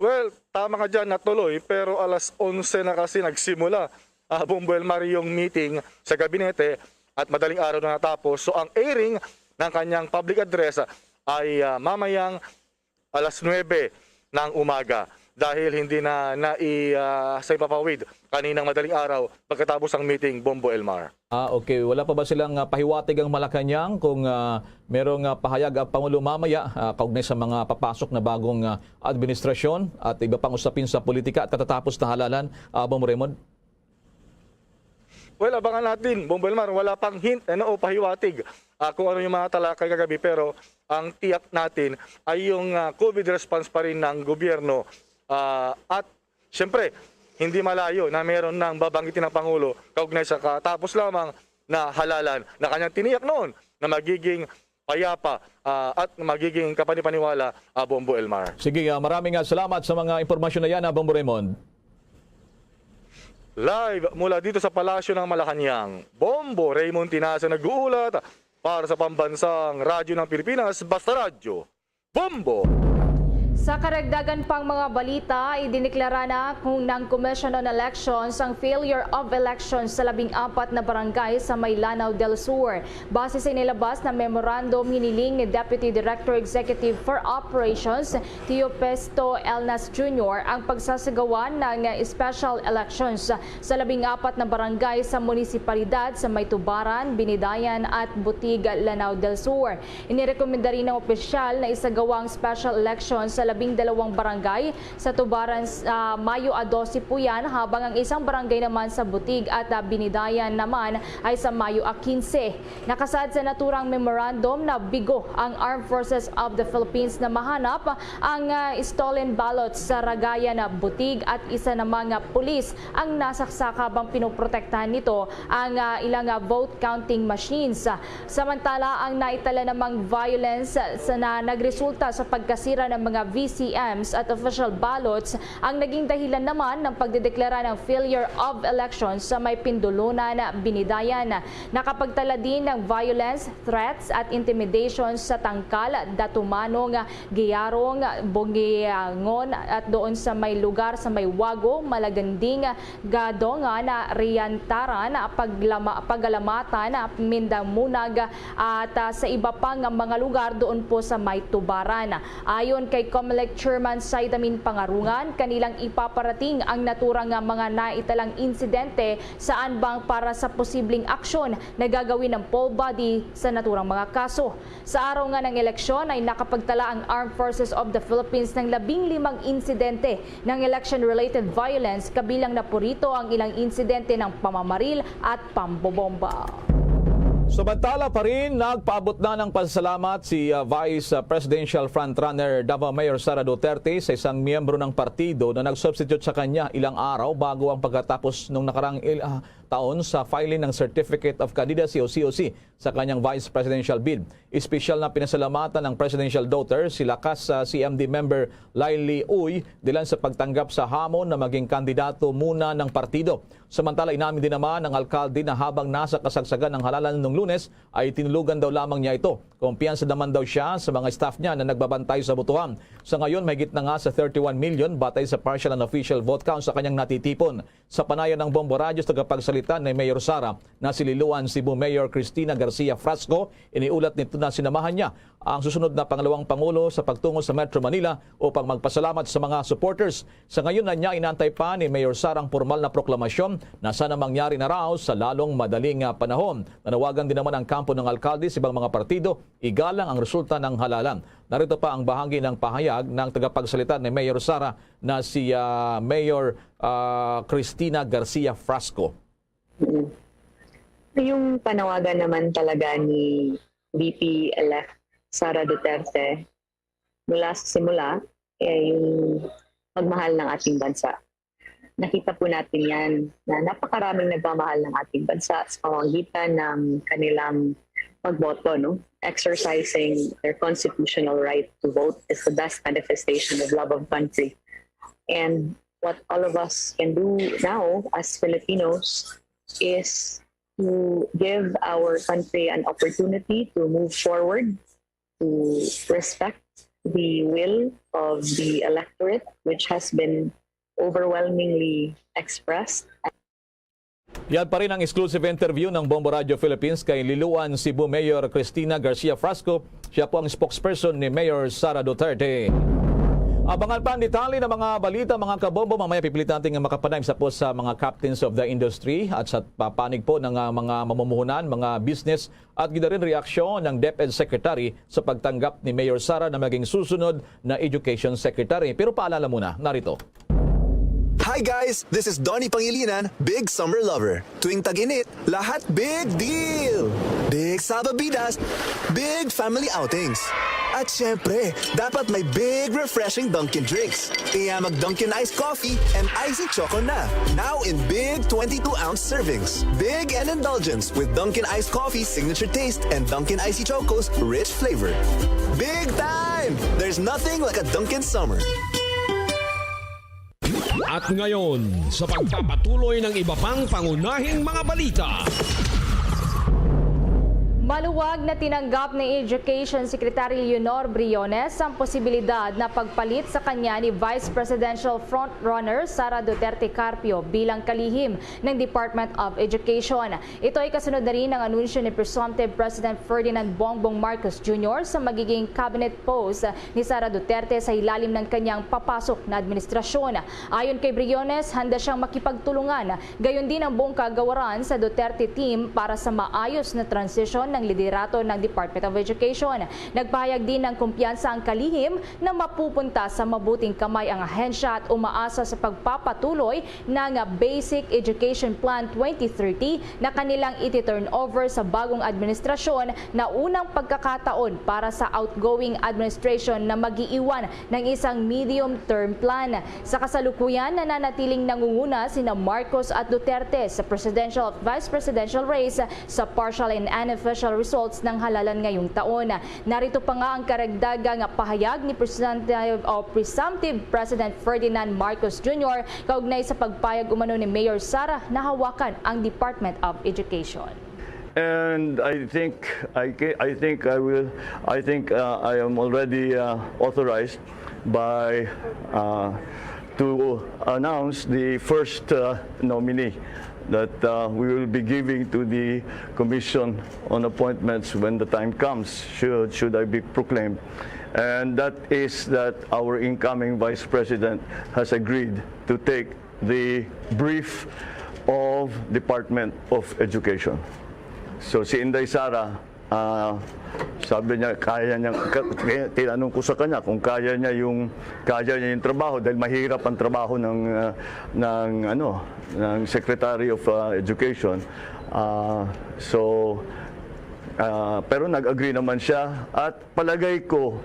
Well, tama ka dyan, natuloy, pero alas onse na kasi nagsimula, uh, Bombo Elmar, yung meeting sa gabinete at madaling araw na natapos. So ang airing ng kanyang public address ay uh, mamayang alas nuebe ng umaga dahil hindi na nai uh, sa ipapawid kaninang madaling araw pagkatapos ang meeting, Bombo Elmar. Ah, okay. Wala pa ba silang uh, pahiwatig ang Malacañang kung uh, merong uh, pahayag ang Pangulo mamaya uh, kaugnay sa mga papasok na bagong uh, administrasyon at iba pang usapin sa politika at katatapos na halalan, uh, Bombo Raymond? Well, abangan natin, Bombo Elmar, wala pang hint ano, o pahiwatig uh, kung ano yung mga talakay kagabi, pero ang tiyak natin ay yung uh, COVID response pa rin ng gobyerno uh, at siyempre, hindi malayo na meron ng babanggitin ng Pangulo kaugnay sa katapos lamang na halalan na kanyang tiniyak noon na magiging payapa uh, at magiging kapanipaniwala uh, Bombo Elmar. Sige, uh, maraming uh, salamat sa mga impormasyon na yan, uh, Bombo Raymond. Live mula dito sa Palasyo ng Malacañang, Bombo Raymond Tinaza nag-uulat para sa Pambansang Radyo ng Pilipinas, Basta Radyo, Bombo! Sa karagdagan pang mga balita, idineklara na kung ng Commission on Elections ang failure of elections sa labing apat na barangay sa may Lanao del Sur. Base sa inilabas na memorandum, hiniling ni Deputy Director Executive for Operations, Teopesto Elnas Junior, ang pagsasagawa ng special elections sa labing apat na barangay sa munisipalidad sa may Tubaran, Binidayan at Butig, Lanao del Sur. Inirekomenda rin ng opisyal na isagawa ang special election sa labing dalawang barangay sa Tubaran sa Mayo a dose po yan, habang ang isang barangay naman sa Butig at, ah, Binidayan naman ay sa Mayo a kinse. Nakasaad sa naturang memorandum na bigo ang Armed Forces of the Philippines na mahanap ang, ah, stolen ballots sa Ragayan na Butig at isa na mga pulis ang nasaksak habang pinoprotektahan nito ang, ah, ilang, ah, vote counting machines. Samantala, ang naitala namang violence sa na nagresulta sa pagkasira ng mga V C Ms at official ballots ang naging dahilan naman ng pagdedeklara ng failure of elections sa may Pindulunan, Binidayan. Nakapagtala din ng violence, threats at intimidation sa Tangkal, Datumanong, Giyarong, Bungiangon at doon sa may lugar sa may Wago, Malaganding, Gadongan, Riantaran, Paglama-, Pagalamatan, Mindamunag, at, ah, sa iba pa nga mga lugar doon po sa may Tubaran. Ayon kay Comelec Chairman Saidamin Pangarungan, kanilang ipaparating ang natura nga mga naitalang insidente sa anbang para sa posibleng aksyon na gagawin ng poll body sa naturang mga kaso. Sa araw nga ng eleksyon ay nakapagtala ang Armed Forces of the Philippines ng labing limang insidente ng election-related violence, kabilang na po rito ang ilang insidente ng pamamaril at pambobomba. Samantala pa rin, nagpaabot na ng pasasalamat si, ah, Vice, ah, Presidential Frontrunner Davao Mayor Sara Duterte sa isang miyembro ng partido na nag-substitute sa kanya ilang araw bago ang pagkatapos nung nakarang il-, ah, taon sa filing ng Certificate of Candidacy o C O C sa kanyang vice presidential bid. Espesyal na pinasalamatan ng presidential daughter si lakas, ah, C M D member Laili Uy dilan sa pagtanggap sa hamon na maging kandidato muna ng partido. Samantala, inamin din naman ng alkalde na habang nasa kasagsagan ng halalan nung Lunes, ay tinulugan daw lamang niya ito. Kumpiyansa naman daw siya sa mga staff niya na nagbabantay sa botohan. Sa ngayon, mahigit na nga sa thirty-one million batay sa partial and official vote count sa kanyang natitipon. Sa panayan ng Bombo Radyo sa tagapagsalita ni Mayor Sara na si Liloan Cebu Mayor Cristina Garcia Frasco, iniulat nito na sinamahan niya ang susunod na pangalawang pangulo sa pagtungo sa Metro Manila upang magpasalamat sa mga supporters. Sa ngayon na niya, inaantay pa ni Mayor Sara ang pormal na proklamasyon na sana mangyari na raw sa lalong madaling, ah, panahon. Nanawagan din naman ang kampo ng alkalde sa ibang mga partido igalang ang resulta ng halalan. Narito pa ang bahagi ng pahayag ng tagapagsalita ni Mayor Sara na si, ah, Mayor, ah, Cristina Garcia Frasco. Mm. Yung panawagan naman talaga ni V P elect Sara Duterte mula sa simula, eh, yung pagmahal ng ating bansa. Nakita po natin yan na napakaraming nagmamahal ng ating bansa sa pamamagitan ng kanilang pagboto, no? Exercising their constitutional right to vote is the best manifestation of love of country. And what all of us can do now as Filipinos is to give our country an opportunity to move forward, to respect the will of the electorate, which has been overwhelmingly expressed. Yan pa rin ang exclusive interview ng Bombo Radio Philippines kay Liloan Cebu Mayor Cristina Garcia Frasco. Siya po ang spokesperson ni Mayor Sara Duterte. Abangan pa ang detalye ng mga balita, mga kabombo. Mamaya pipilit natin nga makapanayam sa po sa mga captains of the industry at sa papanig po ng, ah, mga mamumuhunan, mga business at gid rin reaksyon ng DepEd Secretary sa pagtanggap ni Mayor Sara na maging susunod na Education Secretary. Pero paalala muna, narito. Hi guys! This is Donnie Pangilinan, big summer lover. Tuwing tag-init, lahat big deal! Big salbabidas, big family outings. At syempre, dapat may big refreshing Dunkin' drinks. Kaya mag Dunkin' Iced Coffee and Icy Choco na. Now in big twenty-two ounce servings. Big and indulgence with Dunkin' Iced Coffee signature taste and Dunkin' Icy Choco's rich flavor. Big time! There's nothing like a Dunkin' Summer. At ngayon, sa pagpapatuloy ng iba pang pangunahing mga balita. Maluwag na tinanggap ni Education Secretary Leonor Briones ang posibilidad na pagpalit sa kanya ni Vice Presidential Frontrunner Sara Duterte Carpio bilang kalihim ng Department of Education. Ito ay kasunod na rin ng anunsyo ni Presumptive President Ferdinand Bongbong Marcos Junior sa magiging cabinet post ni Sara Duterte sa ilalim ng kanyang papasok na administrasyon. Ayon kay Briones, handa siyang makipagtulungan, gayon din ang buong kagawaran sa Duterte team para sa maayos na transisyon ng liderato ng Department of Education. Nagpahayag din ng kumpiyansa ang kalihim na mapupunta sa mabuting kamay ang ahensya at umaasa sa pagpapatuloy ng Basic Education Plan twenty thirty na kanilang iti-turn over sa bagong administrasyon na unang pagkakataon para sa outgoing administration na mag-iiwan ng isang medium-term plan. Sa kasalukuyan, nananatiling nangunguna sina Marcos at Duterte sa presidential at vice presidential race sa partial and unofficial results ng halalan ngayong taon. Narito pa nga ang karagdagang pahayag ni Presidente o Presumptive President Ferdinand Marcos Junior kaugnay sa pagpayag umano ni Mayor Sara na hawakan ang Department of Education. And I think I, ca- I think I will I think uh, I am already uh, authorized by uh, to announce the first uh, nominee that uh, we will be giving to the Commission on Appointments when the time comes, should should I be proclaimed. And that is that our incoming Vice President has agreed to take the brief of Department of Education. So si Inday Sara, ah, sabi niya, kaya niya, ka- kaya- tinanong ko sa kanya kung kaya niya yung kaya niya yung trabaho dahil mahirap ang trabaho ng ah, ng ano ng Secretary of ah, Education. Ah, so ah, pero nag-agree naman siya at palagay ko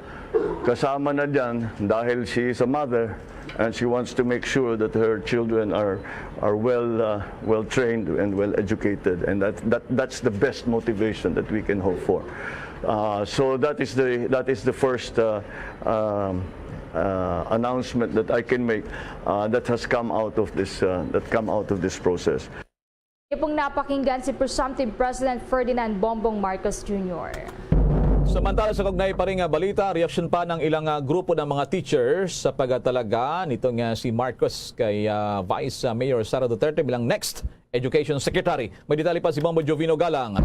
kasama na diyan dahil she is a mother and she wants to make sure that her children are are well uh, well trained and well educated, and that, that that's the best motivation that we can hope for. Uh, so that is the that is the first uh, um, uh, announcement that I can make uh, that has come out of this uh, that come out of this process. Iyo pong napakinggan si Presumptive President Ferdinand Bongbong Marcos Junior. Samantala sa kaugnay pa rin nga balita, reaksyon pa ng ilang ah, grupo ng mga teachers sa pagkatalaga nito nga si Marcos kay ah, Vice ah, Mayor Sara Duterte bilang next Education Secretary. May detalye pa si Bombo Jovino Galang.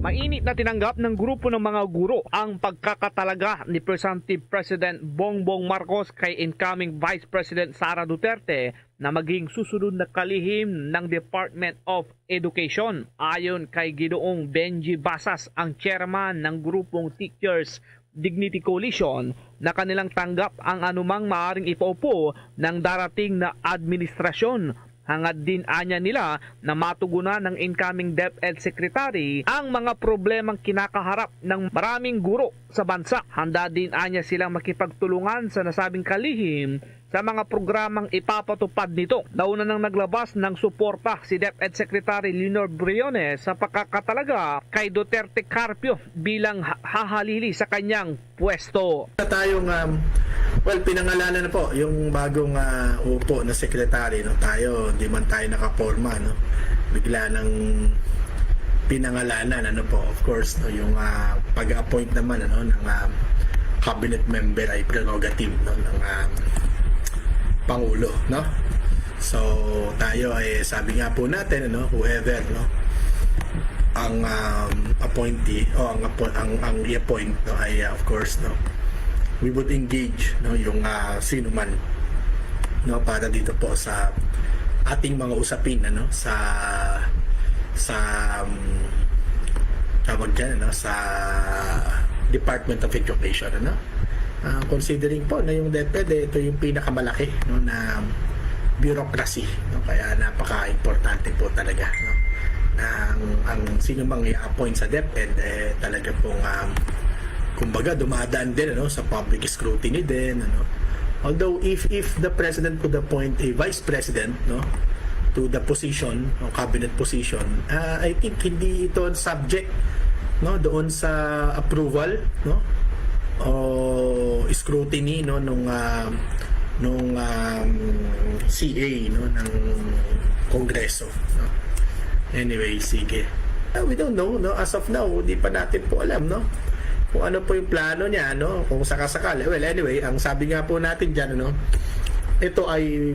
Mainit na tinanggap ng grupo ng mga guro ang pagkakatalaga ni Presumptive President Bongbong Marcos kay incoming Vice President Sara Duterte na maging susunod na kalihim ng Department of Education. Ayon kay Ginoong Benji Basas, ang chairman ng grupong Teachers Dignity Coalition, na kanilang tanggap ang anumang maaring ipaupo ng darating na administrasyon. Hangad din anya nila na matugunan ng incoming DepEd Secretary ang mga problemang kinakaharap ng maraming guro sa bansa. Handa din anya silang makipagtulungan sa nasabing kalihim sa mga programang ipapatupad nito. Nauna nang naglabas ng suporta si DepEd Secretary Leonor Briones sa pagkakatalaga kay Duterte Carpio bilang ha- hahalili sa kanyang pwesto. Tayong, um, well, pinangalanan na po yung bagong uh, upo na secretary. No? Tayo, hindi man tayo nakaporma. No? Bigla nang pinangalanan, ano po, of course, no, yung uh, pag-appoint naman ano ng uh, cabinet member ay prerogative no ng uh, pangulo, no? So tayo ay sabi nga po natin ano, whoever no ang um, appointee o ang appo- ang ang i-appoint no ay uh, of course no we would engage no yung uh, sino man no para dito po sa ating mga usapin ano sa sa um, tawag dyan ano sa Department of Education ano. Uh, considering po na yung DepEd eh, ito yung pinakamalaki no na bureaucracy no kaya napaka-importante po talaga no na ang, ang sino mang i-appoint sa DepEd eh, talaga pong um, kumbaga dumadaan din ano sa public scrutiny din ano. Although if if the president could appoint a vice president no to the position o cabinet position, uh, I think hindi ito subject no doon sa approval no o scrutiny no nung uh, nung um, C A no ng Kongreso no. Anyway, sige. Uh, we don't know no as of now, di pa natin po alam no kung ano po yung plano niya no kung sakasakali. Well, anyway, ang sabi nga po natin diyan no ito ay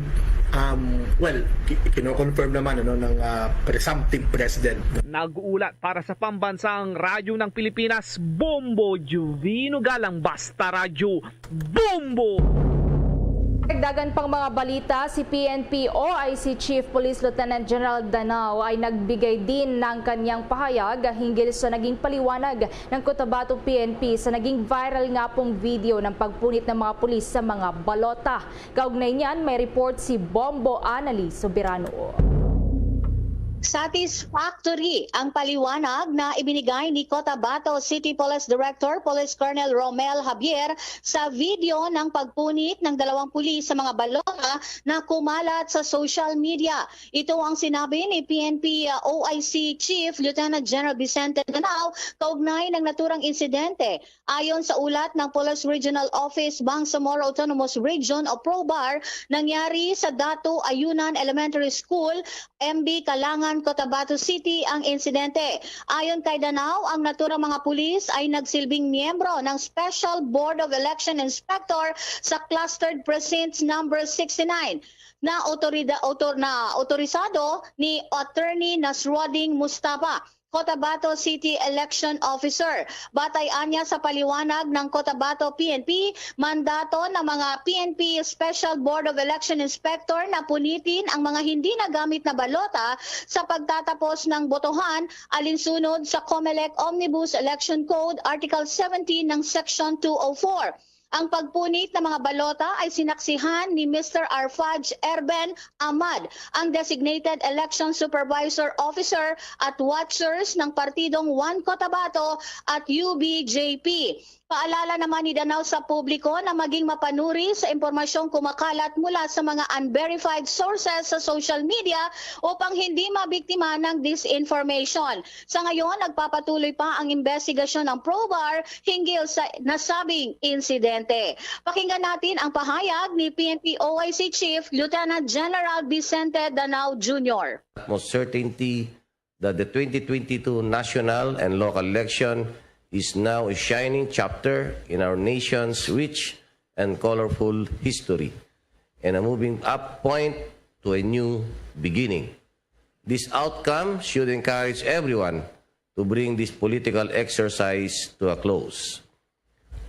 um, well, kino-confirm naman ano ng uh, presumptive president. Nag-uulat para sa pambansang radyo ng Pilipinas, Bombo Juvino Galang, Basta Radyo, Bombo! Dagdagan pang mga balita, si P N P O I C Chief Police Lieutenant General Danao ay nagbigay din ng kanyang pahayag hinggil sa naging paliwanag ng Cotabato P N P sa naging viral nga pong video ng pagpunit ng mga pulis sa mga balota. Kaugnay niyan, may report si Bombo Anali Soberano. Satisfactory ang paliwanag na ibinigay ni Cotabato City Police Director Police Colonel Romel Javier sa video ng pagpunit ng dalawang pulis sa mga balota na kumalat sa social media. Ito ang sinabi ni P N P O I C Chief Lieutenant General Vicente Danao kaugnay ng naturang insidente. Ayon sa ulat ng Police Regional Office, Bangsamoro Autonomous Region o PROBAR, nangyari sa Dato Ayunan Elementary School, M B Kalangan, Cotabato City ang insidente. Ayon kay Danao, ang naturang mga pulis ay nagsilbing miyembro ng Special Board of Election Inspector sa Clustered Precincts Number sixty-nine na otorida-, otor-, na otorisado ni Attorney Nasruddin Mustafa, Cotabato City Election Officer. Batay anya sa paliwanag ng Cotabato P N P, mandato ng mga P N P Special Board of Election Inspector na punitin ang mga hindi nagamit na balota sa pagtatapos ng botohan, alinsunod sa COMELEC Omnibus Election Code Article seventeen ng Section two oh four. Ang pagpunit ng mga balota ay sinaksihan ni Mister Arfaj Erben Ahmad, ang Designated Election Supervisor Officer at Watchers ng Partidong One Cotabato at U B J P. Paalala naman ni Danao sa publiko na maging mapanuri sa impormasyong kumakalat mula sa mga unverified sources sa social media upang hindi mabiktima ng disinformation. Sa ngayon, nagpapatuloy pa ang imbestigasyon ng PROBAR hinggil sa nasabing insidente. Pakinggan natin ang pahayag ni P N P O I C Chief Lieutenant General Vicente Danao Junior. Most certainty that the twenty twenty-two national and local election is now a shining chapter in our nation's rich and colorful history and a moving up point to a new beginning. This outcome should encourage everyone to bring this political exercise to a close.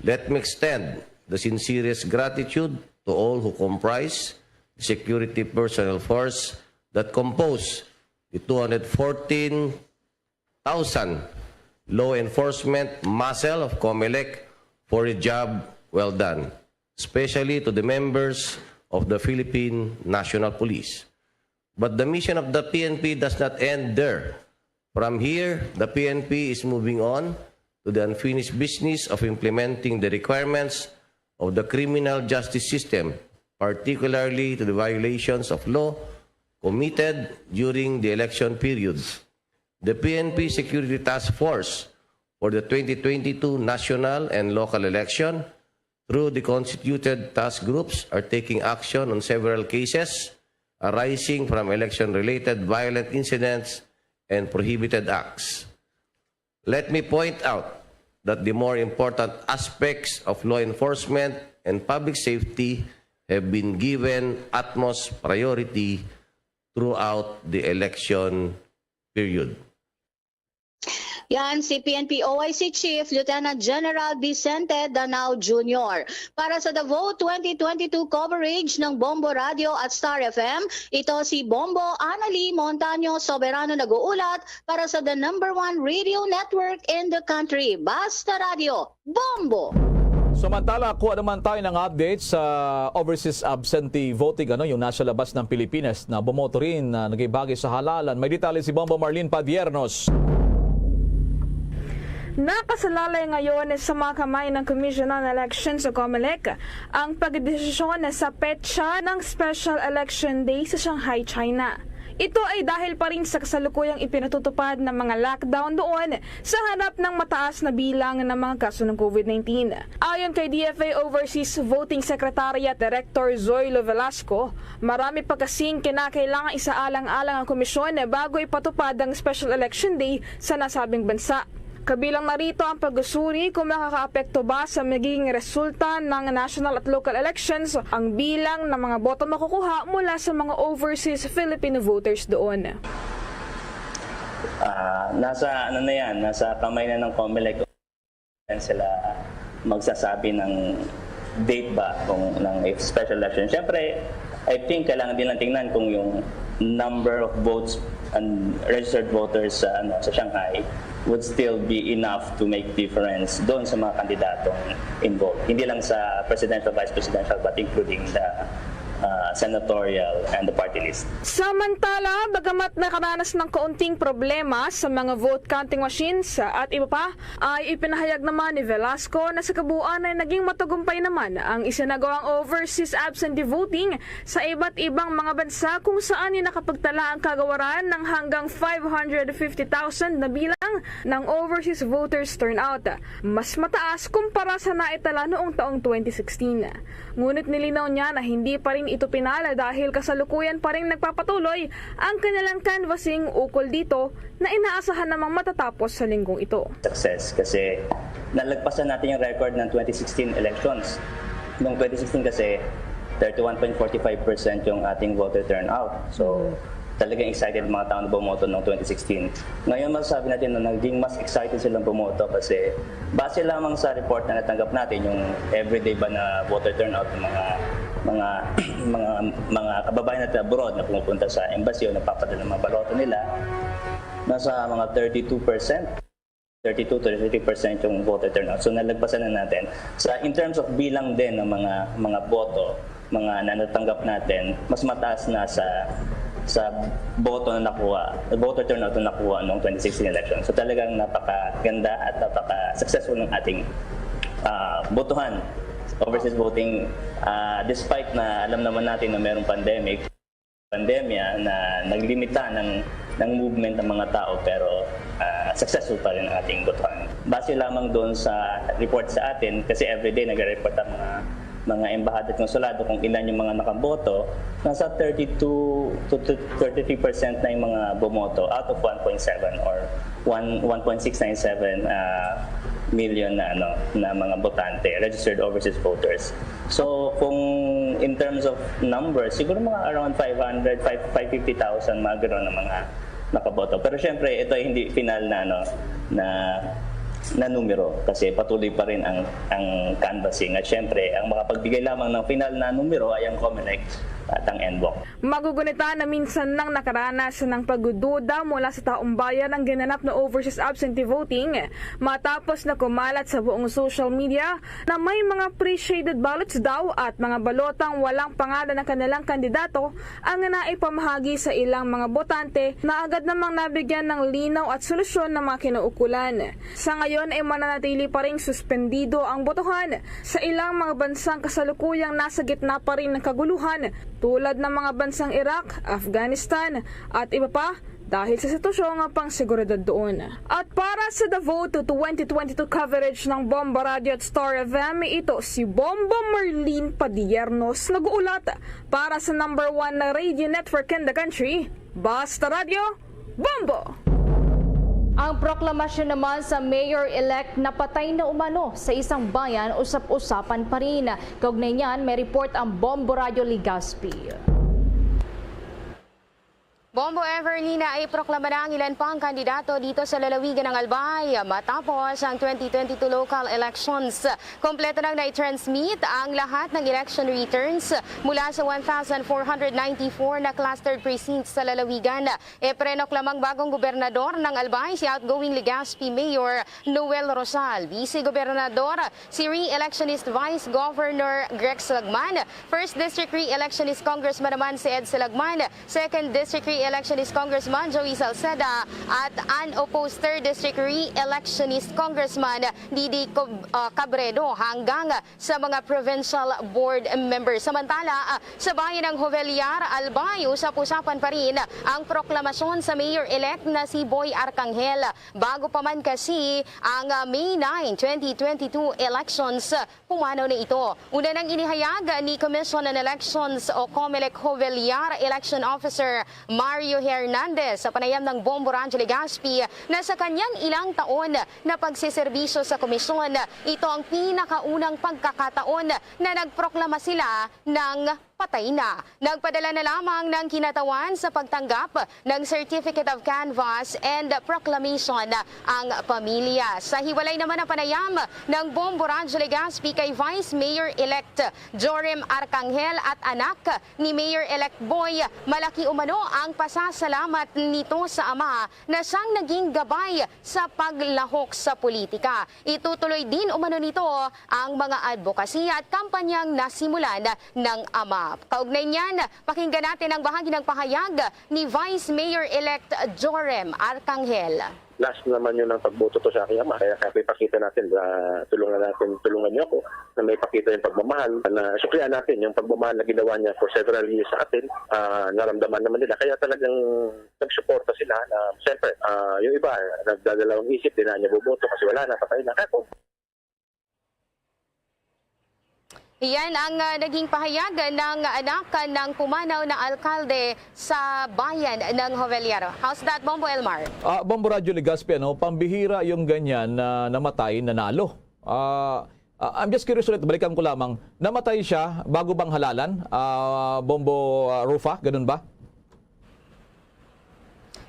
Let me extend the sincerest gratitude to all who comprise the security personnel force that compose the two hundred fourteen thousand law enforcement muscle of COMELEC for a job well done, especially to the members of the Philippine National Police. But the mission of the P N P does not end there. From here, the P N P is moving on to the unfinished business of implementing the requirements of the criminal justice system, particularly to the violations of law committed during the election period. The P N P Security Task Force for the twenty twenty-two national and local election through the constituted task groups are taking action on several cases arising from election-related violent incidents and prohibited acts. Let me point out that the more important aspects of law enforcement and public safety have been given utmost priority throughout the election period. Yan si P N P O I C Chief Lieutenant General Vicente Danao Junior. Para sa The Vote twenty twenty-two coverage ng Bombo Radio at Star F M, ito si Bombo Annalie Montaño Soberano nag-uulat para sa the number one radio network in the country, Basta Radio, Bombo! Samantala, kuha naman tayo ng update sa overseas absentee voting, ano, yung nasa labas ng Pilipinas na bumoto rin na nagibagi sa halalan. May detalye si Bombo Marlene Padiernos. Nakasalalay ngayon sa mga kamay ng Commission on Elections o COMELEC ang pagdesisyon sa petsa ng Special Election Day sa Shanghai, China. Ito ay dahil pa rin sa kasalukuyang ipinatutupad ng mga lockdown doon sa harap ng mataas na bilang ng mga kaso ng COVID nineteen. Ayon kay D F A Overseas Voting Secretariat Director Zoilo Velasco, marami pa kasing kinakailangang isaalang-alang ang komisyon bago ipatupad ang Special Election Day sa nasabing bansa. Kabilang na rito ang pag-usuri kung makakaapekto ba sa magiging resulta ng national at local elections ang bilang ng mga boto makukuha mula sa mga overseas Filipino voters doon. Ah, nasa ano na yan, nasa kamay na ng COMELEC sila magsasabi ng date ba kung ng special election. Siyempre, I think kailangan din lang tingnan kung yung number of votes and registered voters sa, ano, sa Shanghai would still be enough to make difference doon sa mga kandidatong involved. Hindi lang sa presidential, vice presidential, but including the uh, senatorial and the party list. Samantala, bagamat nakaranas ng kaunting problema sa mga vote counting machines at iba pa, ay ipinahayag naman ni Velasco na sa kabuuan ay naging matagumpay naman ang isinagawang overseas absentee voting sa iba't ibang mga bansa, kung saan ay nakapagtala ang kagawaran ng hanggang five hundred fifty thousand na bilang ng overseas voters turnout. Mas mataas kumpara sa naitala noong taong twenty sixteen. Ngunit nilinaw niya na hindi pa rin ito pinala dahil kasalukuyan pa rin nagpapatuloy ang kanilang canvassing ukol dito na inaasahan namang matatapos sa linggong ito. Success kasi nalagpasan natin yung record ng twenty sixteen elections. Noong twenty sixteen kasi, thirty-one point forty-five percent yung ating voter turnout. So, talagang excited ang mga tao na bumoto noong twenty sixteen. Ngayon, masasabi natin na naging mas excited silang bumoto kasi base lamang sa report na natanggap natin, yung everyday ba na voter turnout ng mga mga mga mga kababayan natin abroad na pumupunta sa embassy o nagpapadala ng mga balota nila, nasa mga thirty-two percent, thirty-two to thirty-three percent yung voter turnout. So, nalagpasan na natin. Sa, in terms of bilang din ng mga mga boto, mga na natanggap natin, mas mataas na sa sa boto na nakuha, voter turnout na nakuha noong twenty sixteen election. So, talagang napakaganda at napaka-successful ng ating ah, botohan, overseas voting, ah, despite na alam naman natin na merong pandemic, pandemya na naglimita ng ng movement ng mga tao, pero ah, successful pa rin ang ating botohan. Base lamang doon sa report sa atin, kasi everyday nagre-report ang mga mga embahada at konsulado kung ilan yung mga nakaboto, nasa thirty-two to thirty-three percent na yung mga bumoto out of one point seven or one, one point six nine seven ah, million na ano na mga botante, registered overseas voters. So kung in terms of numbers, siguro mga around five hundred, five, five fifty thousand, mga gano'n na mga nakaboto. Pero syempre, ito ay hindi final na ano na na numero kasi patuloy pa rin ang ang canvassing at syempre ang makapagbigay lamang ng final na numero ay ang Comelec at ang NBOC. Magugunita na minsan nang nakaranas ng pagdududa mula sa taong bayan ang ginanap na overseas absentee voting matapos na kumalat sa buong social media na may mga pre-shaded ballots daw at mga balotang walang pangalan ng kanilang kandidato ang naipamahagi sa ilang mga botante na agad namang nabigyan ng linaw at solusyon ng mga kinaukulan. Sa ngayon ay mananatili pa ring suspendido ang botohan sa ilang mga bansang kasalukuyang nasa gitna pa rin ng kaguluhan, tulad ng mga bansang Iraq, Afghanistan, at iba pa, dahil sa sitwasyong pangseguridad doon. At para sa The Vote twenty twenty-two coverage ng Bombo Radio at Star F M, ito si Bombo Marlene Padiernos nag-uulat para sa number one na radio network in the country, Basta Radio, Bombo! Ang proklamasyon naman sa mayor-elect napatay na umano sa isang bayan, usap-usapan pa rin. Kaugnay niyan, may report ang Bombo Radio Legazpi. Bombo Everlina, iproklama na ang ilan pang kandidato dito sa lalawigan ng Albay matapos ang twenty twenty-two local elections. Kompleto nang nai-transmit ang lahat ng election returns mula sa one thousand four hundred ninety-four na clustered precincts sa lalawigan. Iprenok lamang bagong gobernador ng Albay si outgoing Legazpi Mayor Noel Rosal, Vice Gobernador si re-electionist Vice Governor Grex Lagman, First District re-electionist Congressman naman si Ed Lagman, Second District re-electionist Congressman Joey Salceda, at unopposed Third District re-electionist Congressman Didi Cob- ah, Cabredo hanggang sa mga provincial board members. Samantala, ah, sa bayan ng Jovellar, Albay, usap-usapan pa rin ang proklamasyon sa mayor-elect na si Boy Arcangel. Bago pa man kasi ang, ah, May nine, twenty twenty-two elections, pumanaw na ito. Una nang inihayag ni Commission on Elections o Comelec Jovellar Election Officer Mar- Rio Hernandez sa panayam ng Bombo Radyo Legazpi na sa kanyang ilang taon na pagsiserbisyo sa komisyon, ito ang pinakaunang pagkakataon na nagproklama sila ng patay na. Nagpadala na lamang ng kinatawan sa pagtanggap ng Certificate of Canvass and Proclamation ang pamilya. Sa hiwalay naman na panayam ng Bombo Radyo Legazpi kay Vice Mayor-elect Jorim Arcangel at anak ni Mayor-elect Boy, malaki umano ang pasasalamat nito sa ama na siyang naging gabay sa paglahok sa politika. Itutuloy din umano nito ang mga adbokasiya at kampanyang nasimulan ng ama. Kaugnay niyan, pakinggan natin ang bahagi ng pahayag ni Vice Mayor-elect Jorim Arcangel. Last naman yun ang pagboto to sa aking ama. Kaya, kaya ipakita natin, ah, tulungan natin, tulungan niyo ako na may pakita yung pagmamahal, na suklian natin yung pagmamahal na ginawa niya for several years sa atin. Ah, naramdaman naman nila. Kaya talagang nagsuporta sila na, siyempre, ah, yung iba, nagdadalawang isip, di na niya boboto kasi wala na, patay na. Kaya kung Yan ang, ah, naging pahayag ng anak ng pumanaw na alkalde sa bayan ng Jovellar. How's that, Bombo Elmar? Ah, Bombo Radyo Legazpi, ano, pambihira yung ganyan na namatay, nanalo. Ah, ah, I'm just curious ulit, balikan ko lamang. Namatay siya bago bang halalan? Ah, Bombo, ah, Rufa, ganun ba?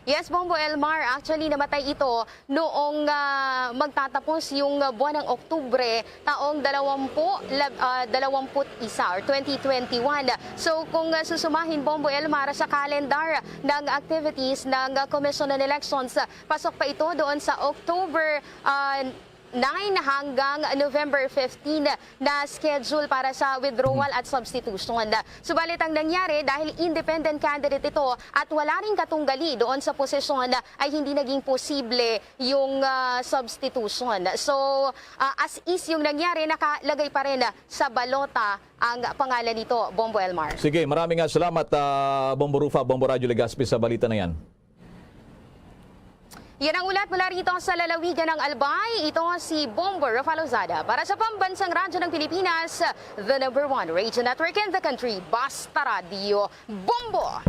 Yes, Bombo Elmar. Actually, namatay ito noong, ah, magtatapos yung, ah, buwan ng Oktubre, taong dalawampu, lab-, ah, dalawampu't isa or twenty twenty-one. So, kung, ah, susumahin, Bombo Elmar, sa calendar ng activities ng, ah, Commission on Elections, ah, pasok pa ito doon sa October, ah, nine hanggang November fifteen na schedule para sa withdrawal at substitution. Subalit ang nangyari, dahil independent candidate ito at wala ring katunggali doon sa posisyon, ay hindi naging posible yung, ah, substitution. So, ah, as is yung nangyari, nakalagay pa rin sa balota ang pangalan nito, Bombo Elmar. Sige, maraming, ah, salamat, ah, Bombo Rufa, Bombo Radyo Legazpi sa balita na yan. Yan ang ulat mula rito sa lalawigan ng Albay. Ito si Bombo Rafa Lozada para sa Pambansang Radyo ng Pilipinas, the number one radio network in the country. Basta Radyo, Bombo!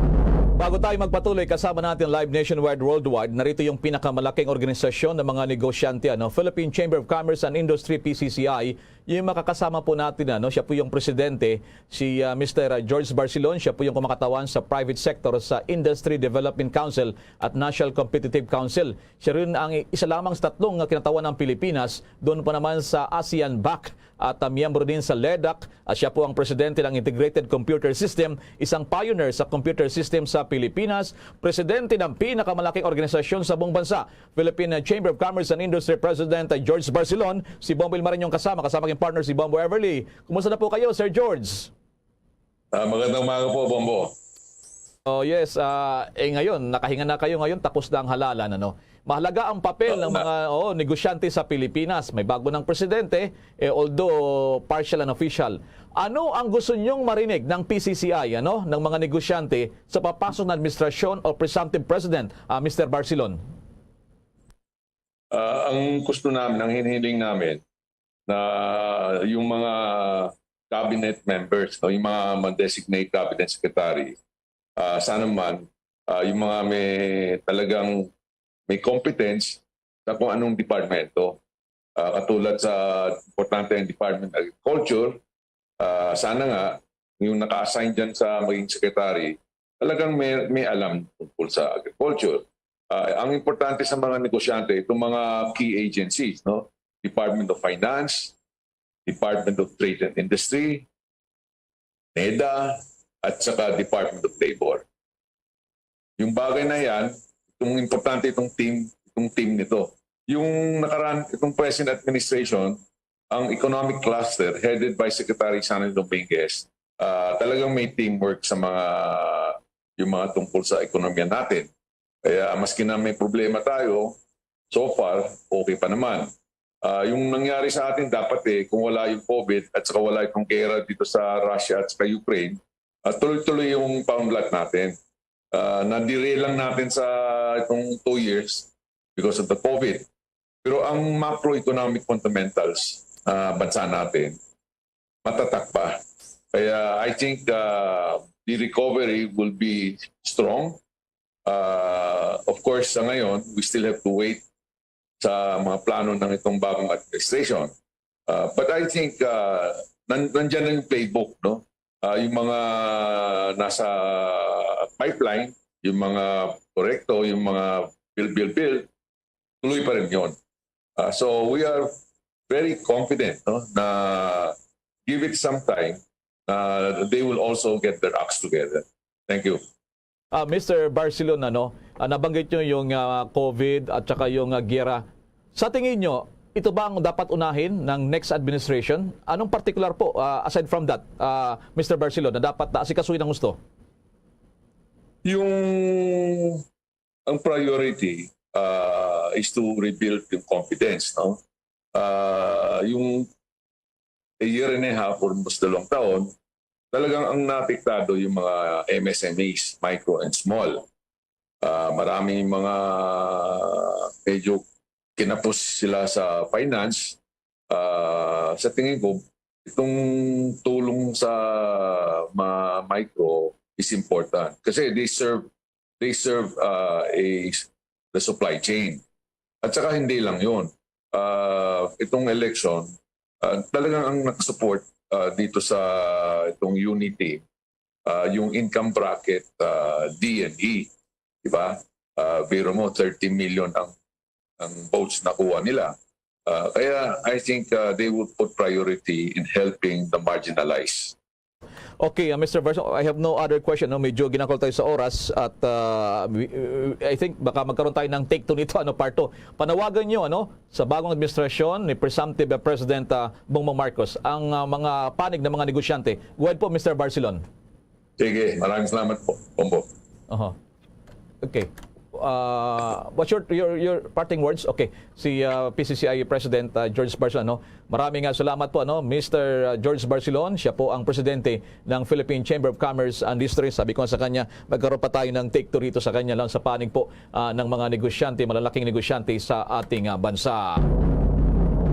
Bago tayo magpatuloy, kasama natin live nationwide, worldwide, narito yung pinakamalaking organisasyon ng mga negosyante, ano, Philippine Chamber of Commerce and Industry, P C C I, yung makakasama po natin, ano, siya po yung presidente, si, ah, Mister George Barcelon, siya po yung kumakatawan sa private sector sa Industry Development Council at National Competitive Council. Siya rin ang i-, isa lamang sa tatlong, ah, kinatawan ng Pilipinas, doon pa naman sa ASEAN bac at, ah, miyembro din sa ledac, at siya po ang presidente ng Integrated Computer System, isang pioneer sa computer system sa Pilipinas, presidente ng pinakamalaking organisasyon sa buong bansa, Philippine Chamber of Commerce and Industry President George Barcelon, si Bombo Ilmar inyong kasama, kasama king partner si Bombo Everly. Kumusta na po kayo, Sir George? Ah, magandang umaga po, Bombo. Oh, yes. Ah, eh, ngayon, nakahinga na kayo ngayon, tapos na ang halalan, ano? Mahalaga ang papel Oo ng nga. mga, oh, negosyante sa Pilipinas. May bago ng presidente, eh, although partial and official. Ano ang gusto niyong marinig ng P C C I, ano, ng mga negosyante sa papasok na administrasyon o presumptive president, ah, Mister Barcelon? Ah, ang gusto namin, ang hinihiling namin na yung mga cabinet members, no, yung mga ma-designate cabinet secretary, ah, sana man, ah, yung mga may talagang may competence sa kung anong departmento. Ah, katulad sa importante ang Department of Agriculture, ah, sana nga yung naka-assign dyan sa maging secretary, talagang may, may alam tungkol sa agriculture. Ah, ang importante sa mga negosyante, itong mga key agencies, no? Department of Finance, Department of Trade and Industry, NEDA, at saka Department of Labor. Yung bagay na yan, itong importante itong team, itong team nito. Yung nakaraan, itong present administration, ang economic cluster headed by Secretary Sonny Dominguez, ah, talagang may teamwork sa mga, yung mga tungkol sa ekonomiya natin. Kaya maski na may problema tayo, so far, okay pa naman. Ah, yung nangyari sa atin, dapat eh, kung wala yung COVID at saka wala itong gera dito sa Russia at saka Ukraine, ah, tuloy-tuloy yung paunlad natin. Ah, nadiri lang natin sa itong two years because of the COVID. Pero ang macroeconomic fundamentals, ah, bansa natin, matatak pa. Kaya I think, ah, the recovery will be strong. Uh, of course, sa ngayon, we still have to wait sa mga plano ng itong bagong administration. Uh, but I think uh, nan nandyan na yung playbook, no? Uh, yung mga nasa pipeline, yung mga proyekto, yung mga build, build, build, tuloy pa rin yun. Uh, so we are very confident, no, na give it some time, uh, they will also get their acts together. Thank you. Ah, Mister Barcelona, no, ah, nabanggit nyo yung ah, COVID at saka yung ah, giyera. Sa tingin nyo, ito ba ang dapat unahin ng next administration? Anong particular po, ah, aside from that, ah, Mister Barcelona, dapat na asikasuhin ng gusto? Yung ang priority uh, is to rebuild yung confidence, no? Uh, yung a year and a half, almost dalawang taon, talagang ang naapektado yung mga M S M Es, micro and small. Uh, maraming mga medyo kinapos sila sa finance. Uh, sa tingin ko, itong tulong sa mga micro is important kasi they serve they serve uh, a the supply chain. At saka hindi lang 'yon. Uh, itong election, uh, talagang ang nag-support uh, dito sa itong unity, uh, yung income bracket uh, D and E, di ba? Uh, biro mo, thirty million ang ang votes nakuha nila. Uh, kaya I think uh, they would put priority in helping the marginalized. Okay, uh, Mister Verso, I have no other question. No? Medyo ginakol tayo sa oras at uh, we- uh, I think baka magkaroon tayo ng take two nito, ano, part two. Panawagan nyo ano, sa bagong administrasyon ni Presumptive uh, President uh, Bongbong Marcos ang uh, mga panig ng mga negosyante. Go ahead po, Mister Barcelon. Sige, maraming salamat po, Bombo. Oho. Okay. Uh, what's your, your your parting words? Okay. Si uh, P C C I President uh, George Barcelon, no? Maraming uh, salamat po, ano, Mister uh, George Barcelon. Siya po ang presidente ng Philippine Chamber of Commerce and Industry. Sabi ko nga sa kanya, magkaroon pa tayo ng take two rito sa kanya lang sa panig po uh, ng mga negosyante, malalaking negosyante sa ating uh, bansa.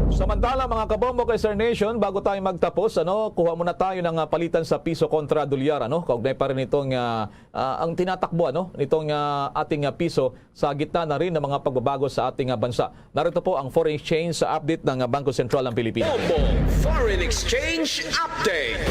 Samantala, mga kabombo kay Sir Nation, bago tayo magtapos, ano, kuha muna tayo ng uh, palitan sa piso kontra dolyar, ano? Kaugnay pa rin itong uh, uh, ang tinatakbo, ano, nitong uh, ating uh, piso sa gitna na rin ng mga pagbabago sa ating uh, bansa. Narito po ang foreign exchange sa update ng uh, Bangko Sentral ng Pilipinas. Bombo Foreign Exchange Update.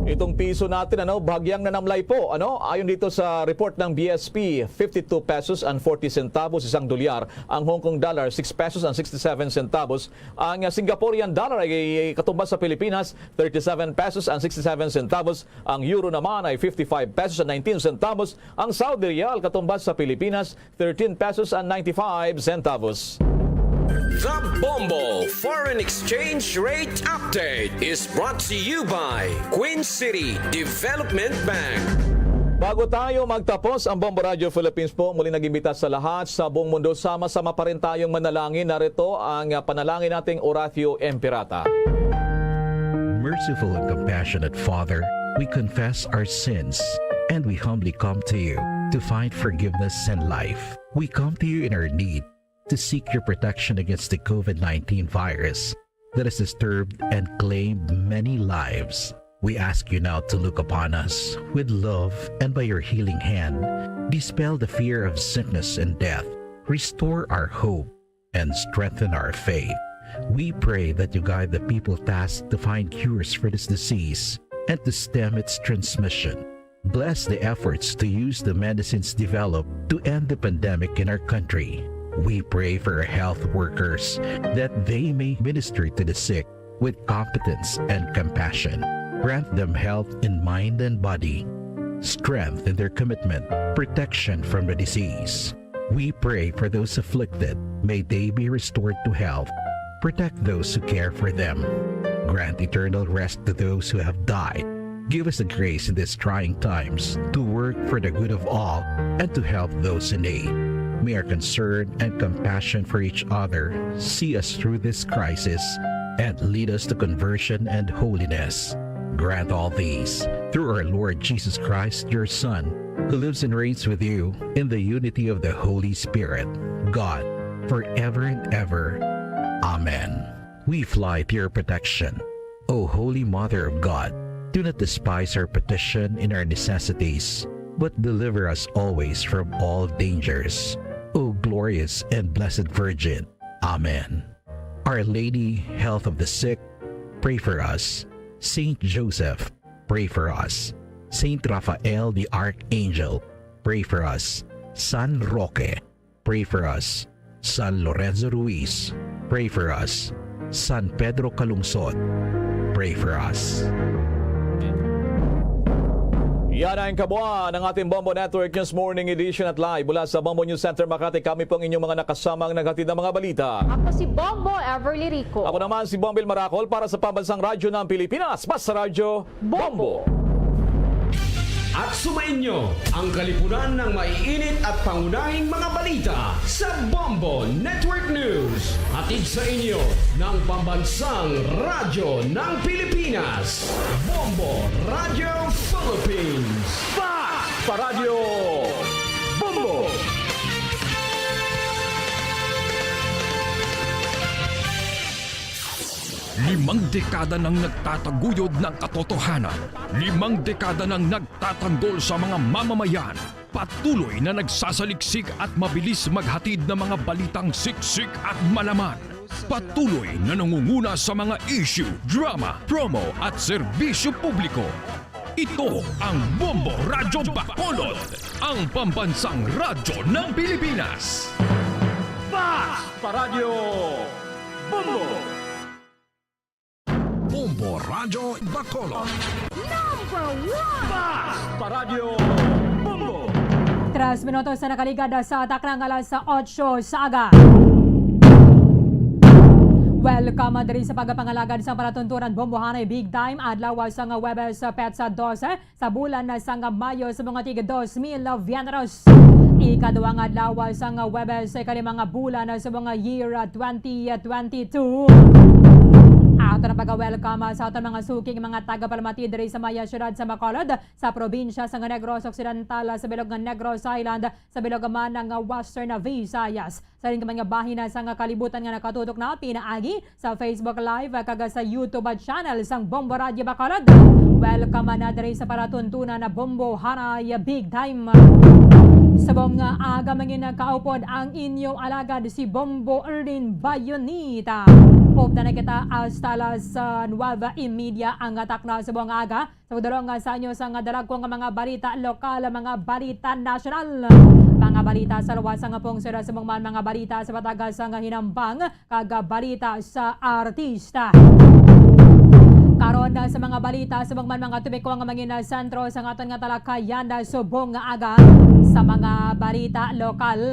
Itong piso natin, ano, bahagyang nanamlay po, ano, ayon dito sa report ng B S P, fifty-two pesos and forty centavos isang dolyar, ang Hong Kong dollar, six pesos and sixty-seven centavos, ang uh, Singaporean dollar ay katumbas sa Pilipinas, thirty-seven pesos and sixty-seven centavos, ang euro naman ay fifty-five pesos and nineteen centavos, ang Saudi riyal katumbas sa Pilipinas, thirteen pesos and ninety-five centavos. The Bombo Foreign Exchange Rate Update is brought to you by Queen City Development Bank. Bago tayo magtapos ang Bombo Radio Philippines po, muli nag-imbita sa lahat sa buong mundo, sama-sama pa rin tayong manalangin. Narito ang panalangin nating Oratio Imperata. Merciful and compassionate Father, we confess our sins and we humbly come to you to find forgiveness and life. We come to you in our need to seek your protection against the COVID nineteen virus that has disturbed and claimed many lives. We ask you now to look upon us with love and by your healing hand, dispel the fear of sickness and death, restore our hope, and strengthen our faith. We pray that you guide the people tasked to find cures for this disease and to stem its transmission. Bless the efforts to use the medicines developed to end the pandemic in our country. We pray for our health workers that they may minister to the sick with competence and compassion. Grant them health in mind and body, strength in their commitment, protection from the disease. We pray for those afflicted. May they be restored to health. Protect those who care for them. Grant eternal rest to those who have died. Give us the grace in these trying times to work for the good of all and to help those in need. May our concern and compassion for each other see us through this crisis and lead us to conversion and holiness. Grant all these through our Lord Jesus Christ, your Son, who lives and reigns with you in the unity of the Holy Spirit, God, forever and ever. Amen. We fly to your protection. O Holy Mother of God, do not despise our petition in our necessities, but deliver us always from all dangers, O glorious and blessed Virgin. Amen. Our Lady, Health of the Sick, pray for us. Saint Joseph, pray for us. Saint Raphael the Archangel, pray for us. San Roque, pray for us. San Lorenzo Ruiz, pray for us. San Pedro Calungsod, pray for us. Yan ang kabuuan ng ating Bombo Network News Morning Edition at live mula sa Bombo News Center, Makati. Kami po ang inyong mga nakasamang naghatid ng mga balita. Ako si Bombo Everly Rico. Ako naman si Bombil Maracol para sa Pambansang Radyo ng Pilipinas, Basta Radyo Bombo. At sumainyo ang kalipunan ng maiinit at pangunahing mga balita sa Bombo Network News. Hatid sa inyo ng Pambansang Radyo ng Pilipinas, Bombo Radyo Philippines. Fast pa Radyo Bombo! Limang dekada nang nagtataguyod ng katotohanan. Limang dekada nang nagtatanggol sa mga mamamayan. Patuloy na nagsasaliksik at mabilis maghatid ng mga balitang siksik at malaman. Patuloy na nangunguna sa mga issue, drama, promo at serbisyo publiko. Ito ang Bombo Radyo Bacolod, ang pambansang radyo ng Pilipinas. Fast pa Radyo Bombo! Bombo Radyo Bacolod. Number one! Fast pa Radyo Bombo! Tres minutos na nakaligad sa taknang alas otso sa aga. Welcome diri sa pagpangalagad sa palatuntunan Bombohanay Big Time, adlaw sa nga Huwebes, petsa dose sa bulan na sang Mayo sa mga tig dos mil veintitrés. Ikaduha nga adlaw sang Huwebes sa ikalimang bulan sa mga year twenty twenty-two. Ato na pag-welcome sa aton mga suking mga tagapalamati diri sa maya siyudad sa Bacolod, sa probinsya sang Negros Occidental, sa bilog nga Negros Island, sa bilog man nga Western Visayas. Sa rin man nga bahin sa nga kalibutan nga nakatutok na pinaagi sa Facebook Live kag sa YouTube channel sang Bombo Radyo Bacolod. Welcome na diri sa palatuntunan na Bombohanay Big Time. Subong nga aga mangin nagkaupod ang inyo alagad si Bombo Erlin Bayonita. Upda na kita hasta alas, ah, nuwebe y media ang takna subong nga aga. Sa pagdulong sa inyo sang dalagko nga mga balita lokal, mga balita nasyonal, mga balita sa luwas nga pungsod, subong man mga balita sa matag sang hinambang kag balita sa artista. Karon na sa mga balita, subong man mga topiko nga mangin sentro sa aton nga talakayan subong nga aga sa mga balita lokal.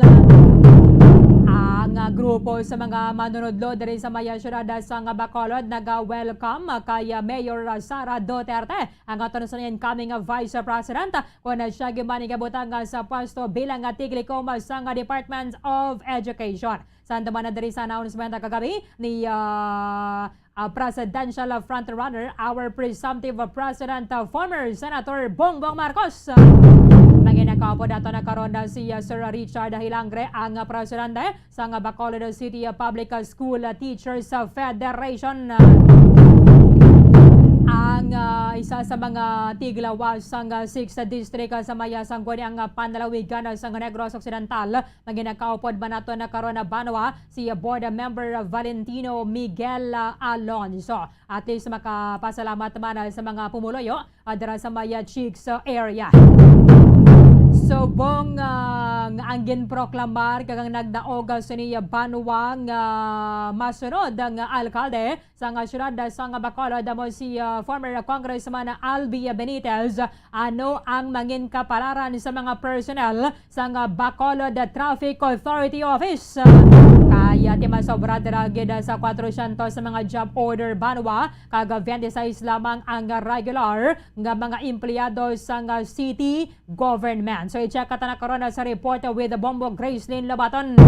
Ang grupo sa mga manunudlo diri sa maya siyudad sa nga Bacolod naga-welcome kay Mayor Sara Duterte, ang aton sa incoming Vice President, kon siya ginbani gabutang sa pwesto bilang tiglikuma sang Department of Education. Samtang man diri sa announcement kagabi ni, ah, ah, presidential frontrunner, our presumptive president, ah, former Senator Bongbong Marcos. Mangin nagkaupod ato na karon na si, ah, Sir Richard Hilangre, ang, ah, presidente sang Bacolod City Public School Teachers Federation. Ang, ah, isa sa mga tiglawas sang, ah, Sixth District, ah, sa maya sang guni ang, ah, panlalawigan, ah, sang Negros Occidental. Mangin nagkaupod man ato na karon na banwa si, ah, Board Member Valentino Miguel, ah, Alonso. At least makapasalamat man, ah, sa mga pumuluyo ah, dira sa may, ah, Chicks, ah, area. Subong, ah, nga ang ginproklamar kag ang nagdaog, ah, sini, ah, banwa nga masunod, ah, nga alkalde sang, ah, siyudad, ah, sang Bacolod amo si, ah, former Congressman Albi Benitez. Ano ang mangin kapalaran sa mga personnel sang, ah, Bacolod Traffic Authority Office? Kaya ti masobra dira gid sa kwatrosyentos sa mga job order banwa, kag twenty-six lamang ang regular nga mga empleyado sang city government. So, i-check ka ta na karon sa report with Bombo Gracelyn Lobaton.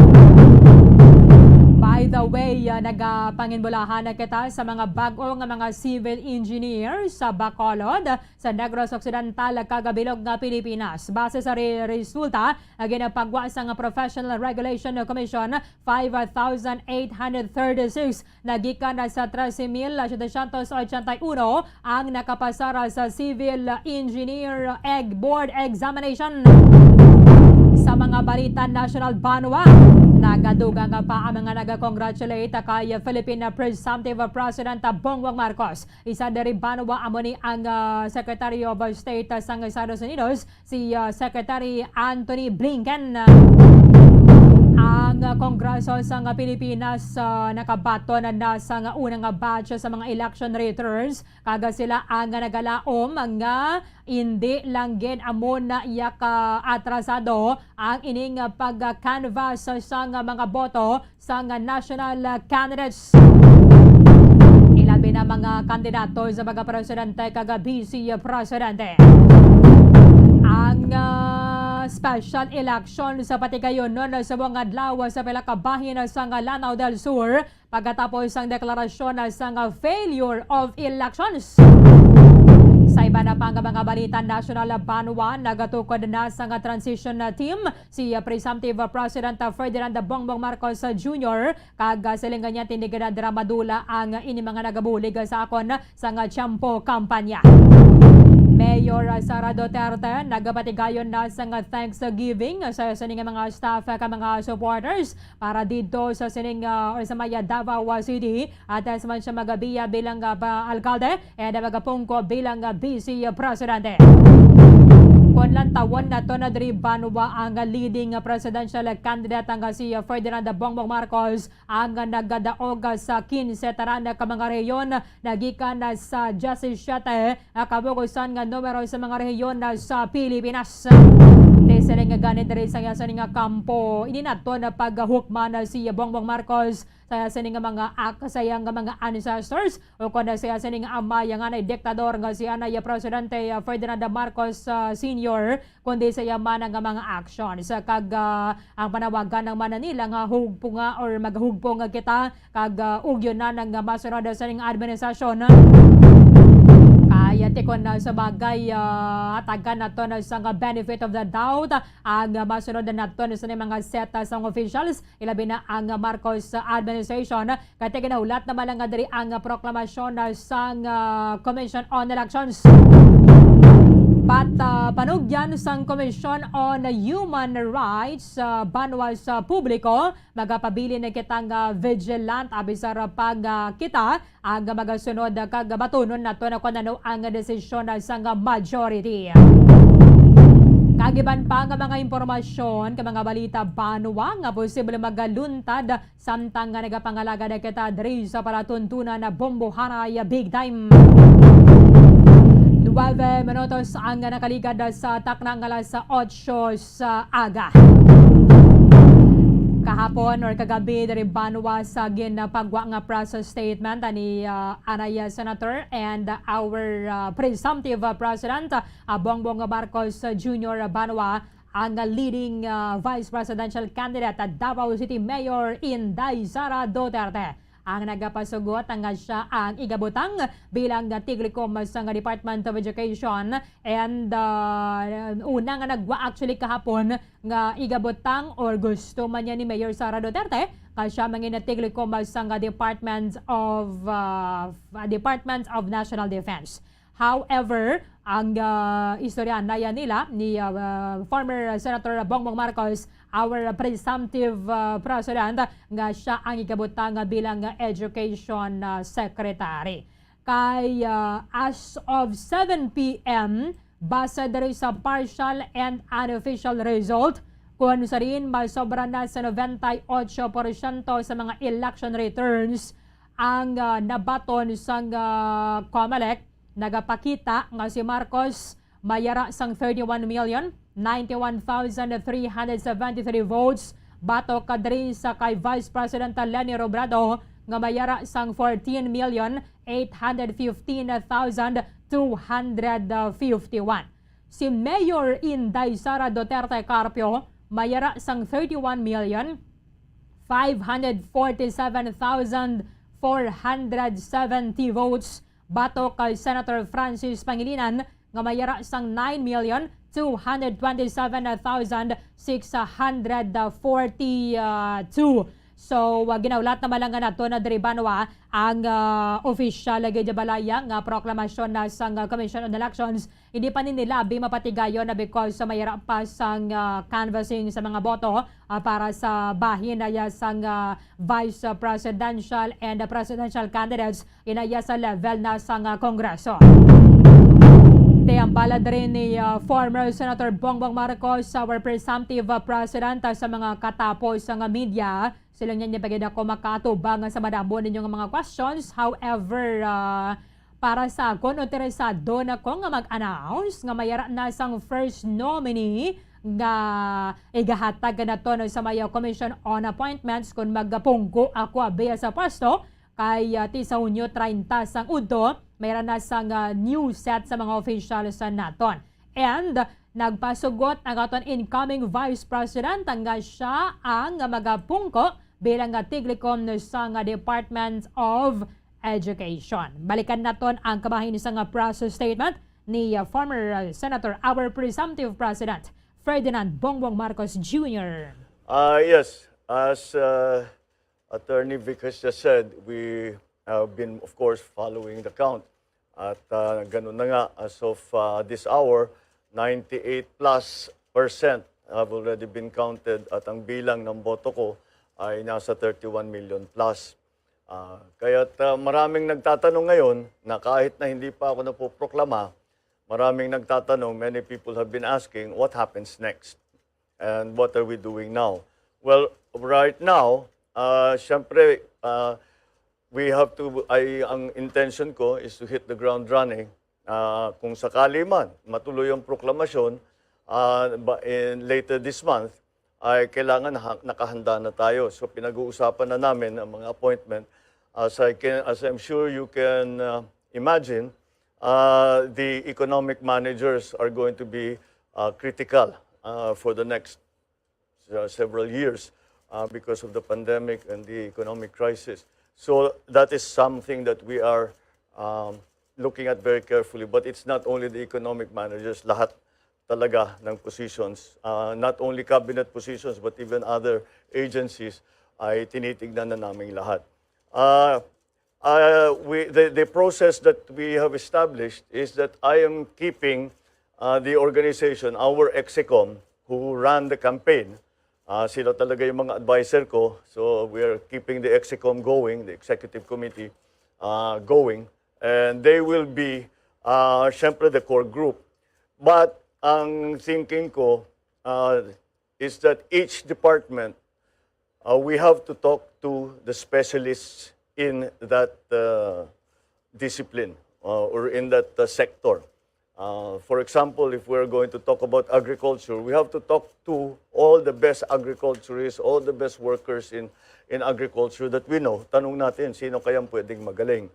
By the way, ah, nagapanginbulahan na kita sa mga bag-o nga mga civil engineer sa Bacolod, sa Negros Occidental, kag bilog nga Pilipinas. Base sa re-, resulta nga ginapagwa sang Professional Regulation Commission, five thousand eight hundred thirty-six nagikan na sa trese mil setecientos ochenta y uno ang nakapasar sa Civil Engineer Egg Board Examination. Sa mga balita national, banwa, nagadugang pa ang mga nag-congratulate kay Philippine Presumptive President Bongbong Marcos. Isa diri banwa amo ni ang, ah, Secretary of State sang Estados Unidos, si, ah, Secretary Antony Blinken. Ang, ah, Kongreso sang Pilipinas, ah, nakabaton na sang unang batch sa mga election returns, kag sila ang nagalaom nga indi lang gid amo na iya ka atrasado ang ining pag-canvass sang mga boto sang national candidates, ilabi na mga kandidato sa mga presidente kag vice presidente. Ang, ah, special election sa patigayon subong adlaw sa pila ka bahin sang Lanao del Sur pagkatapos sang deklarasyon sang failure of elections. Sa iba na pa nga mga balita national, banwa, nagatukod na sang transition team si, ah, Presumptive President, ah, Ferdinand Bongbong Marcos, ah, Junior, kag, ah, siling niya, tindog na dira madula ang ini mga nagabulig sa akon sang tiyempo kampanya. Mayor, ah, Sara Duterte nagapatigayon na sang Thanksgiving sa sining mga staff, ah, kag mga supporters para didto sa sining, ah, or sa may Davao City. Atas man siya magabiya bilang, ah, ba-, alkalde, and magapungko bilang, ah, vice presidente. Kon lantawon naton diri banwa, ang leading presidential candidate nga si Ferdinand Bongbong Marcos ang nagadaog sa kinse tanan ka mga rehiyon, nagikan sa diyasisiete, ah, kabugusan nga numero sa mga rehiyon sa Pilipinas. Di sila nga gani diri sa iya sini nga kampo, ini naton paghukman si Bongbong Marcos sa iya sini nga mga ak-, sa iya nga mga ancestors, o kon sa iya sini nga amay nga anay diktador nga si anay Presidente, ah, Ferdinand Marcos, ah, Senior, kundi sa iya man nga mga actions. Kag, ah, ang panawagan ng mananila nga hugpunga or maghugpong kita kag, ah, ugyon na nga masunod sa ning administrasyon. Kaya tikon na sa bagay, ah, hatagan naton sang benefit of the doubt ang masunod naton sa mga set sang officials, ilabi na ang Marcos administration. Kay ginahulat naman lang nga diri ang proklamasyon sang, ah, Commission on Elections. But, ah, panugyan sang Commission on Human Rights, ah, banwa sa publiko, magapabilin na kita nga vigilant, abisar pag, ah, kita ang magasunod kag batunon naton kon ano ang desisyon sang majority. Kag iban pa nga mga impormasyon kag mga balita banwa nga posible magaluntad samtang nga nagapangalagad kita diri sa palatuntunan na bombohanay big time. Nuwebe minutos ang nakaligad sa takna nga alas otso sa aga. Kahapon or kagabi diri banwa sa ginpagwa nga press statement ni, ah, anay Senator and our, ah, presumptive, ah, President, ah, Bongbong Marcos Junior banwa ang leading, ah, vice presidential candidate, ah, Davao City Mayor Inday Sara Duterte, ang nagapasugot nga siya ang igabutang bilang tiglikom sang Department of Education. And, ah, una nga nagwa actually kahapon nga igabutang or gusto man niya ni Mayor Sara Duterte nga siya mangin tiglikom sang Department of, ah, Department of National Defense. However, ang, ah, istorya na yan nila ni, ah, former Senator Bongbong Marcos, our presumptive, ah, president, nga siya ang igabutang bilang education, ah, secretary. Kay, ah, as of seven p m, base diri sa partial and unofficial result, kung sa diin masobra na sa noventa y ocho porsyento sa mga election returns ang, ah, nabaton sang, ah, COMELEC, nagapakita nga si Marcos mayara sang thirty-one million ninety-one thousand three hundred seventy-three votes, batok ka diri sa kay Vice President Leni Robredo nga mayara sang fourteen million eight hundred fifteen thousand two hundred fifty-one. Si Mayor Inday Sara Duterte Carpio mayara sang thirty-one million five hundred forty-seven thousand four hundred seventy votes batok kay Senator Francis Pangilinan nga may yara sang nine million two hundred twenty-seven thousand six hundred forty-two. So, uh, ginaulat na malangan nato na diri banwa ang uh, official gid balaya nga proklamasyon na sang uh, Commission on Elections. Hindi pa ni nila abi mapatigayon na because sa mayara pa sang uh, canvassing sa mga boto uh, para sa bahin na ya sang uh, vice presidential and presidential candidates inaya sa level na sang uh, Kongreso. Tiyambala diri ni uh, former Senator Bongbong Marcos, our presumptive uh, president, uh, sa mga katapos nga media. Sila niya niya pagid ako makaatubang sa madamo ninyo nga mga questions. However, uh, para sa akon, interesado na ko nga mag-announce nga mayara na sang first nominee nga igahatag nato no sa may Commission on Appointments kung magapungko ako abiya sa pwesto kay uh, ti sa Hunyo treinta sang udto, mayra na sang uh, new set sa mga officials sa naton. And nagpasugot ang aton incoming Vice President nga siya ang magapungko bilang nga tiglikom sa nga Department of Education. Balikan naton ang kabahin sa nga press statement ni uh, former uh, Senator, our presumptive President, Ferdinand Bongbong Marcos Junior. Ah, yes, as uh, Attorney Vic has just said, we have been, of course, following the count. At uh, ganun na nga, as of uh, this hour, ninety-eight plus percent have already been counted at ang bilang ng boto ko ay nasa thirty-one million plus. Uh, kaya't uh, maraming nagtatanong ngayon na kahit na hindi pa ako napoproklama, maraming nagtatanong, many people have been asking, what happens next? And what are we doing now? Well, right now, uh, syempre, uh, we have to, ay, ang intention ko is to hit the ground running. Uh, kung sakali man, matuloy ang proklamasyon, uh, ba, in, later this month, ay kailangan ha- nakahanda na tayo. So pinag-uusapan na namin ang mga appointment. As I can, as I'm sure you can uh, imagine, uh, the economic managers are going to be uh, critical uh, for the next uh, several years uh, because of the pandemic and the economic crisis. So that is something that we are um, looking at very carefully. But it's not only the economic managers, lahat talaga ng positions, uh, not only cabinet positions but even other agencies ay tinitignan na naming lahat. Uh, uh, we, the, the process that we have established is that I am keeping uh, the organization, our execom, who ran the campaign. Uh, sila talaga yung mga advisor ko. So we are keeping the execom going, the executive committee uh, going. And they will be, uh, syempre, the core group. But ang thinking ko uh, is that each department, uh, we have to talk to the specialists in that uh, discipline uh, or in that uh, sector. Uh, for example, if we're going to talk about agriculture, we have to talk to all the best agriculturists, all the best workers in, in agriculture that we know. Tanong natin, sino kaya ang pwedeng magaling?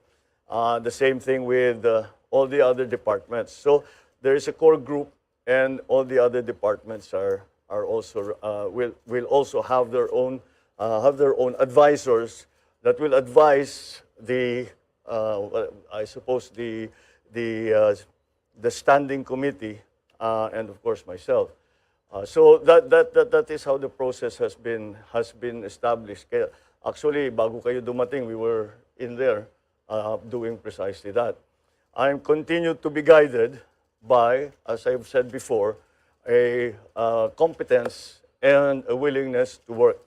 Uh, the same thing with uh, all the other departments. So there is a core group and all the other departments are are also uh, will will also have their own uh, have their own advisors that will advise the uh, well, I suppose the the uh, the standing committee uh, and of course myself. Uh, so that, that that that is how the process has been has been established. Kaya actually, bago kayo dumating, we were in there uh, doing precisely that. I am continued to be guided by, as I've said before, a uh, competence and a willingness to work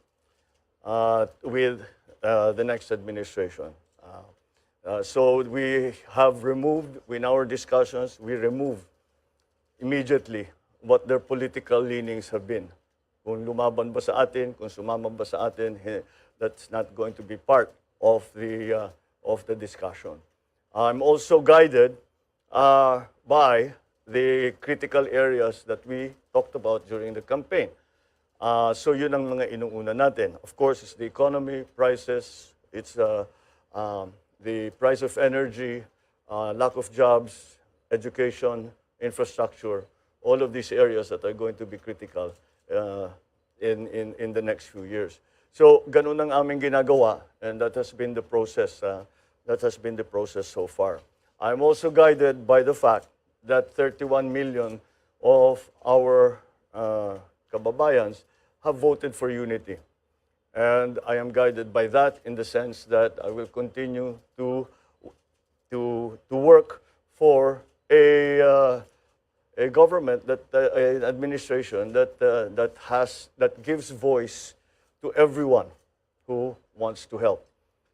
uh, with uh, the next administration. Uh, uh, so we have removed, in our discussions, we remove immediately what their political leanings have been. Kung lumaban ba sa atin, kung sumama ba sa atin, he- that's not going to be part of the uh, of the discussion. I'm also guided uh, by the critical areas that we talked about during the campaign. Uh, so yun ang mga inuuna natin. Of course, it's the economy, prices, it's uh, um, the price of energy, uh, lack of jobs, education, infrastructure, all of these areas that are going to be critical uh, in, in, in the next few years. So, ganun ang aming ginagawa, and that has been the process, uh, that has been the process so far. I'm also guided by the fact that thirty-one million of our uh, kababayans have voted for unity. And I am guided by that in the sense that I will continue to to to work for a uh, a government that uh, an administration that uh, that has that gives voice to everyone who wants to help.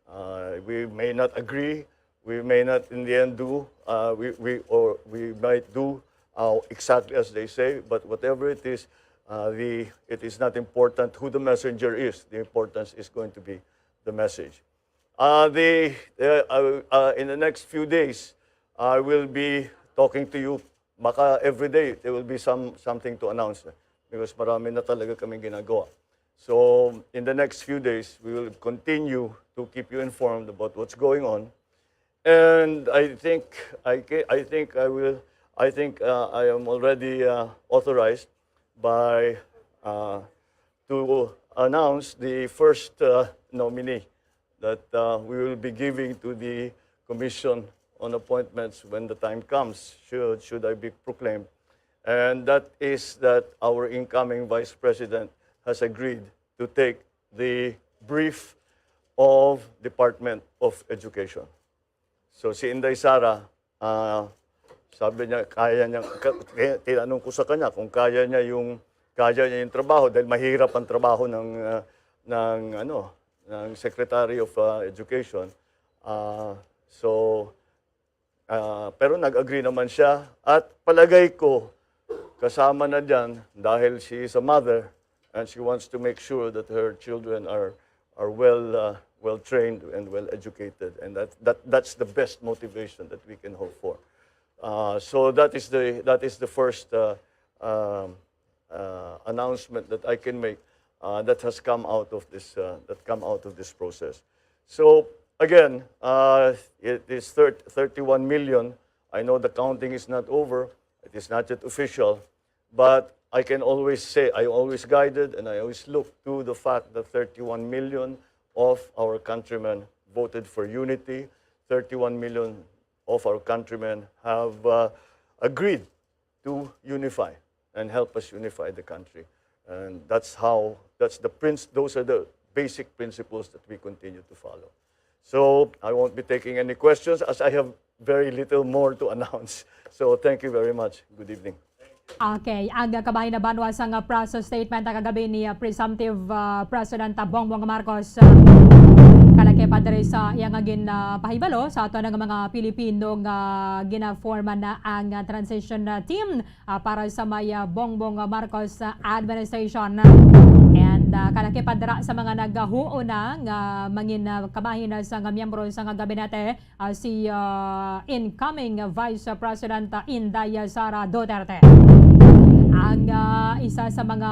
Uh, we may not agree, we may not in the end do uh, we, we or we might do uh, exactly as they say, but whatever it is, uh, the it is not important who the messenger is. The importance is going to be the message. Uh, the uh, uh, uh, in the next few days, I will be talking to you. Baka every day there will be some something to announce eh, because marami na talaga kaming ginagawa. So in the next few days, we will continue to keep you informed about what's going on. And I think I ca- I think I will I think uh, I am already uh, authorized by uh, to announce the first uh, nominee that uh, we will be giving to the Commission on Appointments when the time comes, should, should I be proclaimed. And that is that our incoming Vice President has agreed to take the brief of Department of Education. So si Inday Sara, ah, sabi niya, kaya niya, ka- tinanong ko sa kanya kung kaya niya yung, kaya niya yung trabaho dahil mahirap ang trabaho ng, ah, ng, ano, ng Secretary of ah, Education. Ah, so, ah, pero nag-agree naman siya at palagay ko kasama na diyan dahil she is a mother and she wants to make sure that her children are are well uh, well trained and well educated, and that, that that's the best motivation that we can hope for. Uh, so that is the that is the first uh, um, uh, announcement that I can make uh, that has come out of this uh, that come out of this process. So again, uh, it is thirty, thirty-one million. I know the counting is not over. It is not yet official, but I can always say I always guided and I always look to the fact that thirty-one million of our countrymen voted for unity. Thirty-one million of our countrymen have uh, agreed to unify and help us unify the country. And that's how, that's the prince, those are the basic principles that we continue to follow. So I won't be taking any questions as I have very little more to announce. So thank you very much. Good evening. Okay, ang kabahin na banwa sang uh, press statement ang kagabi ni uh, presumptive uh, President uh, Bongbong Marcos uh, kalaki pa diri sa iyang uh, gin uh, pahibalo sa ato nga mga Pilipino nga ginaforma na ang uh, transition uh, team uh, para sa may uh, Bongbong Marcos uh, administration. And uh, kalaki pa dira sa mga nagahuo na nga mangin uh, kabahin uh, sa nga miyembro sa nga gabinete uh, si uh, incoming Vice President uh, Inday Sara Duterte. Ang uh, isa sa mga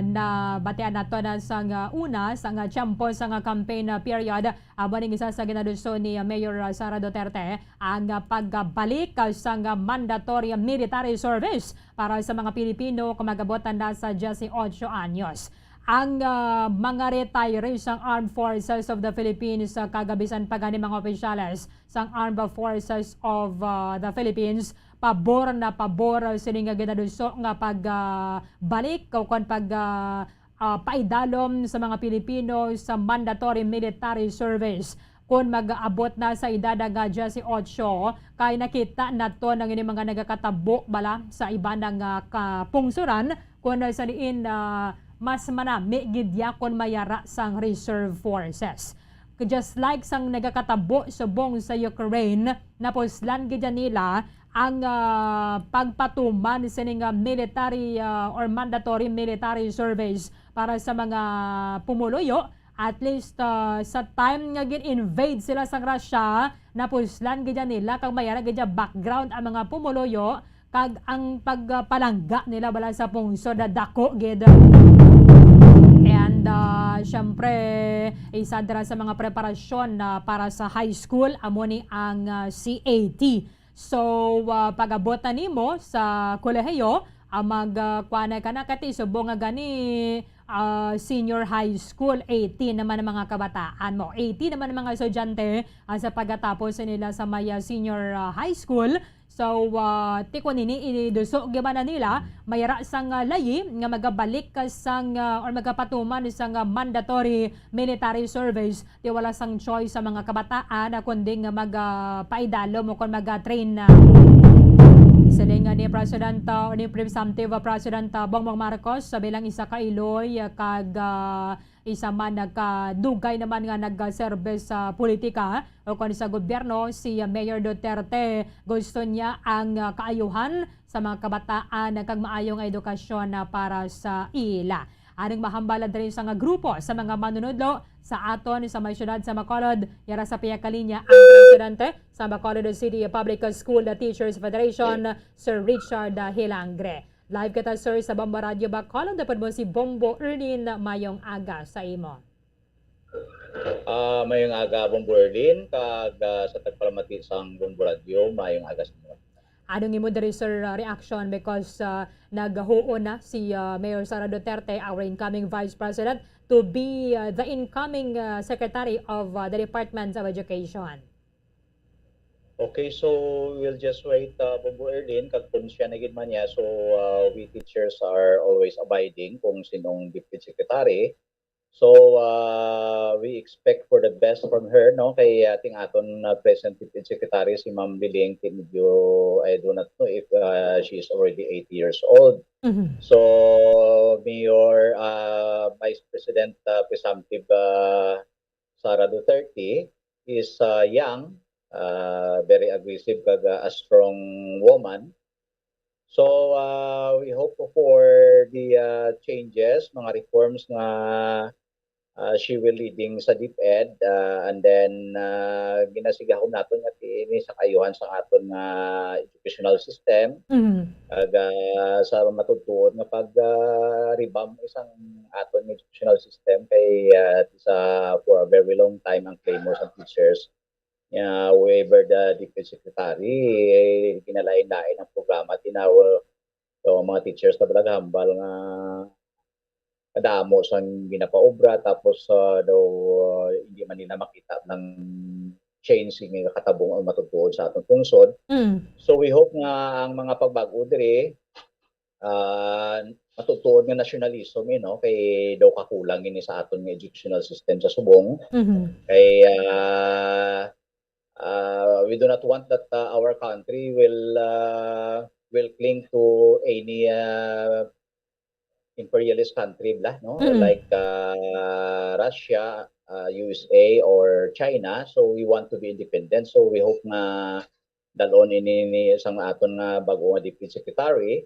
nabatian nato na sang uh, una sang uh, tiyempo sang uh, campaign uh, period amo ning isa sa ginaduso ni uh, Mayor uh, Sara Duterte ang uh, pagbalik uh, sang uh, mandatory military service para sa mga Pilipino kung magabutan na sa diyesyocho anyos. Ang uh, mga retiree sang Armed Forces of the Philippines uh, kag bisan pa gani mga opisyales sang Armed Forces of uh, the Philippines pabor na pabor uh, sini nga ginaduso nga pag uh, balik o kon pag uh, uh, paidalom sa mga Pilipino sa mandatory military service kon mag-abot na sa edad nga diyesyocho, kay nakita nato ang ini mga nagakatabo bala sa iban nga kapungsuran, kun sa diin uh, mas manami gid ya kon mayara sang reserve forces. Just like sang nagakatabo subong sa Ukraine, napuslan gid nila ang uh, pagpatuman sining uh, military uh, or mandatory military service para sa mga pumuluyo. At least uh, sa time nga gin-invade sila sa Russia, napuslan gid nila kag mayara gid background ang mga pumuluyo kag ang pagpalangga nila bala sa pungsod na dako gid. And uh, syempre, isa dira sa mga preparasyon uh, para sa high school amo ni ang uh, C A T. So, uh, pag-abot na nimo sa kolehiyo, ang mag uh, kuan na ka na kati subong nga gani ah, senior high school. Eighteen naman ang mga kabataan mo. Eighteen naman ang mga estudyante, ah, sa pagkatapos nila sa may, ah, senior, ah, high school. So, ah, ti kon ini iduso gyud man na nila, may ara sang, ah, layi nga magabalik ka sang, ah, or magapatuman sang, ah, mandatory military service. Ti wala sang choice sa mga kabataan, ah, kundi nga mag, ah, paidalom o kon mag, ah, train na. Siling nga ni President, ah, ni Presumptive, ah, President, ah, Bongbong Marcos, sa bilang isa ka iloy, ah, kag, ah, isa man nagkadugay naman nga nagserbe sa politika o kon sa gobyerno, si, ah, Mayor Duterte, gusto niya ang, ah, kaayuhan sa mga kabataan kag maayo nga edukasyon, ah, para sa ila. Aning mahambal diri sa nga grupo sa mga manunudlo sa aton sa may siyudad sa Bacolod, yara sa pihak ka linya ang presidente sa Bacolod City Public School Teachers Federation, Sir Richard, ah, Hilangre. Live kita, sir, sa Bombo Radio Bacolod. Dapat mo si Bombo Erlin, mayong aga sa imo. Ah, mayong aga, Bombo Erlin, kag, ah, sa tagpalamati sang Bombo Radio, mayong aga sa inyo. Anong imo diri, sir, uh, reaction because, uh, naghuon na si, uh, Mayor Sara Duterte, our incoming Vice President, to be, uh, the incoming, uh, Secretary of, uh, the Department of Education? Okay, so we'll just wait, uh, Bombo Erlin, kag kung siya na gid man niya. So, uh, we teachers are always abiding kung sinong Deputy Secretary. So, uh, we expect for the best from her, no? Kay ating aton, uh, present Deputy Secretary, si Ma'am Liling, ti medyo, I do not know if, uh, she is already eighty years old. Mhm. So, Mayor, uh, Vice President, uh, Presumptive, uh, Sara Duterte is, uh, young, uh, very aggressive, kag, uh, a strong woman. So, uh, we hope for the, uh, changes, mga reforms nga, uh, she will leading sa DepEd, uh, and then, uh, ginasigahom naton nga ti-, ini sa kaayuhan sa aton nga educational system, Mhm. kag, uh, sa matudtuod nga pag, uh, revamp sang aton nga educational system kay, uh, sa, for a very long time ang claim sang teachers nga waiver the Deputy Secretary, eh, kinalain-lain ang programa, tinaw-, so, ang mga teachers na nagahambal nga kadamo sang ginapaobra, tapos, ah, daw, ah, hindi man nila makita ng change nga katabong ang matutuod sa atong pungsod. Mm. So, we hope nga ang mga pagbag-o diri, ah, matutuod nga nationalism, eh, no? Kay daw kakulang ini sa aton nga educational system sa subong. Mhm. Kay, ah, ah, we do not want that, ah, our country will, ah, will cling to any, ah, imperialist country bala, no? Mm. Like, ah, Russia, ah, U S A, or China. So, we want to be independent. So, we hope nga dalon ini ni sang aton nga bag-o nga Deputy Secretary.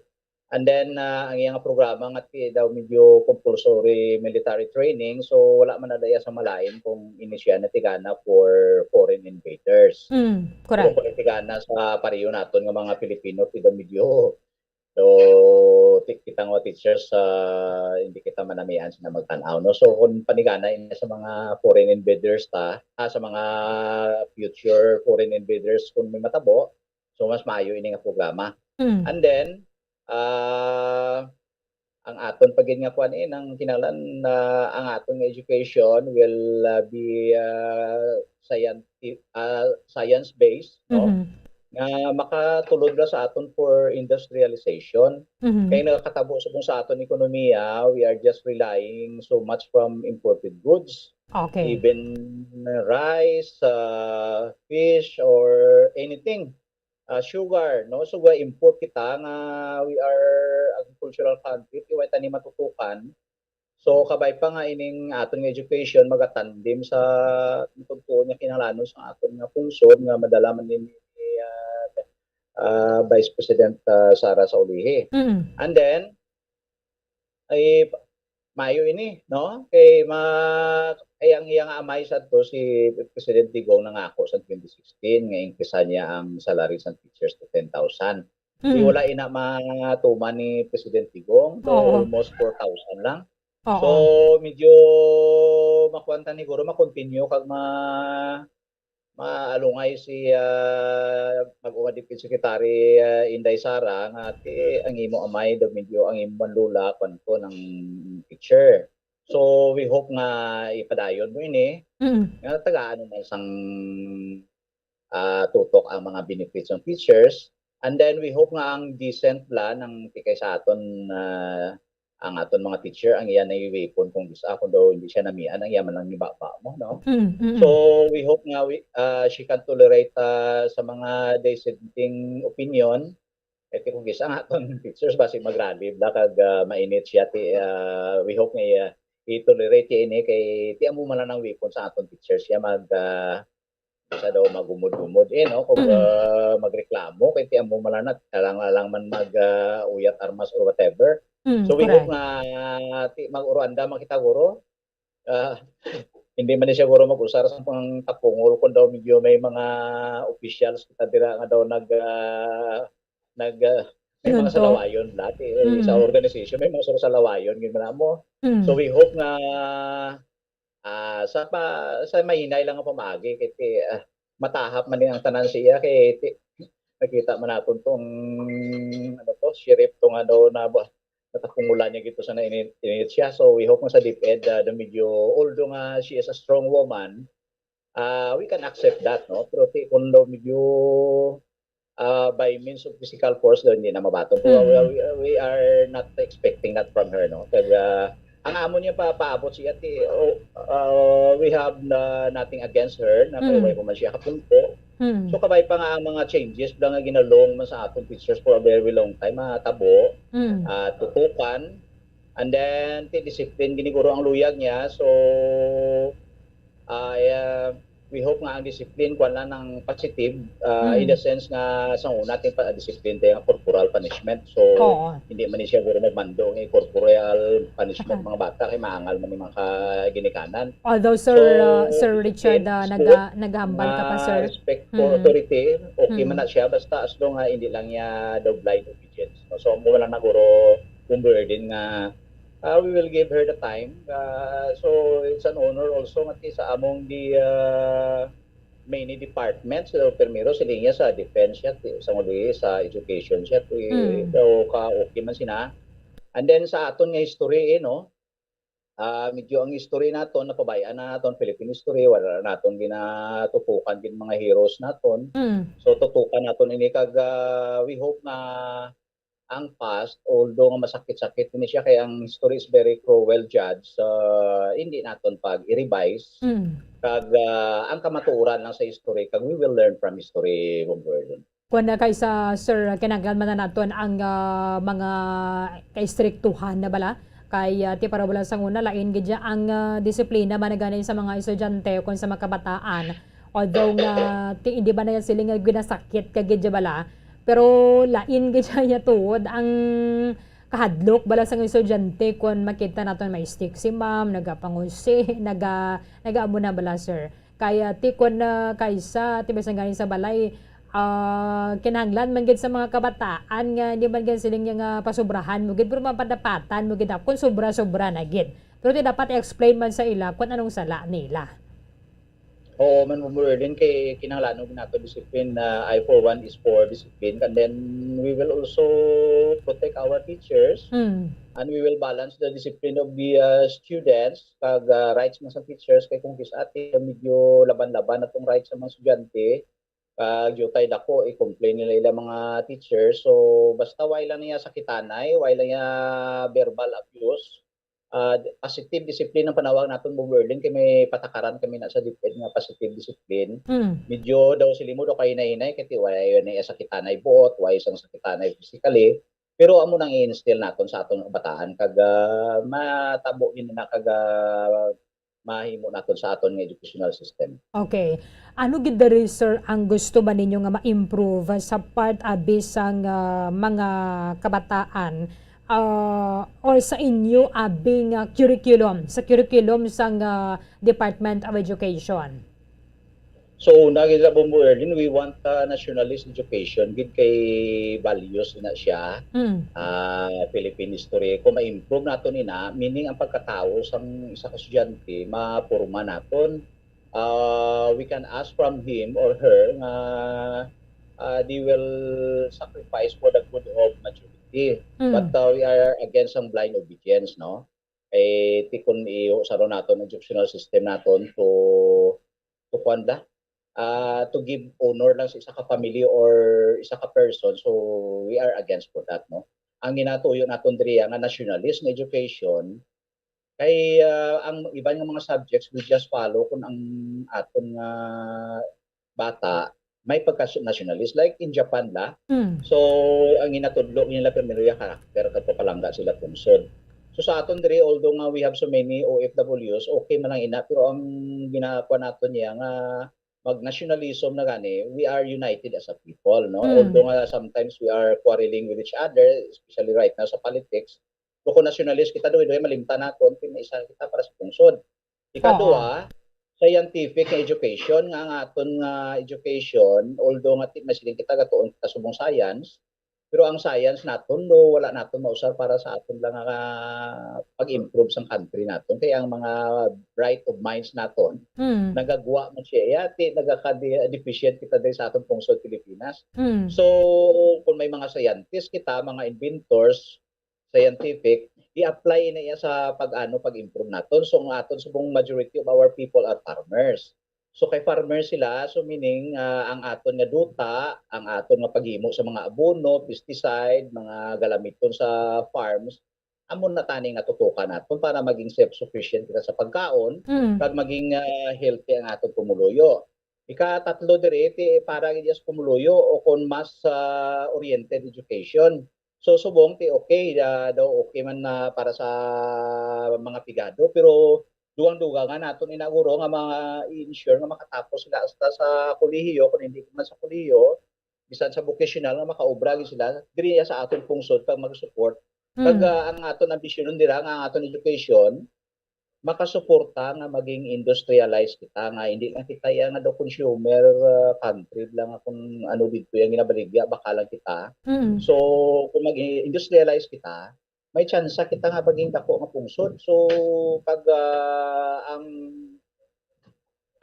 And then, ah, ang iyang programa nga ti-, daw medyo compulsory military training. So, wala man na daya sa malain kung ini siya natigana for foreign invaders. Mm, correct. Pero kung natigana sa pareho naton nga mga Pilipino, ti daw medyo, so, ti-, kita nga teachers, ah, hindi kita manamian sila magtan-aw, no? So, kung panigana ini sa mga foreign invaders ta, ah, sa mga future foreign invaders, kung may matabo, so, mas maayo ini nga programa. Mm. And then, ah, ang aton pa gid nga kuan, eh, nang kinahanglan na ang aton nga education will, ah, be, ah, scienti-, ah, science-based, no? Mhm. Nga makatulod ra sa aton for industrialization. Mhm. Kay nakatabo subong sa aton ekonomiya, we are just relying so much from imported goods. Okay. Even rice, ah, fish, or anything, ah, sugar, no? So, ga-import kita nga we are agricultural country, ti way ta ni matutukan. So, kabay pa nga ining aton nga education magatandem sa matudtuod nga kinahanglanon sa aton nga pungsod nga madala man ni, ni, ah, ah, Vice President, ah, Sara sa ulihi. Mm. And then, ay, maayo ini, no? Kay ma-, ay ang iyang amay sadto si President Digong nangako sa twenty sixteen nga increase niya ang salary sa teachers to ten thousand. Di Mm. wala ina matuman ni President Digong, so Oo. almost four thousand lang. Oo. So, medyo makuan ta ni, siguro ma-continue kag ma-, maalungay si, ah, mag-uwa Deputy Secretary, ah, Inday Sara nga ti ang imo amay daw medyo ang imo man lola kwanto ng teacher. So, we hope nga ipadayon mo ini, Mm. nga tagaan mo man sang, ah, tutok ang mga benefits ng teachers. And then we hope nga ang decent la ng tikay sa aton, ah, ang aton mga teacher, ang iya na iwipon kung gisa, kung daw hindi siya namian, ang iya man lang ibaba mo, no? Mm, mm. So, we hope nga we, ah, she can tolerate, ah, sa mga dissenting opinion. Eh, ti kung gisa ang aton teachers, basi mag-rally bala kag, ah, mainit siya, ti, ah, we hope nga, ah, i-tolerate niya ini kay ti amo man lang ang weapon sa aton teachers siya mag, ah, sa daw magumod-umod, eh, no? Kung, Mm. ah, magreklamo, kay ti amo man lang na, alang, alang man mag, ah, uyat armas or whatever. Mm, So, we hope correct. nga, ti, mag-uruanda man kita, guro. Ah, hindi man ni siya, guro, mag-usar sa pang tapungol kung daw medyo may mga officials kita dira nga daw nag, ah, nag, ah, may mga Nunto. salawayon dati, eh, sa Mm. organization, may mga sura salawayon, yun man mo. Mm. So, we hope nga, ah, sa pa, sa mahinay lang nga pamaagi, kay ti, ah, matahap man ni ang tanan siya, kay ti, nakita man naton tong, ano to, sheriff to nga daw na ba, natapungulan niya gito sa nainit, init siya. So, we hope nga sa DepEd, ah, daw medyo, although nga she is a strong woman, ah, we can accept that, no? Pero ti, kung daw medyo, ah, by means of physical force, daw hindi na mabaton. Pero Mm. we, we, we are not expecting that from her, no? Kag, ah, ang amo niya pa, paabot siya, ti, oh, ah, we have na, nothing against her, na Mm. kay way pa man siya kapunto. Mm. So, kabay pa nga ang mga changes bala nga ginalong man sa aton teachers for a very long time, matabo, Mm. ah, tutukan, and then, ti discipline, giniguro ang luyag niya. So, ah, yeah, we hope nga ang discipline, kuwan lang ng positive, ah, in the Mm. sense nga sa una, ti pa, discipline tayo nga corporal punishment. So, Oo. hindi man ni siya guro magmando nga corporal punishment Okay. mga bata, kay maangal man ni mga ginikanan. Although, Sir, So, uh, Sir Richard, uh, depends naga-, po naghambal ka pa, nga sir. respect for Mm. authority, okay man Mm. na siya, basta as long nga hindi lang niya daw blind obedience, no? So, amo lang na guro kung burden nga, uh, we will give her the time. Uh, so, it's an honor also nga ti sa among the, uh, many departments, so, primero, siling niya sa defense siya, ti, sa muli, sa education siya, ti, Mm. daw ka okay man sina. And then, sa aton nga history, eh, no? Ah, medyo ang history naton, napabay-an na naton, Philippine history, wala naton ginatutukan gid mga heroes naton. Mm. So, tutukan naton ini kag, ah, we hope nga ang past, although nga masakit-sakit ini siya, kay ang history is very cruel, Judge, ah, hindi naton pag i-revise. Mm. Kag, ah, ang kamatuoran lang sa history, kag we will learn from history, Bombo Erwin. Kuwan na kay sa, sir, kinahanglan man na naton ang, ah, mga kaistriktuhan na bala. Kay, ah, ti para bala sang una, lain gid ya ang, ah, disiplina man na gani sa mga estudyante o kon sa mga kabataan. Although nga, ti, hindi ba na yan sila nga ginasakit ka gid ya bala, pero lain gid ya, ya tuod ang kahadlok bala sang estudyante kon makita naton may stick si ma'am, nagapangusi, naga-, nagaamo na bala, sir. Kaya ti kon na kaysa, ti bisan galing sa balay, ah, kinahanglan man gid sa mga kabataan nga hindi man gid siling nga pasubrahan mo gid, pero mapadapatan mo gid ako kung sobra-sobra na gid. Pero ti dapat i-explain man sa ila kung anong sala nila. Oo man, Ma'am Merlin, kay kinahanglan nato discipline, na I for one is for discipline, and then we will also protect our teachers, Mm. and we will balance the discipline of the, uh, students, kag, uh, rights man sa teachers, kay kung kis-, ati, medyo laban-laban atong rights sa mga estudyante, kag diutay dako, i-complain nila ila mga teachers. So, basta way lang niya sakitanay, way lang niya verbal abuse, ah, positive discipline ang panawag naton, Ma'am Merlin, kay may patakaran kami na sa DepEd nga positive discipline. Mm. Medyo daw sila mo daw kahinay-hinay, kay ti-, way na iya sakitanay buot, way sang sakitanay physically. Pero amo nang i-instill naton sa aton nga kabataan, kag, ah, matabo gid na, kag, ah, mahimo naton sa aton nga educational system. Okay. Ano gid diri, sir, ang gusto ba ninyo nga ma-improve sa part abi sang, ah, mga kabataan, ah, or sa inyo abi nga curriculum, sa curriculum sang, ah, Department of Education? So, una gid sa, Bombo Erlin, we want, ah, nationalist education gid, kay values na siya. Mm. Ah, Philippine history. Kung ma-improve naton ina, meaning ang pagkatawo sang isa ka estudyante, maporma naton. uh, we can ask from him or her nga uh, they will sacrifice for the good of majority. Mm. But uh, we are against ang blind obedience, no? Eh, ti kun i-, sa ron naton educational system naton to, to kuwan da, ah, to give honor lang sa isa ka family or isa ka person. So, we are against for that, no? Ang ginatuyo naton diri nga nationalist nga education, kay, ah, ang iban nga mga subjects will just follow kung ang aton nga bata may pagka-nationalist. Like in Japan la, Mm. so ang ginatudlo nila primero ya character, kag papalangga sila pungsod. So sa aton diri, although nga we have so many O F Ws, okay man lang ina, pero ang ginagawa naton niya nga mag-nationalism na gani, we are united as a people, no? Mm. Although nga sometimes we are quarreling with each other, especially right now sa politics, pero kung nationalist kita, duhay-duhay malimtan naton, kay may isa kita para sa pungsod. Ikaduha, Oo. scientific nga education, nga ang aton nga education, although nga ti-, masiling kita gatuon kita subong science, pero ang science naton, no, wala naton mausar para sa aton lang nga pag-improve sang country naton. Kaya ang mga bright of minds naton, Mm. nagagwa man siya, yati, nagaka-de-, deficient kita diri sa aton pungsod Pilipinas. Mm. So, kung may mga scientist kita, mga inventors, scientific, i-apply na iya sa pag-ano, pag-improve naton. So, ang aton subong majority of our people are farmers. So, kay farmers sila, so meaning, ah, ang aton nga duta, ang aton nga paghimo sa mga abono, pesticide, mga galamiton sa farms, amo na tani nga tutukan naton para maging self-sufficient kita sa pagkaon, Mm. kag maging, ah, healthy ang aton pumuluyo. Ikatatlo diri, ti para gid sa pumuluyo o kon mas, ah, oriented education. So, subong ti okay, ah, daw okay man na para sa mga pigado, pero dugang-dugang nga naton inaguro nga mga i-ensure nga makatapos sila hasta sa kolehiyo, kung hindi man sa kolehiyo, bisan sa vocational nga makaobra gid sila diri sa aton pungsod kag mag-support. Kag, Mm. ah, ang aton ambisyonon dira nga ang aton education makasuporta nga maging industrialized kita, nga hindi lang kita iya nga daw consumer, ah, country lang nga kung ano didto yang ginabaligya, baka lang kita. Mm. So, kung mag-industrialize kita, may tsansa kita nga maging dako nga pungsod. So, pag, ah, ang,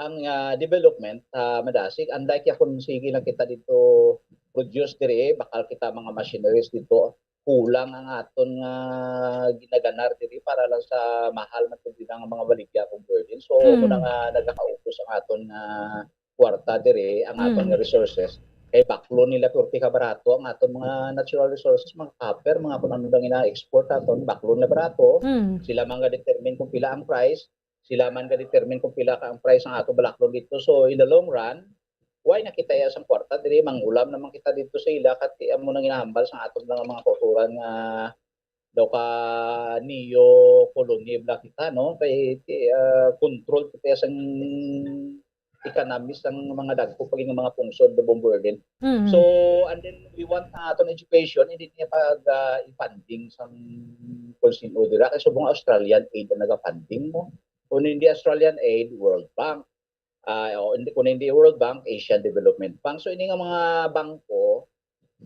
ang, ah, development, ah, madasig, unlike ya kung sige lang kita dito produce diri, bakal kita mga machineries dito, kulang ang aton nga ginaganar diri para lang sa mahal man pud nga mga baligya kung burden. So, Mm. muna nga nagakaubos ang aton nga kwarta diri, ang aton Mm. nga resources, kay baklon nila pirti ka barato ang aton mga natural resources, mga copper, mga kung ano lang ina-export aton, baklon na barato. Mm. Sila man ga-determine kung pila ang price, sila man ga-determine kung pila ka ang price ang ato balaklon dito. So, in the long run, why na kita iya sang kwarta diri, mangulam naman kita dito sa ila, kati amo nang ginahambal sa aton lang mga kauturan nga daw ka neo-colony bala kita, no? Kay, ti-, ah, control kita sang economy sang mga dagko pa gid nga mga pungsod, the Bombo Berlin. Mm. So, and then we want ang aton education, hindi niya pag, ah, i-funding sang kung sino dira. Kay subong Australian aid ang naga-funding mo. Kung hindi Australian aid, World Bank. Ah, o, hindi, kung hindi World Bank, Asian Development Bank. So, ini nga mga bangko,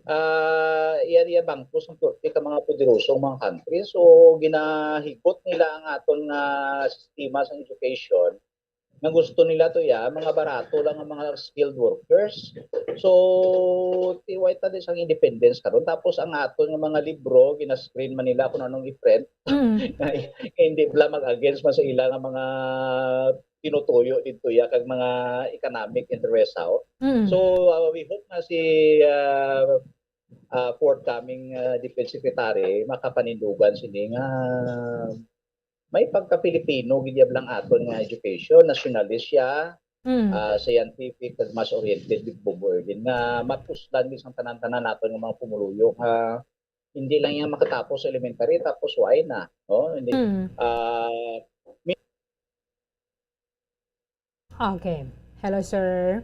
ah, iya, iya bangko sa pirti ka mga poderosong mga country. So, ginahigot nila ang aton nga sistema sa education nga gusto nila to ya, mga barato lang ang mga skilled workers. So, ti-, why ta di sang independence karon? Tapos ang aton nga mga libro, gina-screen man nila kung anong i-print. Mm. Hindi bala mag-against man sa ila nga mga tinutuyo dito ya kag mga economic interest, oh. Mm. So, uh, we hope na si, uh, uh, forthcoming, uh, Defense Secretary makapanindugan sini nga may pagka-Filipino gid ya lang aton nga education, nationalist siya, Mm. ah, scientific, kag mas oriented with Bobo Erwin, nga mapuslan gid sang tanan-tanan naton nga mga pumuluyo nga hindi lang yan makatapos sa elementary, tapos why na, no? Hindi, Mm. ah, mi- Okay. Hello, sir.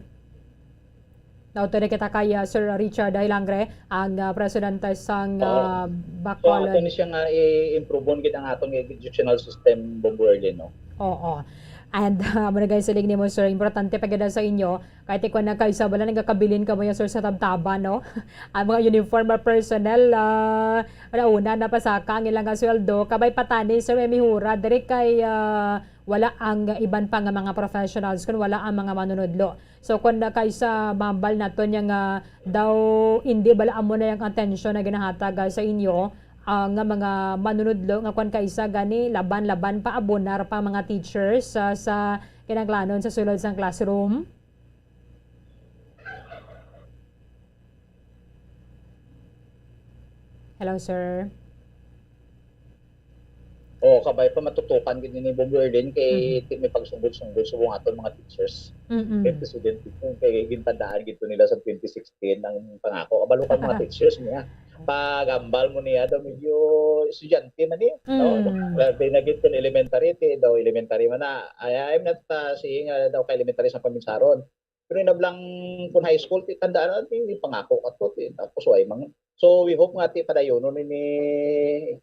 Nautod na kita kay, ah, Sir Richard Hilangre, ang, ah, presidente sang, Oo. ah, So, Bacolod. Ato ni siya nga i-improve gid ang atong educational system, Bombo Erwin, no? Oo. And, ah, amo na, guys, siling nimo, sir, importante pa gid sa inyo. Kahit ikaw na kaisa, wala nagakabilin ka mo yan, sir, sa tabtaban, no? Ang mga uniform or personnel, ah, nauna na pasaka ang ilang nga sweldo. Kabay patani, sir, may mihura. Diri kay, ah, wala ang iban pa nga mga professionals, kun wala ang mga manunudlo. So, kun na kaisa mambal naton niya nga daw hindi bala amo na yung atensyon na ginahatag, ah, sa inyo, ah, nga mga manunudlo nga kwan kaisa gani laban-laban pa abonar pa mga teachers, ah, sa kinahanglanon sa sulod sang classroom? Hello, sir. O, kabay pa matutukan gid ni Bombo Erlin kay Mm. ti-, may pagsunggol-sunggol subong aton mga teachers. Mm-mm. Kay presidente ko, kay gintandaan gid to nila sa twenty sixteen ang pangako. Kabalo ka mga teachers niya. Pag-ambal mo niya daw medyo estudyante man eh, no? Mm. Labi na gid kung elementary, ti, daw elementary man na. Ay, I'm not, ah, saying, ah, daw ka elementary sa paminsaron. Pero inablang kun high school, ti, tandaan na, ti, pangako ka to, ti, tapos way mang-, so, we hope nga, ti, padayonon ni, ni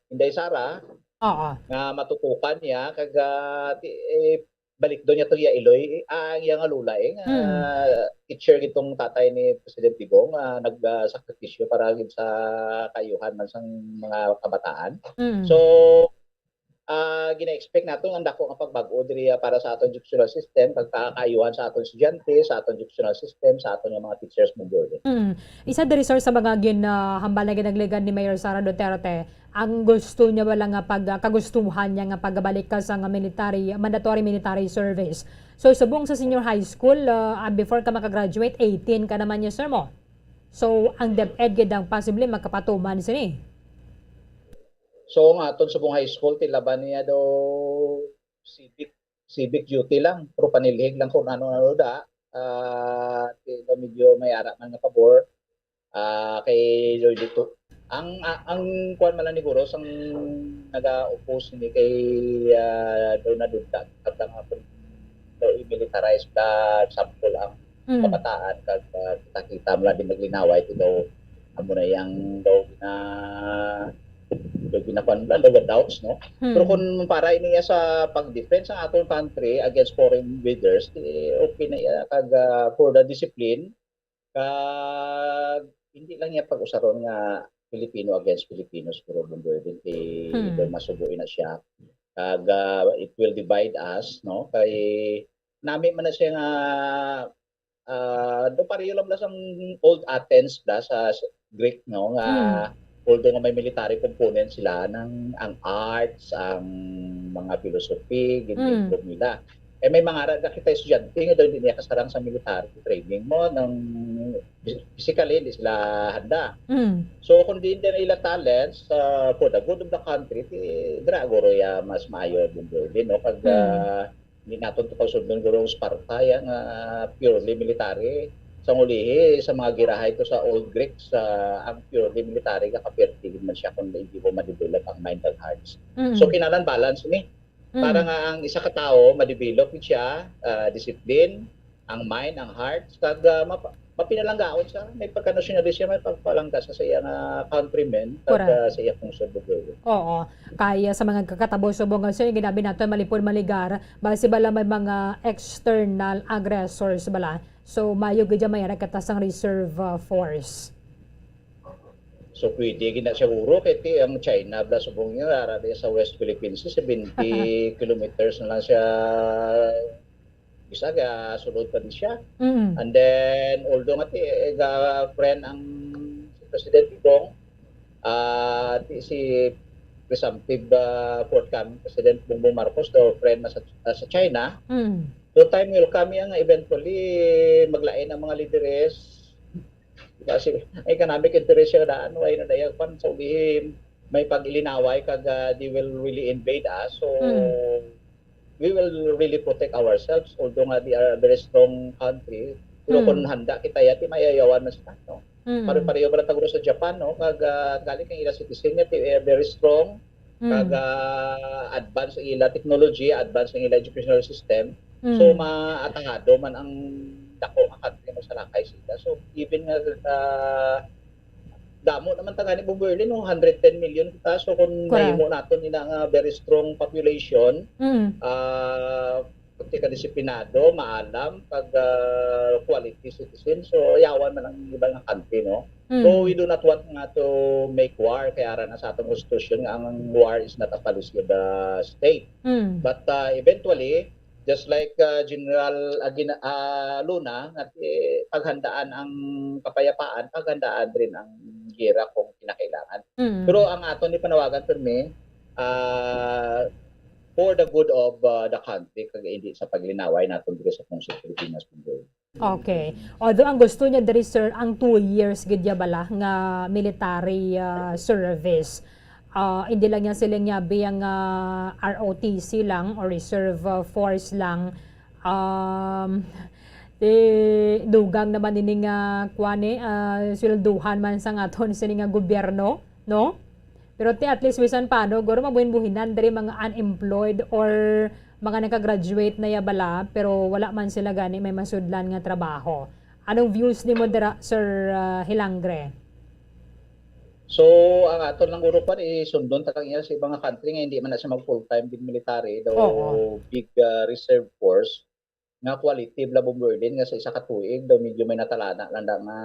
Inday Sara, Oo. nga matutukan niya, kag, ah, ti, eh, balik daw niya to iya iloy, eh, ah, iya nga lola, eh, nga Hmm. teacher gitong tatay ni President Digong, nga nag, ah, sakripisyo para gid sa kaayuhan man sang mga kabataan. Mm. So, ah, gina-expect nato ang dako nga pagbag-o diri, ah, para sa aton educational system, pagkakaayuhan sa aton estudyante, sa aton educational system, sa aton nga mga teachers mo, Gordon. Mm. Isa diri, sir, sa mga gin, ah, hambal na ginagligad ni Mayor Sara Duterte, ang gusto niya wala nga pag, ah, kagustuhan niya nga pagbalik ka sa nga military, mandatory military service. So, subong sa senior high school, ah, ah, before ka makagraduate, eighteen ka naman niya, sir, mo. So, ang DepEd gid ang possibly makapatuman sini. So, ang aton subong high school, ti laban niya daw civic, civic duty lang, pero panilhig lang kung ano-ano da. Ah, ti daw medyo may ara man nga pabor. Ah, kay Lord dito. Ang, a-, ang kuwan man lang ni Guro, sang naga-oppose ni kay, ah, daw nadugta, kag nga kung daw i-militarize ka, example, ang Mm. kabataan, kag, ah, kita-kita mo lang din naglinaway, ito daw, amo na yang daw na, daw ginakuan mo lang, daw doubts, no? Mm. Pero kung para ini sa pag-defense ang aton country against foreign invaders, eh, okay na iya, kag, ah, for the discipline, kag hindi lang niya pag-usaron nga Filipino against Filipino, siguro, Bong Gordon, kay Hmm. daw masubuin na siya. Kag, ah, it will divide us, no? Kay nami man na siya nga, ah, do pareho lang bala sang old Athens bala sa, sa Greek, no? Nga Hmm. although nga may military component sila, nang, ang arts, ang mga philosophy, Mm. gin-improve nila. Eh, may mga ara-, nakita estudyante nga daw hindi niya kasarang sa military training mo, nang physically, hindi sila handa. Mm. So, kung diin din ila talents, ah, for the good of the country, ti, dira, guro, ya, mas maayo din, din, no? Pag, Mm. ah, hindi naton to pagsundon, guro, ang Sparta, ya, nga purely military. Sa ulihi, sa mga girahay to sa old Greeks, ah, ang purely military, kakapirti man siya kung hindi mo ma-develop ang mind and hearts. Mm. So, kinahanglan balance ni. Para Mm. nga ang isa ka tawo ma-develop gid siya, ah, discipline, ang mind, ang heart, kag, ah, mapa-, mapinalanggaon siya, may pagka-nationalist siya, may pagpalangga sa, sa iya nga countrymen, kag, Correct. ah, sa iya pong subugo. Oo. Kaya sa mga kakatabo subong nga, sir, ginabi nato, malipod, maligar, basi bala may mga external aggressors bala. So, mayo gid dyan may anak katas ang reserve, ah, force. So, pwede gid na siguro kay ti ang China bala subong niya, ara diya sa West Philippine Sea, seventy kilometers na lang siya, bisa ga sulod pa di siya. Mm. And then, although nga ti, eh, ga friend ang si President Digong, ah, ti si presumptive, ah, forthcoming President Bongbong Marcos daw friend na sa, ah, sa China. Mm. So, time will come yan nga eventually maglain ang mga lideres. Kasi ang economic interest siya daan, why na daya kwan, sa ulihi, may pag-ilinaway kag, ah, they will really invade us. So, Mm. we will really protect ourselves, although nga they are a very strong country. Pero Mm. kung handa kita, yati mayayawan na sila, no? Mm. Pare-pareho ba lang taguro sa Japan, no? Kag, ah, galing kang ila citizen nga, ti-, eh, very strong. Mm. Kag, ah, advance ang ila technology, advance ang ila educational system. So, Mm. maatangado man ang dako nga country nga magsalakay sila. So, even nga, ah, damo naman ta gani, Bong Berlin, no? Hundred ten million kita. So, kung Correct. nahimo naton ina nga very strong population, Mm. ah, Pati ka disiplinado, maalam, kag, ah, quality citizen. So, yawan man ang iba nga country, no? So, Mm. we do not want nga to make war, kay ara na sa atong konstitusyon nga ang war is not a policy of the state. Mm. But, ah, eventually, just like, ah, General Agin-, ah, Luna, nga, eh, paghandaan ang kapayapaan, paghandaan rin ang gera kung kinakailangan. Mm. Pero ang aton ni panawagan, permi, ah, for the good of, ah, the country, kag hindi sa paglinaway naton diri sa Pilipinas, Pinoy. Okay. Although ang gusto niya diri, sir, ang two years gid ya bala nga military, ah, service. Ah, hindi lang niya sila niya biyang, ah, R O T C lang or reserve, ah, force lang. Um, eh, dugang naman ini nga, kuwan eh, ah, swelduhan man sa aton sini nga gobyerno, no? Pero ti at least bisan paano, guro mabuhin-buhinan diri mga unemployed or mga nakagraduate na ya bala, pero wala man sila gani may masudlan nga trabaho. Anong views nimo dira, Sir, ah, Hilangre? So, ang aton lang guro pa, isundon ta kang iya sa ibang country nga hindi man na siya mag full-time big military, daw Oo. big, ah, reserve force, nga quality bala, Bomberlin, nga sa isa ka tuig daw medyo may natalana lang da nga,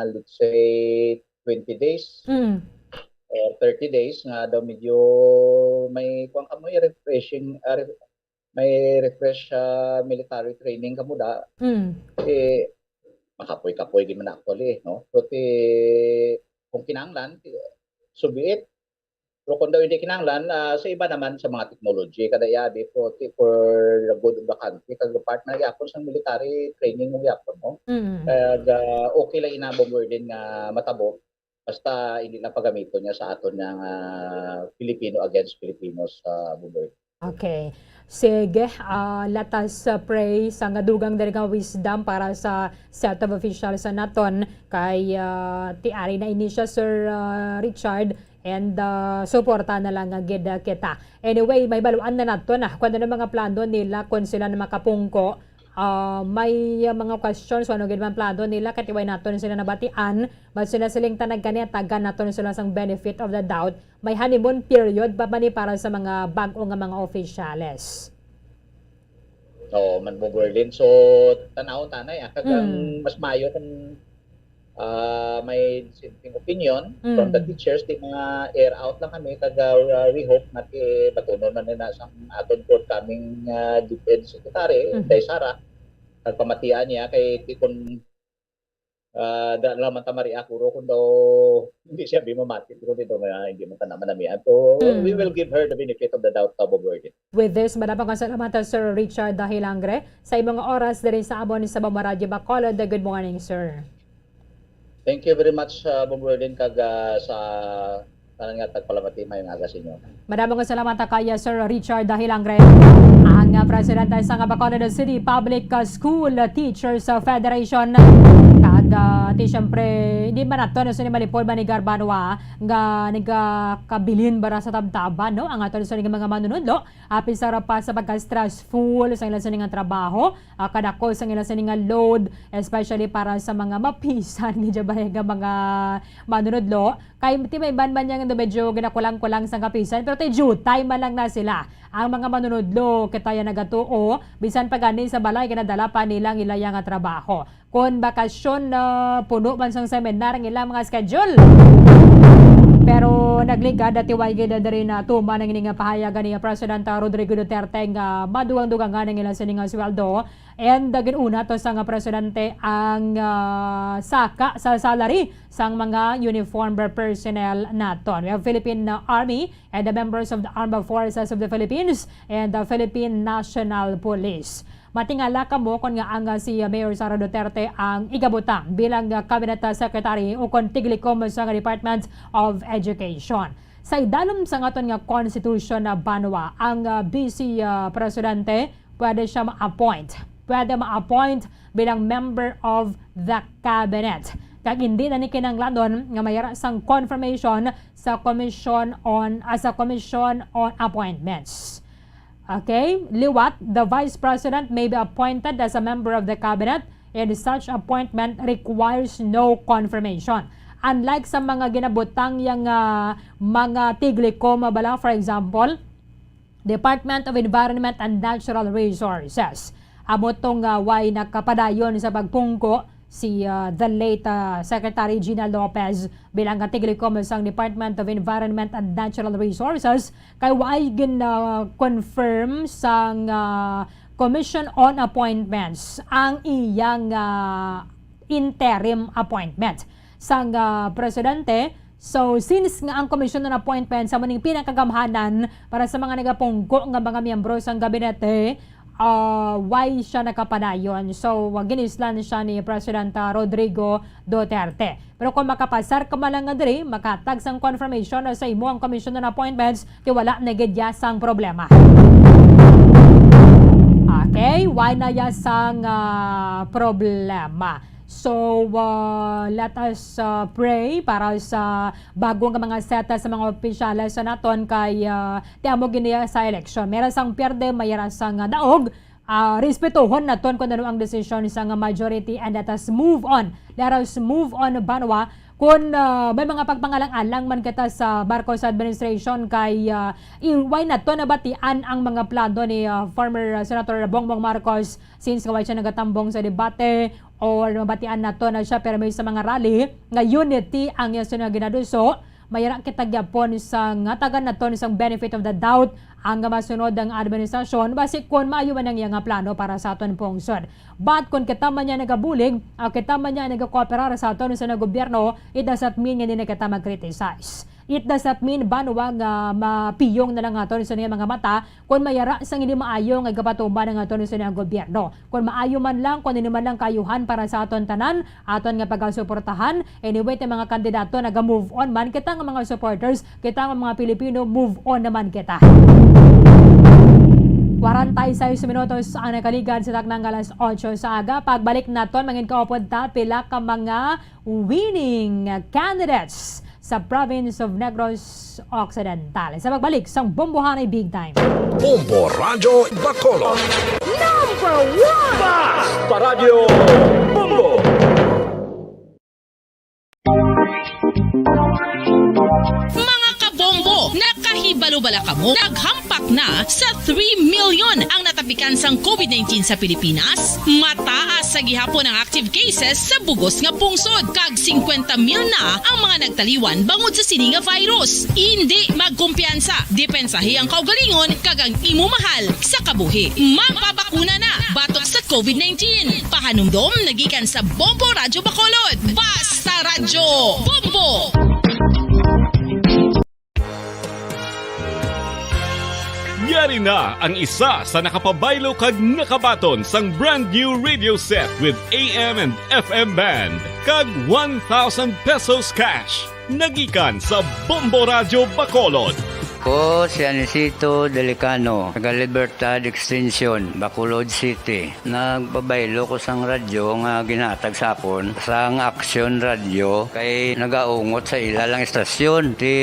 let's say, twenty days Mm. or thirty days nga daw medyo may kuwan ka mo, eh, refreshing, ah, re-, may refresh, ah, military training ka mo da. Mm. Eh, makapoy-kapoy gid man actually, no? Pero ti, kung kinahanglan, ti, so be it. Pero kung daw hindi kinahanglan, ah, sa iba naman sa mga technology, kada iya, di po, ti, for the good of the country, kag part na gyapon sa military training mo gyapon, no? Mm. Kag, ah, okay lang ina, Bomberlin, nga matabo, basta hindi lang pagamiton niya sa aton nga, ah, Filipino against Filipinos, ah, Bomberlin. Okay. Sige, ah, let us, ah, pray sa nga dugang diri nga wisdom para sa set of officials sa naton kay, ah, ti ari na ini siya, Sir, ah, Richard, and, ah, suporta na lang nga gid, ah, kita. Anyway, may baluan na nato na kung ano mga plano nila, kung sila na makapungko. Ah, may, ah, mga questions, ano gid man plano nila, kay tiway naton sila nabatian, but sila siling tanag kani, tagan naton sila sang benefit of the doubt. May honeymoon period pa ba ni para sa mga bag-o nga mga opisyales? Oo, man, Bomberlin. So, tanawon tanay, ah, kag ang Mm. mas maayo kung, ah, may dissenting opinion from the Mm. teachers, di mga air out lang kami, kag, ah, we hope nga ti batunon man na sa aton forthcoming, ah, DepEd Secretary, Mhm. Inday Sara, kag pamatian niya, kay ti kun Ah, da naman ta mari ako ro kung daw hindi siya bimamati, kung dito nga hindi man ta naman namian. So, we Mm. will give her the benefit of the doubt, Tabo Burden. With this, madamo nga salamat, Sir Richard Dahilangre, sa imong oras diri sa amon sa Bombo Radyo Bacolod. Good morning, sir. Thank you very much, uh, Bombo Burden, kag, uh, sa tanan nga tagpalamati, maayong aga sa inyo. Madamo nga salamat kay Sir Richard Dahilangre, ang, ah, presidente sang Bacolod City Public, ah, School Teachers, ah, Federation. Kag, ah, ti, siyempre, hindi man ato na sini malipod, Manigar Banwa, nga nagakabilin bara sa tabtaban, no? Ang ato na sini nga mga manunudlo, apin sa rapa sa pagka-stressful sa ila sini nga trabaho, ah, kadako sa ila sini nga load, especially para sa mga mapisan nga dyan ba nga mga manunudlo. Kay ti may iban man niya nga medyo ginakulang-kulang sa kapisan, pero ti jutay man lang na sila. Ang mga manunudlo, kita ya nagatuo, bisan pa gani sa balay, ginadala pa nila ang ilaya nga trabaho. Kon bakasyon, ah, puno man sang seminar ang ilang mga schedule. Pero nagligad at tiway gid diri na tuman ang ini nga pahayag ni Presidente Rodrigo Duterte nga madugang-dugangan ang ilang sini nga sweldo. And, uh, gin-una to sang presidente ang, uh, saka sa salary sang mga uniformed personnel naton. We have Philippine, uh, Army and the members of the Armed Forces of the Philippines and the Philippine National Police. Matingala kamo kon nga ang, uh, si Mayor Sara Duterte ang igabutang bilang, uh, cabinet, uh, secretary o kon tiglikom sa Department of Education. Sa idalom sa aton nga constitution, uh, banwa, ang, uh, vice, uh, presidente pwede siya ma-appoint. Pwede ma-appoint bilang member of the cabinet. Kag hindi na ni kinahanglanon nga mayara sang confirmation sa Commission on, ah, sa Commission on Appointments. Okay? Liwat, the Vice President may be appointed as a member of the cabinet, and such appointment requires no confirmation. Unlike sa mga ginabutang yang, ah, mga tiglikom, bala, for example, Department of Environment and Natural Resources. Amo tong, ah, way nakapadayon sa pagpungko si, ah, the late, ah, Secretary Gina Lopez bilang katigilikom sang Department of Environment and Natural Resources, kay way gin, ah, confirm sang, ah, Commission on Appointments ang iyang, ah, interim appointment sang, ah, presidente. So, since nga ang Commission on Appointments amo ning pinakagamhanan para sa mga nagapungko nga mga miyembro sang gabinete, ah, way siya nakapadayon. So, ginislan siya ni President, ah, Rodrigo Duterte. Pero kung makapasar ka man lang nga diri, makatag sang confirmation sa imo ang Commission on Appointments, kay wala na gid ya sang problema. Okay, wala na ya sang, ah, problema. So, ah, let us, ah, pray para sa bago nga mga set sa mga opisyales sa naton kay, ah, ti amo gini sa eleksyon. May ra sang pierde, may ra sang, ah, daog. Ah, respetohon naton kung ano ang desisyon sang majority and let us move on. Let us move on, banwa. Kung, ah, may mga pagpangalang-alang man kita sa Marcos administration kay, ah, i-, wala naton nabatian ang mga plano ni, ah, former, ah, Senator Bongbong Marcos since nga wala siya nagatambong sa debate or mabatian naton na siya pero may sa mga rally. Nga unity ang iya sila ginaduso. May ra kita gyapon sa ngatagan naton sang benefit of the doubt ang masunod ang administrasyon, basi kon maayo man ang iya nga plano para sa aton pungsod. But kon kita man niya nagabulig, o kita man niya nagakooperar sa aton sa gobyerno, it doesn't mean nga hindi na kita mag-criticize. It doesn't mean, banwa, nga mapiyong na lang aton sa mga mata kon may ra sang hindi maayo nga gapatuman ang aton sa gobyerno. Kon maayo man lang, kon ano man lang kaayuhan para sa aton tanan, aton nga pagasuportahan. Anyway, ti mga kandidato naga-move on man kita nga mga supporters, kita nga mga Pilipino, move on naman kita. Kwarenta y seis minutos ang nakaligad sa taknang alas otso sa aga. Pagbalik naton, mangin kaupod ta pila ka mga winning candidates sa province of Negros Occidental. Sa pagbalik sang Bombohanay Big Time. Bombo Radyo Bacolod. Number one! Basta Radyo Bombo! Mga kabombo, nakahibalo bala kamo? Naghampak na sa three million ang natapikan sang covid nineteen sa Pilipinas. Mataas sa gihapon ang active cases sa bugos nga pungsod, kag singkwenta mil na ang mga nagtaliwan bangod sa sini nga virus. Indi magkumpiyansa, depensahi ang kaugalingon kag ang imo mahal sa kabuhi. Magpabakuna na batok sa covid nineteen. Pahanumdom na gikan sa Bombo Radyo Bacolod. Basta Radyo Bombo! Yari na ang isa sa nakapabaylo kag nakabaton sang brand new radio set with A M and F M band kag one thousand pesos cash. Nagikan sa Bombo Radyo Bacolod. Ko si Anisito Delicano, taga Libertad Extension, Bacolod City. Nagpabaylo ko sang radyo nga ginhatag sa akon sang Action Radio kay nagaungot sa ila lang istasyon. Ti,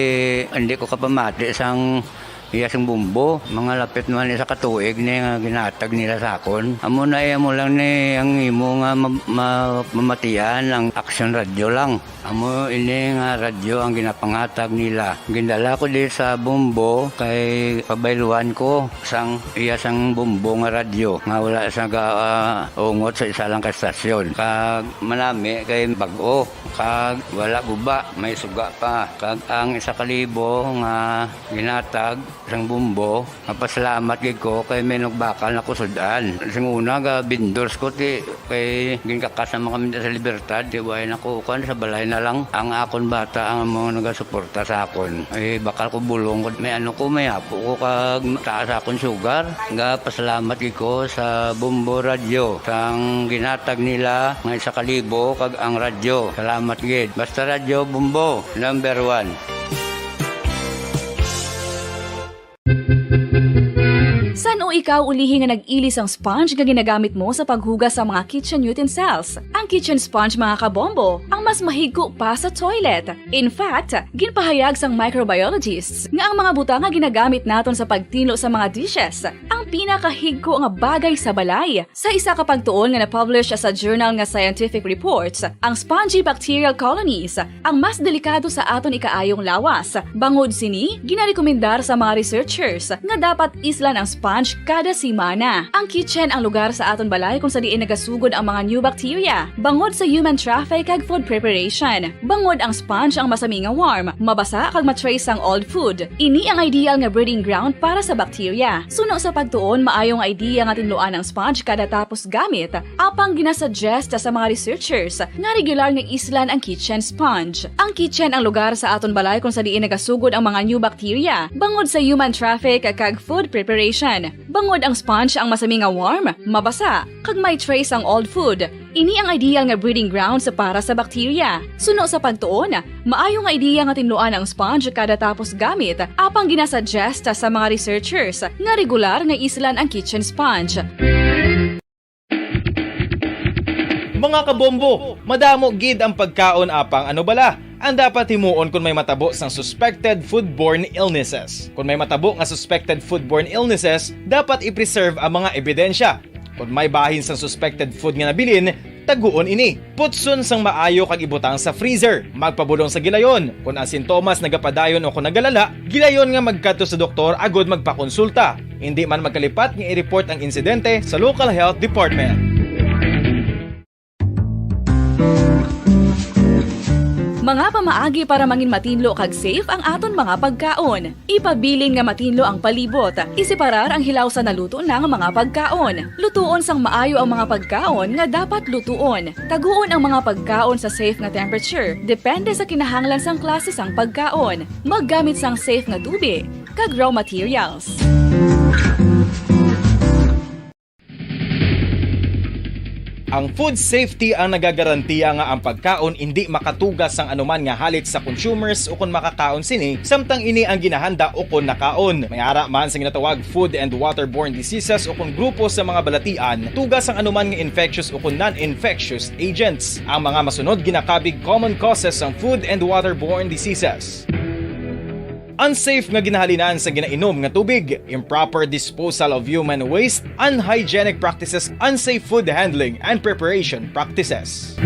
hindi ko kapamati sang iya sang bombo. Mga lapit man isa ka tuig ni nga ginhatag nila sa akon. Amo na, eh, amo lang ni ang imo nga ma-, ma-, mamatian ang Action Radio lang. Amo ini nga radyo ang ginapangatag nila. Gindala ko di sa bombo kay pabayluhan ko sang iya sang bombo nga radyo nga wala sa ga-, ah, ungot sa isa lang ka estasyon. Kag manami kay bag-o, kag wala guba, may suga pa. Kag ang isa ka libo nga ginatag sang bombo, mapasalamat gid ko kay may nagbakal na ko sud-an. Sing una, ga vendors ko, ti, kay ginkakas naman kami sa Libertad, ti, way na ko, kuan, sa balay na lang. Ang akon bata ang mga nagasuporta sa akon. Eh, bakal ko bulong ko, may ano ko, may apo ko, kag taas akon sugar. Ga pasalamat gid ko sa Bombo Radio, sang ginatag nila nga isa ka libo, kag ang radyo. Salamat gid. Basta Radyo Bombo, number one. Sa Ano ikaw ulihi nga nag-ili sang sponge nga ginagamit mo sa paghugas sa mga kitchen utensils? Ang kitchen sponge, mga kabombo, ang mas mahigko pa sa toilet. In fact, ginpahayag sang microbiologists nga ang mga butang nga ginagamit naton sa pagtinlo sa mga dishes ang pinakahigko nga bagay sa balay. Sa isa ka pagtuon nga na-publish sa journal nga Scientific Reports, ang spongy bacterial colonies ang mas delikado sa aton ikaayong lawas. Bangod sini, ginarekomendar sa mga researchers nga dapat islan ang sponge kada semana. Ang kitchen ang lugar sa aton balay kung sa diin nagasugod ang mga new bacteria, bangod sa human traffic kag food preparation. Bangod ang sponge ang masami nga warm, mabasa kag ma-trace ang old food. Ini ang ideal nga breeding ground para sa bacteria. Suno sa pagtuon, maayo nga idea nga tinluan ang sponge kada tapos gamit, apang ginasuggest sa mga researchers nga regular nga islan ang kitchen sponge. Ang kitchen ang lugar sa aton balay kung sa diin nagasugod ang mga new bacteria, bangod sa human traffic kag food preparation. Bangod ang sponge ang masami nga warm, mabasa, kag may trace ang old food. Ini ang ideal nga breeding grounds para sa bacteria. Suno sa pagtuon, maayo nga idea nga tinluan ang sponge kada tapos gamit, apang ginasuggest sa mga researchers nga regular nga islan ang kitchen sponge. Mga kabombo, madamo gid ang pagkaon, apang ano bala ang dapat himuon kon may matabo sang suspected foodborne illnesses? Kon may matabo nga suspected foodborne illnesses, dapat i-preserve ang mga ebidensya. Kon may bahin sang suspected food nga nabilin, taguon ini. Putson sang maayo kag ibutang sa freezer. Magpabulong sa gilayon. Kon ang sintomas nagapadayon o kon nagalala, gilayon nga magkadto sa doktor agod magpakonsulta. Indi man magkalipat nga i-report ang insidente sa local health department. Mga pamaagi para mangin matinlo kag safe ang aton mga pagkaon. Ipabilin nga matinlo ang palibot. Iseparar ang hilaw sa naluto na nga mga pagkaon. Lutuon sang maayo ang mga pagkaon nga dapat lutuon. Taguon ang mga pagkaon sa safe nga temperature, depende sa kinahanglan sang klase sang pagkaon. Maggamit sang safe nga tubi kag raw materials. Ang food safety ang nagagarantiya nga ang pagkaon indi makatuga sang anuman nga halit sa consumers ukon makakaon sini, samtang ini ang ginahanda ukon nakaon. May ara man sa ginatawag food and waterborne diseases ukon grupo sa mga balatian, tuga sang anuman nga infectious ukon non-infectious agents. Ang mga masunod ginakabig common causes sang food and waterborne diseases. Unsafe nga ginahalinan sa ginainom nga tubig, improper disposal of human waste, unhygienic practices, unsafe food handling and preparation practices.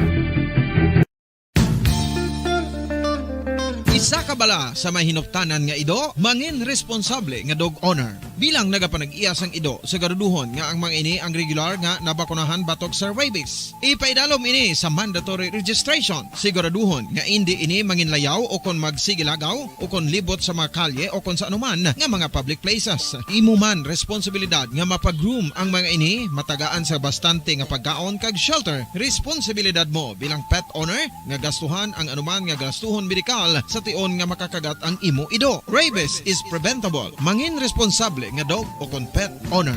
Isa ka bala sa may hinuptanan nga ido, mangin responsable nga dog owner. Bilang nagapanag-iya sang ido, siguraduhon nga ang mga ini ang regular nga nabakunahan batok sa rabies. Ipaidalom ini sa mandatory registration. Siguraduhon nga indi ini manginlayaw o kon magsigilagaw o kon libot sa mga kalye o kon sa anuman nga mga public places. Imo man responsibilidad nga mapa-groom ang mga ini, matagaan sa bastante nga pagkaon kag shelter. Responsibilidad mo bilang pet owner nga gastuhan ang anuman nga gastuhon medikal sa tion nga makakagat ang imo ido. Rabies is preventable. Mangin responsable nga dog o kon pet owner.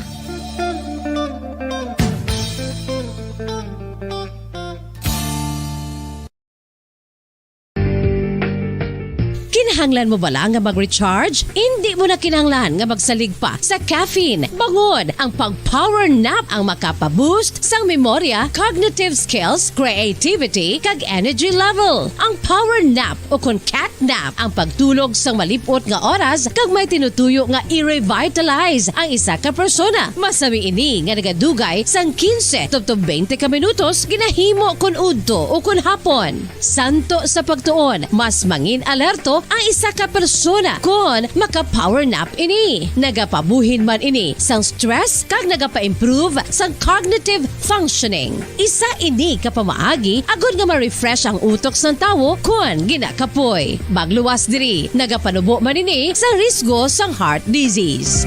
Kinahanglan mo bala nga mag-recharge? Indi mo na kinahanglan nga magsalig pa sa caffeine. Bangod ang pag-power nap ang makapa-boost sang memorya, cognitive skills, creativity, kag energy level. Ang power nap o kon cat nap ang pagtulog sang malip-ot nga oras kag may tinutuyo nga i-revitalize ang isa ka persona. Masami ini nga nagadugay sang kinse tubtob twenty ka minutos ginahimo kon udto o kon hapon. Santo sa pagtuon, mas mangin alerto ang isa ka persona kon maka-power nap ini. Nagapabuhin man ini sang stress kag nagapa-improve sang cognitive functioning. Isa ini ka pamaagi agod nga ma-refresh ang utok sang tawo kon ginakapoy. Magluwas diri, nagapanubo man ini sa risgo sang heart disease.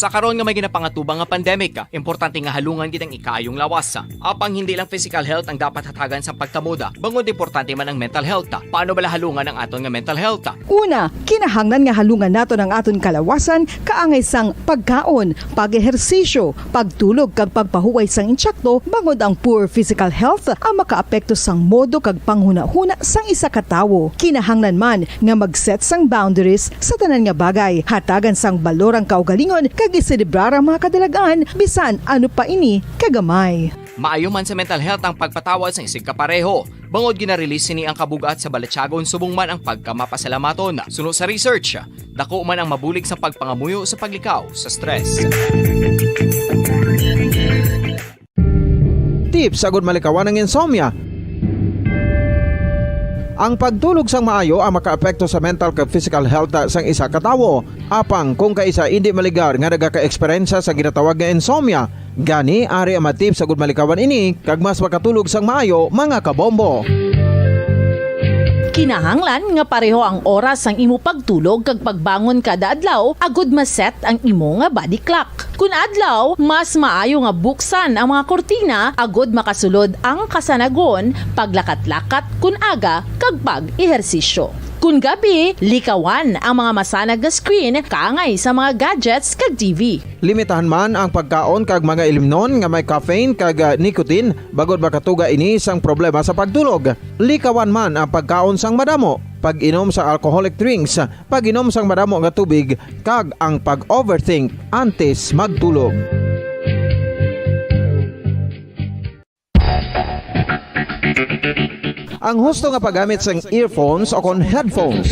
Sa karon nga may ginapangatubang nga pandemic, importante nga halungan gid ang ikaayong lawas. Apang hindi lang physical health ang dapat hatagan sang pagkamoda, bangod importante man ang mental health. Paano bala halungan ang aton nga mental health? Una, kinahanglan nga halungan naton ang aton kalawasan kaangay sang pagkaon, pag-ehersisyo, pagtulog kag pagpahuway sang intsakto, bangod ang poor physical health ang makaapekto sang modo kag panghunahuna sang isa ka tawo. Kinahanglan man nga mag-set sang boundaries sa tanan nga bagay, hatagan sang balor ang kaugalingon kag iselebrar ang mga kadalag-an bisan ano pa ini kagamay. Maayo man sa mental health ang pagpatawad sang isigkapareho, bangod gina-release sini ang kabug-at sa balatyagon subong man ang pagkamapasalamaton. Suno sa research, dako man ang mabulig sa pagpangamuyo sa paglikaw sa stress. Tips agud malikawan ang insomnia. Ang pagtulog sang maayo ang makaapekto sa mental kag physical health sang isa ka tawo. Apang kung kaisa indi maligar nga nagaka-eksperyensya sa ginatawag nga insomnia, gani ari ang mga tips agud malikawan ini kag mas makatulog sang maayo, mga kabombo. Kinahanglan nga pareho ang oras sang imo pagtulog kag pagbangon kada adlaw agud ma-set ang imo nga body clock. Kun adlaw, mas maayo nga buksan ang mga kurtina agud makasulod ang kasanagon, paglakat-lakat kun aga, kag pag-ehersisyo. Kun gabi, likawan ang mga masanag nga screen kaangay sa mga gadgets kag T V. Limitahan man ang pagkaon kag mga ilimnon nga may caffeine kag, ah, nicotine, bangod makatuga ini sang problema sa pagtulog. Likawan man ang pagkaon sang madamo, pag-inom sa alcoholic drinks, pag-inom sang madamo nga tubig, kag ang pag-overthink antes magtulog. Ang husto nga paggamit sang earphones o kon headphones.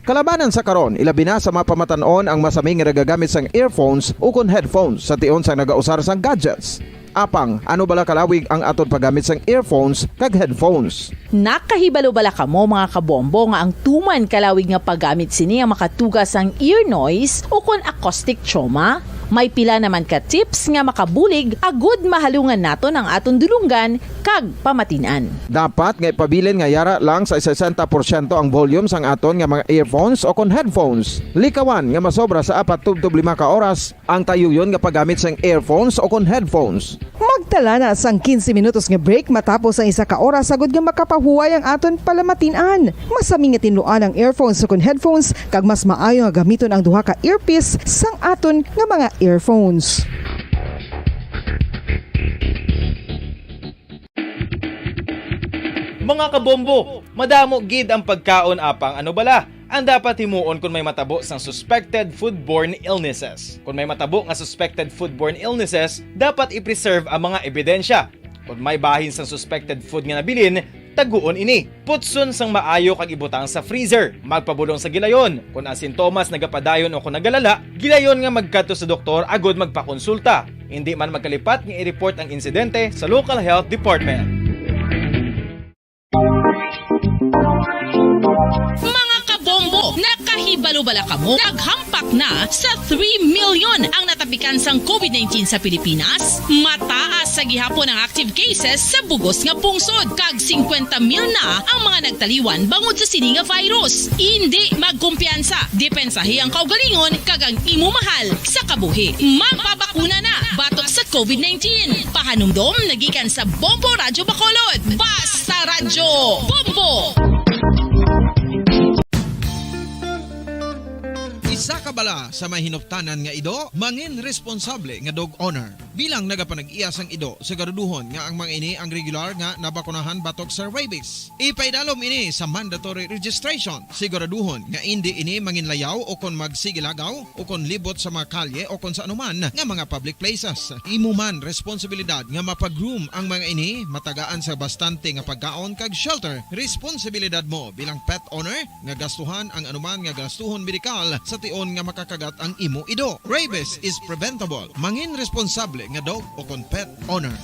Kalabanan sa karon, ilabi na sa mga pamatan-on ang masami nga nagagamit sang earphones o kon headphones sa tion sang nagausar sang gadgets. Apang, ano bala kalawig ang aton paggamit sang earphones kag headphones? Nakahibalo bala kamo, mga kabombo, nga ang tuman kalawig nga paggamit sini ang makatuga sang ear noise o kon acoustic trauma? May pila naman ka tips nga makabulig agud mahalungan naton ang aton dulonggan kag pamatin-an. Dapat nga ipabilin nga yara lang sa sesenta porsyento ang volume sang aton nga mga earphones o kon headphones. Likawan nga masobra sa apat tubtob lima ka oras ang tayuyon nga paggamit sang earphones o kon headphones. Magtala na sang quince minutos nga break matapos ang isa ka oras agud nga makapahuway ang aton palamatin-an. Masami nga tinluan ang earphones o kon headphones, kag mas maayo nga gamiton ang duha ka earpiece sang aton nga mga earphones. Mga kabombo, madamo gid ang pagkaon, apang ano bala ang dapat himuon kon may matabo sang suspected foodborne illnesses? Kon may matabo nga suspected foodborne illnesses, dapat i-preserve ang mga ebidensya. Kon may bahin sang suspected food nga nabilin, taguon ini. Putson sang maayo kag ibutang sa freezer. Magpabulong sa gilayon. Kon ang sintomas nagapadayon o kon nagalala, gilayon nga magkadto sa doktor agud magpakonsulta. Indi man magkalipat nga i-report ang insidente sa local health department. Mga kabombo, nakahibalo bala kamo? Naghampak na sa three million ang natapikan sang covid nineteen sa Pilipinas. Mataas sa gihapon ang active cases sa bugos nga pungsod, kag singkwenta mil na ang mga nagtaliwan bangod sa sini nga virus. Indi magkumpiyansa, depensahi ang kaugalingon kag ang imo mahal sa kabuhi. Magpabakuna na batok sa covid nineteen. Pahanumdom na gikan sa Bombo Radyo Bacolod. Basta Radyo Bombo! Isa ka bala sa may hinuptanan nga ido, mangin responsable nga dog owner. Bilang nagapanag-iya sang ido, siguraduhon nga ang mga ini ang regular nga nabakunahan batok sa rabies. Ipaidalom ini sa mandatory registration. Siguraduhon nga indi ini manginlayaw o kon magsigilagaw o kon libot sa mga kalye o kon sa anuman nga mga public places. Imo man responsibilidad nga mapag-groom ang mga ini, matagaan sa bastante nga pagkaon kag shelter. Responsibilidad mo bilang pet owner nga gastuhan ang anuman nga gastuhon medikal sa tion nga makakagat ang imo ido. Rabies is preventable. Mangin responsable nga dog o kon pet owner.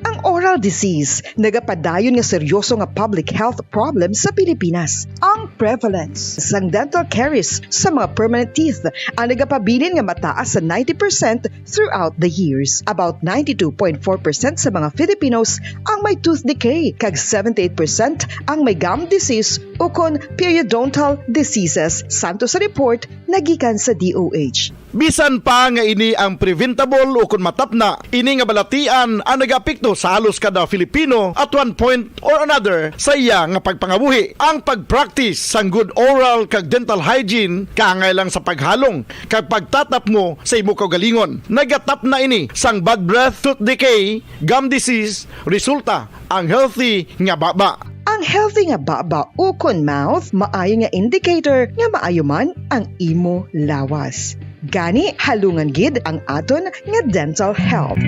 Ang oral disease, nagapadayon nga seryoso nga public health problem sa Pilipinas. Ang prevalence sang dental caries sa mga permanent teeth ang nagapabilin nga mataas sa ninety percent throughout the years. About ninety-two point four percent sa mga Filipinos ang may tooth decay, kag seventy-eight percent ang may gum disease ukon periodontal diseases, santo sa report nga gikan sa D O H. Bisan pa nga ini ang preventable ukon matapna, ini nga balatian ang nagaapekto sa halos kada Filipino at one point or another sa iya nga pagpangabuhi. Ang pag-practice sang good oral kag dental hygiene kaangay lang sa paghalong kag pagtatapmo sa imo kaugalingon. Nagatapna ini sang bad breath, tooth decay, gum disease, resulta ang healthy nga baba. Ang healthy nga baba ukon mouth maayo nga indicator nga maayo man ang imo lawas. Gani, halungan gid ang aton nga dental health.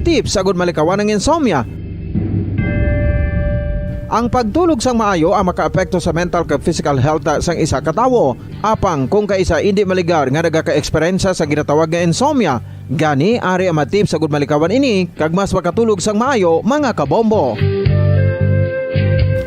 Tips agud malikawan ang insomnia. Ang pagtulog sang maayo ang makaapekto sa mental kag physical health sang isa ka tawo. Apang kung kaisa indi maligar nga nagaka-eksperyensya sa ginatawag nga insomnia, gani ari ang mga tips agud malikawan ini kag mas makatulog sang maayo, mga kabombo.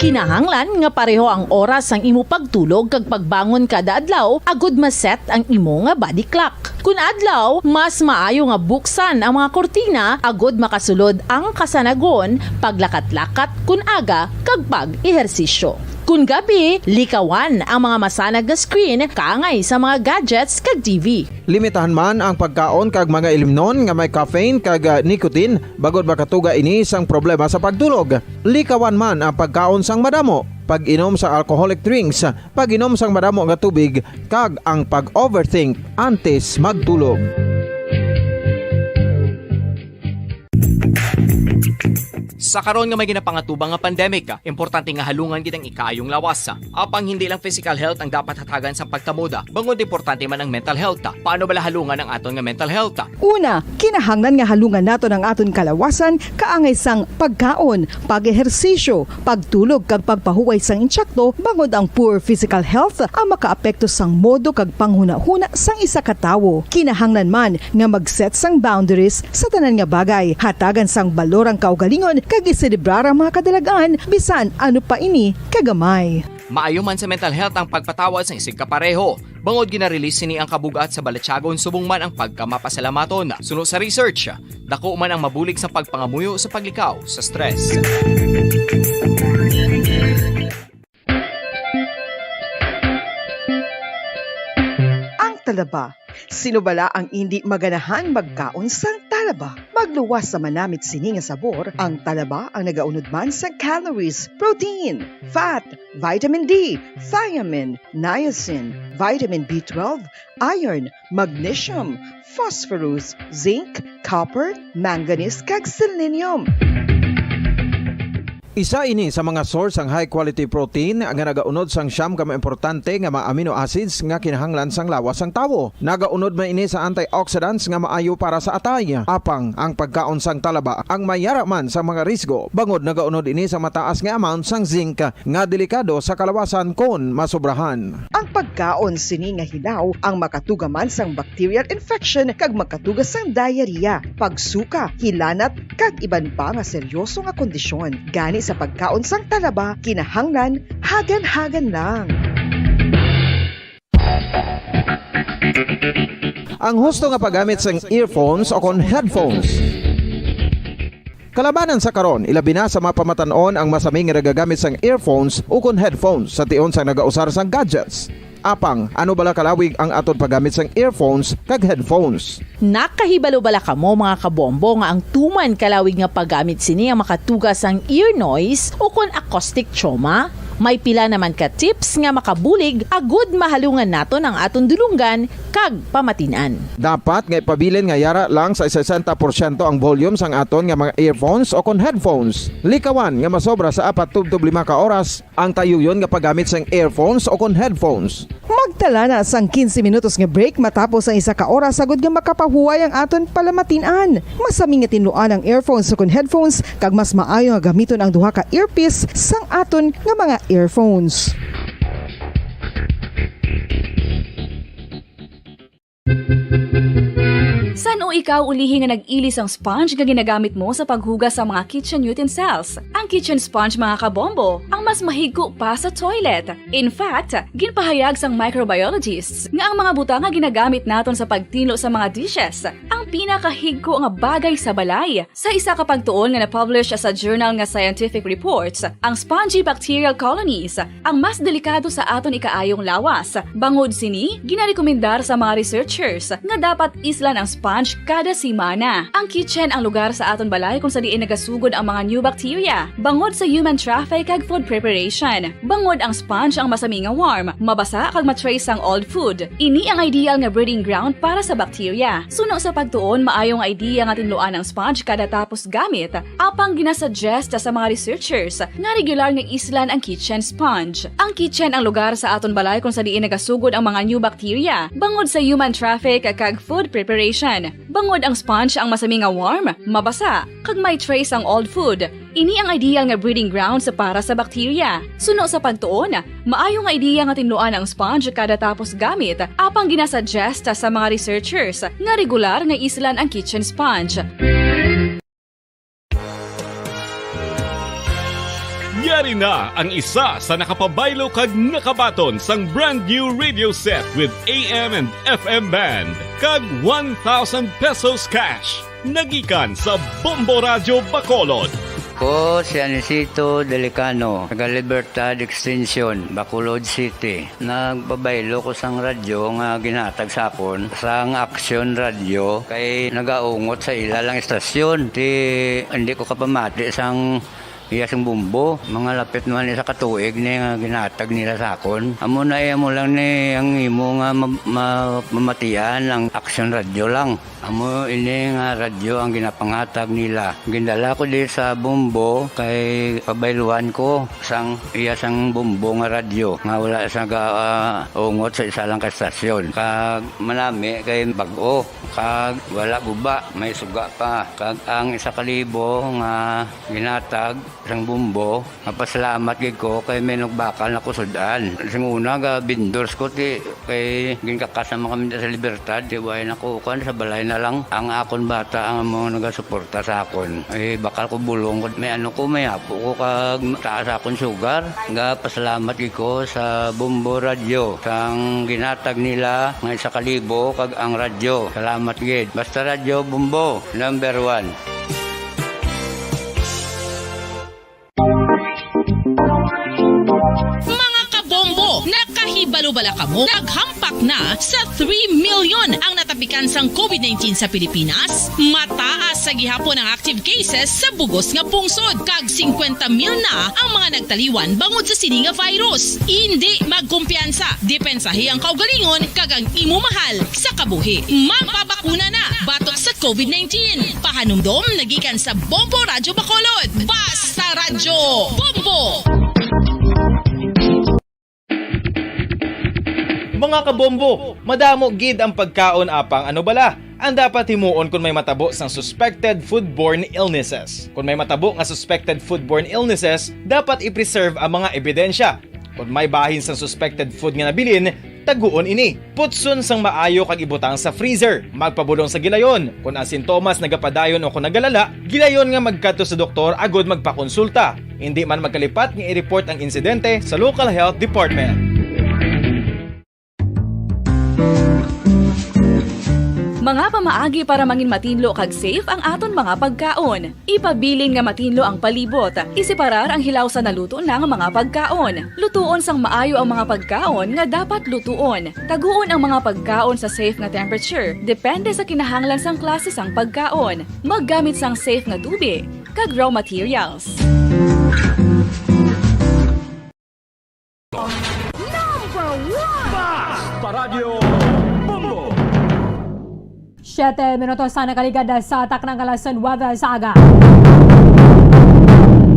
Kinahanglan nga pareho ang oras sang imo pagtulog kag pagbangon kada adlaw agud ma-set ang imo nga body clock. Kun adlaw, mas maayo nga buksan ang mga kurtina agud makasulod ang kasanagon, paglakat-lakat kun aga, kag pag-ehersisyo. Kun gabi, likawan ang mga masanag nga screen kaangay sa mga gadgets kag T V. Limitahan man ang pagkaon kag mga ilimnon nga may caffeine kag, ah, nicotine, bangod makatuga ini sang problema sa pagtulog. Likawan man ang pagkaon sang madamo, pag-inom sa alcoholic drinks, pag-inom sang madamo nga tubig, kag ang pag-overthink antes magtulog. Sa karon nga may ginapangatubang nga pandemic, importante nga halungan gid ang ikaayong lawas. Apang hindi lang physical health ang dapat hatagan sang pagkamoda, bangod importante man ang mental health. Paano bala halungan ang aton nga mental health? Una, kinahanglan nga halungan naton ang aton kalawasan kaangay sang pagkaon, pag-ehersisyo, pagtulog kag pagpahuway sang insakto, bangod ang poor physical health ang makaapekto sang modo kag panghunahuna sang isa ka tawo. Kinahanglan man nga mag-set sang boundaries sa tanan nga bagay, hatagan sang balor ang kaugalingon kag iselebrar ang mga kadalag-an bisan ano pa ini kagamay. Maayo man sa mental health ang pagpatawad sang isigkapareho, bangod gina-release sini ang kabug-at sa balatyagon subong man ang pagkamapasalamaton. Suno sa research, dako man ang mabulig sa pagpangamuyo sa paglikaw sa stress. Ang talaba. Sino bala ang indi maganahan magkaon sang talaba? Magluwas sa manamit sini nga sabor, ang talaba ang nagaunod man sa calories, protein, fat, vitamin D, thiamine, niacin, vitamin B twelve, iron, magnesium, phosphorus, zinc, copper, manganese, kag selenium. Isa ini sa mga source sang high quality protein nga nagaunod sang siyam ka mga importante nga mga amino acids nga kinahanglan sang lawas sang tawo. Nagaunod man ini sa antioxidants nga maayo para sa atay. Apang ang pagkaon sang talaba ang mayara man sa mga risgo, bangod nagaunod ini sa mataas nga amount sang zinc nga delikado sa kalawasan kon masobrahan. Ang pagkaon sini nga hilaw ang makatuga man sang bacterial infection kag makatuga sang diarrhea, pagsuka, hilanat, kag iban pa nga seryoso nga kondisyon. Gani sa pagkaon sang talaba, kinahanglan hagan-hagan lang. Ang husto nga paggamit sang earphones o kon headphones. Kalabanan sa karon, ilabi na sa mga pamatan-on ang masami nga nagagamit sang earphones ukon headphones sa tion sang nagausar sang gadgets. Apang, ano bala kalawig ang aton paggamit sang earphones kag headphones? Nakahibalo bala kamo, mga kabombo, nga ang tuman kalawig nga paggamit sini ang makatuga sang ear noise ukon acoustic trauma? May pila naman ka tips nga makabulig agud mahalungan naton ang aton dulonggan kag pamatin-an. Dapat nga ipabilin nga yara lang sa sesenta porsyento ang volume sang aton nga mga earphones o kon headphones. Likawan nga masobra sa apat tubtob lima ka oras ang tayuyon nga paggamit sang earphones o kon headphones. Magtala na sang quince minutos nga break matapos ang isa ka oras, agud nga makapahuway ang aton palamatin-an. Masami nga tinluan ang earphones o kon headphones, kag mas maayo nga gamiton ang duha ka earpiece sang aton nga mga earphones. San-o Ikaw ulihi nga nag-ili sang sponge nga ginagamit mo sa paghugas sa mga kitchen utensils. Ang kitchen sponge, mga kabombo, ang mas mahigko pa sa toilet. In fact, ginpahayag sang microbiologists nga ang mga butang nga ginagamit naton sa pagtinlo sa mga dishes ang pinakahigko nga bagay sa balay. Sa isa ka pagtuon nga na-publish sa journal nga Scientific Reports, ang spongy bacterial colonies ang mas delikado sa aton ikaayong lawas. Bangod sini, ginarekomendar sa mga researchers nga dapat islan ang sponge kada semana. Ang kitchen ang lugar sa aton balay kung sa diin nagasugod ang mga new bacteria bangod sa human traffic kag food preparation. Bangod ang sponge ang masami nga warm, mabasa kag ma-trace sang old food. Ini ang ideal nga breeding ground para sa bacteria. Suno sa pagtuon, maayo nga idea nga tinluan ang sponge kada tapos gamit, apang ginasuggest sa mga researchers nga regular nga islan ang kitchen sponge. Ang kitchen ang lugar sa aton balay kung sa diin nagasugod ang mga new bacteria bangod sa human traffic kag food preparation. Bangod ang sponge ang masami nga warm, mabasa, kag may trace ang old food, ini ang ideal nga breeding grounds para sa bacteria. Suno sa pagtuon, maayo nga ideya nga tinluan ang sponge kada tapos gamit, apang ginasuggest sa mga researchers nga regular nga islan ang kitchen sponge. Yari na ang isa sa nakapabaylo kag nakabaton sang brand new radio set with A M and F M band kag one thousand pesos cash. Nagikan sa Bombo Radyo Bacolod. Ko si Anisito Delicano, taga Libertad Extension, Bacolod City. Nagpabaylo ko sang radyo nga ginhatag sa akon sang Action Radio kay nagaungot sa ila lang istasyon. Ti, hindi ko kapamati sang iya sing bumbo. Mga lapit naman isa ka tuig ni nga ginhatag nila sa akon. Amo na iya mo lang ni ang imo nga ma-, ma-, mamatian ang Action Radio lang. Amo ini nga radyo ang ginapanghatag nila. Gindala ko di sa Bombo kay pabayluhan ko sang iya sang Bombo nga radyo nga wala sa ga-, ah, ungot sa isa lang ka estasyon. Kag manami kay bag-o, kag wala guba, may suga pa. Kag ang isa ka libo nga ginatag sang Bombo, mapasalamat gid ko kay may nagbakal na ko sud-an. Sing una, ga-vendors ko, ti, kay ginkakas naman kami sa Libertad, ti, way na ko, kuwan, sa balay na lang. Ang akon bata ang mga nagasuporta sa akon. Eh, bakal ko bulong ko, may ano ko, may apo ko, kag taas akon sugar. Ga-pasalamat gid ko sa Bombo Radyo, sang ginatag nila nga isa ka libo, kag ang radyo. Salamat gid. Basta Radyo Bombo, number one. Mga kabombo, nakahibalo bala kamo? Naghampak na sa three million ang natapikan sang COVID nineteen sa Pilipinas. Mataas sa gihapon ang active cases sa bugos nga pungsod, kag singkwenta mil na ang mga nagtaliwan bangod sa sini nga virus. Indi magkumpiyansa, depensahi ang kaugalingon kag ang imo mahal sa kabuhi. Magpabakuna na batok sa COVID nineteen. Pahanumdom nagikan sa Bombo Radyo Bacolod. Basta Radyo Bombo! Mga kabombo, madamo gid ang pagkaon, apang ano bala ang dapat himuon kon may matabo sang suspected foodborne illnesses? Kon may matabo nga suspected foodborne illnesses, dapat i-preserve ang mga ebidensya. Kon may bahin sang suspected food nga nabilin, taguon ini. Putson sang maayo kag ibutang sa freezer. Magpabulong sa gilayon. Kon ang sintomas nagapadayon o kon nagalala, gilayon nga magkadto sa doktor agud magpakonsulta. Indi man magkalipat nga i-report ang insidente sa local health department. Mga pamaagi para mangin matinlo kag safe ang aton mga pagkaon. Ipabilin nga matinlo ang palibot. Iseparar ang hilaw sa naluto na nga mga pagkaon. Lutuon sang maayo ang mga pagkaon nga dapat lutuon. Taguon ang mga pagkaon sa safe nga temperature, depende sa kinahanglan sang klase sang pagkaon. Maggamit sang safe nga tubi kag raw materials. Number one! Basta Radyo Bombo! Siyete minutos ang nakaligad sa taknang alas nuwebe sa aga.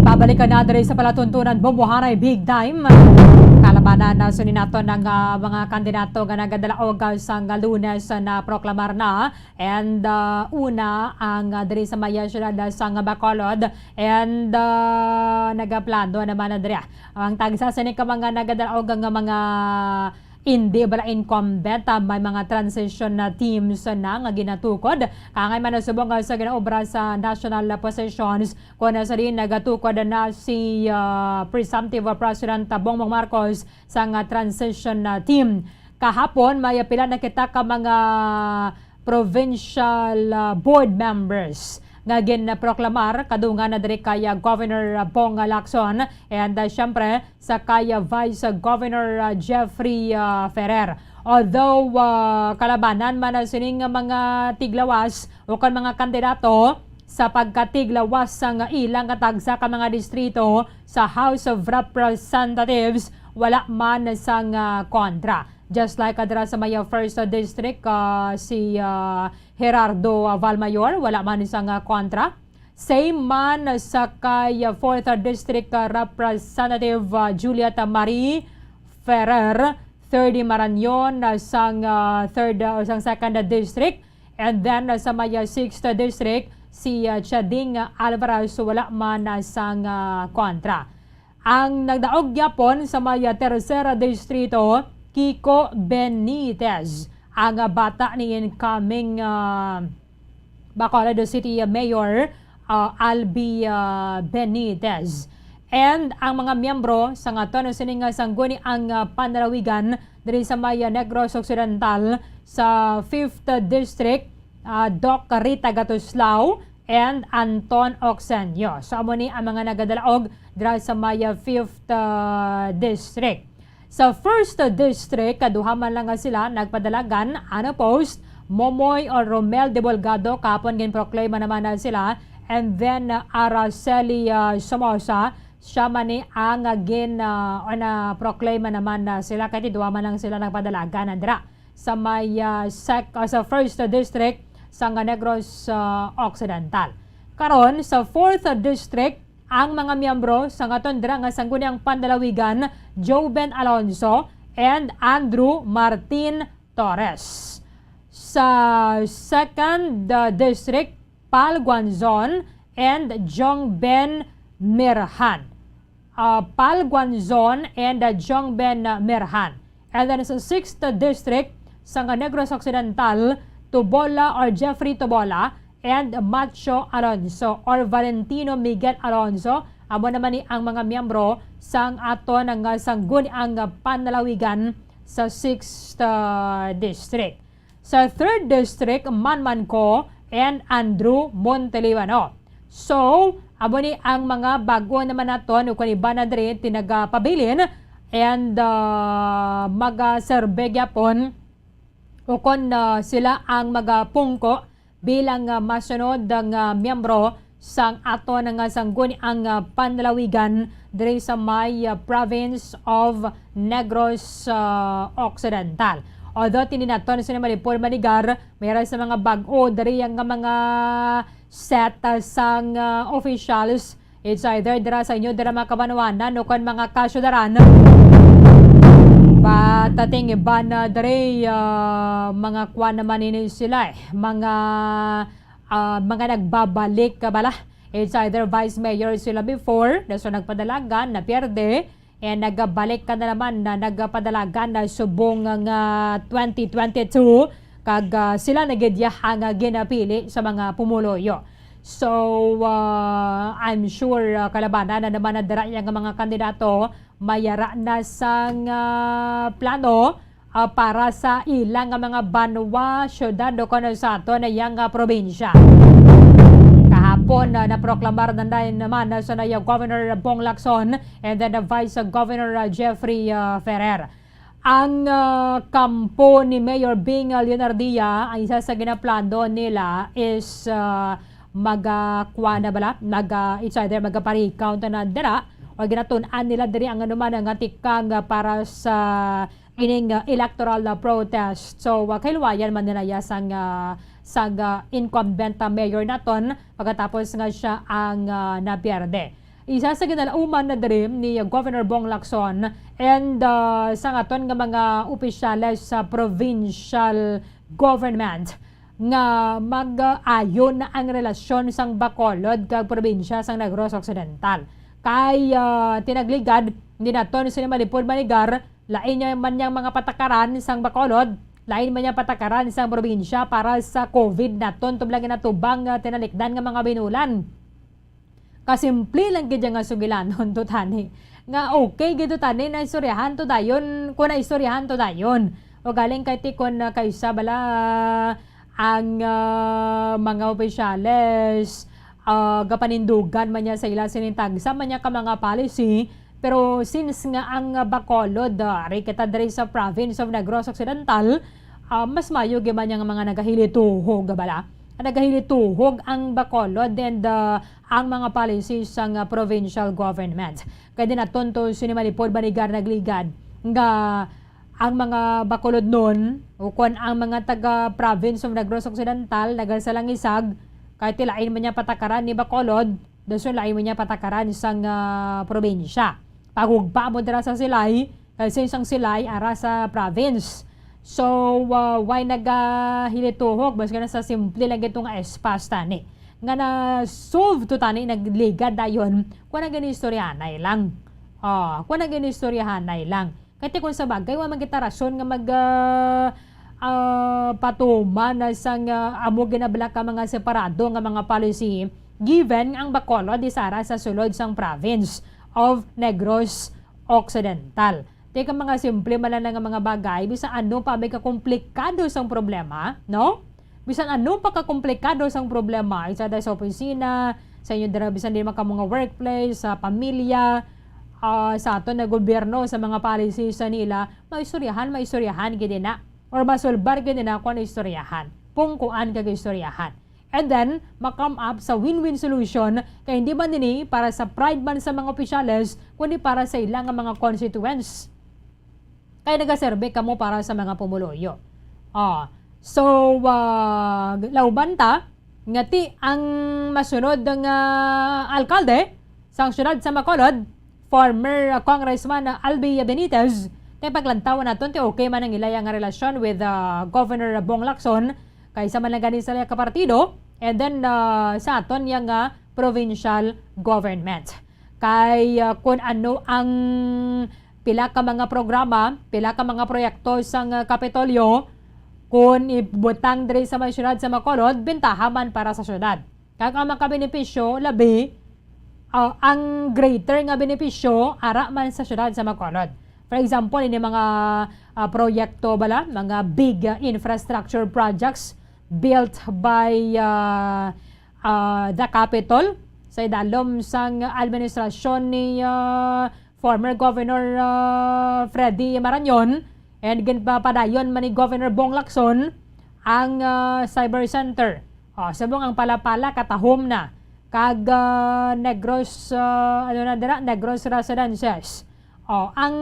Babalikan na diri sa palatuntunan, Bombohanay Big Time. Kalabanan na suni naton ang, ah, mga kandidato nga nagadalaog, ah, sang Lunes na proklamar na. And, ah, una ang, ah, diri sa may, ah, siyudad, ah, sang Bacolod. And, ah, nagaplano naman na diri, ah, ang tagsa sini ka mga nagadalaog nga mga Indi bala incumbent, ah, may mga transition na teams na nga ginatukod. Kaangay man na subong, ah, sa ginaobra sa national positions, kung sa diin nagatukod na si, ah, presumptive President Bongbong Marcos sa nga transition na team. Kahapon, may pila na kita ka mga provincial, ah, board members nga ginproklamar, kadungan na diri kay, ah, Governor, ah, Bong Lacson, and, ah, syempre, sa kay, ah, Vice Governor, ah, Jeffrey, ah, Ferrer. Although, ah, kalabanan man ang sining nga mga tiglawas o kan mga kandidato sa pagkatiglawas sang ilang tagsa ka mga distrito sa House of Representatives, wala man sang, ah, kontra. Just like, ah, dira sa may, ah, first, ah, district, ah, si, ah, Gerardo, ah, Valmayor, wala man sang, ah, kontra. Same man sa kay, ah, fourth District, ah, Representative, ah, Juliet Marie Ferrer, thirty Marañon, ah, sang, ah, third, ah, sang second District. And then, ah, sa may, ah, sixth District, si, ah, Chading Alvarez wala man, ah, sang, ah, kontra. Ang nagdaog gyapon sa may, ah, tercer distrito, Kiko Benitez, ang, ah, bata ni incoming, ah, Bacolod City Mayor, ah, Albi, ah, Benitez. And ang mga miyembro sa nga tono sini nga sangguniang, ah, panlalawigan diri sa may, ah, Negros Occidental sa fifth District, ah, Doc Rita Gatuslao and Anton Oxenio. So, amo ni ang mga nagadalaog dira sa may, ah, fifth, ah, District. Sa first district, kaduha man lang nga sila nagpadalagan, unopposed, Momoy o Romel de Bolgado, kahapon ginproklama naman na sila, and then, uh, Araceli, uh, Somoza, siya man ni ang, uh, gin, uh, o na-proclaim naman na sila, kay duha man lang sila nagpadalagan na dira sa may, uh, sec-, uh, sa first district sa nga Negros, uh, Occidental. Karon, sa fourth district, ang mga miyembro sa nga tundra nga sangguniang panlalawigan, Joven Alonso and Andrew Martin Torres. Sa second, uh, district, Pal Guanzon and Jong Ben Mirhan. Uh, Pal Guanzon and, uh, Jong Ben, uh, Mirhan. And then sa sixth district, sa nga Negros Occidental, Tubola or Jeffrey Tubola and Macho Alonso or Valentino Miguel Alonso, amo naman ni ang mga miyembro sang aton nga sangguniang panlalawigan sa sixth, uh, district. Sa third district, Manman Ko and Andrew Montelibano. So, amo ni ang mga bag-o naman naton o kanibanan diri tinagapabilin and, uh, magaserbe gyapon o kon, uh, sila ang magapungko bilang, uh, masunod nga miyembro sang aton nga sangguniang, uh, panlalawigan diri sa may, uh, province of Negros, uh, Occidental. Although tini naton sa malipol manigar, mayroon sa mga bag-o diri ang mga set, uh, sang, uh, officials. It's either dira sa inyo, dira mga kabanwanan, o kon mga kasyudaran. But, uh, ting iban na diri, uh, mga kwan naman ini sila eh. Mga, uh, mga nagbabalik ka bala. It's either vice mayor sila before, na so nagpadalagan, na pierde, and nagabalik ka na naman na nagpadalagan na subong nga twenty twenty-two, kag, ah, sila na gid ya ang, ah, ginapili sa mga pumuluyo. So, ah, I'm sure, ah, kalabanan na naman na dira iya nga mga kandidato, mayara na sang, ah, plano, ah, para sa ila nga mga banwa, syudad, o kon sa aton na iya nga probinsya. Kahapon, ah, naproklamar na, na naman na sa naya Governor Bong Lacson and then the Vice Governor, ah, Jeffrey, ah, Ferrer. Ang, ah, kampo ni Mayor Bing, ah, Leonardia, ang isa sa ginaplano nila is, ah, maga-, kuha na bala, maga-, it's either magaparicount na dira o ginatun-an nila diri ang anuman nga tikang, ah, para sa ining, ah, electoral, ah, protest. So, ah, kahiluwayan man nila ya sang, ah, sang, ah, incumbent, ah, mayor naton pagkatapos nga siya ang, ah, napierde. Isa sa ginalauman na diri ni Governor Bong Lacson and, ah, sang aton nga mga opisyales sa provincial government nga mag-ayo na ang relasyon sang Bacolod kag probinsya sang Negros Occidental. Kay, ah, tinagligad ni naton sini malipod manigar Lain niya man niyang mga patakaran sang Bacolod, lain man niyang patakaran sang probinsya para sa COVID naton tublag ginatubang nga tinalikdan nga mga binulan. Kasimple lang gid nga sugilanon to tani. Nga okay gid to tani, naistoryahan to dayon, kung naistoryahan to dayon. O galing kay ti kon, ah, kaysa bala ang, ah, mga opisyales, ah, gapanindugan man niya sa ila sining tagsa man niya ka mga policy, pero since nga ang, ah, Bacolod, ah, ari kita diri sa province of Negros Occidental, ah, mas mayo gyud man niya nga mga nagahilituhog, bala. Nagahilituhog ang Bacolod and, ah, ang mga policies sang, ah, provincial government. Kay din aton to sini Malipod Manigar nagligad nga ang mga Bacolodnon, o kon ang mga taga province of Negros Occidental, nagasalangisag, kay ti lain man niya patakaran ni Bacolod, dason lain man niya patakaran sang, ah, probinsya. Pagugpa mo dira sa Silay, kay since ang Silay ara sa province. So, ah, why nagahilituhog? Mas gana sa simple lang gito nga espas tani. Nga na-solve to tani, nagligad dayon, kung nag-inistoryahanay lang. Oh, kung nag-inistoryahanay lang. Kay ti kung sa bagay, wa man kita rason nga mag, ah, ah, patuman na sang, ah, amo ginabala ka mga separado nga mga policy, given nga ang Bacolod is ara sa sulod sang province of Negros Occidental. Ti ka mga simple man lang nga mga bagay, bisan ano pa may kakomplikado sang problema, no? Bisan ano pa kakomplikado sang problema, isa dahil sa opisina, sa inyo dira, bisan di man ka mga workplace, sa pamilya, ah, sa aton na gobyerno, sa mga policies sa nila, maistoryahan, maistoryahan gid na. Or masulbar gid na kung ano istoryahan. Pungkuan kag istoryahan. And then, ma-come up sa win-win solution, kay hindi man ini para sa pride man sa mga opisyales, kundi para sa ila nga mga constituents. Kay nagaserbi kamo para sa mga pumuluyo. Ah, so, ah, lauban ta nga ti ang masunod nga alkalde sang siyudad sa Bacolod, former, ah, Congressman, ah, Albi Benitez, kay paglantaw naton ti okay man ang ilaya nga relasyon with, ah, Governor Bong Lacson, kaysa man lang gani sa iya ka partido, and then, ah, sa aton niya nga provincial government. Kay, ah, kun ano ang pila ka mga programa, pila ka mga proyekto sang, ah, Kapitolyo, kun ibutang diri sa may siyudad sa Bacolod, bintaha man para sa siyudad. Kag ang makabenepisyo labi, ah, ang greater nga benepisyo ara man sa siyudad sa Bacolod. For example, ini mga, ah, proyekto bala, mga big, ah, infrastructure projects built by, ah, ah, the Capitol sa idalom sang administrasyon ni, ah, former Governor, ah, Freddy Marañon, and ginpapadayon man ni Governor Bong Lacson ang, ah, Cyber Center. Oh, subong ang Palapala katahom na, kag, ah, Negros, ah, ano na dira, Negros Residences. Oh, ang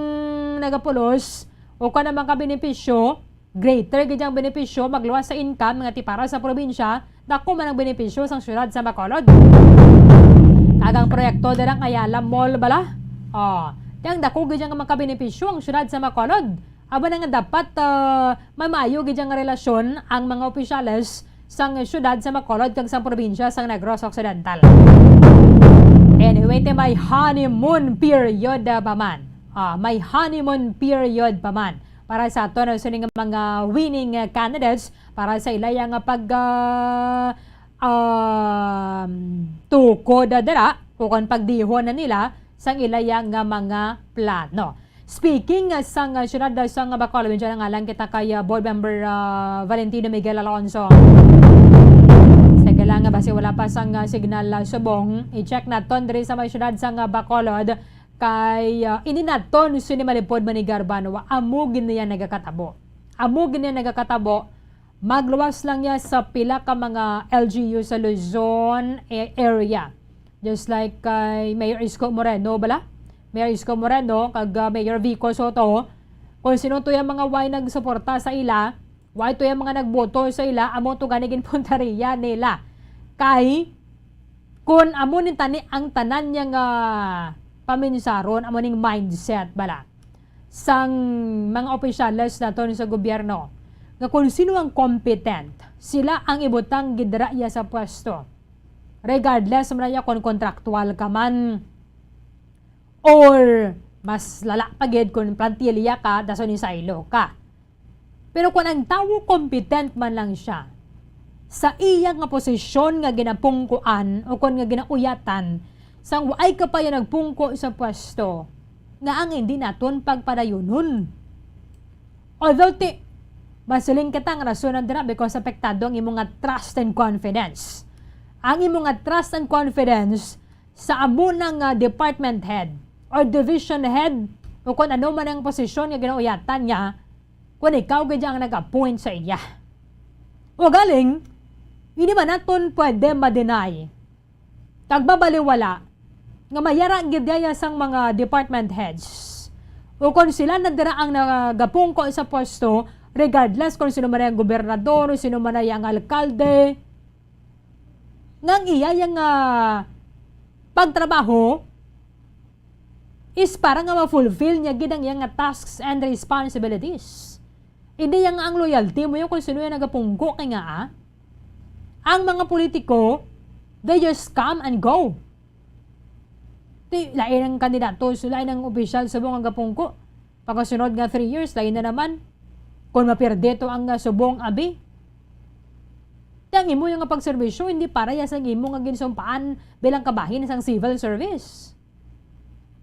nagapulos o kon ang mga benepisyo, greater gid ang benepisyo magluwas sa income nga ti para sa probinsya, dako man ang benepisyo sang siyudad sa Bacolod. Kag ang proyekto dira ang Ayala Mall bala. Oh, ti ang dako gid ang makabenepisyo ang siyudad sa Bacolod. Aba na nga dapat, ah, may maayo gid ang relasyon ang mga opisyales sang siyudad sa Bacolod kag sang probinsya sang Negros Occidental. Anyway, ti may honeymoon period, ah, pa man. Ah, may honeymoon period pa man para sa aton, ah, sini nga mga winning, ah, candidates para sa ilaya nga pag, ah, um, tukod, ah, dira, o kon pagdihon na nila sang ilaya nga mga plano. Speaking, ah, sang, ah, siyudad, ah, sang Bacolod, medyo na nga lang kita kay, ah, Board Member, ah, Valentino Miguel Alonso. Sige lang, ah, basi wala pa sang, ah, signal, ah, subong. I-check naton diri sa may siyudad sang, ah, Bacolod. Kay, ah, ini naton sini Malipod Manigar Banwa, amo gid niya nagakatabo. Amo gid niya nagakatabo. Magluwas lang niya sa pila ka mga L G U sa Luzon a-, area. Just like kay Mayor Isko Moreno, bala? Mayor Isko Moreno, kag, ah, Mayor Vico Soto. Kung sino to yung mga way nagsuporta sa ila, way to yung mga nagboto sa ila, amo to gani ginpuntaria nila. Kay, kung amo ni tani ang tanan niya nga paminsaron, amo ning mindset, bala? Sang mga opisyales naton sa gobyerno, nga kung sino ang competent, sila ang ibutang gid dira iya sa pwesto. Regardless man iya kung kontraktual ka man or Mas lala pa gid kung plantilla ka, dason ni saylo ka. Pero kung ang tawo competent man lang siya sa iya nga posisyon nga ginapungkuan o kon nga ginauyatan, sang waay ka pa yung nagpungko sa pwesto, nga ang hindi naton pagpadayunon. Although ti, masiling kita nga rason dira because apektado ang imo nga trust and confidence. Ang imo nga trust and confidence sa amo na nga department head or division head o kung ano man ang posisyon nga ginauyatan niya, kung ikaw gid ang nag-appoint sa iya. O galing, hindi man naton pwede ma-deny kag mabaliwala nga mayara gid yaya sang mga department heads o kung sila na dira ang nagapungko sa pwesto, regardless kung sino man ang gobernador, sino man ang alkalde, nga ang iya yang, ah, pagtrabaho is para nga ma-fulfill niya gid ang iya nga tasks and responsibilities. Hindi yang ang loyalty mo yung kung sino yung nagapungko kay nga, ah, ang mga politiko, they just come and go. Ti, lain ang kandidato, so lain ang opisyal subong ang gapungko. Pagkasunod nga three years, lain na naman. Kung mapirde to ang, ah, subong abi, ti ang imo yung pagserbisyo, hindi para ya sa imo nga ginsumpaan bilang kabahin sang civil service.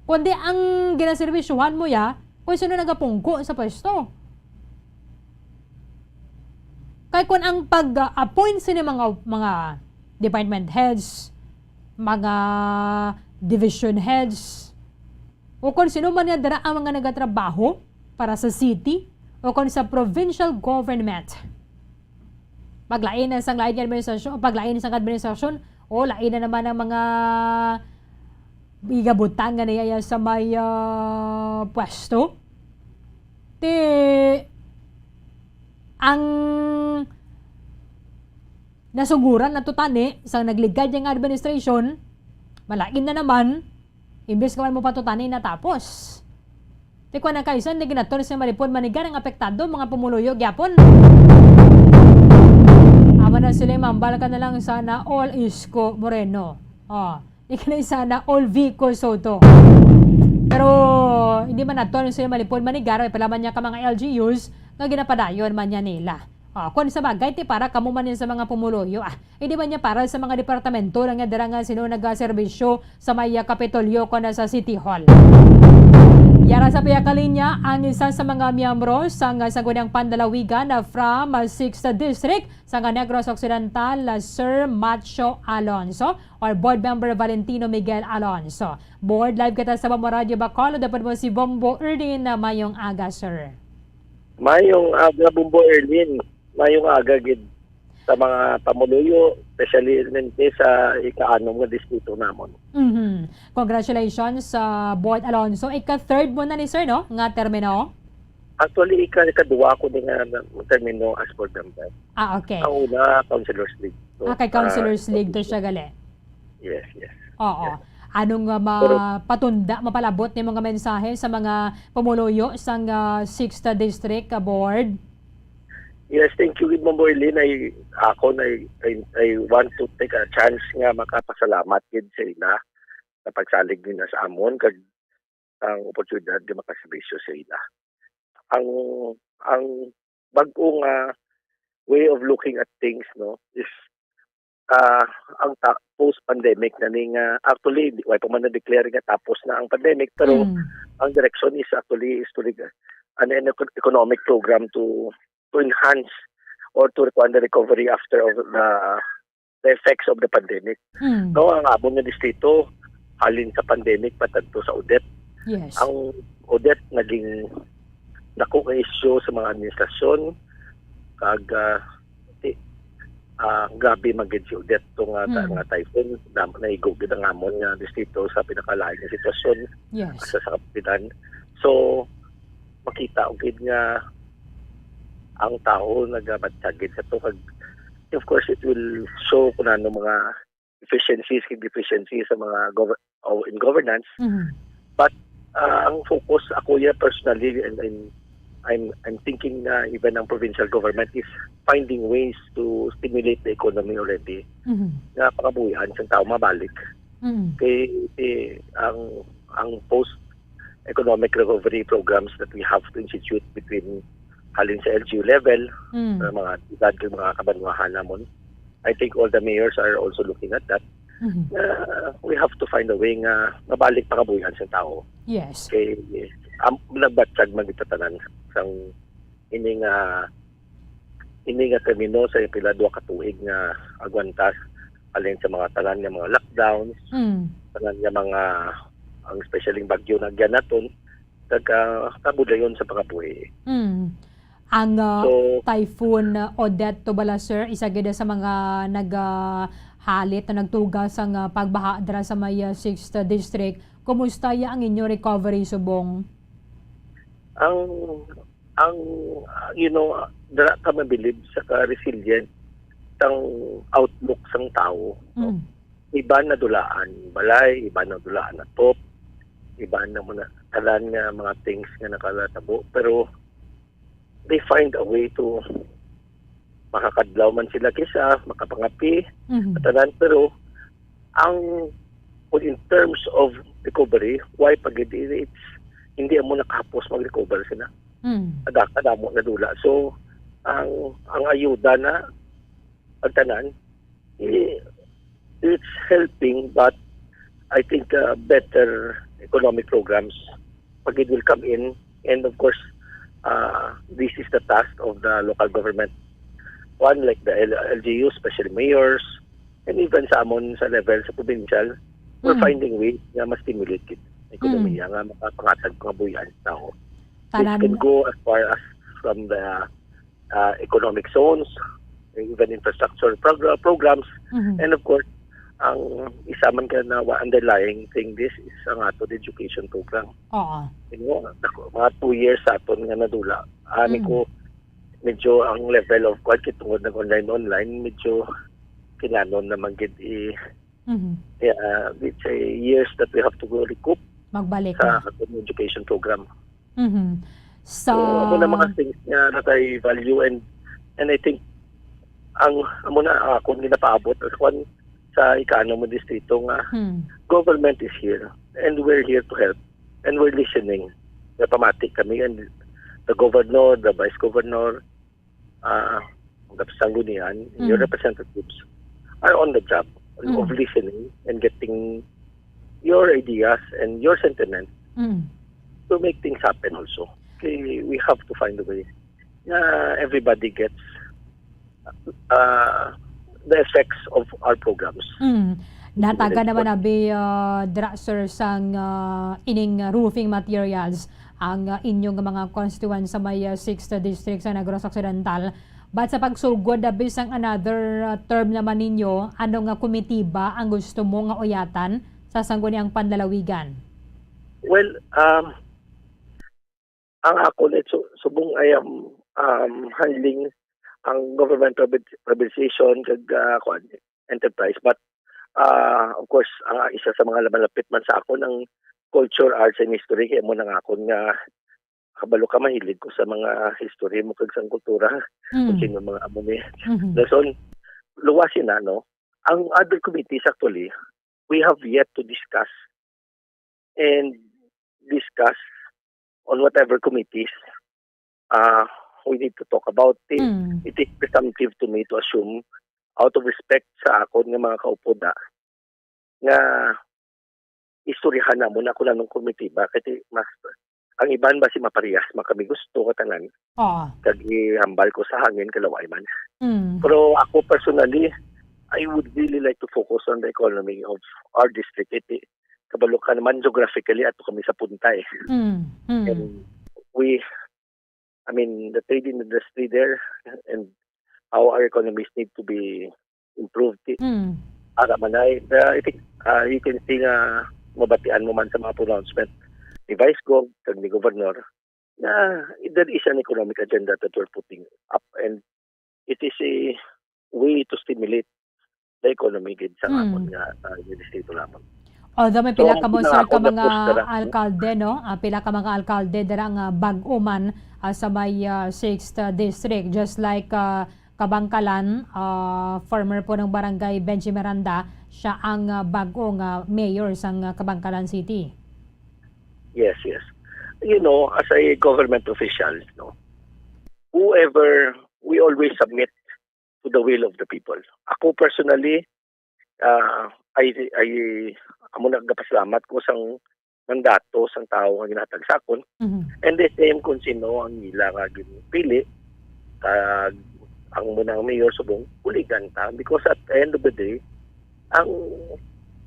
Kundi ang ginaserbisyuhan mo ya, kung sino nagapungko sa pwesto. Kay kung ang pag-appoint sini mga, mga department heads, mga division heads, o kung sino man nga dira ang mga nagatrabaho para sa city o kung sa provincial government. Paglain na sang lain nga administrasyon, paglain na sang administrasyon, o lain na naman ang mga igabutang nga niya sa may, ah, pwesto. Ti, ang nasuguran na to tani sa nagligad nga administration, malain na naman, imbes ka man mo patutani natapos. Ti kuwan ang kaisan, di ginaton sa malipod manigar ang apektado, mga pumuluyo gyapon. Awa na sila, mambal ka na lang sana all Isko Moreno. Oh, di ka na sana all Vico Soto. Pero hindi man naton sila malipod manigar, ay palaman niya ka mga L G Us nga ginapadayon man niya nila. Ah, kung sa bagay, ti para kamo man yan sa mga pumuluyo, ah. Hindi man niya para sa mga departamento lang nga dira nga sino nagaserbisyo sa may, ah, Kapitolyo ko na sa City Hall. Yara sa piyakalinya ang isa sa mga miyembro sang, ah, Sangguniang Panlalawigan na from, ah, Sixth District sa Negros Occidental, ah, Sir Macho Alonso or Board Member Valentino Miguel Alonso. Board, live kita sa Bombo Radio Bacolod, dapat mo si Bombo Erlin na mayong aga, sir. Mayong aga, Bombo Erlin. Mayong aga gid sa mga pamuluyo, especially sa ika-anom nga distrito namon. Mhm. Congratulations, sa Board Alonso. Ika-third mo na ni sir, no? Nga termino? Actually, ika-, ika-duwa ko din nga termino as board member. Ah, okay. Ang una, Councilors League. So, Ah, kay Councilors ah, League to siya gali. Yes, yes. Oo. Yes. Anong, uh, Pero mapatunda, mapalabot nimo nga mensahe sa mga pumuluyo sang, uh, Sixth District, uh, Board? Yes, thank you, Ma'am Boylene. I, ako na, I, I, I want to take a chance nga makapasalamat gid sa ila sa pagsalig nila sa amon kag ang oportunidad nga makaserbisyo sa ila. Ang, ang bag-o nga way of looking at things, no, is, ah, ang ta-, post-pandemic na ni nga, actually, di, way pa man na-declare nga tapos na ang pandemic, pero Mm. ang direction is actually is to rig-, an, an eco-, economic program to, to enhance or to require the recovery after of the the effects of the pandemic. Mm. No, ang amon nga distrito, halin sa pandemic patadto sa Odette. Yes. Ang Odette naging dako nga isyu sa mga administrasyon, kag, ah, ti-, ah, grabe man gid si Odette to nga, Mm. nga typhoon. Dam-, naigo gid ang amon nga distrito sa pinakalain nga sitwasyon Yes. sa, sa kapitan. So, makita gid nga ang tao nagabatyag gid sa to, kag of course, it will show kung ano mga efficiencies, kag deficiencies sa mga gover-, o in governance. Mhm. But, ah, ang focus, ako ya personally, and, and I'm, I'm thinking na even ang provincial government is finding ways to stimulate the economy already, Mhm. nga pangabuhian sa tao mabalik. Mhm. Kay, eh, ang, ang post economic recovery programs that we have to institute between, halin sa L G U level, Mm. sa mga entidad, sa mga kabanwahan namon. I think all the mayors are also looking at that. Mhm. Uh, we have to find a way nga mabalik pangabuhian sa tao. Yes. Kay, um, nagbatyag man kita tanan sang ining, ah, ini nga termino sa pila, duha ka tuig nga agwanta, halin sa mga tanan nga mga lockdowns, Mm. tanan nga mga, ang especially bagyo na agyan naton, nagkabudlayon sa pangabuhi. Mm. Ang, ah, So, Typhoon Odette to bala, sir, isa gid sa mga nag, ah, halit na nagtuga sang, ah, pagbaha dira sa may, ah, sixth District. Kumusta ya ang inyo recovery subong? Ang, ang, ah, you know, ah, dira ka mabilib sa ka-resilient sang outlook sang tawo, no? Mm. Iban nadulaan balay, iban nadulaan atop, iban na muna tanan nga mga things nga nakalatabo. Pero they find a way to makakadlaw man sila kisa, makapangapi, Mhm. tanan. Pero ang, well, in terms of recovery, why pa gid, it's, hindi amo nakahapos mag-recover sila. Mm. Ada, kadamo na dula. So, ang, ang ayuda na, ang tanan, i-, it's helping, but I think, uh, better economic programs pa gid will come in. And of course, uh, this is the task of the local government. One, like the L-, L G U, especially mayors, and even sa amon sa level sa provincial, we're Mm. finding ways nga ma-stimulate gid ang ekonomiya Mm. nga makapangatag pangabuhian sa tao. Which Tanan- can go as far as from the, uh, economic zones, even infrastructure progr-, programs, Mhm. and of course, ang isa man ka na wa-, underlying thing this is ang ato education program. Oo. You know, nako, mga two years sa aton nga nadula. Ani Mm. ko, medyo ang level of kwan, kay tungod nag-online-online, medyo kinanon naman gid i-, Mhm. yeah, let's say, years that we have to go recoup Magbalik sa na. aton education program. Mhm. So, Sa amo na mga things nga natay value and, and I think ang amo na ang akon ginapaabot sa kwan, sa ikaano mo distrito nga Hmm. government is here and we're here to help and we're listening. Napamati kami and the governor, the vice governor, uh, the sanggunian, your Mm. representatives are on the job of Mm. listening and getting your ideas and your sentiment Mm. to make things happen also. Okay, we have to find a way na everybody gets, uh, the effects of our programs. Mm. Natagan naman abi, uh, dra, sir, sang, uh, ining roofing materials ang, uh, inyong mga constituents sa may, uh, sixth District sa Negros Occidental. But sa pagsugod, uh, bisang another, uh, term naman ninyo, ano nga komitiba ang gusto mo nga uyatan sa sangguniang panlalawigan? Well, um, ang ako, let's su-, subong I am, um, handling ang government, provi-, privatization kag, uh, kuwan, enterprise. But, uh, of course, ang isa sa mga malapit man sa ako ang culture, arts, and history. Kaya mo nang akon nga kabalo ka, mahilig ko sa mga history mo kag sang kultura, kung Mm. sino mga amo ni. Mhm. Dason, luwas yun na, no? Ang other committees, actually, we have yet to discuss and discuss on whatever committees, uh, we need to talk about. It, Mm. it is presumptive to me to assume, out of respect sa akon nga mga kaupod, ah, nga istoryahan namon ako na nung komitiba, kay ti-, mas, ang iban ba si maparehas man kami gusto ka tanan, Oo. kag ihambal ko sa hangin, kalaway man. Mm. Pero ako personally, I would really like to focus on the economy of our district. It, kabalo ka naman, geographically, ato kami sa punta, eh. Mm, mm. And we, I mean, the trading industry there and how our economies need to be improved. Mm. Ara man ay, uh, I think, uh, you can see nga mabatian mo man sa mga pronouncement ni Vice Gov kag ni Governor na there is an economic agenda that we're putting up, and it is a way to stimulate the economy gid sa Mm. amon nga, uh, distrito namon. Although may So, pila ang ka mo, sir, ka pinaka-focus mga dira, no? alkalde, no? Ah, pila ka mga alkalde dira nga bag-o man, ah, sa may, ah, sixth, ah, district, just like, ah, Kabangkalan, ah, former punong barangay Benji Miranda, siya ang, ah, bag-o nga mayor sang, ah, Kabangkalan City. Yes, yes. you know, as a government official, no, whoever, we always submit to the will of the people. Ako personally, ah, I, I, amo na gapasalamat ko sang mandato sang tawo nga ginhatag sa akon. Mhm. And the same kung sino ang ila nga ginpili, kag ang munang mayor subong buligan ta, because at the end of the day, ang,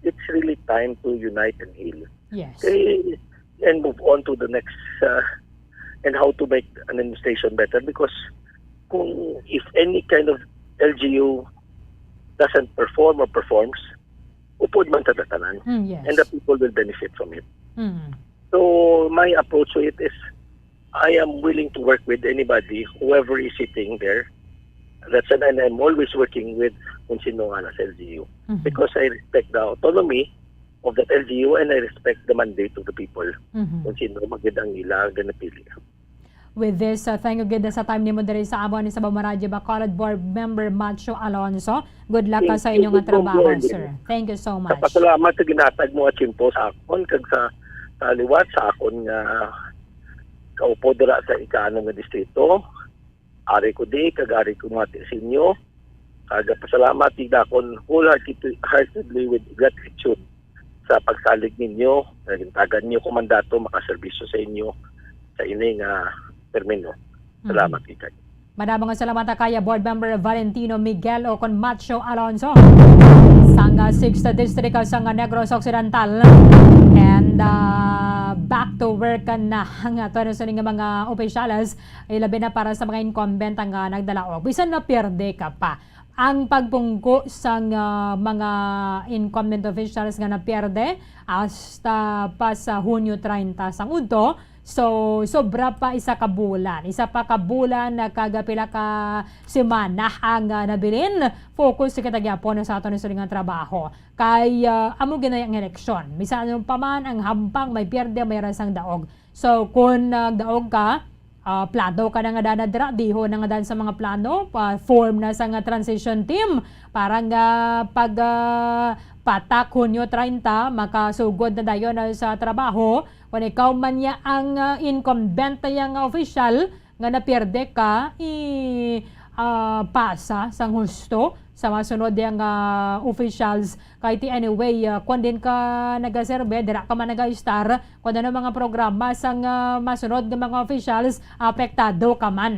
it's really time to unite and heal. Yes. Kay, and move on to the next, uh, and how to make an administration better, because kung if any kind of L G U doesn't perform or performs, upod man ta tanan. Mm, yes. And the people will benefit from it. Mm. So, my approach to it is, I am willing to work with anybody, whoever is sitting there. That's, and I'm always working with kung sino nga nasa L G U. Mhm. Because I respect the autonomy of that L G U and I respect the mandate of the people. Mhm. Kung sino magid ang ila nga napili. With this, uh, thank you gid sa time nimo diri sa amon sa Bamaradyo Bacolod, Board Member Macho Alonso. Good luck ka Thank sa you. Inyong Good trabaho, morning. Sir. Thank you so much. Nagpasalamat sa ginhatag mo nga tiyempo sa akon kag sa, sa liwat sa akon nga kaupo dira sa ika-anom nga distrito. Ari ko di, kag ari ko mati sa inyo. Kag pasalamat gid akon wholeheartedly, heartedly with gratitude sa pagsalig ninyo. Nagintagan niyo ko mandato makaserbisyo sa inyo sa ini nga termino. Salamat, Mhm. Ikay. Madamo nga salamat kaya Board Member Valentino Miguel o kon Macho Alonso sang, ah, Sixth District, ah, sang Negros Occidental. And, ah, back to work na ang ato na sining mga opisyales, ilabi na para sa mga incumbent ang, ah, nagdalaog. Bisan na pierde ka pa, ang pagpungko sang, ah, mga incumbent officials nga napierde hasta pa sa Hunyo treinta sang udto. So, sobra pa isa ka bulan. Isa pa ka bulan na kag pila ka semana ang, ah, nabilin. Focus kita gyapon sa aton sining nga trabaho. Kay, ah, amo ginaya ang eleksyon. Bisan ano pa man ang hampang, may pierde, may rasang daog. So, kung nagdaog ka, ah, plano ka na nga dana dira, diho na nga dan sa mga plano, pa-form na sa nga transition team para nga pag, ah, patak Hunyo treinta, makasugod na dayon na sa trabaho. Kung ikaw man niya ang, ah, incumbent na yang official nga napierde ka, i, ah, pasa sang husto sa masunod yang, ah, officials. Kay ti anyway, ah, kung din ka nagaserbe, dira ka man nag-istar, kung ano mga programa sang, ah, masunod nga mga officials, apektado ka man.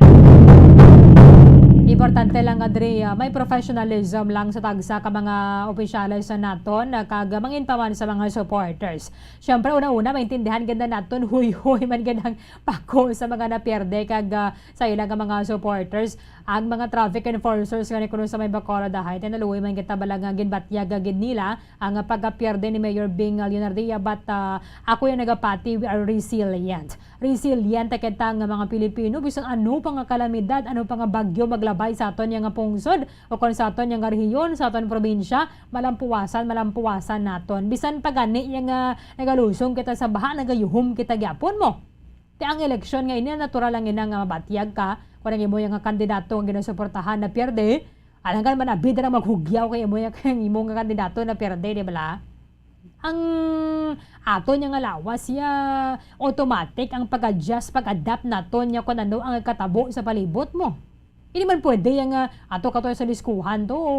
Importante lang nga diri, ah, may professionalism lang sa tagsa ka mga opisyales sa naton, ah, kag mangin pa man sa mga supporters. Siyempre, una-una, maintindihan gid na naton, huy-huy man gid ang pako sa mga napierde kag, ah, sa ila nga mga supporters. Ang mga traffic enforcers nga ni kuno sa may Bacolod Heights, naluoy man kita bala nga ginbatyag gid nila ang pagkapierde ni Mayor Bing Leonardia, but, ah, ako yung nagapati, we are resilient. Resilient kita nga mga Pilipino, bisan ano pa nga kalamidad, ano pa nga bagyo maglabay sa aton nga pungsod, o kon sa aton nga rehiyon, sa aton probinsya, malampuwasan, malampuwasan naton. Bisan pa gani nga nagalusong kita sa baha, nagayuhom kita gyapon mo. Ti ang eleksyon nga ini, natural lang ina nga mabatyag ka kung ang imo nga kandidato nga ginasuportahan napierde. Alangan man, abi dira maghugyaw kay imo, kay ang imo nga kandidato napierde, di bala? Ang aton nga lawas, ya, automatic ang pag-adjust, pag-adapt naton, ya, kung ano ang katabo sa palibot mo. Hindi man pwede yang, ah, ato ka to sa liskuhan to, o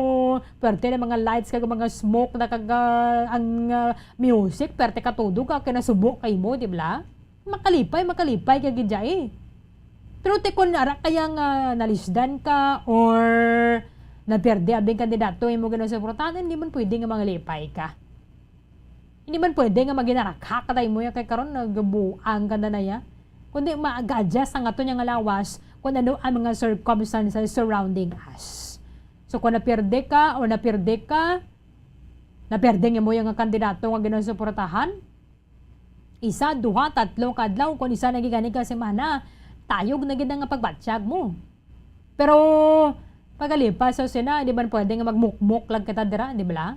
pwerte na mga lights kag mga smoke na kag, ah, ang, ah, music, pwerte ka todo ka, kay nasubo kay mo, di ba? Makalipay, makalipay ka gid, eh. Pero ti kun ara kaya nga nalisdan ka or naperde abing kandidato imo ginasuportahan, hindi man pwede nga mangalipay ka. Hindi man pwede nga maginarakha ka tayo mo ya kay karon nagabuang ka na, na ya. Kundi ma-adjust ang ato niya nga lawas kung ano ang mga circumstances surrounding us. So, kung naperde ka o naperde ka, naperde nga mo yung kandidato nga ginasuportahan, isa, duha, tatlo ka adlaw, kung isa na gigani ka semana, tayog na gid nga pagbatyag mo. Pero, pagalipas sa sina, di man pwede nga magmukmok lang kita dira, di ba?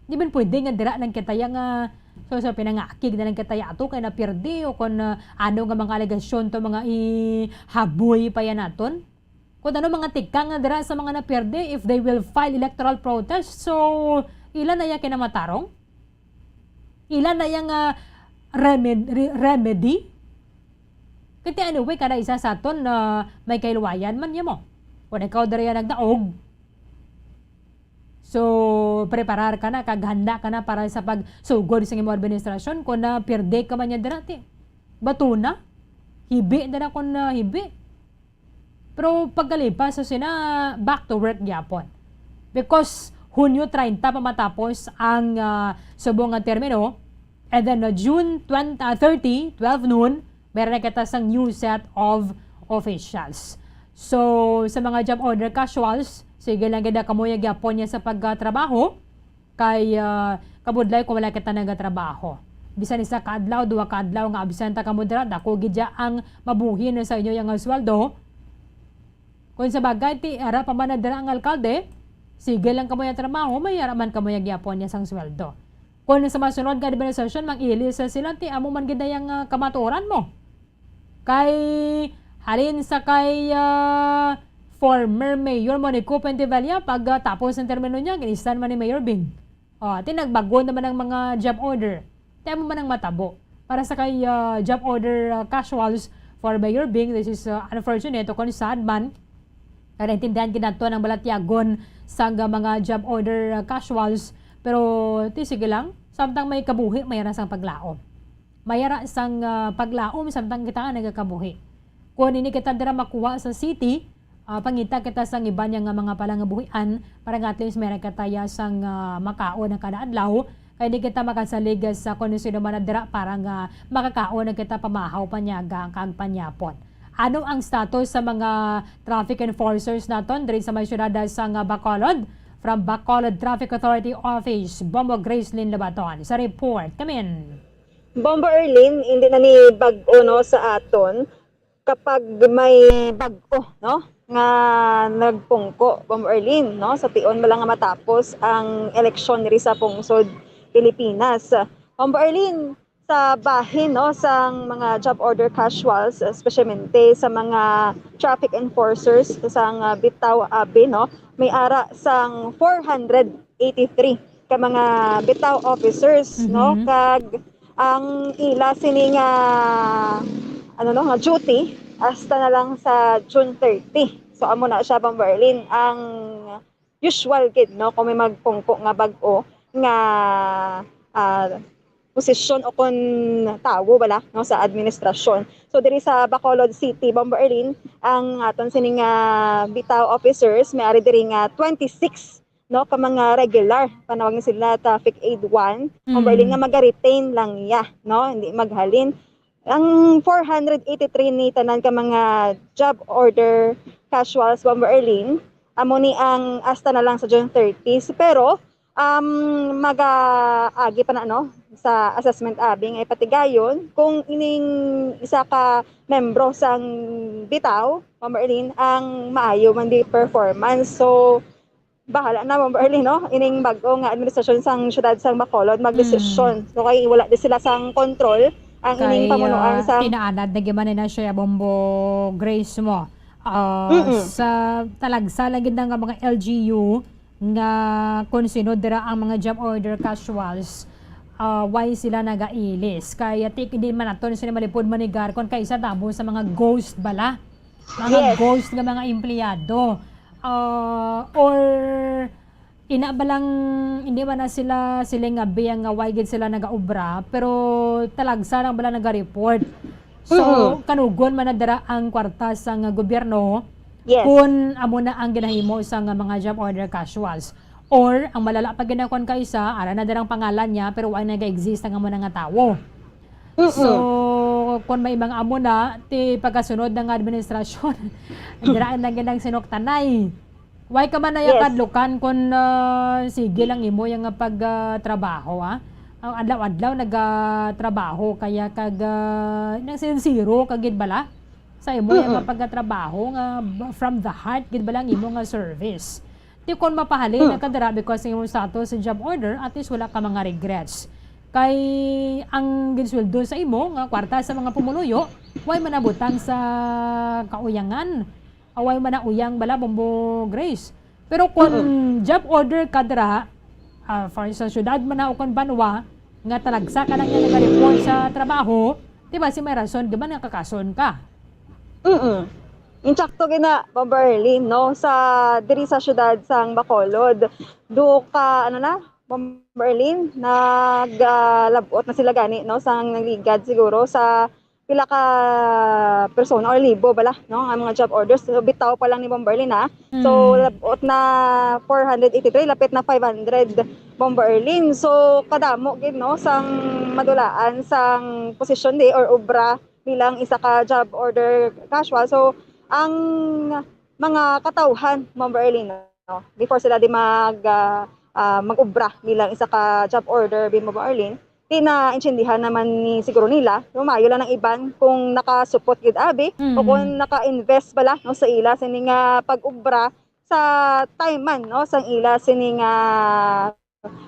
Di man pwede nga dira lang kita ya nga, so, so, pinangakig na lang kita ya ato kay napirdi o kung, ah, ano nga mga alegasyon to, mga ihaboy pa yan naton. Kung ano mga tikang nga dira sa mga napirdi, if they will file electoral protest, so, ila na ya kinamatarong? Ila na ya nga remed-, re-, remedy? Kay ti anyway, kada isa sa aton na may kahiluwayan man niya mo. Kung ikaw diri ang nagdaog, so, preparar ka na, kag handa ka na para sa pagsugod sa imong administrasyon. Kung na pirde ka man niya dira, ti, bato na. Hibi na na kung na hibi. Pero pagkalipas sa sina, back to work gyapon. Because Hunyo treinta pa matapos ang, ah, subong nga termino, and then, ah, June twenty, ah, thirty, twelve noon, meron na kita sang new set of officials. So, sa mga job order casuals, sige lang gid kamo ya gyapon niya sa pagtrabaho. Kay, ah, kabudlay kung wala kita nagatrabaho. Bisan isa ka adlaw, duha ka adlaw nga absenta kamo dira, dako gid ya ang mabuhi na sa inyo yang sweldo. Kung sa bagay, ti ara pa man na dira ang alkalde, sige lang kamo ya trabaho, may ara man kamo ya gyapon niya sang sweldo. Kung sa masunod nga administrasyon, mang-ilis sa sila, ti amo man gid na yang, ah, kamatuoran mo. Kay, halin sa kay, ah, former Mayor Monico Pentevilla, pag, ah, tapos ang termino niya, ginistan man ni Mayor Bing. Oh, ti nagbag-o naman ang mga job order. Ti amo man ang matabo. Para sa kay, ah, job order, ah, casuals for Mayor Bing, this is, ah, unfortunate o kung sad man. Kaya naintindihan gid nato ang balatyagon sang, ah, mga job order, ah, casuals. Pero ti sige lang, samtang may kabuhi, may ra sang paglaom. May ra sang, ah, paglaom, samtang kita nga nagakabuhi. Kung hindi kita dira makuha sa city, ah, pangita kita sang iban niya nga mga palangabuhian para nga at least may ra kita ya sang, ah, makaon na kada adlaw. Kay di kita makasalig sa kung sino man na dira para nga makakaon na kita pamahaw, panyaga, kag panyapon. Ano ang status sa mga traffic enforcers naton diri sa may siyudad sang Bacolod? From Bacolod Traffic Authority Office, Bombo Gracelyn Lobaton sa report. Kamin. Bombo Erlin, hindi na ni bag-o, no, sa aton kapag may bag-o, no, nga nagpungko, Bombo Erlin, no, sa tion bala nga matapos ang eleksyon diri sa pungsod Pilipinas. Bombo Erlin, sa bahin, no, sang mga job order casuals, especialmente sa mga traffic enforcers sang, ah, Bitao Abi, no, may ara sang four hundred eighty-three ka mga Bitao officers, no, Mhm. kag ang ila sini nga, ano, no, nga duty hasta na lang sa June thirty. So, amo na siya, Bombo Erlin, ang usual gid, no, kung may magpungko nga bag-o nga, ah, posisyon o kon tawo bala, no, sa administrasyon. So, diri sa Bacolod City, Bombo Erlin, ang aton sini nga Bitao officers, may ari diri nga twenty-six, no, ka mga regular, panawag ni sila traffic aid one, Bombo Erlin, Mm. nga maga-retain lang iya, no, hindi maghalin. Ang four hundred eighty-three ni tanan ka mga job order casuals, Bombo Erlin, amo ni ang hasta na lang sa June thirty. Pero, um, mag-aagi pa na, no, sa assessment abi nga ipatigayon kung ining isa ka membro sang Bitao, Bombo Erlin, ang maayo man di performance. So, bahala na, Bombo Erlin, no? Ining bag-o nga administrasyon sang siyudad sang Bacolod magdesisyon. Mm. So, kay wala di sila sang kontrol ang ining Kay, pamunuan ah, sa tinaanad na gyud man na siya, Bombo Grace mo. Ah, Mm-mm. sa talagsa lang gid na nga mga L G U nga kung sino dira ang mga job order casuals, ah, why sila nagailis? Kaya ti-, hindi man nato sila malipod manigar kung kaisa tabo sa mga ghost bala. Mga Yes. ghost nga mga empleyado. Ah, or ina ba lang, hindi man na sila, sila nga biyang nga why gid sila nagaobra, pero talagsa lang bala naga-report. So, Mm-mm. kanugon man na dira ang kwarta sa nga gobyerno Yes. kung amo na ang ginahimo sa nga mga job order casuals. Or, ang malala pa gid na kwan kaisa, ara na dirang pangalan niya, pero wala nag-exist ang amo na nga tawo. Mm-mm. So, kung may mga amo na, ti pagkasunod na nga administrasyon, dira na gid ang sinuktanay. Why ka man naya Yes. kadlukan kung, ah, sige lang imo yang pag, ah, trabaho, ah? Ang adlaw-adlaw nagatrabaho kaya kag, ah, nang sincero ka gid bala sa imo yang Mm-mm. pagkatrabaho nga b-, from the heart gid bala ang imo nga service. Ti kon mapahalin Hmm. na ka dira because sa imong status sa job order, at least wala ka mga regrets. Kay ang ginsweldo sa imo nga kwarta sa mga pumuluyo, way man nabutang sa kauyangan. Away man na uyang bala, Bombo Grace. Pero kung Mm-mm. job order ka dira, ah, for sa syudad man na o kung banwa, nga talagsa ka lang nga naga-report sa trabaho, di ba, si may rason, di ba, nakakason ka? Mm. Insakto gina, Bomber Erlin, no? Sa, diri sa siyudad sang Bacolod, do ka, ano na, Bomber Erlin, nag, ah, labot na sila gani, no? Sang nagligad siguro sa pila ka persona or libo bala, no? Ang mga job orders. So, bitaw pa lang ni Bomber Erlin, ha? So, Mm. labot na four hundred eighty-three, lapit na five hundred, Bomber Erlin. So, kadamo gid, no? Sang madulaan sang posisyon di or obra bilang isa ka job order casual. So, ang mga katawhan, Ma'am Berlin, no, before sila di mag, ah, ah, mag-obra bilang isa ka job order, bi-, Ma'am Berlin, di na intindihan naman ni siguro nila, no, maayo lang ang iban kung nakasupot gid abi o kung Mm. naka-invest bala, no, sa ila sini nga pag-obra sa time man, no, sang ila sini nga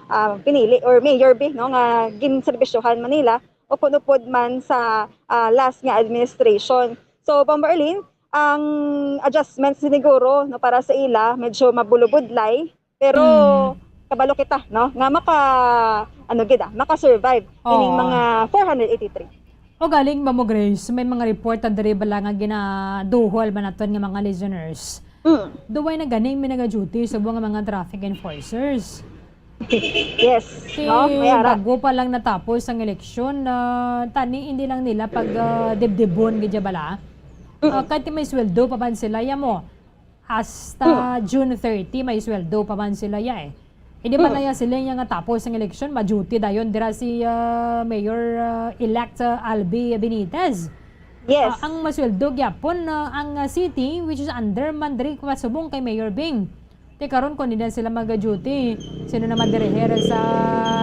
ah, pinili or mayor bi, no, nga ginserbisyohan man nila o kun upod man sa, ah, last nga administration. So, Bomber Erlin, ang adjustment siniguro, no, para sa ila medyo mabulubudlay, pero Mm. kabalo kita, no, nga maka, ano gid, ah, maka-survive ining Oo. mga four hundred eighty-three. O galing ba mo, Grace? May mga report na diri bala nga ginaduhol man naton nga mga listeners. Mm. Duway na ganing may nag-duty subong nga mga traffic enforcers. Yes, Kay no? May ara. bago pa lang natapos ang eleksyon, ah, tani hindi lang nila pag, ah, dibdibon gid ya bala. Mm. Ah, kahit may sweldo pa man sila, ya mo. Hasta Mm. June thirty, may sweldo pa man sila, ya, eh. Hindi man Mm. na ya sila ya nga tapos ang eleksyon, ma-duty dayon dira si, ah, Mayor, ah, elect, ah, Albi Benitez. Yes. Ah, ang masweldo gyapon, ah, ang, ah, city, which is under man diri subong kay Mayor Bing. Ti karon kung hindi na sila mag-duty, sino na madiriher sa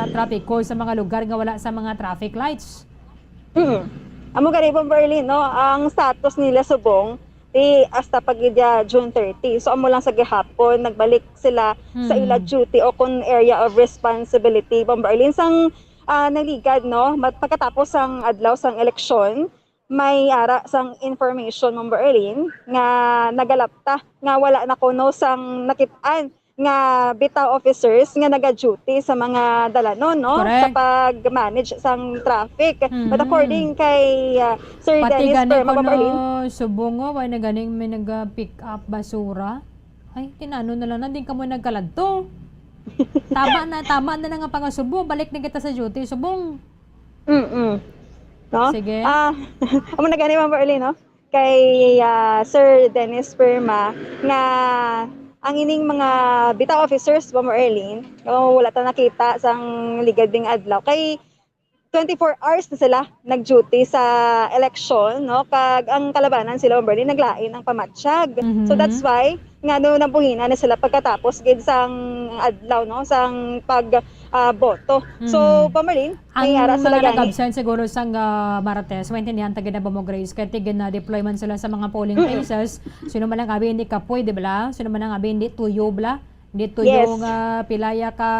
trapiko sa mga lugar nga wala sa mga traffic lights? Mm. Amo gani, Bomber Erlin, no? Ang status nila subong, ti hasta pa gid ya June thirty. So, amo lang sa gihapon, nagbalik sila sa ila Mm. duty o kung area of responsibility, Bomber Erlin. Sang, ah, naligad, no? Mat-, pagkatapos sang adlaw sang eleksyon, may ara sang information, Bomber Erlin, nga nagalapta nga wala na kuno sang nakit-an nga bitaw officers nga naga-duty sa mga dalanon, no, sa Correct. pag-manage sang traffic. But Mhm. according kay, ah, Sir Pati Dennis gani Perma, kuno Bomber Erlin, subong nga, wala na ganing may naga-pick up basura. Ay, tinano na lang na, di kamo nagkaladto. Tama na, tama na na nga pangasubo, balik na kita sa duty. Subong. Mm-mm. No? Sige. Ah, amo na gani, Ma'am Berlin, no? Kay, ah, Sir Dennis Perma, nga ang ining mga bitaw officers, Ma'am Erlin, no, wala ta nakita sang ligad ding adlaw. Kay twenty-four hours na sila nag-duty sa eleksyon, no? Kag ang kalabanan sila, Ma'am Berlin, naglain ang pamatyag. So, Mhm. that's why nga, no, nabuhinan na sila pagkatapos gid sang adlaw, no, sang pag, ah, boto. So, Mhm. Pamarin, may Ang ara mga sila gani. nag-absent siguro sang, ah, Martes, maintindihan ta gid na ba mo, Grace? Kay tigin na deploy man sila sa mga polling Mm-mm. places. Sino man ang abi hindi kapoy, di ba? Sino man ang abi hindi tuyo, bla? Hindi tuyo Yes. nga pilaya ka,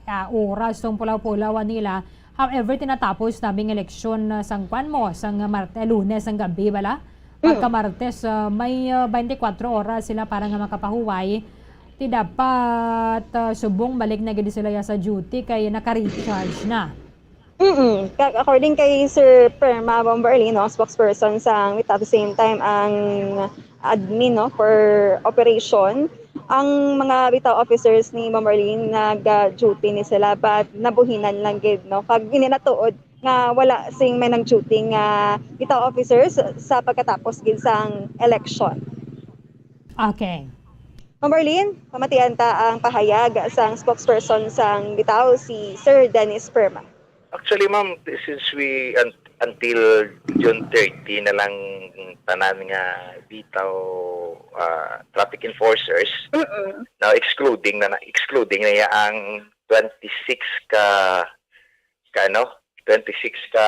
ah, oras tong pulaw-pulawan nila. However, tinatapos naming eleksyon, ah, sang kwan mo, sang Marte, Lunes ang gabi, bala? Pagka Mm. Martes, ah, may, ah, twenty-four oras sila para nga makapahuway. Ti dapat, ah, subong balik na gid sila ya sa duty kay naka-recharge na. Mm-mm. Ka-, according kay Sir Perma Bomberlino, spokesperson sang, at the same time, ang admin, no, for operation, ang mga bitaw officers ni Bomberlin nag-duty ni sila, but nabuhinan lang gid, no? Kag ini natuod nga wala sing may nag-duty nga bitaw officers sa pagkatapos gid sang eleksyon. Okay. Ma'am Arlene, pamatian ta ang pahayag sang spokesperson sang bitaw, si Sir Dennis Perma. Actually, ma'am, since we, un-, until June thirty na lang tanan nga bitaw, ah, traffic enforcers, Mm-mm. now excluding na, na, excluding na ya ang twenty-six ka, ka ano, twenty-six ka,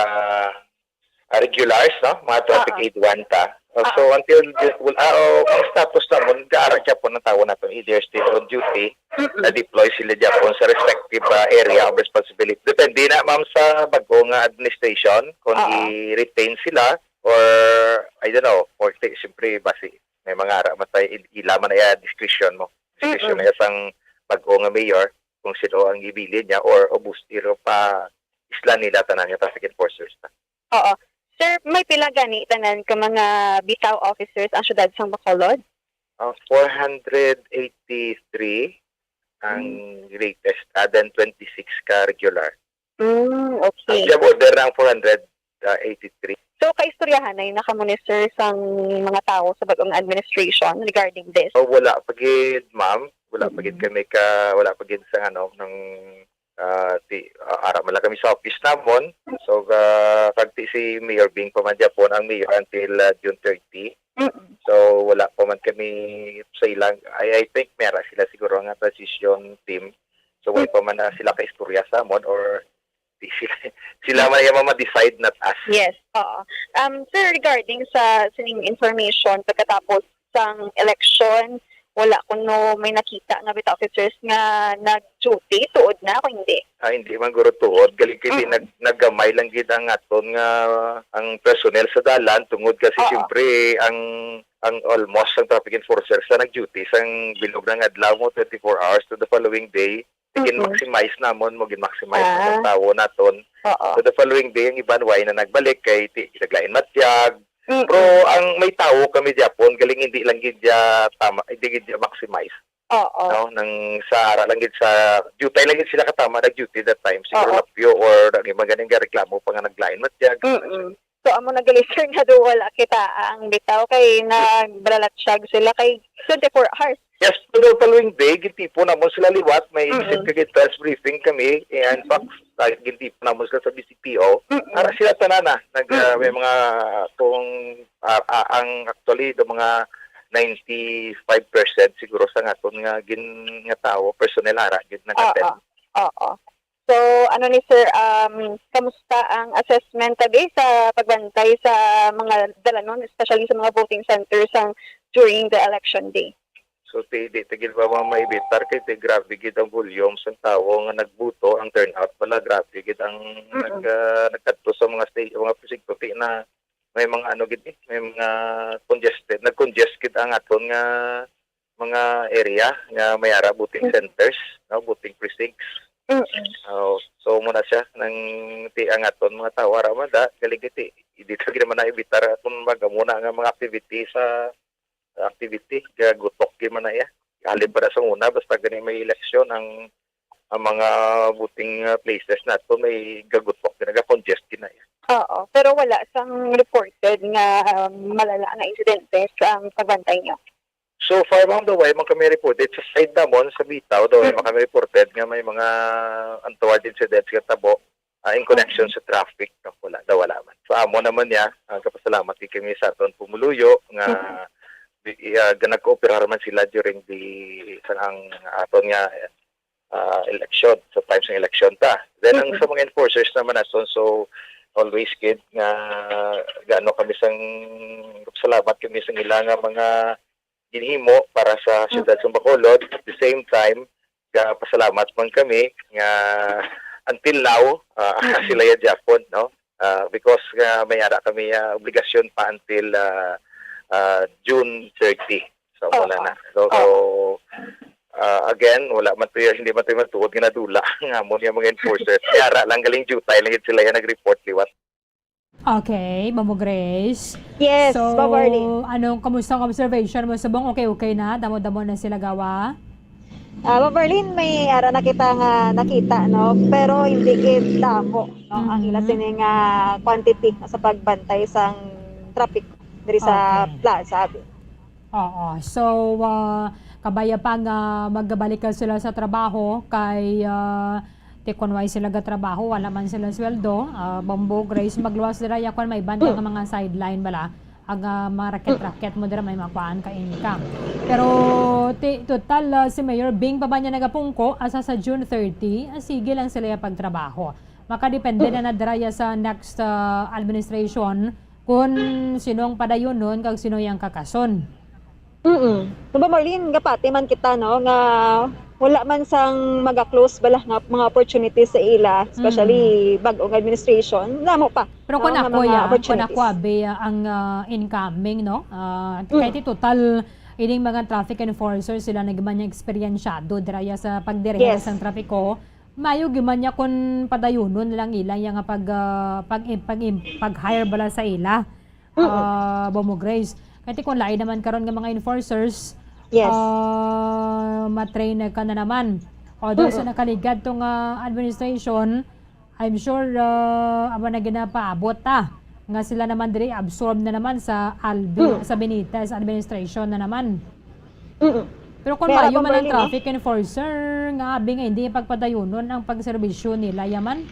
ah, regulars, no? Mga traffic Oo. aid one ta. Uh, so, Oo. until Ju-, well, ah, oh, ang status na mo, nag-aara siya po ng tao natin, either still on duty, Mm-mm. na-deploy sila dyan po sa respective, ah, area of responsibility. Depende na, ma'am, sa bago nga administration, kung Oo. i-retain sila, or, I don't know, or ti-, siyempre, basi, may mga ara, mas ay, ila man ay, ah, discretion mo. Discretion Mm-mm. na sang bago nga mayor, kung sino ang ibilin niya, or ubos, iro pa, isla nila tanan nga traffic enforcers na. Oo. Sir, may pila gani tanan ka mga bitaw officers ang siyudad sang Bacolod? Ah, four hundred eighty-three ang Mm. latest, ah, then twenty-six ka regular. Mm, Ang okay. job order ang four hundred eighty-three. So, kaistoryahanay na kamo ni sir sang mga tawo sa bag-ong administration regarding this? Oh, wala pa gid, ma'am. Wala pa gid Mm. kami ka, wala pa gid sa ano, ng, ah, ti-, ah, ara man lang kami sa office namon. So, ah, kag ti si Mayor Bing pa man gyapon ang mayor until, ah, June thirty. Mm. So, wala pa man kami sa ilang, I, I think may ara sila siguro nga transition team. So, wala Mm. pa man na sila kaistorya sa amon or di sila, sila man yung mama-decide, not us. Yes, oo. Um, sir, regarding sa sining information, pagkatapos sang election, wala kuno may nakita nga bitaw officers nga nag-duty, tuod na o hindi? Ah, hindi man guro tuod. Galing kay di Mm. nag-, naggamay lang gid ang aton nga, ang personnel sa dalan, tungod kasi Oo. siyempre ang, ang almost ang traffic enforcer sa nag-duty sang bilog nga adlaw mo, twenty-four hours to the following day. Mm-mm. Gin-maximize namon mo, gin-maximize Ah. namon tawo naton. Oo. So, the following day, ang iban, why na nagbalik kay ti-, naglain matyag. Mm-mm. Pero ang may tawo kami gyapon, galing hindi lang gid siya tama, hindi gid siya maximize. Oo. No? Nang sa ara lang gid sa, duty lang gid sila katama, nag-duty that time. Siguro Oo. lapyo or ang iba ganing reklamo pa nga naglain matyag. Mm-mm. So, amo na gali, sir, nga daw wala kita ang bitaw kay nagbalalatsyag sila kay twenty-four hours. Yes, to the following day, gintipo namon sila liwat, may Mm-mm. exit kag entrance briefing kami, and Mm-mm. fax, ah, gintipo namon sila sa B C P O. Mm-mm. Ara sila tanan na, nag, ah, may Mm-mm. mga kung, ah, ah, ang actually, the mga ninety-five percent siguro sa aton nga gin-, nga tawo, personnel ara, gid nag-attend. Oo. Oo. So, ano ni sir, um, kamusta ang assessment tabi sa pagbantay sa mga dalanon, especially sa mga voting centers ang during the election day? So, ti-, di ta gid ba ma-, maibitar kay ti grabe gid ang volume sang tawo nga nagboto, ang turnout pala, grabe gid ang Mm-mm. nag-, ah, nagkadto sa mga sta-, mga presinto, ti na may mga ano gid eh, may mga congested, nag-congest gid ang aton nga mga area nga may ara voting Mm. centers, no, voting precincts. Mm. Oh, so muna siya nang ti ang aton mga tawo ara man da, galing kiti, di ta gid man na ibitar aton mag-, muna nga mga activity sa activity, gagutok gid man na iya. Halin pa na sa una, basta gani may eleksyon, ang, ang mga voting, ah, places nato may gagutok gid, naga-congest gid na iya. Oo, pero wala sang reported nga, um, malala nga insidente sa pagbantay niyo? So far, ma'am, daw wala man kami reported. Sa side namon, sa bitaw, daw wala man Mm. kami reported nga may mga untoward incidents nga tabo, ah, in connection Mm. sa traffic. No, wala, daw wala man. Sa amo naman niya, ah, kapasalamat gid kami sa aton pumuluyo nga Mm. di, ah, nga nagkooperar man sila during the, sa ang aton nga, ah, election, sa time sa election ta. Then, ang Mm. sa mga enforcers naman naton, so, always gid nga gaano kami sang, salamat kami sa ila nga mga ginhimo para sa Mm. siyudad sa Bacolod. At the same time, gapasalamat man kami nga until now, ah, Mm. sila ya gyapon, no? Ah, because nga may ara kami, ah, obligasyon pa until, ah, ah, June thirty. So, wala Oo. na. So, Oo. ah, again, wala man to, hindi man to matuod nga nadula nga amo niya mga enforcers. May ara lang galing jutay lang gid sila ya nag-report liwat. Okay, Mamo Grace. Yes, So, Ma'am Arlene. anong, kamusta ang observation mo subong? Okay-okay na? Damo-damo na sila gawa? Ah, Ma'am Arlene, may ara na kita nga nakita, no? Pero hindi gid damo, no? Ang ila Mhm. sining, ah, quantity sa pagbantay sang traffic diri sa Okay. plaza, abi. Oo. So, ah, kabaya pa nga magbalik ka sila sa trabaho kay, ah, ti kun way sila gatrabaho, wala man sila sweldo. Ah, Bombo Grace, magluwas dira, ya kwan, may iban ka nga mga sideline bala. Ang, ah, mga raket-raket mo dira, may makuhaan ka income. Pero, ti-, total, ah, si Mayor Bing pa ba niya nagapungko, asa sa June thirty, ah, sige lang sila ya pagtrabaho. Makadepende na na dira ya sa next, ah, administration. Kung sinong padayonon kag sino yang kakason. Mm. Diba, Marlene, gapati man kita, no, nga wala man sang maga-close bala nga mga opportunities sa ila, especially Mm. bag-ong administration, namo pa, Pero no, kung nga ako, mga ya, kung opportunities. ako, abi, ang, ah, incoming, no? Ah, Mm. kahit total, ining mga traffic enforcers, sila nagman yung eksperyensyado, dira ya sa pagdirehera Yes. sang trapiko, Mayo gyud man niya kung padayunon lang ila iya nga pag, ah, pag, pag, pag-hire bala sa ila, Mm-mm. ah, Bombo Grace. Kay ti kung lain naman karon nga mga enforcers, Yes. ah, ma-train ka na naman. Although sa Mm-mm. nakaligad to nga administration, I'm sure, ah, amo na ginapaabot ta nga sila naman diri absorb na naman sa Albi, Mm. sa Benitez administration na naman. Mm-mm. Pero kung May mayo arabang man ang Berlin, no? traffic enforcer, nga abi nga hindi pagpadayunon ang pagserbisyo nila, yaman?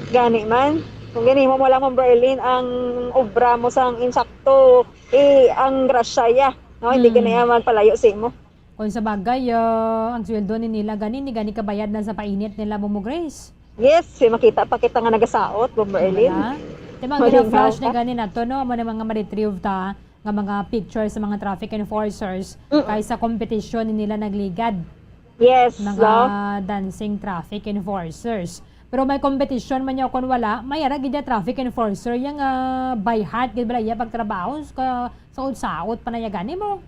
Gani man. Kung gani mo, wala mong Berlin ang obra mo sang insakto, eh, ang grasya ya, no? Hindi ka na Mm. yaman palayo sa imo. Kung sa bagay, ah, ang sweldo ni nila gani, ni gani kabayad na sa painit nila, Bombo Grace. Yes, si makita pa kita nga nagasaot, Bombo Erlin. Wala. Di ba, ang Malingaw gina-flash na ka? gani nato, no? Amo na mga ma-retrieve ta nga mga pictures sa mga traffic enforcers Mm. kay sa kompetisyon nila nagligad. Yes, Mga no? dancing traffic enforcers. Pero may competition man niya o kung wala, may ara gid niya traffic enforcer yang, ah, by heart gid bala iya pagtrabaho sa, sa saot pa na iya gani mo.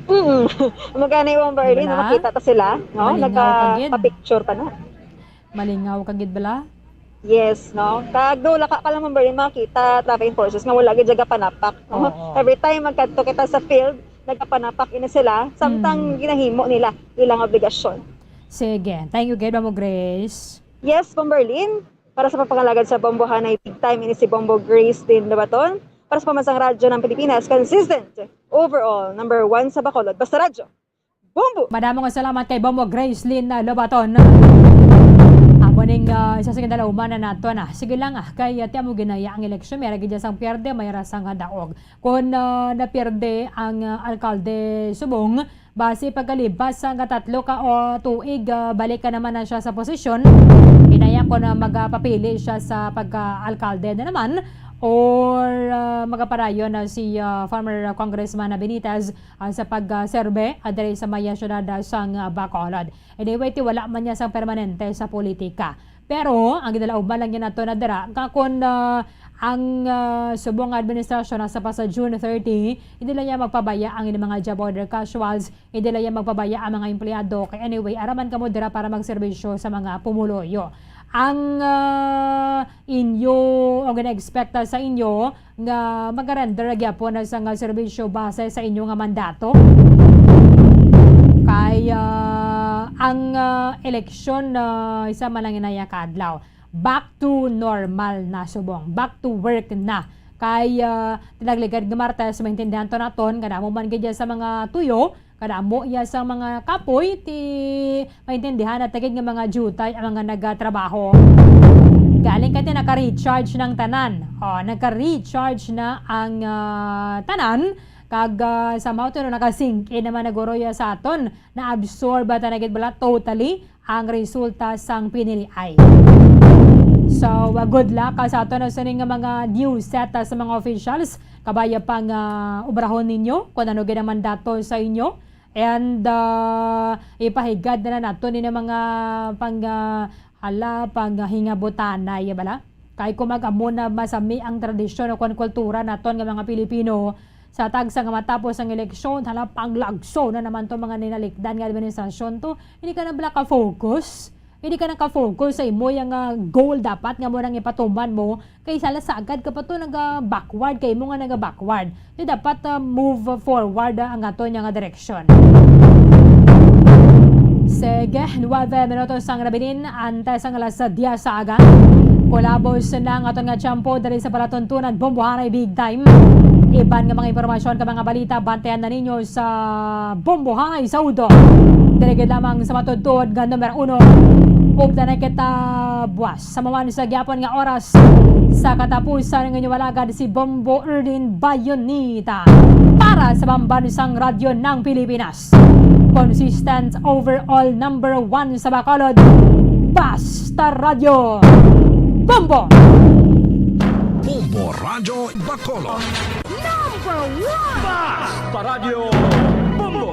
Mm. Magani, Bombo Erlin, Wala. nakita ta sila, no? Malingaw ka gid. Nagpa-picture pa na. Malingaw ka gid bala? Yes, no? Kag do, laka pa lang, Bombo Erlin, makita traffic enforcers nga wala gid siya gapanapak, no? Oo. Every time magkadto kita sa field, nagapanapak ini sila, samtang Hmm. ginahimo nila ilang obligasyon. Sige. Thank you gid, Bombo Grace. Yes, Bombo Erlin. Para sa pagpangalagad sa Bombohanay Big Time, ini si Bombo Grace Lynn Lobaton. Para sa Pambansang Radyo ng Pilipinas, consistent, overall, number one sa Bacolod. Basta Radyo. Bombo! Madamo nga salamat kay Bombo Grace Lynn, ah, Lobaton. Amo ning, ah, isa sa gindalauman na nato na. Sige lang, ah, kay, ah, ti amo ginaya ang eleksyon. May ra gid sang pierde, may ra sang daog. Kung, ah, napierde ang, ah, alkalde subong, basi pagkalipas sang katatlo ka, o, tuig, ah, balik ka naman na siya sa posisyon. Inaya kung, ah, magapapili siya sa pagka-alkalde na naman or, ah, magapadayon na si, ah, former Congressman na Benitez, ah, sa pagserbe, ah, diri sa maya siyudad, ah, sang, ah, Bacolod. Anyway, ti wala man niya sang permanente sa politika. Pero ang gidalaugma lang niya nato na dira, nga kon, ah, ang, ah, subong nga administrasyon nasa pa sa June thirty, hindi lang niya magpabaya ang ilang mga job order casuals, hindi lang niya magpabaya ang mga empleyado. Kay anyway, araman kamo dira para magserbisyo sa mga pumuluyo. Ang, ah, inyo, o gina-expecta sa inyo, nga magarender gyapon na sa nga serbisyo base sa inyo nga mandato? Kay, ah, ang, ah, eleksyon, ah, isa man lang inaya ka adlaw. Back to normal na subong. Back to work na. Kay, ah, tinagligad nga Martes, maintindihan to naton nga damo man gid sa mga tuyo, kadamo iya sa mga kapoy, ti maintindihan na tagid nga mga diutay ang mga nagatrabaho. Galing kay naka-recharge ng tanan. O, naka-recharge na ang, ah, tanan. Kag, ah, somehow to, no, naka-sink in naman na guro ya sa aton. Na-absorb ta na gid bala totally ang resulta sang piniliay. So, uh, good luck, uh, sa aton, uh, sining nga mga new set, uh, sa mga officials. Kabaya pang, uh, obrahon ninyo kung ano gid ang mandato sa inyo. And, uh, ipahigad na, na nato ni mga pang, uh, hala, pang, uh, hingabutanay, bala. Kay kung mag-amo na masami ang tradisyon o kon kultura naton nga mga Pilipino, sa tagsa nga matapos ang eleksyon, hala, panglagso na naman to mga ninalikdan nga administrasyon to. Hindi ka na bala ka-focus. Hindi ka na ka-focus sa imo yang, ah, goal dapat nga mo nang ipatuman mo. Kay sala sagad ka pa to naga-backward, kay mo nga naga-backward. Di dapat, ah, move forward, ah, ang ato niya nga direksyon. Sige, nuwebe minutos ang nabilin, antes ang alas diyes sa aga. Kulabos na ang aton nga tiyempo diri sa palatuntunan, Bombohanay Big Time. Iban nga mga impormasyon ka mga balita, bantayan na ninyo sa Bombohanay sa Udo. Diri gid lamang sa matudtod nga numero uno. Upda na kita buwas sa maman sa gyapon nga oras sa katapusan ng inyong alagad si Bombo Erlin Bayonita para sa Pambansang Radyo ng Pilipinas. Consistent overall number one sa Bacolod. Basta Radyo Bombo! Bombo Radyo Bacolod. Number one! Basta Radyo Bombo!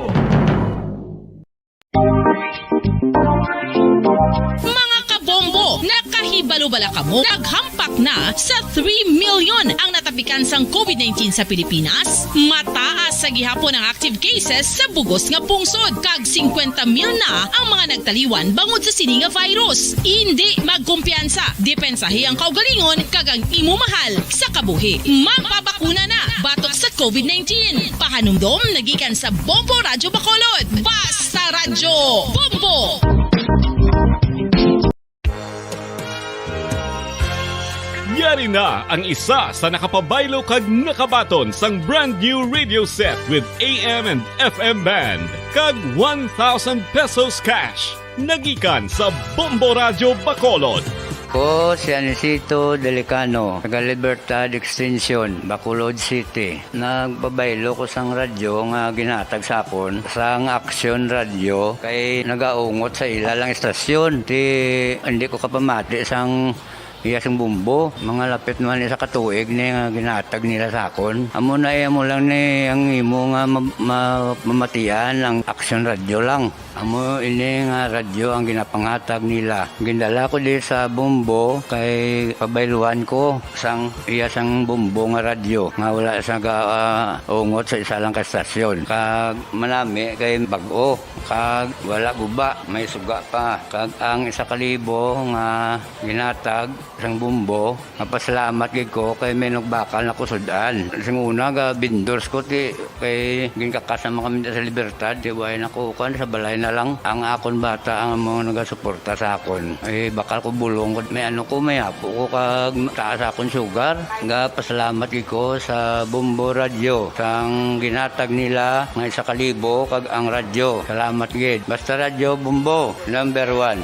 Mga kabombo, nakahibalo Ano bala kamo? Naghampak na sa three million ang natapikan sang covid nineteen sa Pilipinas. Mataas sa gihapon ang active cases sa bugos nga pungsod, kag singkwenta mil na ang mga nagtaliwan bangod sa sini nga virus. Indi magkumpiyansa, depensahi ang kaugalingon kag ang imo mahal sa kabuhi. Magpabakuna na batok sa covid nineteen. Pahanumdom nagikan sa Bombo Radyo Bacolod. Basta Radyo Bombo! Yari na ang isa sa nakapabaylo kag nakabaton sang brand new radio set with A M and F M band kag one thousand pesos cash. Nagikan sa Bombo Radyo Bacolod. Ko si Anisito Delicano, taga Libertad Extension, Bacolod City. Nagpabaylo ko sang radyo nga ginhatag sa akon sang Action Radio kay nagaungot sa ila lang istasyon. Ti hindi ko kapamati sang iya sing bumbo. Mga lapit naman isa ka tuig ni nga ginhatag nila sa akon. Amo na iya mo lang ni ang imo nga ma- ma- mamatian ang Action Radio lang. Amo ini nga radyo ang ginapanghatag nila. Gindala ko di sa Bombo kay pabayluhan ko sang iya sang Bombo nga radyo nga wala sa gaungot sa isa lang ka estasyon. Kag manami kay bag-o kag wala guba, may suga pa. Kag ang isa ka libo nga ginatag sang Bombo, mapasalamat gid ko kay may nagbakal na ko sud-an. Sing una ga vendors ko ti kay ginkakas naman kami sa Libertad, ti way na ko kan sa balay na lang ang akon bata ang mga nagasuporta sa akon. Eh bakal ko bulong ko may ano ko may apo ko kag taas akon sugar. Ga pasalamat gid ko sa Bombo Radio sang ginatag nila nga isa ka libo kag ang radyo. Salamat gid. Basta Radyo Bombo, number one.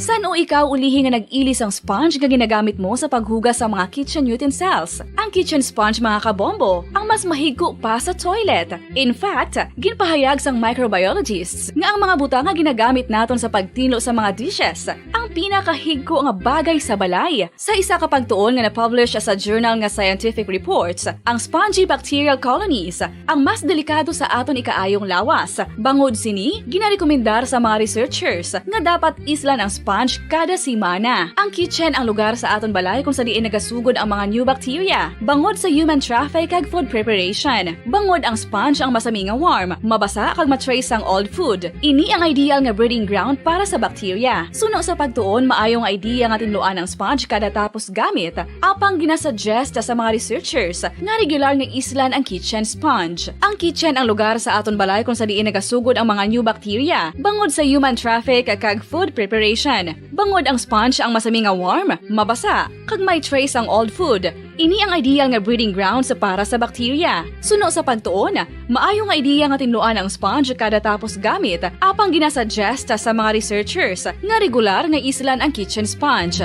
San-o ikaw ulihi nga nag-ili sang sponge nga ginagamit mo sa paghugas sa mga kitchen utensils? Ang kitchen sponge, mga kabombo, ang mas mahigko pa sa toilet. In fact, ginpahayag sang microbiologists nga ang mga butang nga ginagamit naton sa pagtinlo sa mga dishes ang pinakahigko nga bagay sa balay. Sa isa ka pagtuon nga na-publish sa journal nga Scientific Reports, ang spongy bacterial colonies ang mas delikado sa aton ikaayong lawas. Bangod sini, ginarekomendar sa mga researchers nga dapat islan ang sponge kada semana. Ang kitchen ang lugar sa aton balay kung sa diin nagasugod ang mga new bacteria bangod sa human traffic kag food preparation. Bangod ang sponge ang masami nga warm, mabasa kag ma-trace sang old food. Ini ang ideal nga breeding ground para sa bacteria. Suno sa pagtuon, maayo nga idea nga tinluan ang sponge kada tapos gamit, apang ginasuggest sa mga researchers nga regular nga islan ang kitchen sponge. Ang kitchen ang lugar sa aton balay kung sa diin nagasugod ang mga new bacteria bangod sa human traffic kag food preparation. Bangod ang sponge ang masami nga warm, mabasa, kag may trace ang old food. Ini ang ideal nga breeding grounds para sa bacteria. Suno sa pagtuon, maayo nga idea nga tinluan ang sponge kada tapos gamit, apang ginasuggest sa mga researchers nga regular nga islan ang kitchen sponge.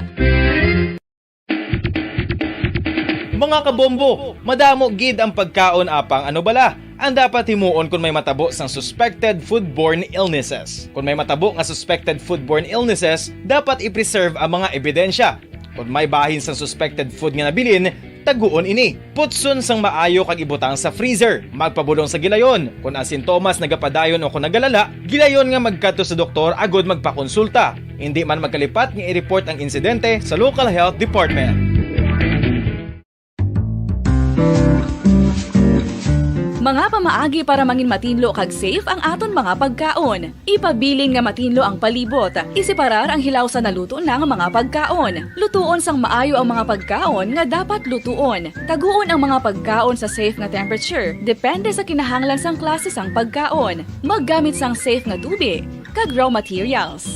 Mga kabombo, madamo gid ang pagkaon apang ano bala ang dapat himuon kon may matabo sang suspected foodborne illnesses? Kon may matabo nga suspected foodborne illnesses, dapat i-preserve ang mga ebidensya. Kon may bahin sang suspected food nga nabilin, taguon ini. Putson sang maayo kag ibutang sa freezer. Magpabulong sa gilayon. Kon ang sintomas nagapadayon o kon nagalala, gilayon nga magkadto sa doktor agud magpakonsulta. Indi man magkalipat nga i-report ang insidente sa local health department. Mga pamaagi para mangin matinlo kag safe ang aton mga pagkaon. Ipabilin nga matinlo ang palibot. Iseparar ang hilaw sa naluto na nga mga pagkaon. Lutuon sang maayo ang mga pagkaon nga dapat lutuon. Taguon ang mga pagkaon sa safe nga temperature, depende sa kinahanglan sang klase sang pagkaon. Maggamit sang safe nga tubi kag raw materials.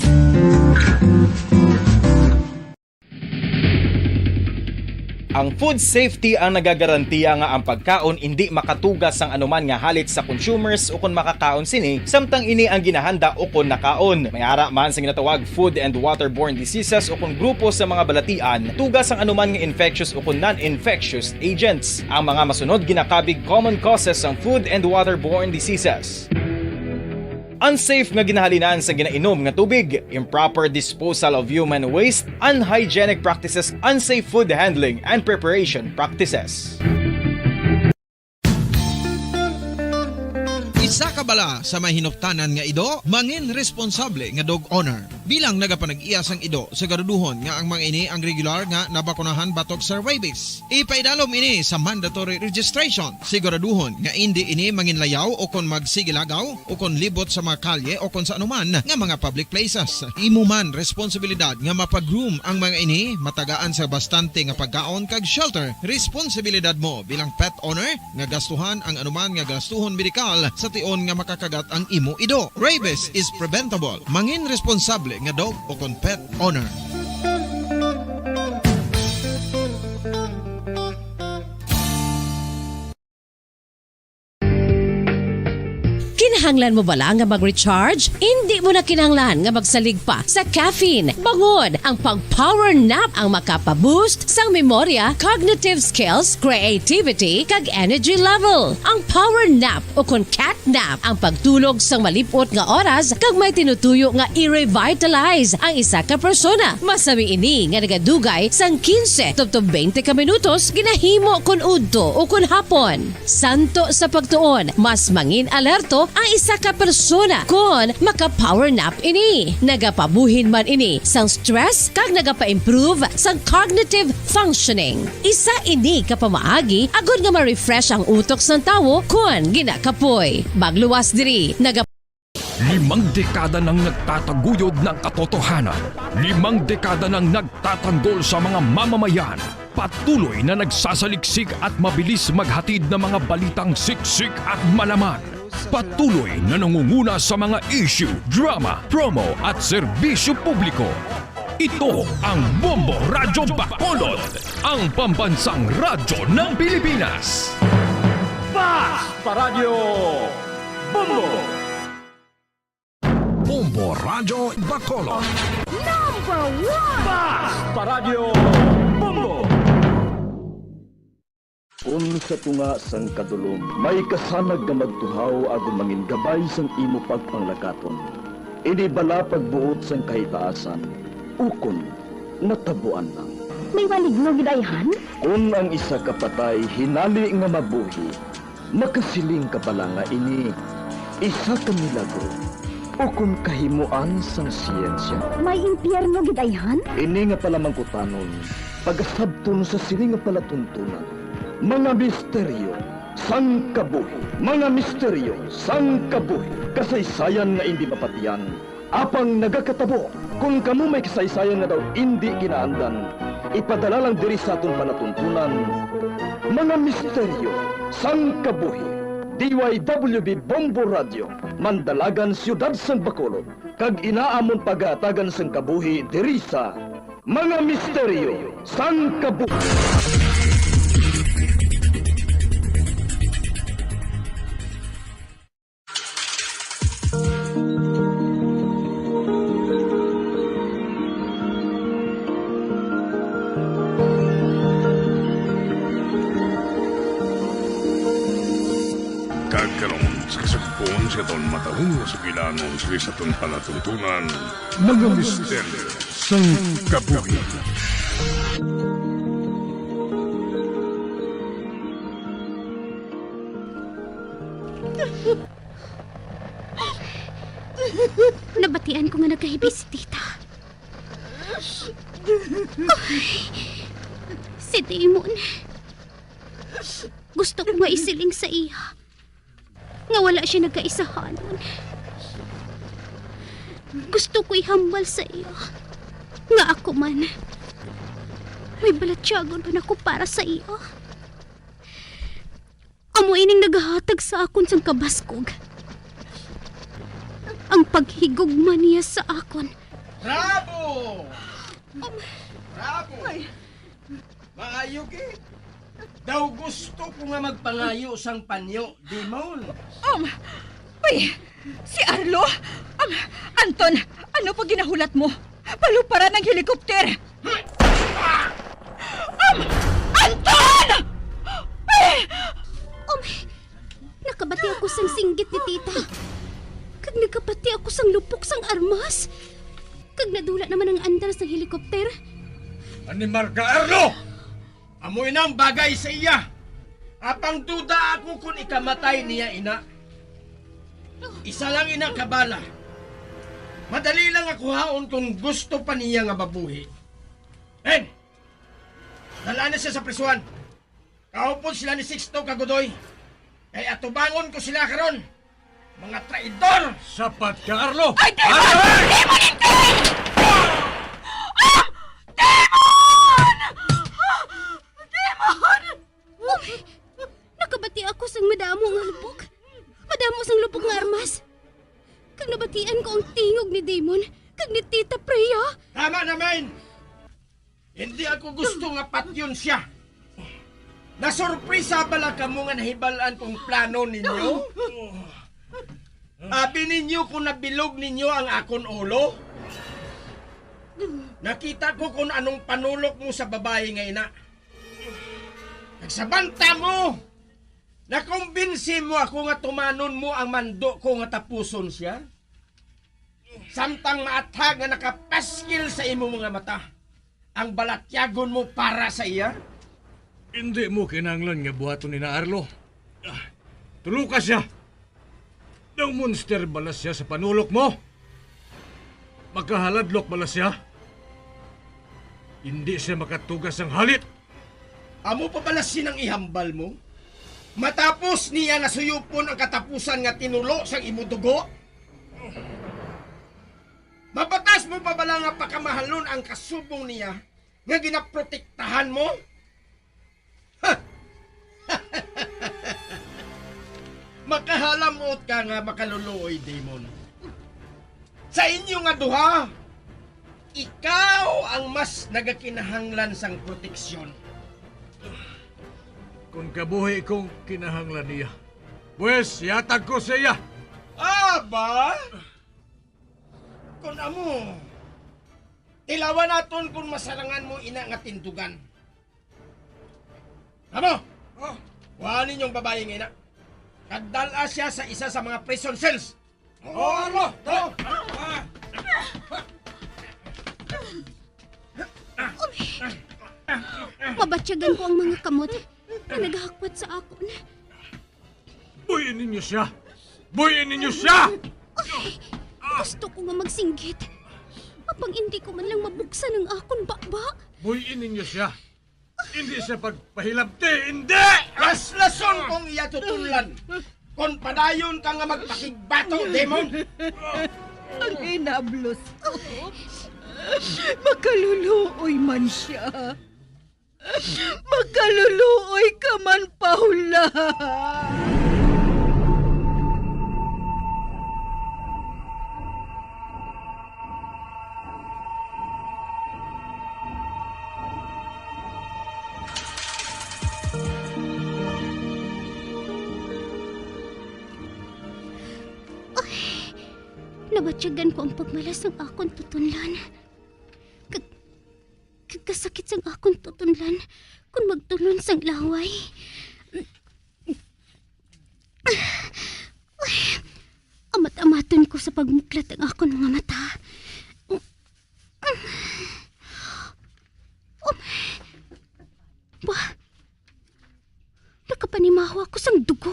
Ang food safety ang nagagarantiya nga ang pagkaon indi makatuga sang anuman nga halit sa consumers ukon makakaon sini samtang ini ang ginahanda ukon nakaon. May ara man sa ginatawag food and waterborne diseases ukon grupo sa mga balatian tuga sang anuman nga infectious ukon non-infectious agents. Ang mga masunod ginakabig common causes sang food and waterborne diseases. Unsafe nga ginahalinan sa ginainom nga tubig, improper disposal of human waste, unhygienic practices, unsafe food handling and preparation practices. Sa kabala sa may hinuptanan nga ido, mangin responsable nga dog owner. Bilang nagapanag-iya sang ido, siguraduhon nga ang mga ini ang regular nga nabakunahan batok sa rabies. Ipaidalom ini sa mandatory registration. Siguraduhon nga indi ini manginlayaw o kon magsigilagaw o kon libot sa mga kalye o kon sa anuman nga mga public places. Imo man responsibilidad nga mapag-groom ang mga ini, matagaan sa bastante nga pagkaon kag shelter. Responsibilidad mo bilang pet owner nga gastuhan ang anuman nga gastuhon medikal sa tion nga makakagat ang imo ido. Rabies is preventable. Mangin responsable nga dog o kon pet owner. Kinahanglan mo bala nga mag-recharge? Indi mo na kinahanglan nga magsalig pa sa caffeine. Bangod ang pag-power nap ang makapa-boost sang memorya, cognitive skills, creativity, kag energy level. Ang power nap o kon cat nap ang pagtulog sang malip-ot nga oras kag may tinutuyo nga i-revitalize ang isa ka persona. Masami ini nga nagadugay sang quince tubtob twenty ka minutos, ginahimo kon udto o kon hapon. Santo sa pagtuon, mas mangin-alerto ang isa ka persona kon maka-power nap ini. Nagapabuhin man ini sang stress kag nagapa-improve sang cognitive functioning. Isa ini ka pamaagi agod nga ma-refresh ang utok sang tawo kon ginakapoy. Magluwas diri, naga- Limang dekada nang nagtataguyod ng katotohanan. Limang dekada nang nagtatanggol sa mga mamamayan. Patuloy na nagsasaliksik at mabilis maghatid ng mga balitang siksik at malaman. Patuloy na nangunguna sa mga issue, drama, promo at serbisyo publiko. Ito ang Bombo Radyo Bacolod, ang pambansang radyo ng Pilipinas. Fast Paradyo Bombo. Bombo Radyo Bacolod. Number one! Fast Paradyo Bombo. Kon sa tunga sang kadulom may kasanag nga magtuhaw agod mangin gabay sang imo pagpanglakaton, ini bala pagbuot sang kahitaasan, ukon natabuan lang. May maligno gid ayhan? Kon ang isa ka patay hinali nga mabuhi, makasiling ka bala nga ini isa ka milagro ukon kahimoan sang siyensya? May impyerno gid ayhan? Ini nga palamangkutanon, pagasabton sa sini nga palatuntunan. Mga misteryo sang kabuhi. Mga misteryo sang kabuhi. Kasaysayan nga indi mapatian, apang nagakatabo kon kamo may kasaysayan nga daw indi ginaandan. Ipadala lang diri sa aton palatuntunan, Mga Misteryo sang Kabuhi. D Y W B Bombo Radio, Mandalagan, Siyudad sang Bacolod, kag ina amon pagahatagan sang kabuhi diri sa Mga Misteryo sang Kabuhi. Kag karon, sa kasugpon sa aton matahong nga sugilanon sa aton palatuntunan, Mga Misteryo sang Kabuhi. Nabatian ko nga nagahibis si Tita. Ay, si Damon. Gusto ko nga isiling sa iya nga wala siya nagkaisahanon. Gusto ko ihambal sa iya nga ako man, may balatyagon man ako para sa iya. Amo ining nagahatag sa akon sang kabaskog, ang paghigugma niya sa akon. Bravo! Um, Bravo! Ay. Maayo gid. Daw gusto ko nga magpangayo sang panyo, Damon. Um, uy, si Arlo? Um, Anton, ano pa ginahulat mo? Paluparan ang helikopter! Um, Anton! Uy! Um, nakabati ako sang singgit ni Tita. Kag nakabati ako sang lupok sang armas. Kag nadula naman ang andar sang helikopter. Animal ka, Arlo! Amo ina ang bagay sa iya. Apang duda ako kon ikamatay niya ina. Isa lang ina ka bala. Madali lang nga kuhaon kung gusto pa niya nga mabuhi. Ben! Dala na siya sa prisuhan. Kaupod sila ni Sixto kag Godoy. Kay atubangon ko sila karon. Mga traidor! Sapat ka, Arlo! Ay, demon! Aray! Demon, hindi! Ah! Demon! Ah! Demon! Uy, nakabati ako sang madamo nga lupok. Madamo sang lupok nga armas. Kag nabatian ko ang tingog ni Damon kag ni Tita Priya. Tama na, Main! Hindi ako gusto nga patyon siya. Nasurpresa bala kamo nga nahibal-an kong plano ninyo? Abi ninyo kung nabilog ninyo ang akon ulo? Nakita ko kung anong panulok mo sa babayi nga ina. Nagsabanta mo! Nakumbinsi mo ako nga tumanon mo ang mando ko nga tapuson siya. Samtang maathag nga nakapaskil sa imo mga mata ang balatyagon mo para sa iya? Hindi mo kinahanglan nga buhaton ni na Arlo. Ah, tuloka siya. Daw monster bala siya sa panulok mo? Makahaladlok bala siya? Hindi siya makatugas sang halit. Amo pa bala sinang ihambal mo? Matapos niya nasuyupon ang katapusan nga tinulo sang imo dugo? Mabatas mo pa bala nga pakamahalon ang kasubong niya nga ginaprotektahan mo? Makahalamot ka nga makaluluoy, Damon. Sa inyo nga duha, ikaw ang mas nagakinahanglan sang proteksyon. Kung kabuhi kong kinahanglan niya, pwes, yatag ko sa iya. Aba? Kung amo, tilawan naton kung masarangan mo ina nga tindugan. Amo! Oh. Kuha ninyong babayi nga ina. Kag dal-a siya sa isa sa mga prison cells. Oo, Arlo! Tara! Ah. Mabatyagan ko ang mga kamot nga nagahakwat sa akon. Buy-i ninyo siya! Buy-i ninyo siya! Ay, gusto ko nga magsinggit. Apang hindi ko man lang mabuksan ang akon baba. Buy-i ninyo siya! Hindi siya pagpahilabti, hindi! Laslason kong iya tutunlan. Kon padayon ka nga magpakigbato, Damon. Ang inablos ko. Makaluluoy man siya. Makaluluoy ka man, Paula. Ay, nabatyagan ko ang pagmalas sang akon tutunlan. Kag, kag kasakit sang akon tutunlan kon magtulon sang laway. Amat-amaton ko sa pagmuklat ang akon mga mata. Ba, nakapanimaho ako sang dugo.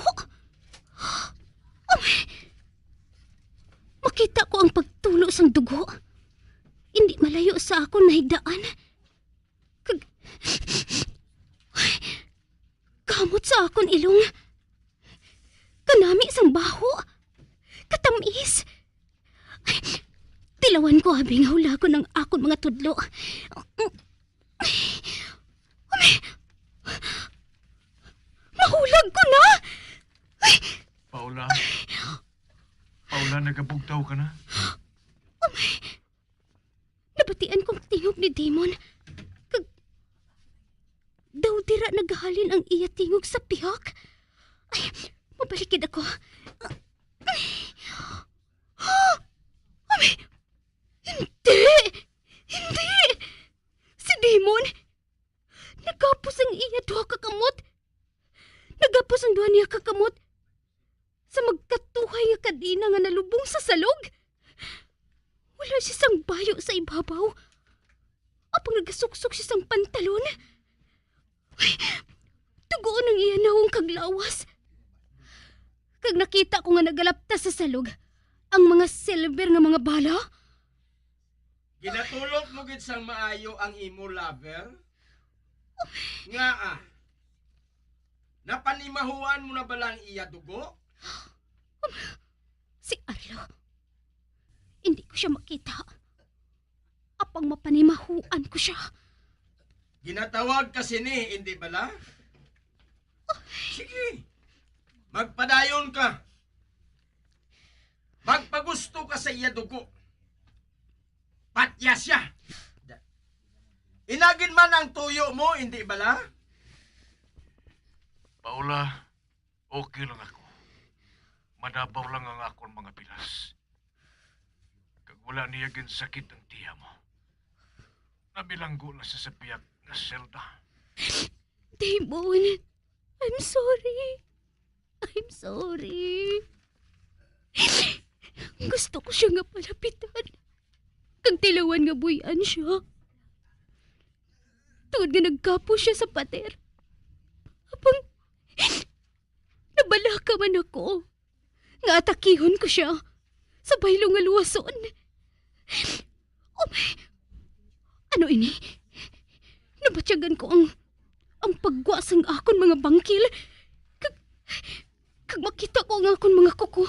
Makita ko ang pagtulo sang dugo. Indi malayo sa akon nahigdaan. Kag, kamot sa akon ilong. Kanami sang baho. Katamis. Tilawan ko, abi nga hulagon ang akon mga tudlo. Umi-, mahulag ko na! Ay! Paula? Paula, nagabugtaw ka na? Nabatian ko ang tingog ni Damon. Kag daw dira naghalin ang iya tingog sa pihak. Ay, mabalik gid ako. Ay, hindi! Hindi! Si Damon! Nagapos ang iya duha ka kamot. Nagapos ang duha niya ka kamot sa magkatuhay nga kadena nga nalubong sa salog. Wala siya sang bayo sa ibabaw. Apang nagasuksok siya sang pantalon. Uy, dugoon ang iya nawong kag lawas. Kag nakita ko nga nagalaptas sa salog ang mga silver nga mga bala. Ginatulok mo gid sang maayo ang imo lover? Ngaa? Napanimahuan mo na bala ang iya dugo? Si Arlo. Hindi ko siya makita. Apang mapanimahuan ko siya. Ginatawag ka sini, hindi bala? Sige. Magpadayon ka. Magpagusto ka sa iya dugo. Patya siya. Inagin man ang tuyo mo, hindi bala? Paula, okay lang ako. Madabaw lang ang akon mga pilas. Kag wala niya ginsakit ang tiya mo. Nabilanggo na sa sapiyak nga selda. Timon, I'm sorry. I'm sorry. Gusto ko siya nga palapitan. Kag tilawan nga buy-an siya. Tungod nga nagkapo siya sa pader. Apang nabalaka man ako nga atakihon ko siya sa baylo nga luwason. Oh, ano ini? Nabatyagan ko ang, ang paggwa sang akon mga bangkil. Kag, kag makita ko ang akon mga kuko.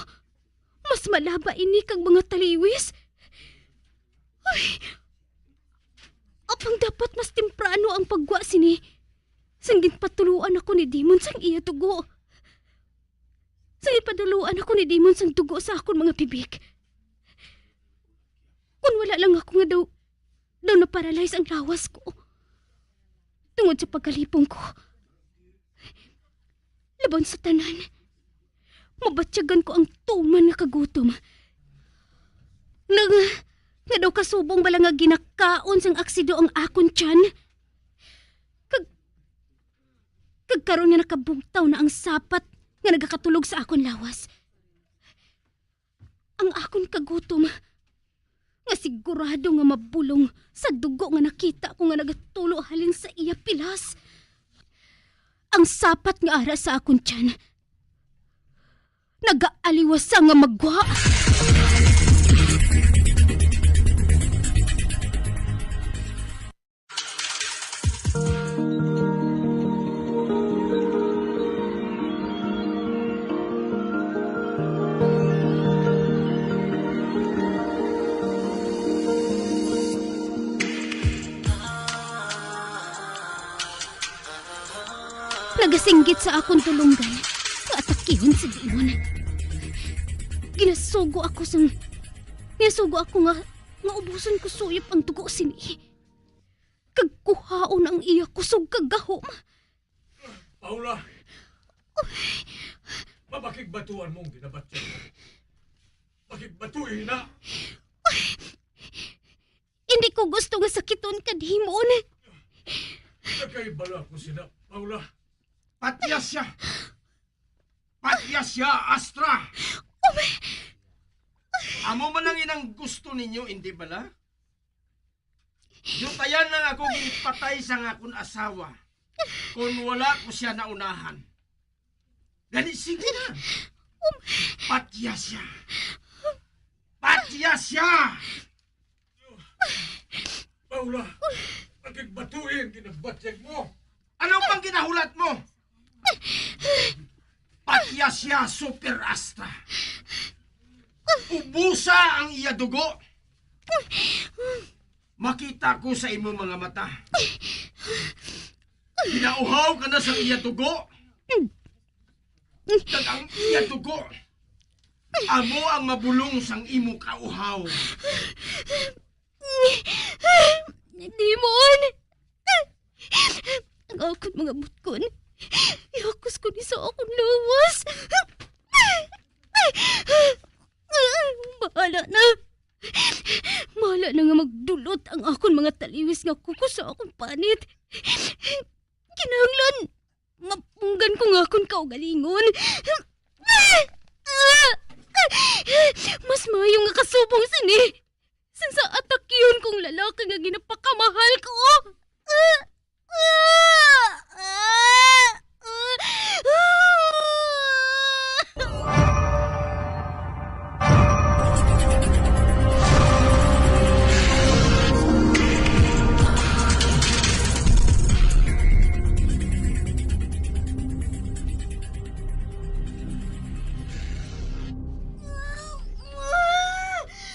Mas malaba ini kag mga taliwis. Ay! Apang dapat mas temprano ang paggwa sini. Sang ginpatuluan ako ni Dimon sang iya dugo. Sang ginpatuluan ako ni Dimon sang dugo sa akon mga bibig. Kun wala lang ako nga daw, daw naparalyze ang lawas ko. Tungod sa pagkalipong ko. Laban sa tanan, mabatyagan ko ang tuman nga kagutom. Nga, nga daw kasubong bala nga ginakaon sang aksido ang akon tiyan. Kag, kag karon nga nakabugtaw na ang sapat nga nagakatulog sa akon lawas. Ang akon kagutom, nga sigurado nga mabulong sa dugo nga nakita ko nga nagatulo halin sa iya pilas. Ang sapat nga ara sa akon tiyan, nagaaliwasa nga magwa. Nagasinggit sa akon dulonggan nga atakihon si Dimon. Ginasugo ako sang, ginasugo ako nga, nga ubuson ko suyop ang dugo sini. Kag kuhaon ang iya kusog kag gahom. Paula! Mabakigbatuan mo ang ginabatyag mo. Bakigbatuhi na! Hindi ko gusto nga sakiton ka, Dimon. Nagkahibalo ako sina, Paula. Patya siya! Patya siya, Astra! Amo man ang inang gusto ninyo, hindi bala? Yutayan lang ako ginpatay sang akon asawa kon wala ko siya naunahan. Gani, sige na. Patya siya. Patya siya! Paula, pakigbatuhi ang ginabatyag mo. Ano pang ginahulat mo? Patya siya, Super Astra. Ubusa ang iya dugo. Makita ko sa imo mga mata. Ginauhaw ka na sa iya dugo. Kag ang iya dugo, amo ang mabulong sang imo kauhaw. Dimon! Ang akon mga butkon, ihakos ko ni sa akon lawas. Bahala na. Bahala na nga magdulot ang akon mga taliwis nga kuko sa akon panit. Kinahanglan mapunggan ko nga akon kaugalingon. Mas maayo nga kasubong sini sang sa atakihon kong lalaki nga ginapakamahal ko. Ah! Ah! Ah! Ah!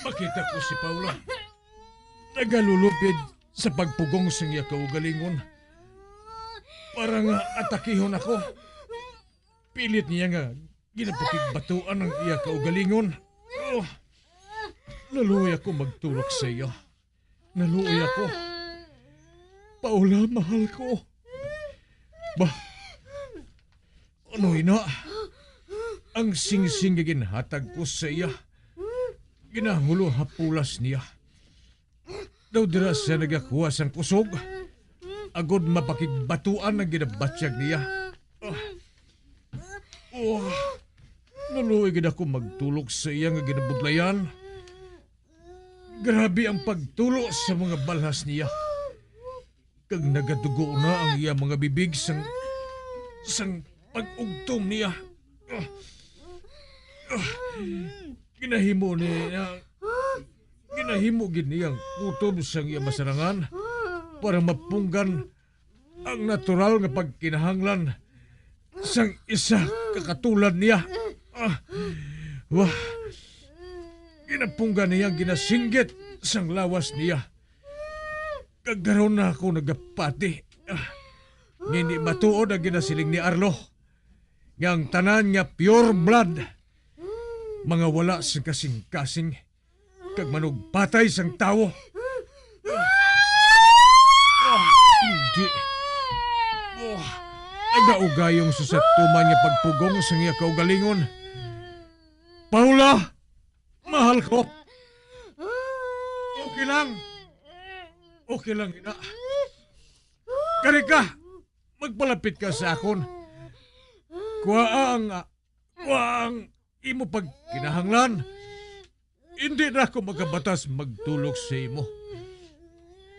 Makita ko si Paula nagalulupid sa pagpugong sang iya kaugalingon para nga atakihon ako. Pilit niya nga ginapakigbatuan ang iya kaugalingon. Oh, naluoy ako magtulok sa iya. Naluoy ako. Paula, mahal ko. Ba, ano ina? Ang singsing nga ginhatag ko sa iya, ginahulo ha pulas niya. Daw dira siya nagakuha sang kusog, agod mapakigbatuan ang ginabatyag niya. Ah. Oh, naluoy gid ako magtulok sa iya nga ginabudlayan. Grabe ang pagtulo sa mga balhas niya. Kag nagadugo na ang iya mga bibig sang, sang pag-ugtom niya. Ah, ah, ginahimo niya, ginahimo gid niya ang kutob sang iya masarangan para mapunggan ang natural nga pagkinahanglan sang isa ka katulad niya. Ah, wah, ginapunggan niya ang ginasinggit sang lawas niya. Kag karon na ako nagapati. Ah, nga hindi matuod ang ginasiling ni Arlo, nga ang tanan nga pure blood, mga wala sing kasing-kasing, kag manugpatay sang tawo. Ah, hindi. Oh, nagaugayong sa satuman nga pagpugong sang iya kaugalingon. Paula, mahal ko. Okay lang. Okay lang, ina. Kari ka, magpalapit ka sa akon. Kuhaa ang, kuhaa ang imo pagkinahanglan. Hindi na ako makabatas magtulok sa imo.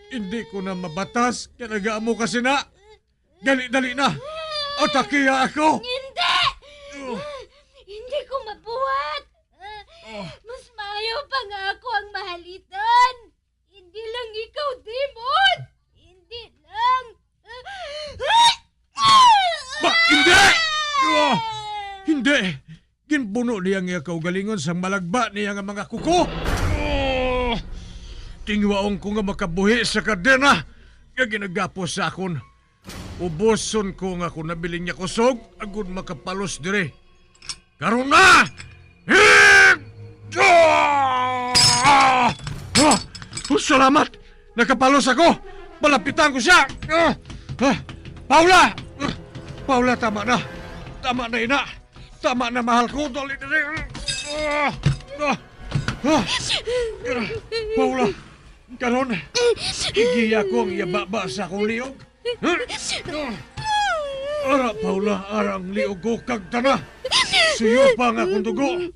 Hindi ko na mabatas kay nagaamo ka sina. Dali, dali na. Atakiha ako. Hindi! Oh. Hindi ko mabuhat. Oh. Mas maayo pa nga ako ang mahalitan. Hindi lang ikaw, Demon. Hindi lang. Ba, hindi! Oh, hindi! Ginpuno niya ang iya kaugalingon sang malagba niya nga mga kuko. Oh! Tingwaon ko nga makabuhi sa kadena nga ginagapos sa akon. Uboson ko nga akon nabilin nga kusog agud makapalos diri. Karon na! Hit! Ah! Ah! Oh, salamat! Nakapalos ako! Malapitan ko siya! Ah! Ah! Paula! Ah! Paula, tama na! Tama na, ina! Tama na, mahal ko! Dali, dali! Ah! Ah! Ah! Paula! Karon, igiya ko ang iya baba sa akong liog. Ara, Paula, ara ang liog ko kag tana. Suyo pa nga akong dugo.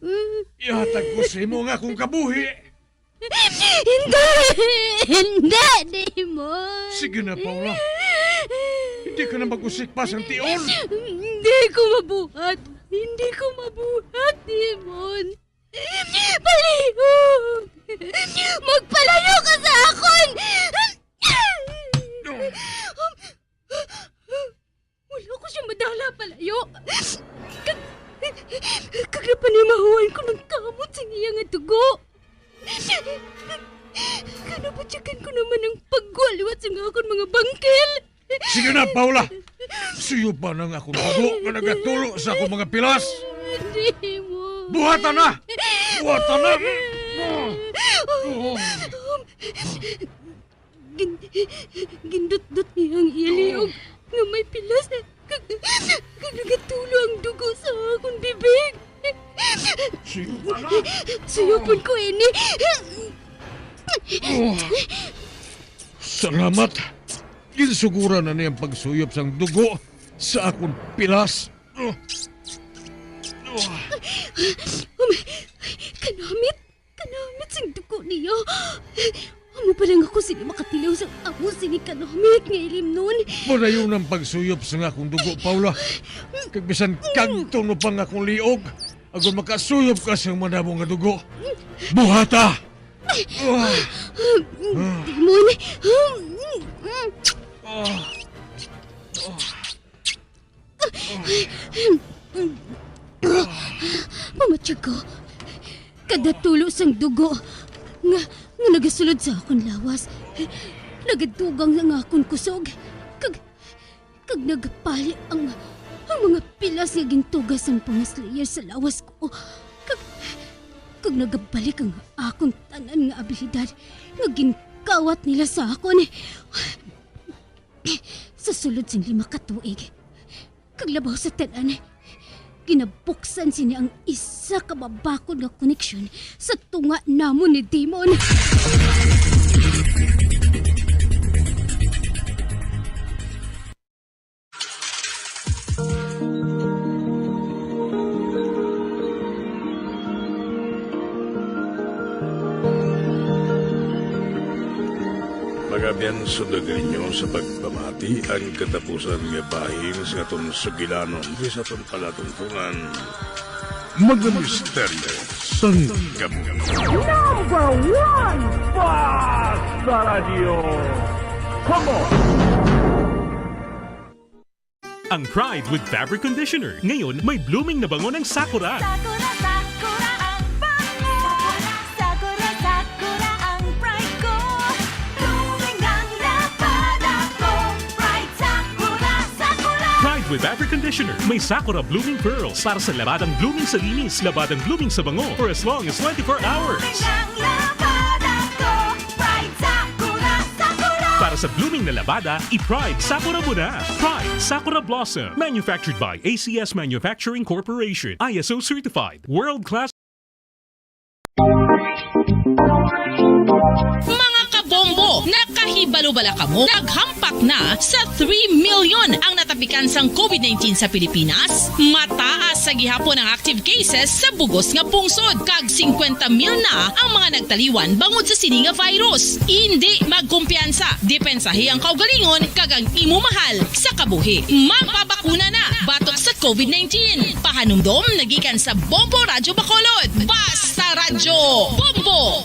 Ihatag ko sa imo nga akong kabuhi. Hindi! Hindi, Demon! Sige na, Paula. Hindi ka na mag-usik pa sang tion. Hindi ko mabuhat. Hindi ko mabuhat, Demon. Palihog! Magpalayo ka sa akon! Wala ko siya madala palayo. Kag, kag napanimahuan ko ng kamot sa iya nga dugo. Kag nabatyagan ko naman ang pagwaliwat sa akon mga bangkil. Sige na, Paula! Suyo pa na nga akong dugo nga nagatulo sa akong mga pilas! Hindi mo. Buhatan na! Buhatan na! Gin-, gindutdot niya ang iya liog nga may pilas, kag, kag nagatulo ang dugo sa akong bibig. Sige na! Suyopon ko ini. Oh. Salamat. Ginsuguran na niya ang pagsuyop sang dugo sa akon pilas. Oh. Oh. Um, kanamit, kanamit sang dugo niya. Amo pa lang ako sini makatilaw sa amo sini kanamit nga ilimnon. Padayon ang pagsuyop sa akong dugo, Paula. Kag bisan kagto no pa nga akong liog, agon makasuyop ka sa madamo nga dugo. Buhata! Demon! Pamatyag ko. Kada tulo sang dugo, nga, nga nagasulod sa akon lawas. Nagadugang ang akon kusog. Kag, kag nagapali ang, ang mga pilas nga gintuga sang mga slayer sa lawas ko. Kag, kag nagabalik ang akon tanan nga abilidad nga ginkawat nila sa akon. Sa sulod sing lima ka tuig, kag labaw sa tanan, ginabuksan sini ang isa ka mabakod nga koneksyon sa tunga namon ni Damon. Mga abyan, sundog ninyo sa pagpamati ang katapusan nga bahin sa aton sugilanon sa aton palatuntunan. Mga misteryo sang kabuhi. Number one, Basta Radio. Come on! Ang Pride with Fabric Conditioner. Ngayon, may blooming na bango ng Sakura. Sakura, Sakura ang bango. Sakura, Sakura ang pride ko. Blooming ang labada ko. Pride, Sakura, Sakura. Pride with Fabric Conditioner. May Sakura Blooming Pearls para sa labadang blooming sa linis, labadang blooming sa bango for as long as twenty-four hours. Blooming ang labada ko. Pride, Sakura, Sakura. Para sa blooming na labada, i-Pride Sakura mo na. Pride Sakura Blossom. Manufactured by A C S Manufacturing Corporation. I S O certified. World class. Mga kabombo, nakahibalo bala kamo? Naghampak na sa three million ang natapikan sang COVID nineteen sa Pilipinas. Mataas sa gihapon ang active cases sa bugos nga pungsod, kag singkwenta mil na ang mga nagtaliwan bangod sa sini nga virus. Indi magkumpiyansa, depensahi ang kaugalingon kag ang imo mahal sa kabuhi. Magpabakuna na batok sa COVID nineteen. Pahanumdom na gikan sa Bombo Radyo Bacolod. Basta Radyo Bombo!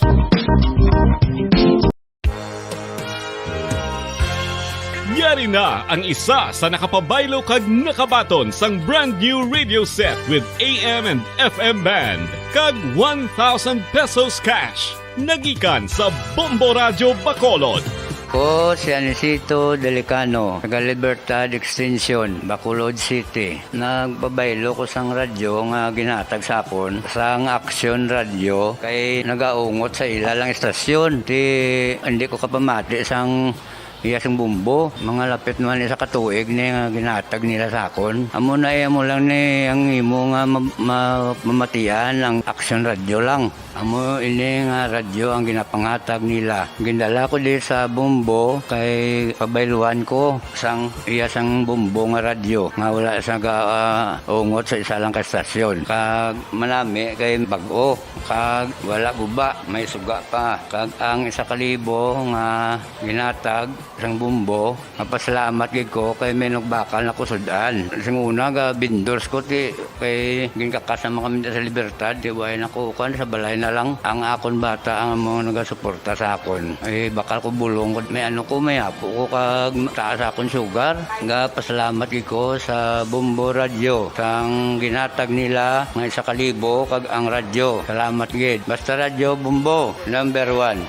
Yari na ang isa sa nakapabaylo kag nakabaton sang brand new radio set with A M and F M band kag one thousand pesos cash. Nagikan sa Bombo Radyo Bacolod. Ko si Anisito Delicano, taga Libertad Extension, Bacolod City. Nagpabaylo ko sang radyo nga ginhatag sa akon sang Action Radio kay nagaungot sa ila lang istasyon. Ti hindi ko kapamati sang iya sang bumbo. Mga lapit man isa ka tuig ni nga ginhatag nila sa akon. Amo na iya mo lang ni ang imo nga ma- ma- mamatian ang Action Radio lang. Amo ini nga radyo ang ginapanghatag nila. Gindala ko di sa Bombo kay pabayluan ko sang iya sang Bombo nga radyo nga wala sa ga, ah, ungot sa isa lang ka stasyon. Kag manami kay bag-o kag wala guba, may suga pa. Kag ang isa ka libo nga ginatag sang Bombo, mapasalamat gid ko kay may nagbakal na ko sud-an. Sing una ga vendors ko ti kay ginkakas naman kami sa Libertad, ti way na ko kuan sa balay na lang. Ang akon bata ang amo nagasuporta sa akon. Ay bakal ko bulong ko may ano ko may apo ko kag taas akon sugar. Ga pasalamat gid ko sa Bombo Radio sang ginatag nila nga isa ka libo kag ang radyo. Salamat gid. Basta Radyo Bombo, number one.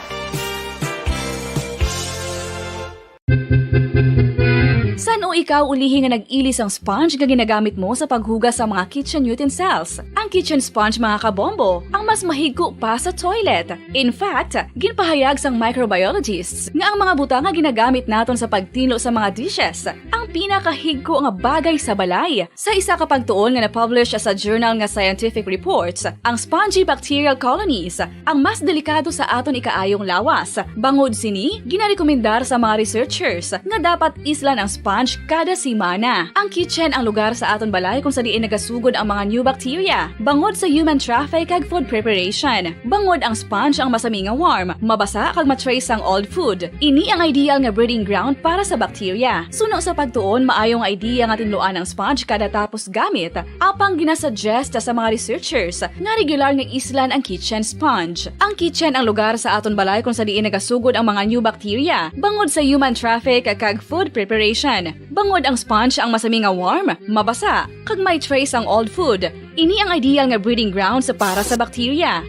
San-o ikaw ulihi nga nag-ili sang sponge nga ginagamit mo sa paghugas sa mga kitchen utensils? Ang kitchen sponge, mga kabombo, ang mas mahigko pa sa toilet. In fact, ginpahayag sang microbiologists nga ang mga butang nga ginagamit naton sa pagtinlo sa mga dishes ang pinakahigko nga bagay sa balay. Sa isa ka pagtuon nga na-publish sa journal nga Scientific Reports, ang spongy bacterial colonies ang mas delikado sa aton ikaayong lawas. Bangod sini, ginarekomendar sa mga researchers nga dapat islan ang sponge kada semana. Ang kitchen ang lugar sa aton balay kung sa diin nagasugod ang mga new bacteria bangod sa human traffic kag food preparation. Bangod ang sponge ang masami nga warm, mabasa kag ma-trace ang old food. Ini ang ideal nga breeding ground para sa bacteria. Suno sa pagtuon, maayo nga idea nga tinluan ang sponge kada tapos gamit, apang ginasuggest sa mga researchers nga regular nga islan ang kitchen sponge. Ang kitchen ang lugar sa aton balay kung sa diin nagasugod ang mga new bacteria bangod sa human traffic kag food preparation. Bangod ang sponge ang masami nga warm, mabasa, kag may trace ang old food. Ini ang ideal nga breeding grounds para sa bacteria.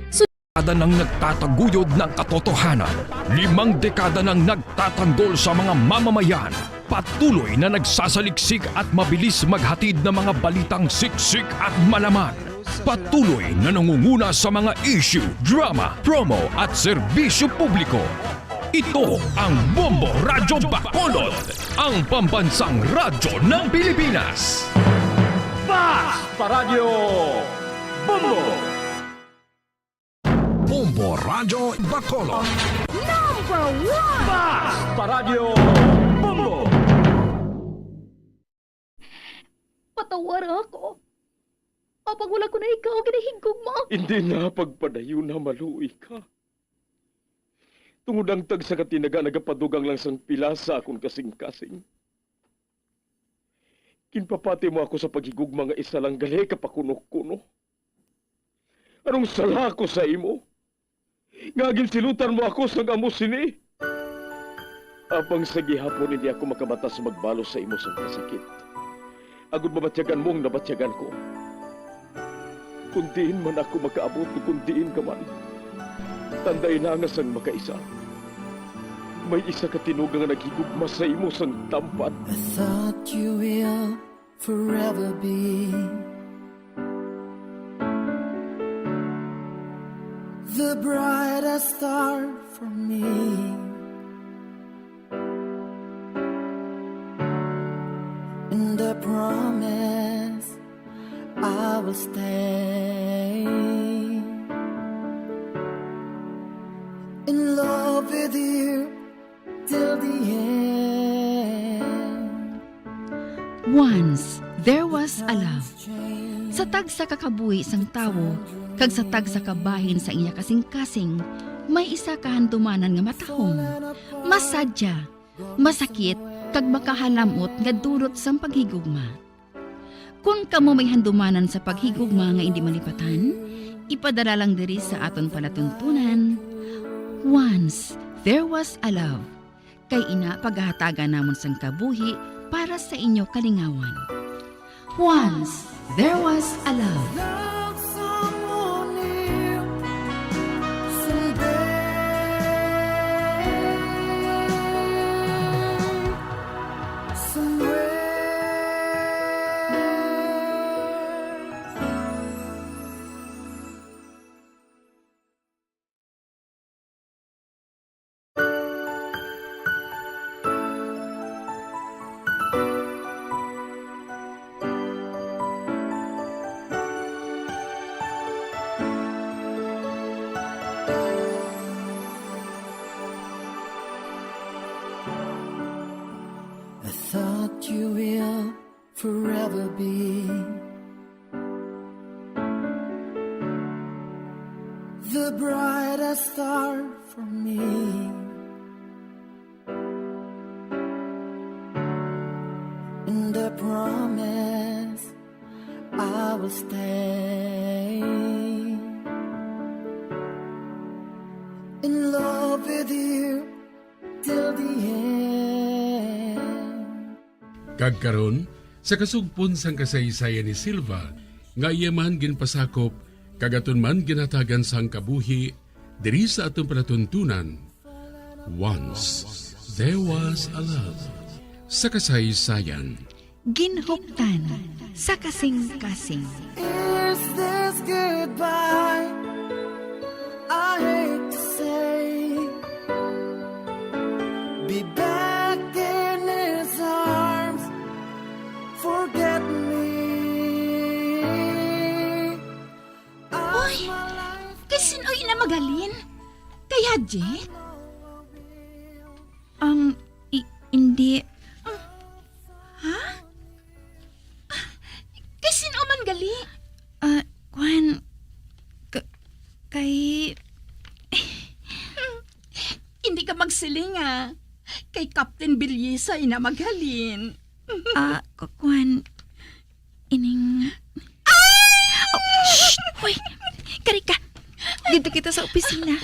dekada nang nagtataguyod ng katotohanan. Limang dekada nang nagtatanggol sa mga mamamayan. Patuloy na nagsasaliksik at mabilis maghatid ng mga balitang siksik at malaman. Patuloy na nangunguna sa mga issue, drama, promo at serbisyo publiko. Ito ang Bombo Radyo Bacolod, ang pambansang radyo ng Pilipinas. Fast Paradyo Bombo! Bombo Radyo Bacolod. Number one! Fast Paradyo Bombo! Patawara ako. Apang wala ko na ikaw ginahigugma. Hindi na pagpadayon na maluoy ka. Tungod ang tagsa ka tinaga nagapadugang lang sang pila sa akon kasing-kasing. Ginpapati mo ako sa paghigugma nga isa lang gali ka pakuno-kuno. Anong sala ko sa imo? Nga ginsilutan mo ako sang amo sini? Apang sa gihapon hindi ako makabatas magbalos sa imo sang kasakit, agod mabatyagan mo ang nabatyagan ko. Kon diin man ako makaabot, kon diin ka man, tandai na nga sang makaisa, may isa ka tinuga nga naghigugma sa imo sang tampad. I thought you will forever be the brightest star for me. And I promise I will stay in love with you till the end. Once there was a love. Sa tagsa ka kabuhi sang tawo kag sa tagsa ka bahin sa iya kasing-kasing, may isa ka handumanan nga matahom, masadya, masakit, kag makahalam-ot nga dulot sang paghigugma. Kon kamo may handumanan sa paghigugma nga indi malipatan, ipadala lang diri sa aton palatuntunan, Once There Was a Love. Kay ina, pagahatagan namon sang kabuhi para sa inyo kalingawan. Once There Was a Love. Love someone new someday, somewhere. I thought you will forever be the brightest star for me. And I promise I will stay in love with you till the end. Kag karon, sa kasugpon sang kasaysayan ni Silva, nga iya man ginpasakop kag aton man ginhatagan sang kabuhi diri sa aton palatuntunan, Once There Was a Love, sa kasaysayan. Ginhuptan sa kasing-kasing. Is this goodbye? I hate to say, be back in his arms, forget me. Uy, kay sin-o ina maghalin? Kay Haji? Um, i-, hindi. Ha? Kay sin-o man gali? Ah, kwan, ka-, kay Hindi ka magsiling, ah. Kay Captain Bilyesa ina maghalin. Ah, ku-, kwan, ining Ay! Oh, shh! Hoy! Kari ka! Dito kita sa opisina.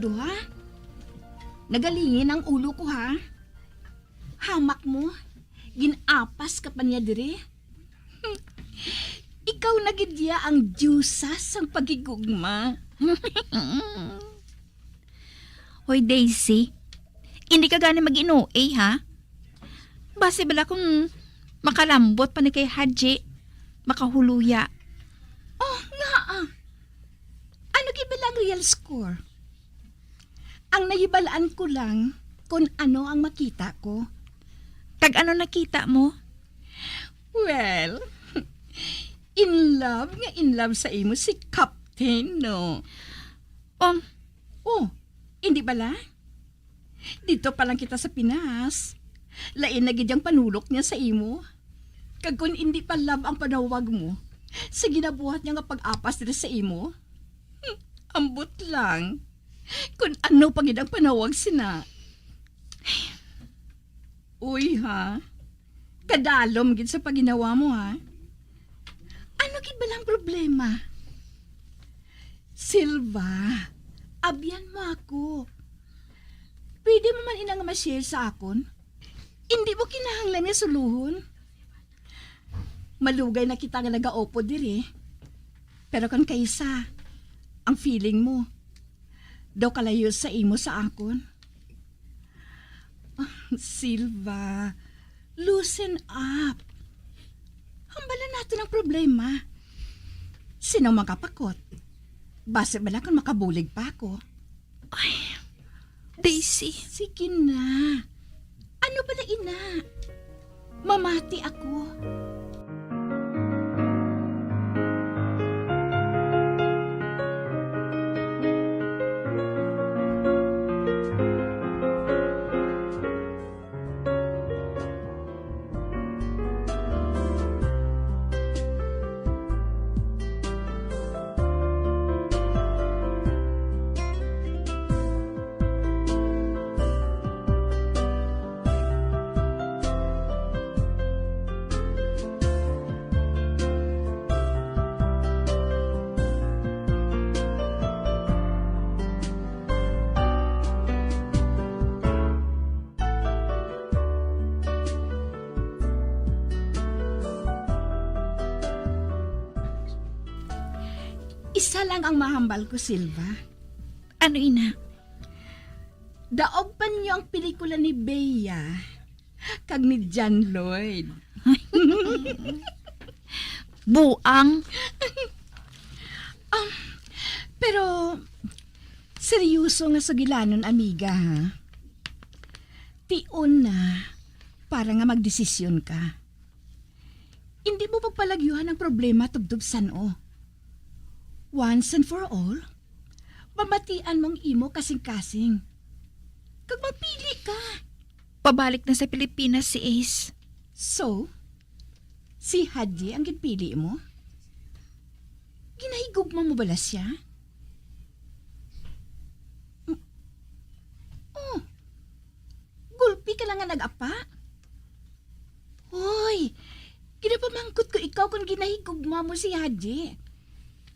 Duha? Nagalingin ang ulo ko, ha? Hamak mo, gin-apas ka pa niya diri. Ikaw na gid ya ang diyosa sang paghigugma. Hoy, Daisy, hindi ka gani mag-inuoy, ha? Basi bala kung makalambot pa ni kay Haji, makahuluya. Oh, nga, ah. Ano gid bala ang real score? Ang nahibalaan ko lang kung ano ang makita ko. Kag ano nakita mo? Well, in love nga in love sa imo si Captain, no? Um, Oh, hindi bala? Dito pa lang kita sa Pinas. Lain na gid ang panulok niya sa imo. Kag kun indi pa love ang panawag mo, sa ginabuhat niya nga pag-apas diri sa imo, hmm, ambot lang. Kun ano pa gid ang panawag sina. Uy, ha? Kadalom gid sa pagginawa mo, ha? Ano gid bala ang problema? Silva, abyan mo ako. Pwede mo man ina nga ma-share sa akon? Hindi mo kinahanglan nga suluhon. Malugay na kita nga nagaupod diri. Pero kon kaisa, ang feeling mo, daw kalayo sa imo sa akon. Ah, Silva, loosen up. Hambalan naton ang problema. Sino makapakot? Basi bala kung makabulig pa ako. Ay, Daisy. Sige na. Ano bala ina? Mamati ako. Isa lang ang mahambal ko, Silva. Ano ina? Daog pa ninyo ang pelikula ni Bea kag ni John Lloyd. Buang. Ah, pero seryoso nga sugilanon, amiga, ha? Tion na para nga magdesisyon ka. Hindi mo pagpalagyuhan ang problema tubtob san-o. Once and for all, pamatian mo ang imo kasing-kasing. Kag magpili ka. Pabalik na sa Pilipinas si Ace. So, si Haji ang ginpili mo? Ginahigugma mo bala siya? Mm. Oh, gulpi ka lang nga nag-apa? Hoy, ginapamangkot ko ikaw kon ginahigugma mo si Haji.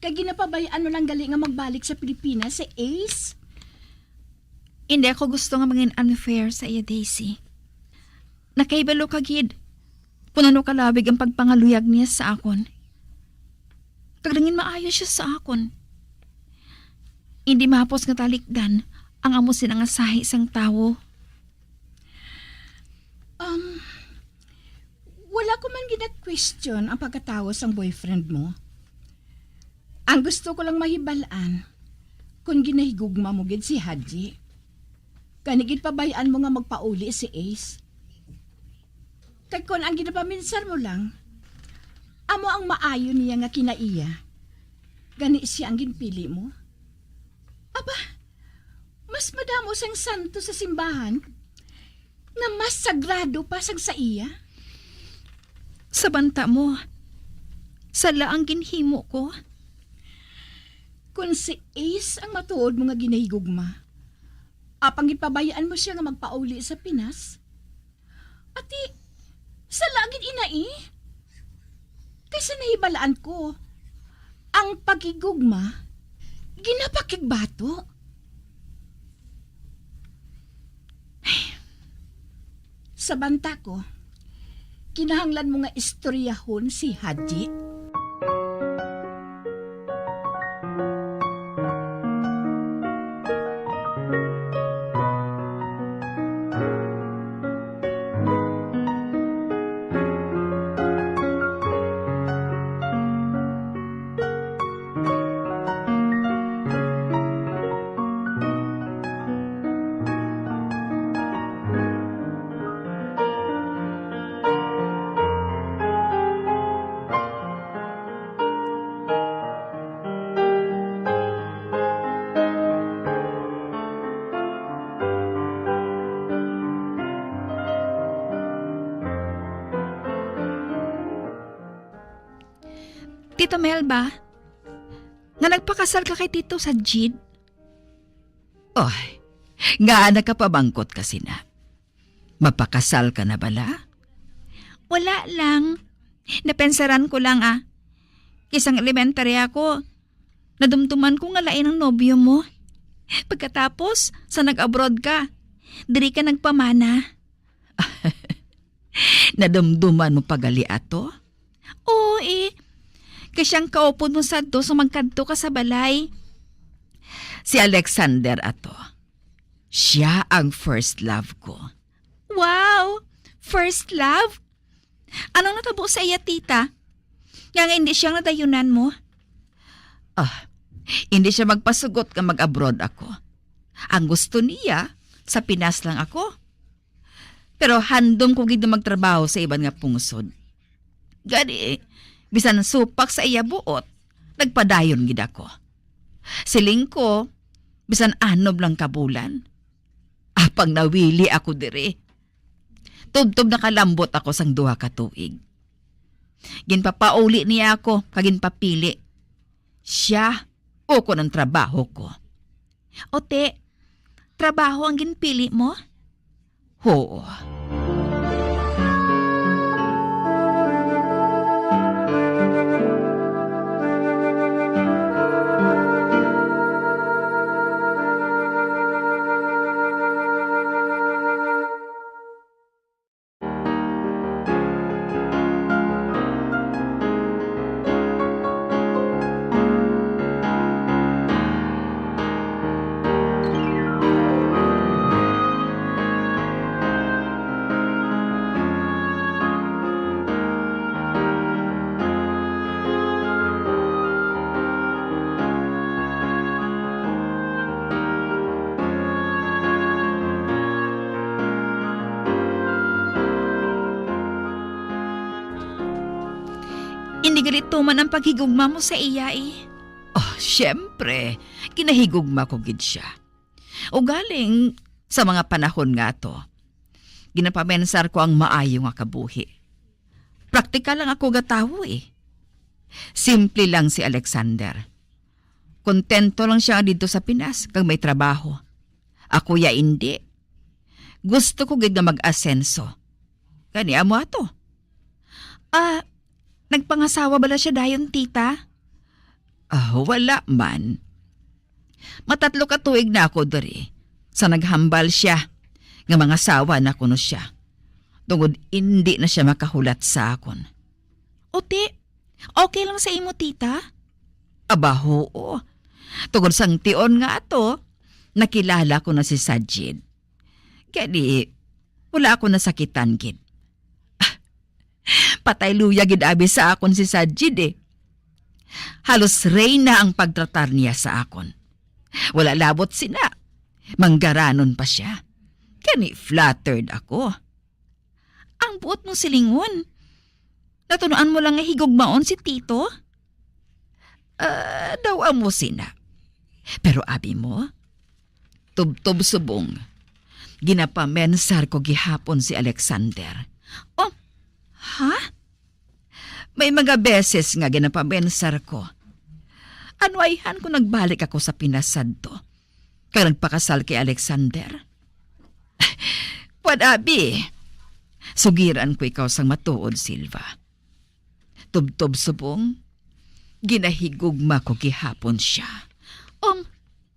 Kay ginapabay-an mo lang gali nga magbalik sa Pilipinas si Ace. Hindi ako gusto nga mangin unfair sa iya, Daisy. Nakahibalo ka gid kung ano kalabig ang pagpangaluyag niya sa akon. Kag nangin maayo siya sa akon. Hindi mahapos nga talikdan ang amo sina nga sahi sang tawo. Um, wala ko man gina-question ang pagkatawo sang boyfriend mo. Ang gusto ko lang mahibal-an, kung ginahigugma mo gid si Haji. Gani gid pabay-an mo nga magpauli si Ace. Kag kon ang ginapaminsar mo lang, amo ang maayo niya nga kinaiya, gani siya ang ginpili mo? Aba, mas madamo sang santo sa simbahan nga mas sagrado pa sang sa iya? Sa banta mo, sala ang ginhimo ko. Kon si Ace ang matuod mo nga ginahigugma, apang ginpabay-an mo siya nga magpauli sa Pinas, ati, sala gid ina, eh. Kay sa nahibalaan ko, ang paghigugma ginapakigbato. Sa banta ko, kinahanglan mo nga istoryahon si Haji. Tito Melba, nga nagpakasal ka kay Tito Sajid? Oy, nga nakapamangkot ka sina. Mapakasal ka na bala? Wala lang. Napensaran ko lang, ah. Kay sang elementary ako, nadumduman ko nga lain ang nobyo mo. Pagkatapos, sa nag-abroad ka, diri ka nagpamana. Nadumduman mo pa gali ato? Oo, eh. Kay siya ang kaupod mo sadto sa magkadto ka sa balay. Si Alexander ato. Siya ang first love ko. Wow! First love? Anong natabo sa iya, tita? Nga nga hindi siya ang nadayunan mo? Ah, hindi siya magpasugot nga mag-abroad ako. Ang gusto niya, sa Pinas lang ako. Pero handom ko gid nga magtrabaho sa iban nga pungsod. Gani, bisan supak sa iya buot, nagpadayon gid ako. Siling ko, bisan anom lang ka bulan. Apang nawili ako diri. Tubtob nakalambot ako sang duha ka tuig. Ginpapauli niya ako kag ginpapili. Siya ukon ang trabaho ko. O ti, trabaho ang ginpili mo? Huo. Hindi gali tuman ang paghigugma mo sa iya, eh. Oh, siyempre. Ginahigugma ko gid siya. Ugaling, sa mga panahon nga to, ginapamensar ko ang maayo nga kabuhi. Praktikal lang ako nga tawo, eh. Simple lang si Alexander. Kontento lang siya dito sa Pinas kag may trabaho. Ako ya indi. Gusto ko gid nga mag-asenso. Gani amo ato. Ah, nagpangasawa bala siya dayon, tita? Ah, wala man. Matatlo ka tuig na ako diri sa naghambal siya nga mangasawa na kuno siya, tungod indi na siya makahulat sa akon. O ti, okay lang sa imo, tita? Aba, huo. Tungod sang tion nga ato, nakilala ko na si Sajid. Kaya di, wala ako nasakitan gid. Patay luya gid abi sa akon si Sajid, eh. Halos reyna ang pagtratar niya sa akon. Wala labot sina. Manggaranon pa siya. Kani flattered ako. Ang buot mong silingon. Natunoan mo lang nga higugmaon si Tito? Ah, daw amo sina. Pero abi mo, tubtob subong, ginapamensar ko gihapon si Alexander. Oh, ha? May mga beses nga ginapamensar ko. Ano ayhan ko nagbalik ako sa Pinas sadto, kag nagpakasal kay Alexander? Pwad abi, sugiran ko ikaw sang matuod, Silva. Tubtob subong, ginahigugma ko gihapon siya. Um,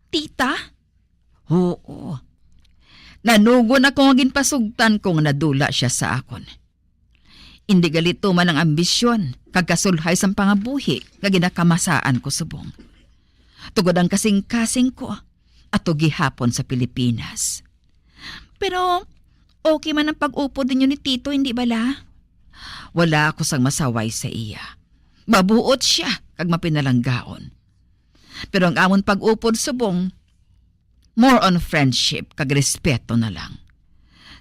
tita? Oo. Nanugon ako nga ginpasugtan ko nga nadula sia sa akon. Indi gali tuman ang ambisyon kag kasulhay sang pangabuhi nga ginakamasaan ko subong. Tungod ang kasing-kasing ko ato gihapon sa Pilipinas. Pero okay man ang pag-upod ninyo ni Tito, hindi bala? Wala ako sang masaway sa iya. Mabuot sia kag mapinalanggaon. Pero ang amon pag-upod subong, more on friendship kag respeto na lang.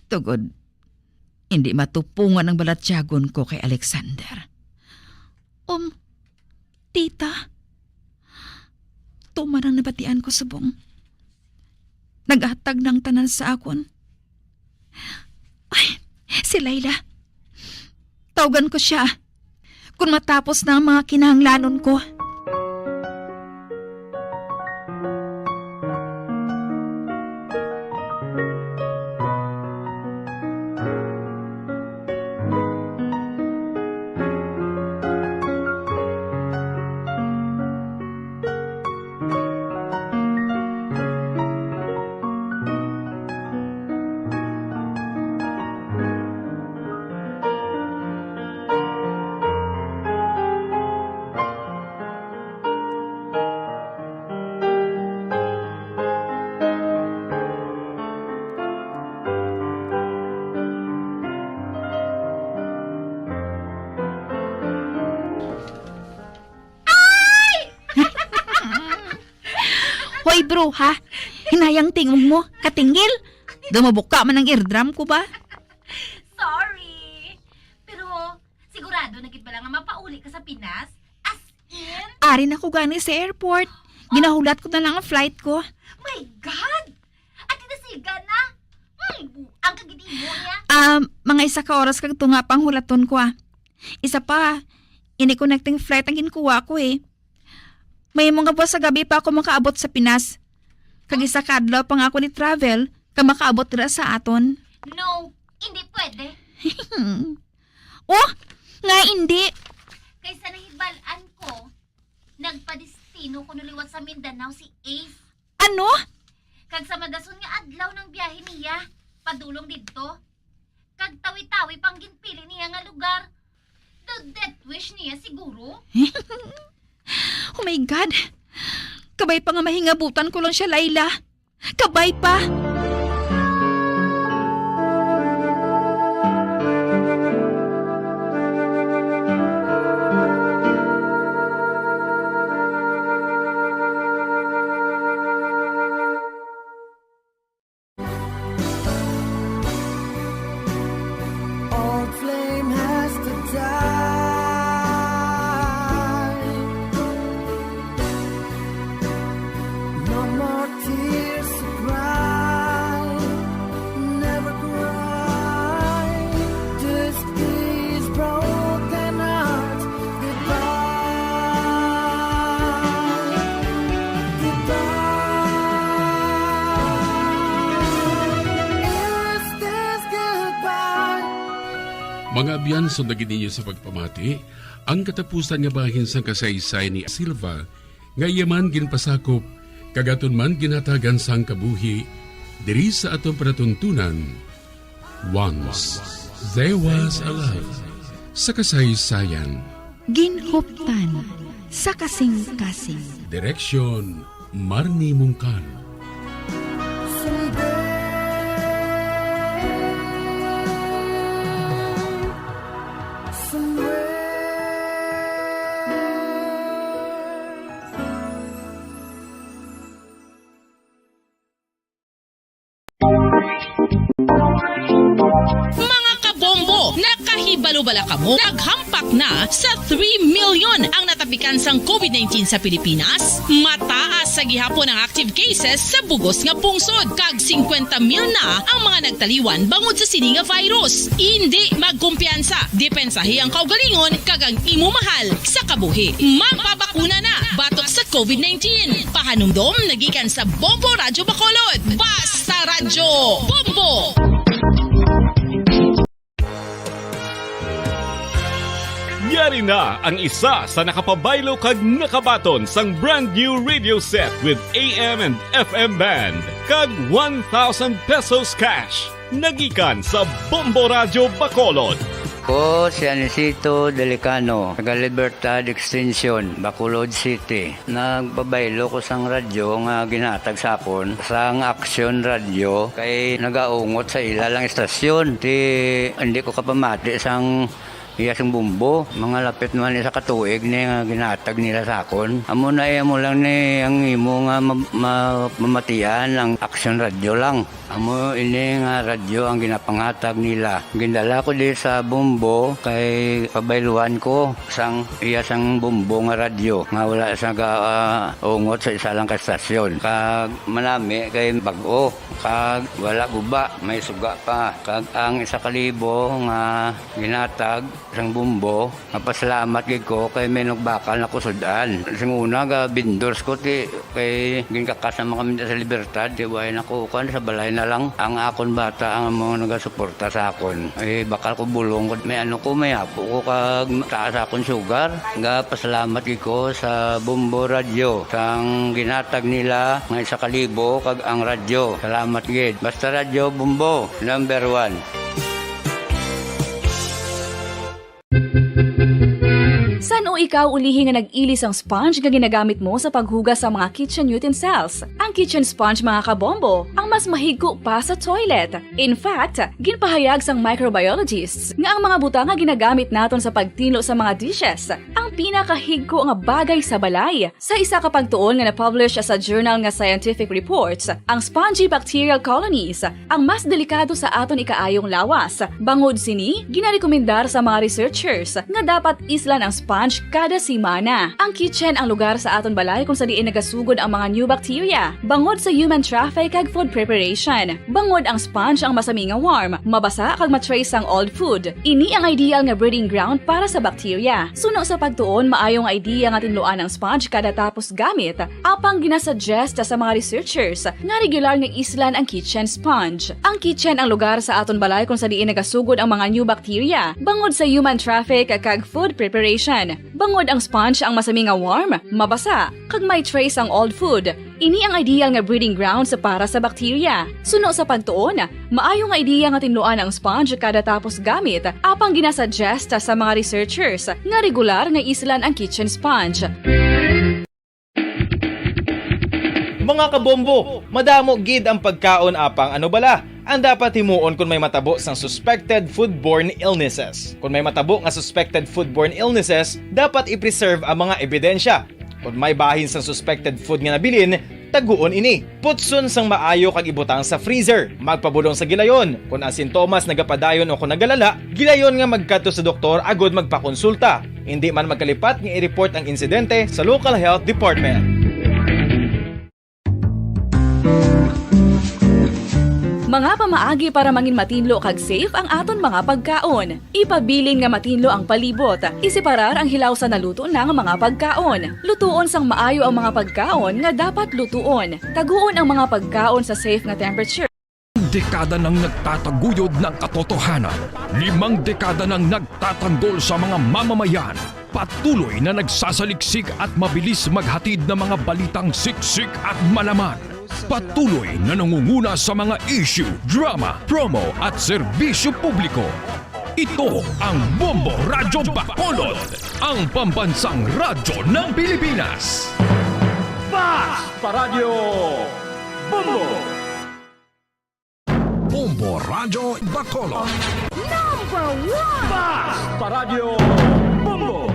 Tungod, hindi matupungan ang balatyagon ko kay Alexander. Um, tita, tuman ang nabatian ko subong. Naghatag ng tanan sa akon. Ay, si Laila. Tawgan ko siya. Kung matapos na ang mga kinahanglanon ko. Ay! Hoy, bro, ha? Hinayang tingog mo, katingil. Daw mabuka man ang eardrum ko ba? Sorry. Pero sigurado na gid bala nga mapauli ka sa Pinas? As in? Ari na ko gani sa airport. Ginahulat ko na lang ang flight ko. My God! Ati na siga na. Hmm, buang ka gid imo niya. Um, mga isa ka oras kag tunga pang hulaton ko, ah. Isa pa, ini connecting flight ang ginkuha ko, eh. Mahimo nga buwas sa gabi pa ako makaabot sa Pinas. Kag isa ka adlaw pa nga ako ni travel, ka makaabot dira sa aton. No, hindi pwede. Oh, nga hindi? Kaysa nahibal-an ko, nagpadestino kuno liwat sa Mindanao si Ace. Ano? Kag sa madason nga adlaw ng biyahe niya, padulong didto. Kag tawi-tawi pang ginpili niya nga lugar. The death wish niya siguro? Oh my God! Kabay pa nga mahingabutan ko lang siya, Laila. Kabay pa! All flame has to die. No more tears to cry. Never cry. This is broken heart. Goodbye. Goodbye. Is this goodbye? Mga abyan, sundagi ninyo sa pagpamati ang katapusan nga bahin sang kasaysayan ni Silva, nga iya man ginpasakop kag aton man ginhatagan sang kabuhi diri sa aton palatuntunan. Once There Was a Love, sa kasaysayan. Ginhuptan sa kasing-kasing. Direksyon, Marnie Mungkal. Mga kabombo, nakahibalo bala kamo? Naghampak na sa three million ang natapikan sang covid nineteen sa Pilipinas. Mataas sa gihapon ang active cases sa bugos nga pungsod, kag singkwenta mil na ang mga nagtaliwan bangod sa sini nga virus. Indi magkumpiyansa, depensahi ang kaugalingon kag ang imo mahal sa kabuhi. Magpabakuna na batok sa covid nineteen. Pahanumdom nagikan sa Bombo Radyo Bacolod. Basta Radyo Bombo! Yari Na ang isa sa nakapabaylo kag nakabaton sang brand new radio set with A M and F M band kag one thousand pesos cash. Nagikan sa Bombo Radyo Bacolod. Ko si Anisito Delicano, taga Libertad Extension, Bacolod City. Nagpabaylo ko sang radyo nga ginhatag sa akon sang Action Radio kay nagaungot sa ila lang istasyon. Ti, hindi ko kapamati sang iya sang Bombo. Mga lapit naman isa ka tuig ni nga ginhatag nila sa akon. Amo na, eh, amo lang ni ang imo nga ma-, ma-, mamatian ang Action Radio lang. Amo ini nga radyo ang ginapanghatag nila. Gindala ko di sa Bombo kay pabayluan ko sang iya sang Bombo nga radyo nga wala sa ga-, ah, ungot sa isa lang ka stasyon. Kag manami kay bag-o, kag wala guba, may suga pa. Kag ang isa ka libo nga ginhatag sang Bombo, mapasalamat gid ko kay may nagbakal na ko sud-an. Sing una, ga vendors ko, ti, kay ginkakas naman kami sa Libertad, ti, way na ko, kuwan, sa balay na lang. Ang akon bata ang amo nagasuporta sa akon. Eh, bakal ko bulong ko, may ano ko, may apo ko, kag taas akon sugar. Ga pasalamat gid ko sa Bombo Radio, sang ginhatag nila nga isa ka libo, kag ang radyo. Salamat gid. Basta Radyo Bombo, number one. San-o ikaw ulihi nga nag-ili sang sponge nga ginagamit mo sa paghugas sa mga kitchen utensils? Ang kitchen sponge, mga kabombo, ang mas mahigko pa sa toilet. In fact, ginpahayag sang microbiologists nga ang mga butang nga ginagamit naton sa pagtinlo sa mga dishes ang pinakahigko nga bagay sa balay. Sa isa ka pagtuon nga na-publish sa journal nga Scientific Reports, ang spongy bacterial colonies ang mas delikado sa aton ikaayong lawas. Bangod sini, ginarekomendar sa mga researchers nga dapat islan ang sponge kada semana. Ang kitchen ang lugar sa aton balay kung sa diin nagasugod ang mga new bacteria, bangod sa human traffic kag food preparation. Bangod ang sponge ang masami nga warm, mabasa kag ma-trace ang old food. Ini ang ideal nga breeding ground para sa bacteria. Suno sa pagtuon, maayo nga idea nga tinluan ang sponge kada tapos gamit, apang ginasuggest sa mga researchers nga regular nga islan ang kitchen sponge. Ang kitchen ang lugar sa aton balay kung sa diin nagasugod ang mga new bacteria, bangod sa human traffic kag food preparation. Bangod ang sponge ang masami nga warm, mabasa, kag may trace ang old food, ini ang ideal nga breeding grounds para sa bacteria. Suno sa pagtuon, maayo nga idea nga tinluan ang sponge kada tapos gamit, apang ginasuggest sa mga researchers nga regular nga islan ang kitchen sponge. Mga kabombo, madamo gid ang pagkaon, apang ano bala ang dapat himuon kon may matabo sang suspected foodborne illnesses? Kon may matabo nga suspected foodborne illnesses, dapat i-preserve ang mga ebidensya. Kon may bahin sang suspected food nga nabilin, taguon ini. Putson sang maayo kag ibutang sa freezer. Magpabulong sa gilayon. Kon ang sintomas nagapadayon o kon nagalala, gilayon nga magkadto sa doktor agud magpakonsulta. Indi man magkalipat nga i-report ang insidente sa local health department. Mga pamaagi para mangin matinlo kag safe ang aton mga pagkaon. Ipabilin nga matinlo ang palibot. Iseparar ang hilaw sa naluto na nga mga pagkaon. Lutuon sang maayo ang mga pagkaon nga dapat lutuon. Taguon ang mga pagkaon sa safe nga temperature. Dekada nang nagtataguyod ng katotohanan. Limang dekada nang nagtatanggol sa mga mamamayan. Patuloy na nagsasaliksik at mabilis maghatid ng mga balitang siksik at malaman. Patuloy na nangunguna sa mga issue, drama, promo at serbisyo publiko. Ito ang Bombo Radyo Bacolod, ang pambansang radyo ng Pilipinas. Basta Radyo Bombo! Bombo Radyo Bacolod. Number one! Basta Radyo Bombo!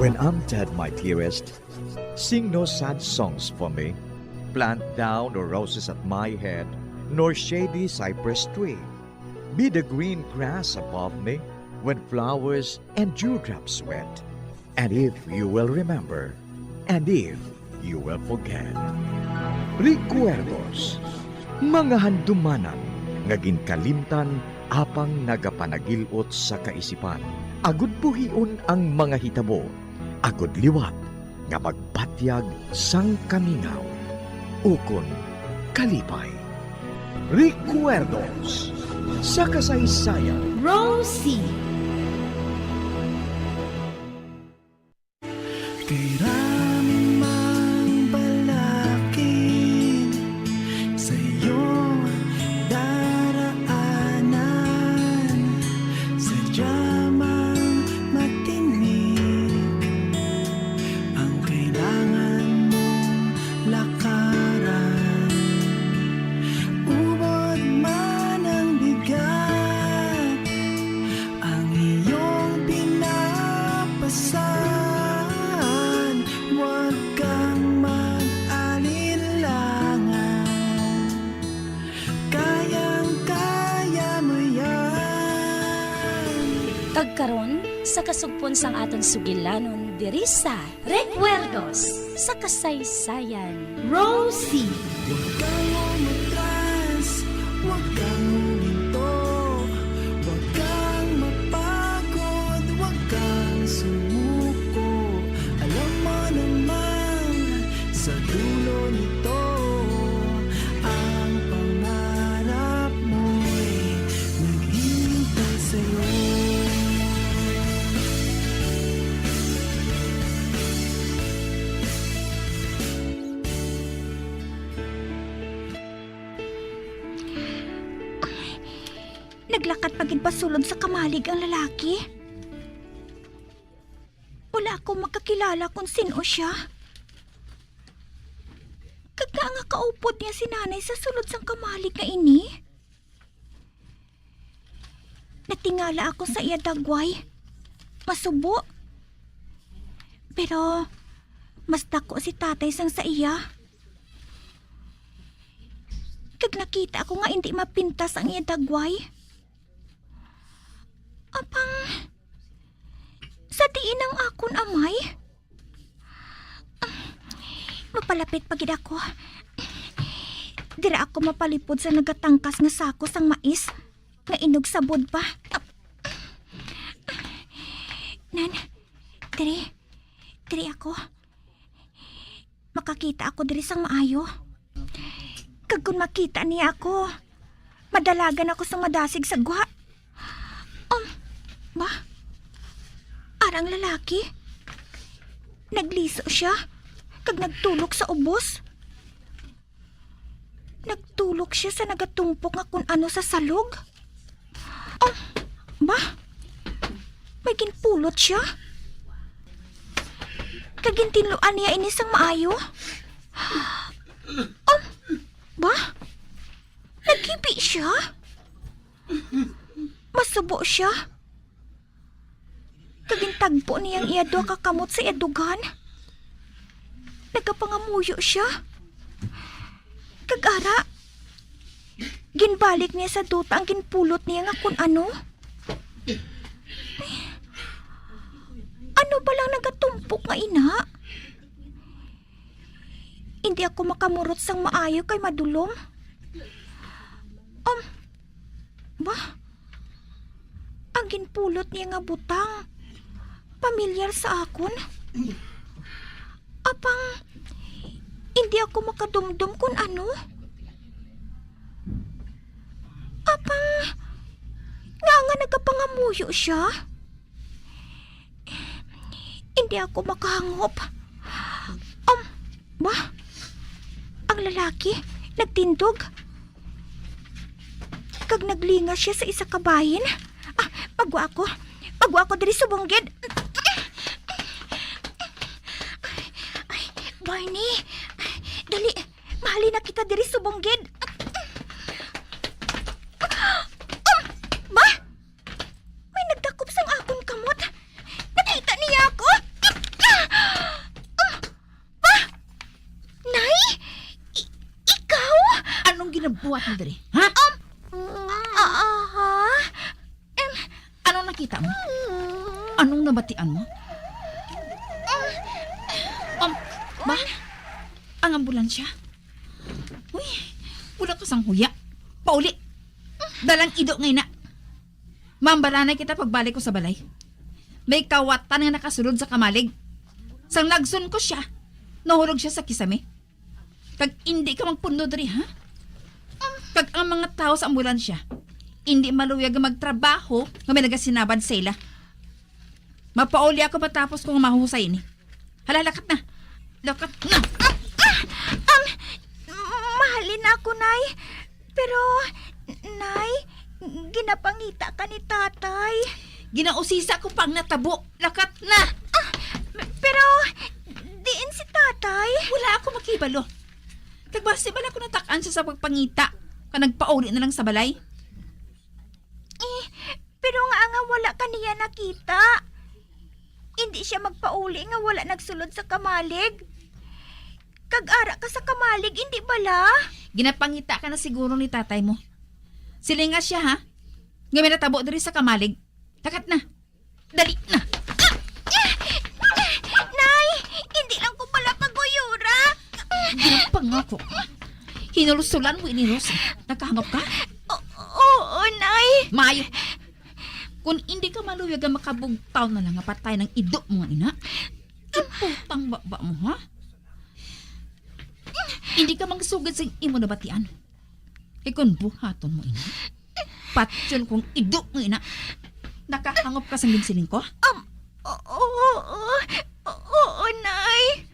When I'm dead, my dearest, sing no sad songs for me. Plant thou no roses at my head, nor shady cypress tree. Be the green grass above me when flowers and dewdrops wet. And if you will remember, and if you will forget. Recuerdos, mga handumanan nga ginkalimtan apang nagapanagil-ot sa kaisipan. Agud buhion ang mga hitabo, agud liwat nga magbatyag sang kamingaw ukon kalipay. Recuerdos, Sa kasaysayan. Rosie. Kay raming balakid sa iyong daraanan, sadya mang matinik ang kailangan mong lakaran. Ubod man ang bigat, ang iyong pinapasan, huwag kang mag-alinlangan. Kayang-kaya mo yan. Kag karon, sa kasugpon sang aton sugilanon diri sa Recuerdos sa Kasaysayan. Rosie. Huwag kang umatras, huwag kang huminto, huwag kang mapagod, huwag kang sumuko. Alam mo naman, sa dulo nito, ang pangarap mo'y naghihintay sa'yo. Naglakad pa gid pasulod sa kamalig ang lalaki. Wala ako makakilala kung sin-o sia. Kag ngaa nga kaupod niya si Nanay sa sulod sang kamalig nga ini? Natingala ako sa iya dagway. Masubo. Pero mas dako si Tatay sang sa iya. Kag nakita ko nga indi mapintas ang iya dagway. Apang, sa diin ang akon amay? Mapalapit pa gid ako. Dira ako mapalipod sa nagatangkas nga sako sang mais nga inog sabod pa. Nan, diri, diri ako. Makakita ako diri sang maayo. Kag kon makita niya ako, madalagan ako sang madasig sa gwa. Um, ba? Arang lalaki. Nagliso sia, kag nagtulok sa ubos. Nagtulok sia sa nagatumpok nga kun ano sa salog. Um, ba? May ginpulot sia? Kag gintinluan niya ini sang maayo? Um, ba? Naghibi sia? Masubo sia? Kag gintagpo niya ang iya duha ka kamot sa iya dughan. Nagapangamuyo sia. Kag ara, ginbalik niya sa duta ang ginpulot niya nga kun ano. Ano ba lang nagatumpok nga ina? Hindi ako makamurot sang maayo kay madulom. Um, ba? Ang ginpulot niya nga butang, pamilyar sa akon. Apang, hindi ako makadumdom kun ano. Apang, nga nga nagapangamuyo siya? Hindi ako makahangop. Um, ba? Ang lalaki, nagtindog. Kag naglingas siya sa isa ka bahin. Ah, pagwa ako. Pagwa ako diri subong gid. Ay, Barney, dali, mahalin na kita diri subong gid. Um, ba? May nagdakop sang akon kamot. Nakita niya ako. Ah! Pa! Nay? I-, ikaw? Anong ginabuhat mo diri? Ha? Um, ah, ah, ha? Em, Anong nakita mo? Anong nabatian mo? Um, ba? Ang ambulansya? Uy, wala ka sang huya. Pauli. Dalang ido ngay na. Mambaranay kita pagbalik ko sa balay. May kawatan nga nakasulod sa kamalig. Sang lagson ko siya, nahulog siya sa kisame. Kag indi ka magpundo diri, ha? Kag ang mga tawo sa ambulansya, Indi maluyag nga magtrabaho nga may nagasinabad sa ila. Mapauli ako matapos ko nga mahusay ini. Hala, lakat na. Lakat na. Ah, ah, um, mahalin ako, Nay. Pero, Nay, ginapangita ka ni Tatay. Ginausisa ko pang natabo. Lakat na. Ah, pero, diin si Tatay? Wala ako makibalo. Kag basi bala ko natak-an siya sa pagpangita, ka nagpauli na lang sa balay. Eh, pero nga nga wala ka niya nakita. Hindi siya magpauli nga wala nagsulod sa kamalig. Kag ara ka sa kamalig, hindi bala? Ginapangita ka na siguro ni tatay mo. Silinga siya, ha? Nga may natabo diri sa kamalig. Lakat na. Dali na. Ah! Ah! Nay, hindi lang ko pala paguyura. Ginapangako. Hinulsulan mo ini, Rosie. Nakahangop ka? O-, oo, Nay. Maayo. Kung hindi ka maluyag nga makabugtaw na lang nga patay ng ido mo nga ina, iputang baba mo, ha? Hindi ka magsugid sa imo nabatian. Kay kung buhaton mo ina, patyon kong ido mo ina. Nakahangop ka sa ginsiling ko? Um, oo, oo, oo, Nay.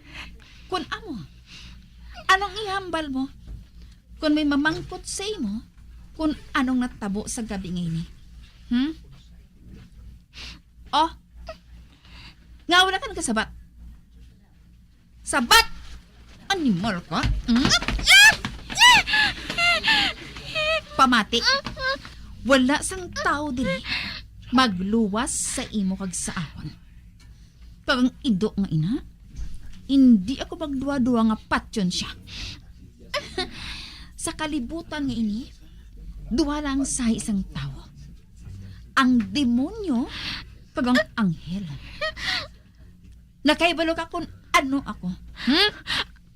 Kung amo, anong ihambal mo? Kung may mamangkot sa imo, kung anong natabo sa gabi nga ini. Hmm? Oh, nga wala ka nagkasabat. Sabat! Animal ka? Hmm? Pamati, wala sang tao diri magluwas sa imo kag sa akon. Kag ang ido nga ina, hindi ako magduwa-duwa nga patyon siya. Sa kalibutan nga ini, duha lang sa isang tawo. Ang demonyo kag ang anghel. Nakahibalo ka kung ano ako? Hmm?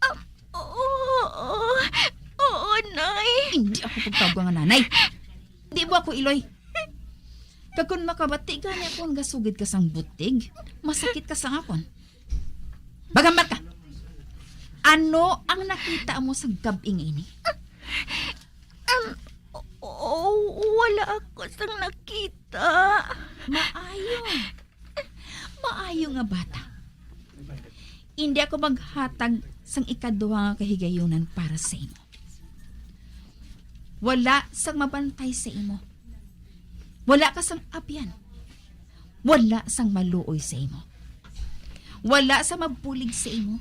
Ah, oo, oo, oo, Nay. Hindi ako pagtawag nga nanay. Di mo ako iloy. Kag kung makabati gani ako ang gasugid ka sang butig, masakit ka sa akon. Maghambal ka. Ano ang nakita mo sa gab-i nga ini? Um, o-, o-, wala ako sang nakita. Maayo. Maayo nga bata. Hindi ako maghatag sang ikaduha nga kahigayunan para sa imo. Wala sang mabantay sa imo. Wala ka sang abyan. Wala sang maluoy sa imo. Wala sang mabulig sa imo.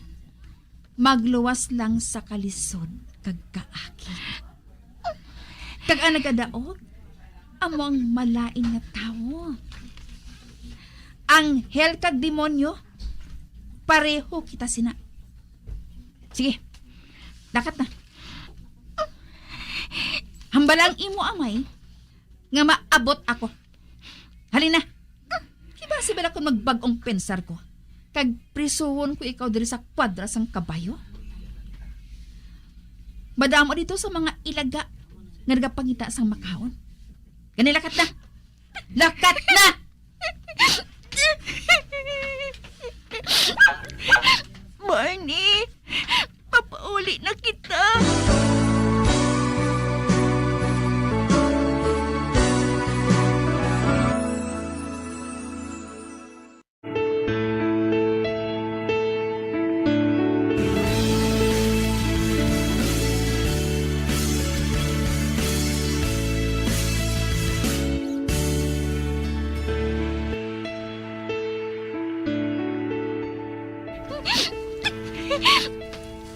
Magluwas lang sa kalisod kag kaakig. Kag ang nagadaog, amo ang malain nga tawo. Anghel kag demonyo, pareho kita sina. Sige, lakat na. Hambala ang imo amay nga maabot ako. Halina. Kibasi bala kung magbag-ong pensar ko, kag prisuhon ko ikaw diri sa kwadra sang kabayo? Madamo dito sa mga ilaga nga nagapangita sang makaon. Gani, lakat na! Lakat na! Barney, papauli na kita.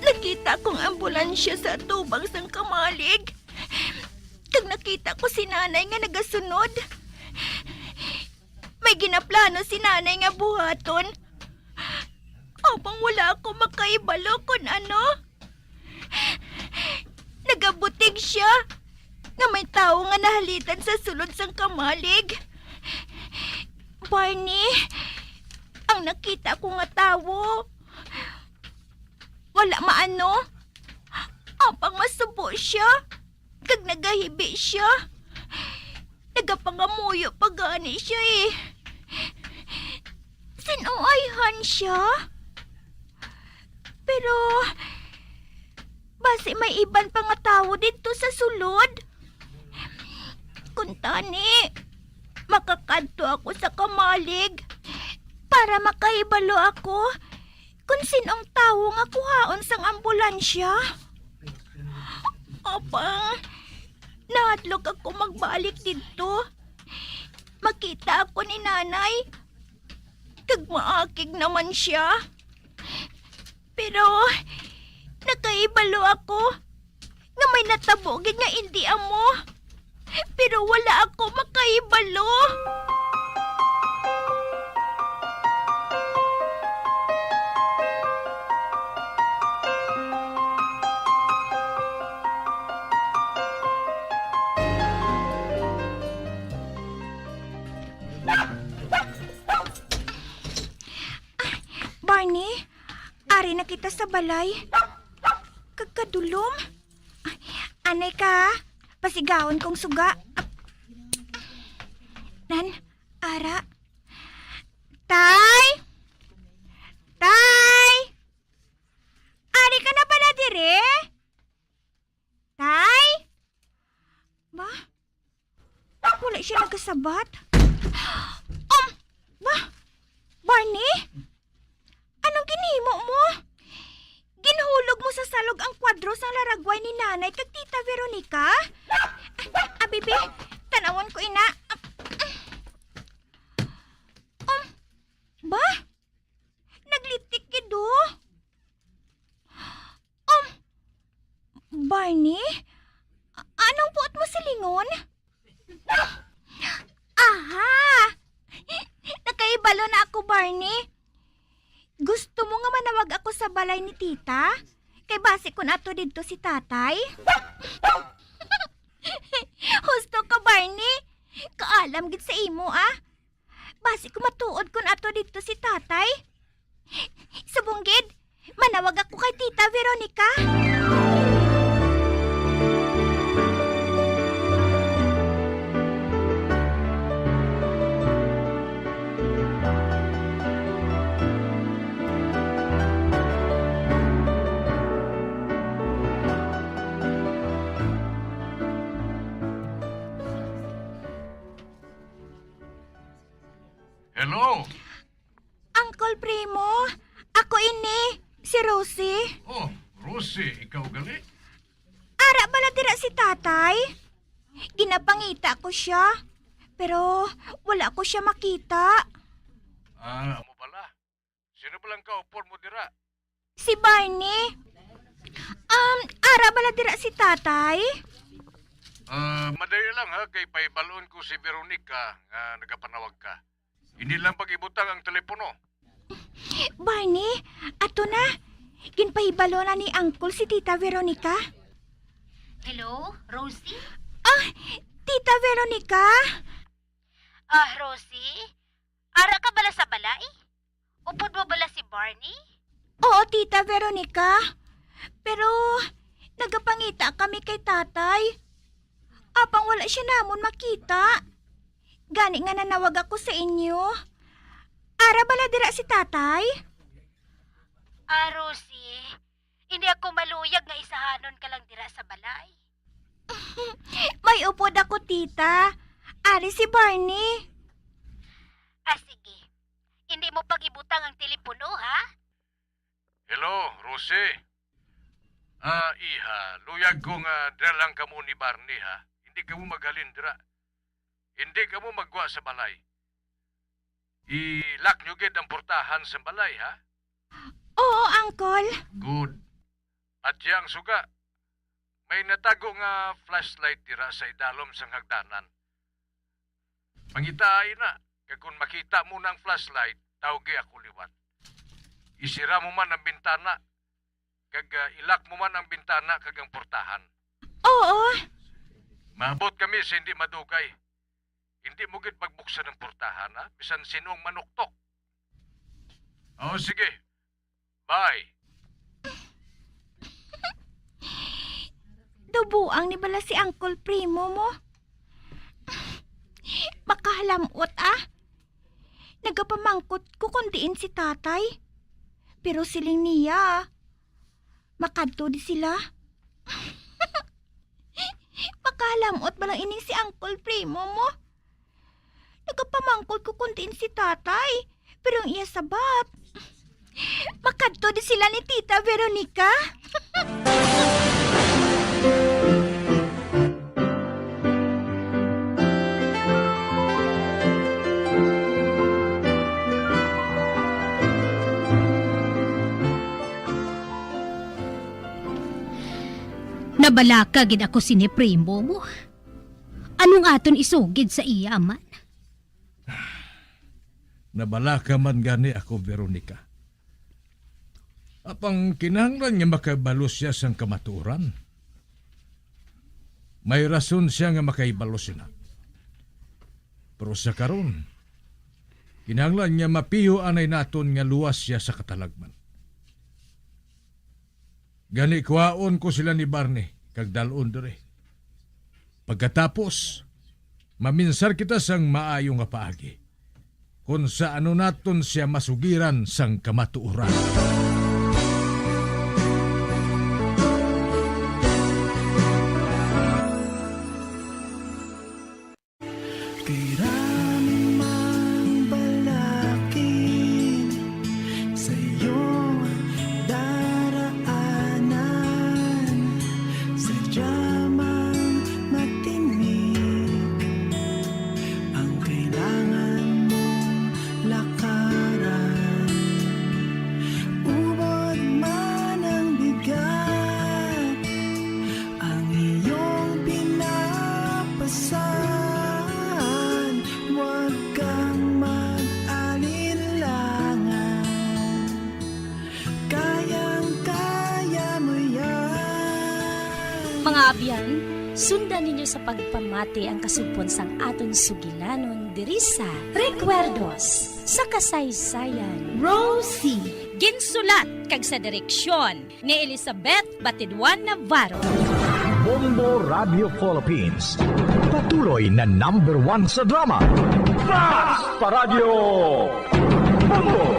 Nakita ko ang ambulansya sa atubang sang kamalig. Kag nakita ko si nanay nga nagasunod. May ginaplano si nanay nga buhaton. Apang wala ako makaibalo kon ano. Nagabutig siya nga may tawo nga nahalitan sa sulod sang kamalig. Barney, ang nakita ko nga tawo, wala maano. Apang masubo siya, kag nagahibi siya. Nagapangamuyo pa gani siya, eh. Sinuayhan siya. Pero, basi may iban pa nga tawo didto sa sulod. Kuntani, makakadto ako sa kamalig para makahibalo ako kon sin-ong tawo nga kuhaon sang ambulansya. Apang, nahadlok ako magbalik didto. Makita ako ni Nanay, kag maakig naman sia. Pero nakahibalo ako nga may natabo gid nga indi amo. Pero wala ako makahibalo. Barney, ari na kita sa balay. Kag kadulom. Anay ka, ha? Pasigahon kong suga. Nan, ara. Tay! Tay! Ari ka na pala dire? Tay? Ba? Wala siya nagasabat? Um, ba? Barney? Anong ginhimo mo? Ginhulog mo sa salog ang kwadro sang laragway ni Nanay kag Tita Veronica? Ah, bibi, tanawon ko ina. Um, ba? Naglitik gid, oh. Um, Barney? A-, anong buot mo silingon? Aha! Nakahibalo na ako, Barney. Gusto mo nga manawag ako sa balay ni Tita? Kay basi kun ato didto si Tatay? Husto ka, Barney. Kaalam gid sa imo, ah. Basi ko matuod kun ato didto si Tatay. Subong gid, manawag ako kay Tita Veronica. Hello? Uncle Primo, ako ini, si Rosie. Oh, Rosie, ikaw gali? Ara bala dira si Tatay? Ginapangita ko sia, pero wala ko sia makita. Ah, amo bala? Sino bala ang kaupod mo dira? Si Barney. Um, ara bala dira si Tatay? Ah, madali lang ha, kay pahibalon ko si Veronica nga nagapanawag ka. Hindi lang pag-ibutang ang telepono. Barney, ato na. Ginpahibalo na ni Uncle si Tita Veronica. Hello, Rosie? Ah, Tita Veronica? Ah, Rosie? Ara ka bala sa balay? Upod mo bala si Barney? Oo, Tita Veronica. Pero nagapangita kami kay Tatay. Apang wala sia namon makita. Gani nga nanawag ako sa inyo. Ara bala dira si Tatay? Ah, Rosie, hindi ako maluyag nga isahanon ka lang dira sa balay. May upod ako, Tita. Ari si Barney. Ah, sige. Hindi mo pag-ibutang ang telepono, ha? Hello, Rosie. Ah, iha, luyag ko nga dira lang kamo ni Barney, ha? Hindi kamo maghalin dira. Hindi kamo maggwa sa balay. I-lock nyo gid ang portahan sa balay, ha? Oo, Uncle. Good. At yang suga, may natago nga flashlight dira sa idalom sang hagdanan. Pangitaa ina, kag kon makita mo na ang flashlight, tawgi ako liwat. Isira mo man ang bintana, kag, ah, i-lock mo man ang bintana kag ang portahan. Oo. Maabot kami sa hindi madugay. Hindi mo gid pagbuksan ang portahan, ha? Bisan sinong manuktok. O, sige. Bye. Dubuang ni bala si Uncle Primo mo. Makahalamot, ah. Nagapamangkot ko kon diin si Tatay. Pero siling niya, makadto di sila. Alamot ba lang ining si Uncle Primo mo? Nagapamangkot ko kung diin si Tatay, pero ang iya sabat, makadto di sila ni Tita Veronica. Nabalaka gid ako sini primo mo. Anong aton isugid sa iya man? Nabalaka man gani ako, Veronica. Apang kinahanglan nga makabalo siya sang kamatuoran. May rason siya nga makahibalo sina. Pero sa karon, kinahanglan nga mapiho anay naton nga luwas siya sa katalagman. Gani, kuhaon ko sila ni Barney kag dal-on diri. Pagkatapos, maminsar kita sang maayo nga paagi, kon sa ano naton siya masugiran sang kamatuoran. Kay rami mang balakid sa iyong daraanan, sadya mang matinik ang kailangan mong lakaran. Ubod man ang bigat, ang iyong pinapasan, huwag kang mag-alinlangan. Kayang-kaya mo yan. Mga abyan, sundan ninyo sa pagpamati ang kasugpon sang aton sugilanon diri sa Recuerdos sa Kasaysayan. Rosie. Ginsulat kag sa direksyon ni Elizabeth Batidwan Navarro. Bombo Radio Philippines, patuloy na number one sa drama. Fast Paradyo! Bombo!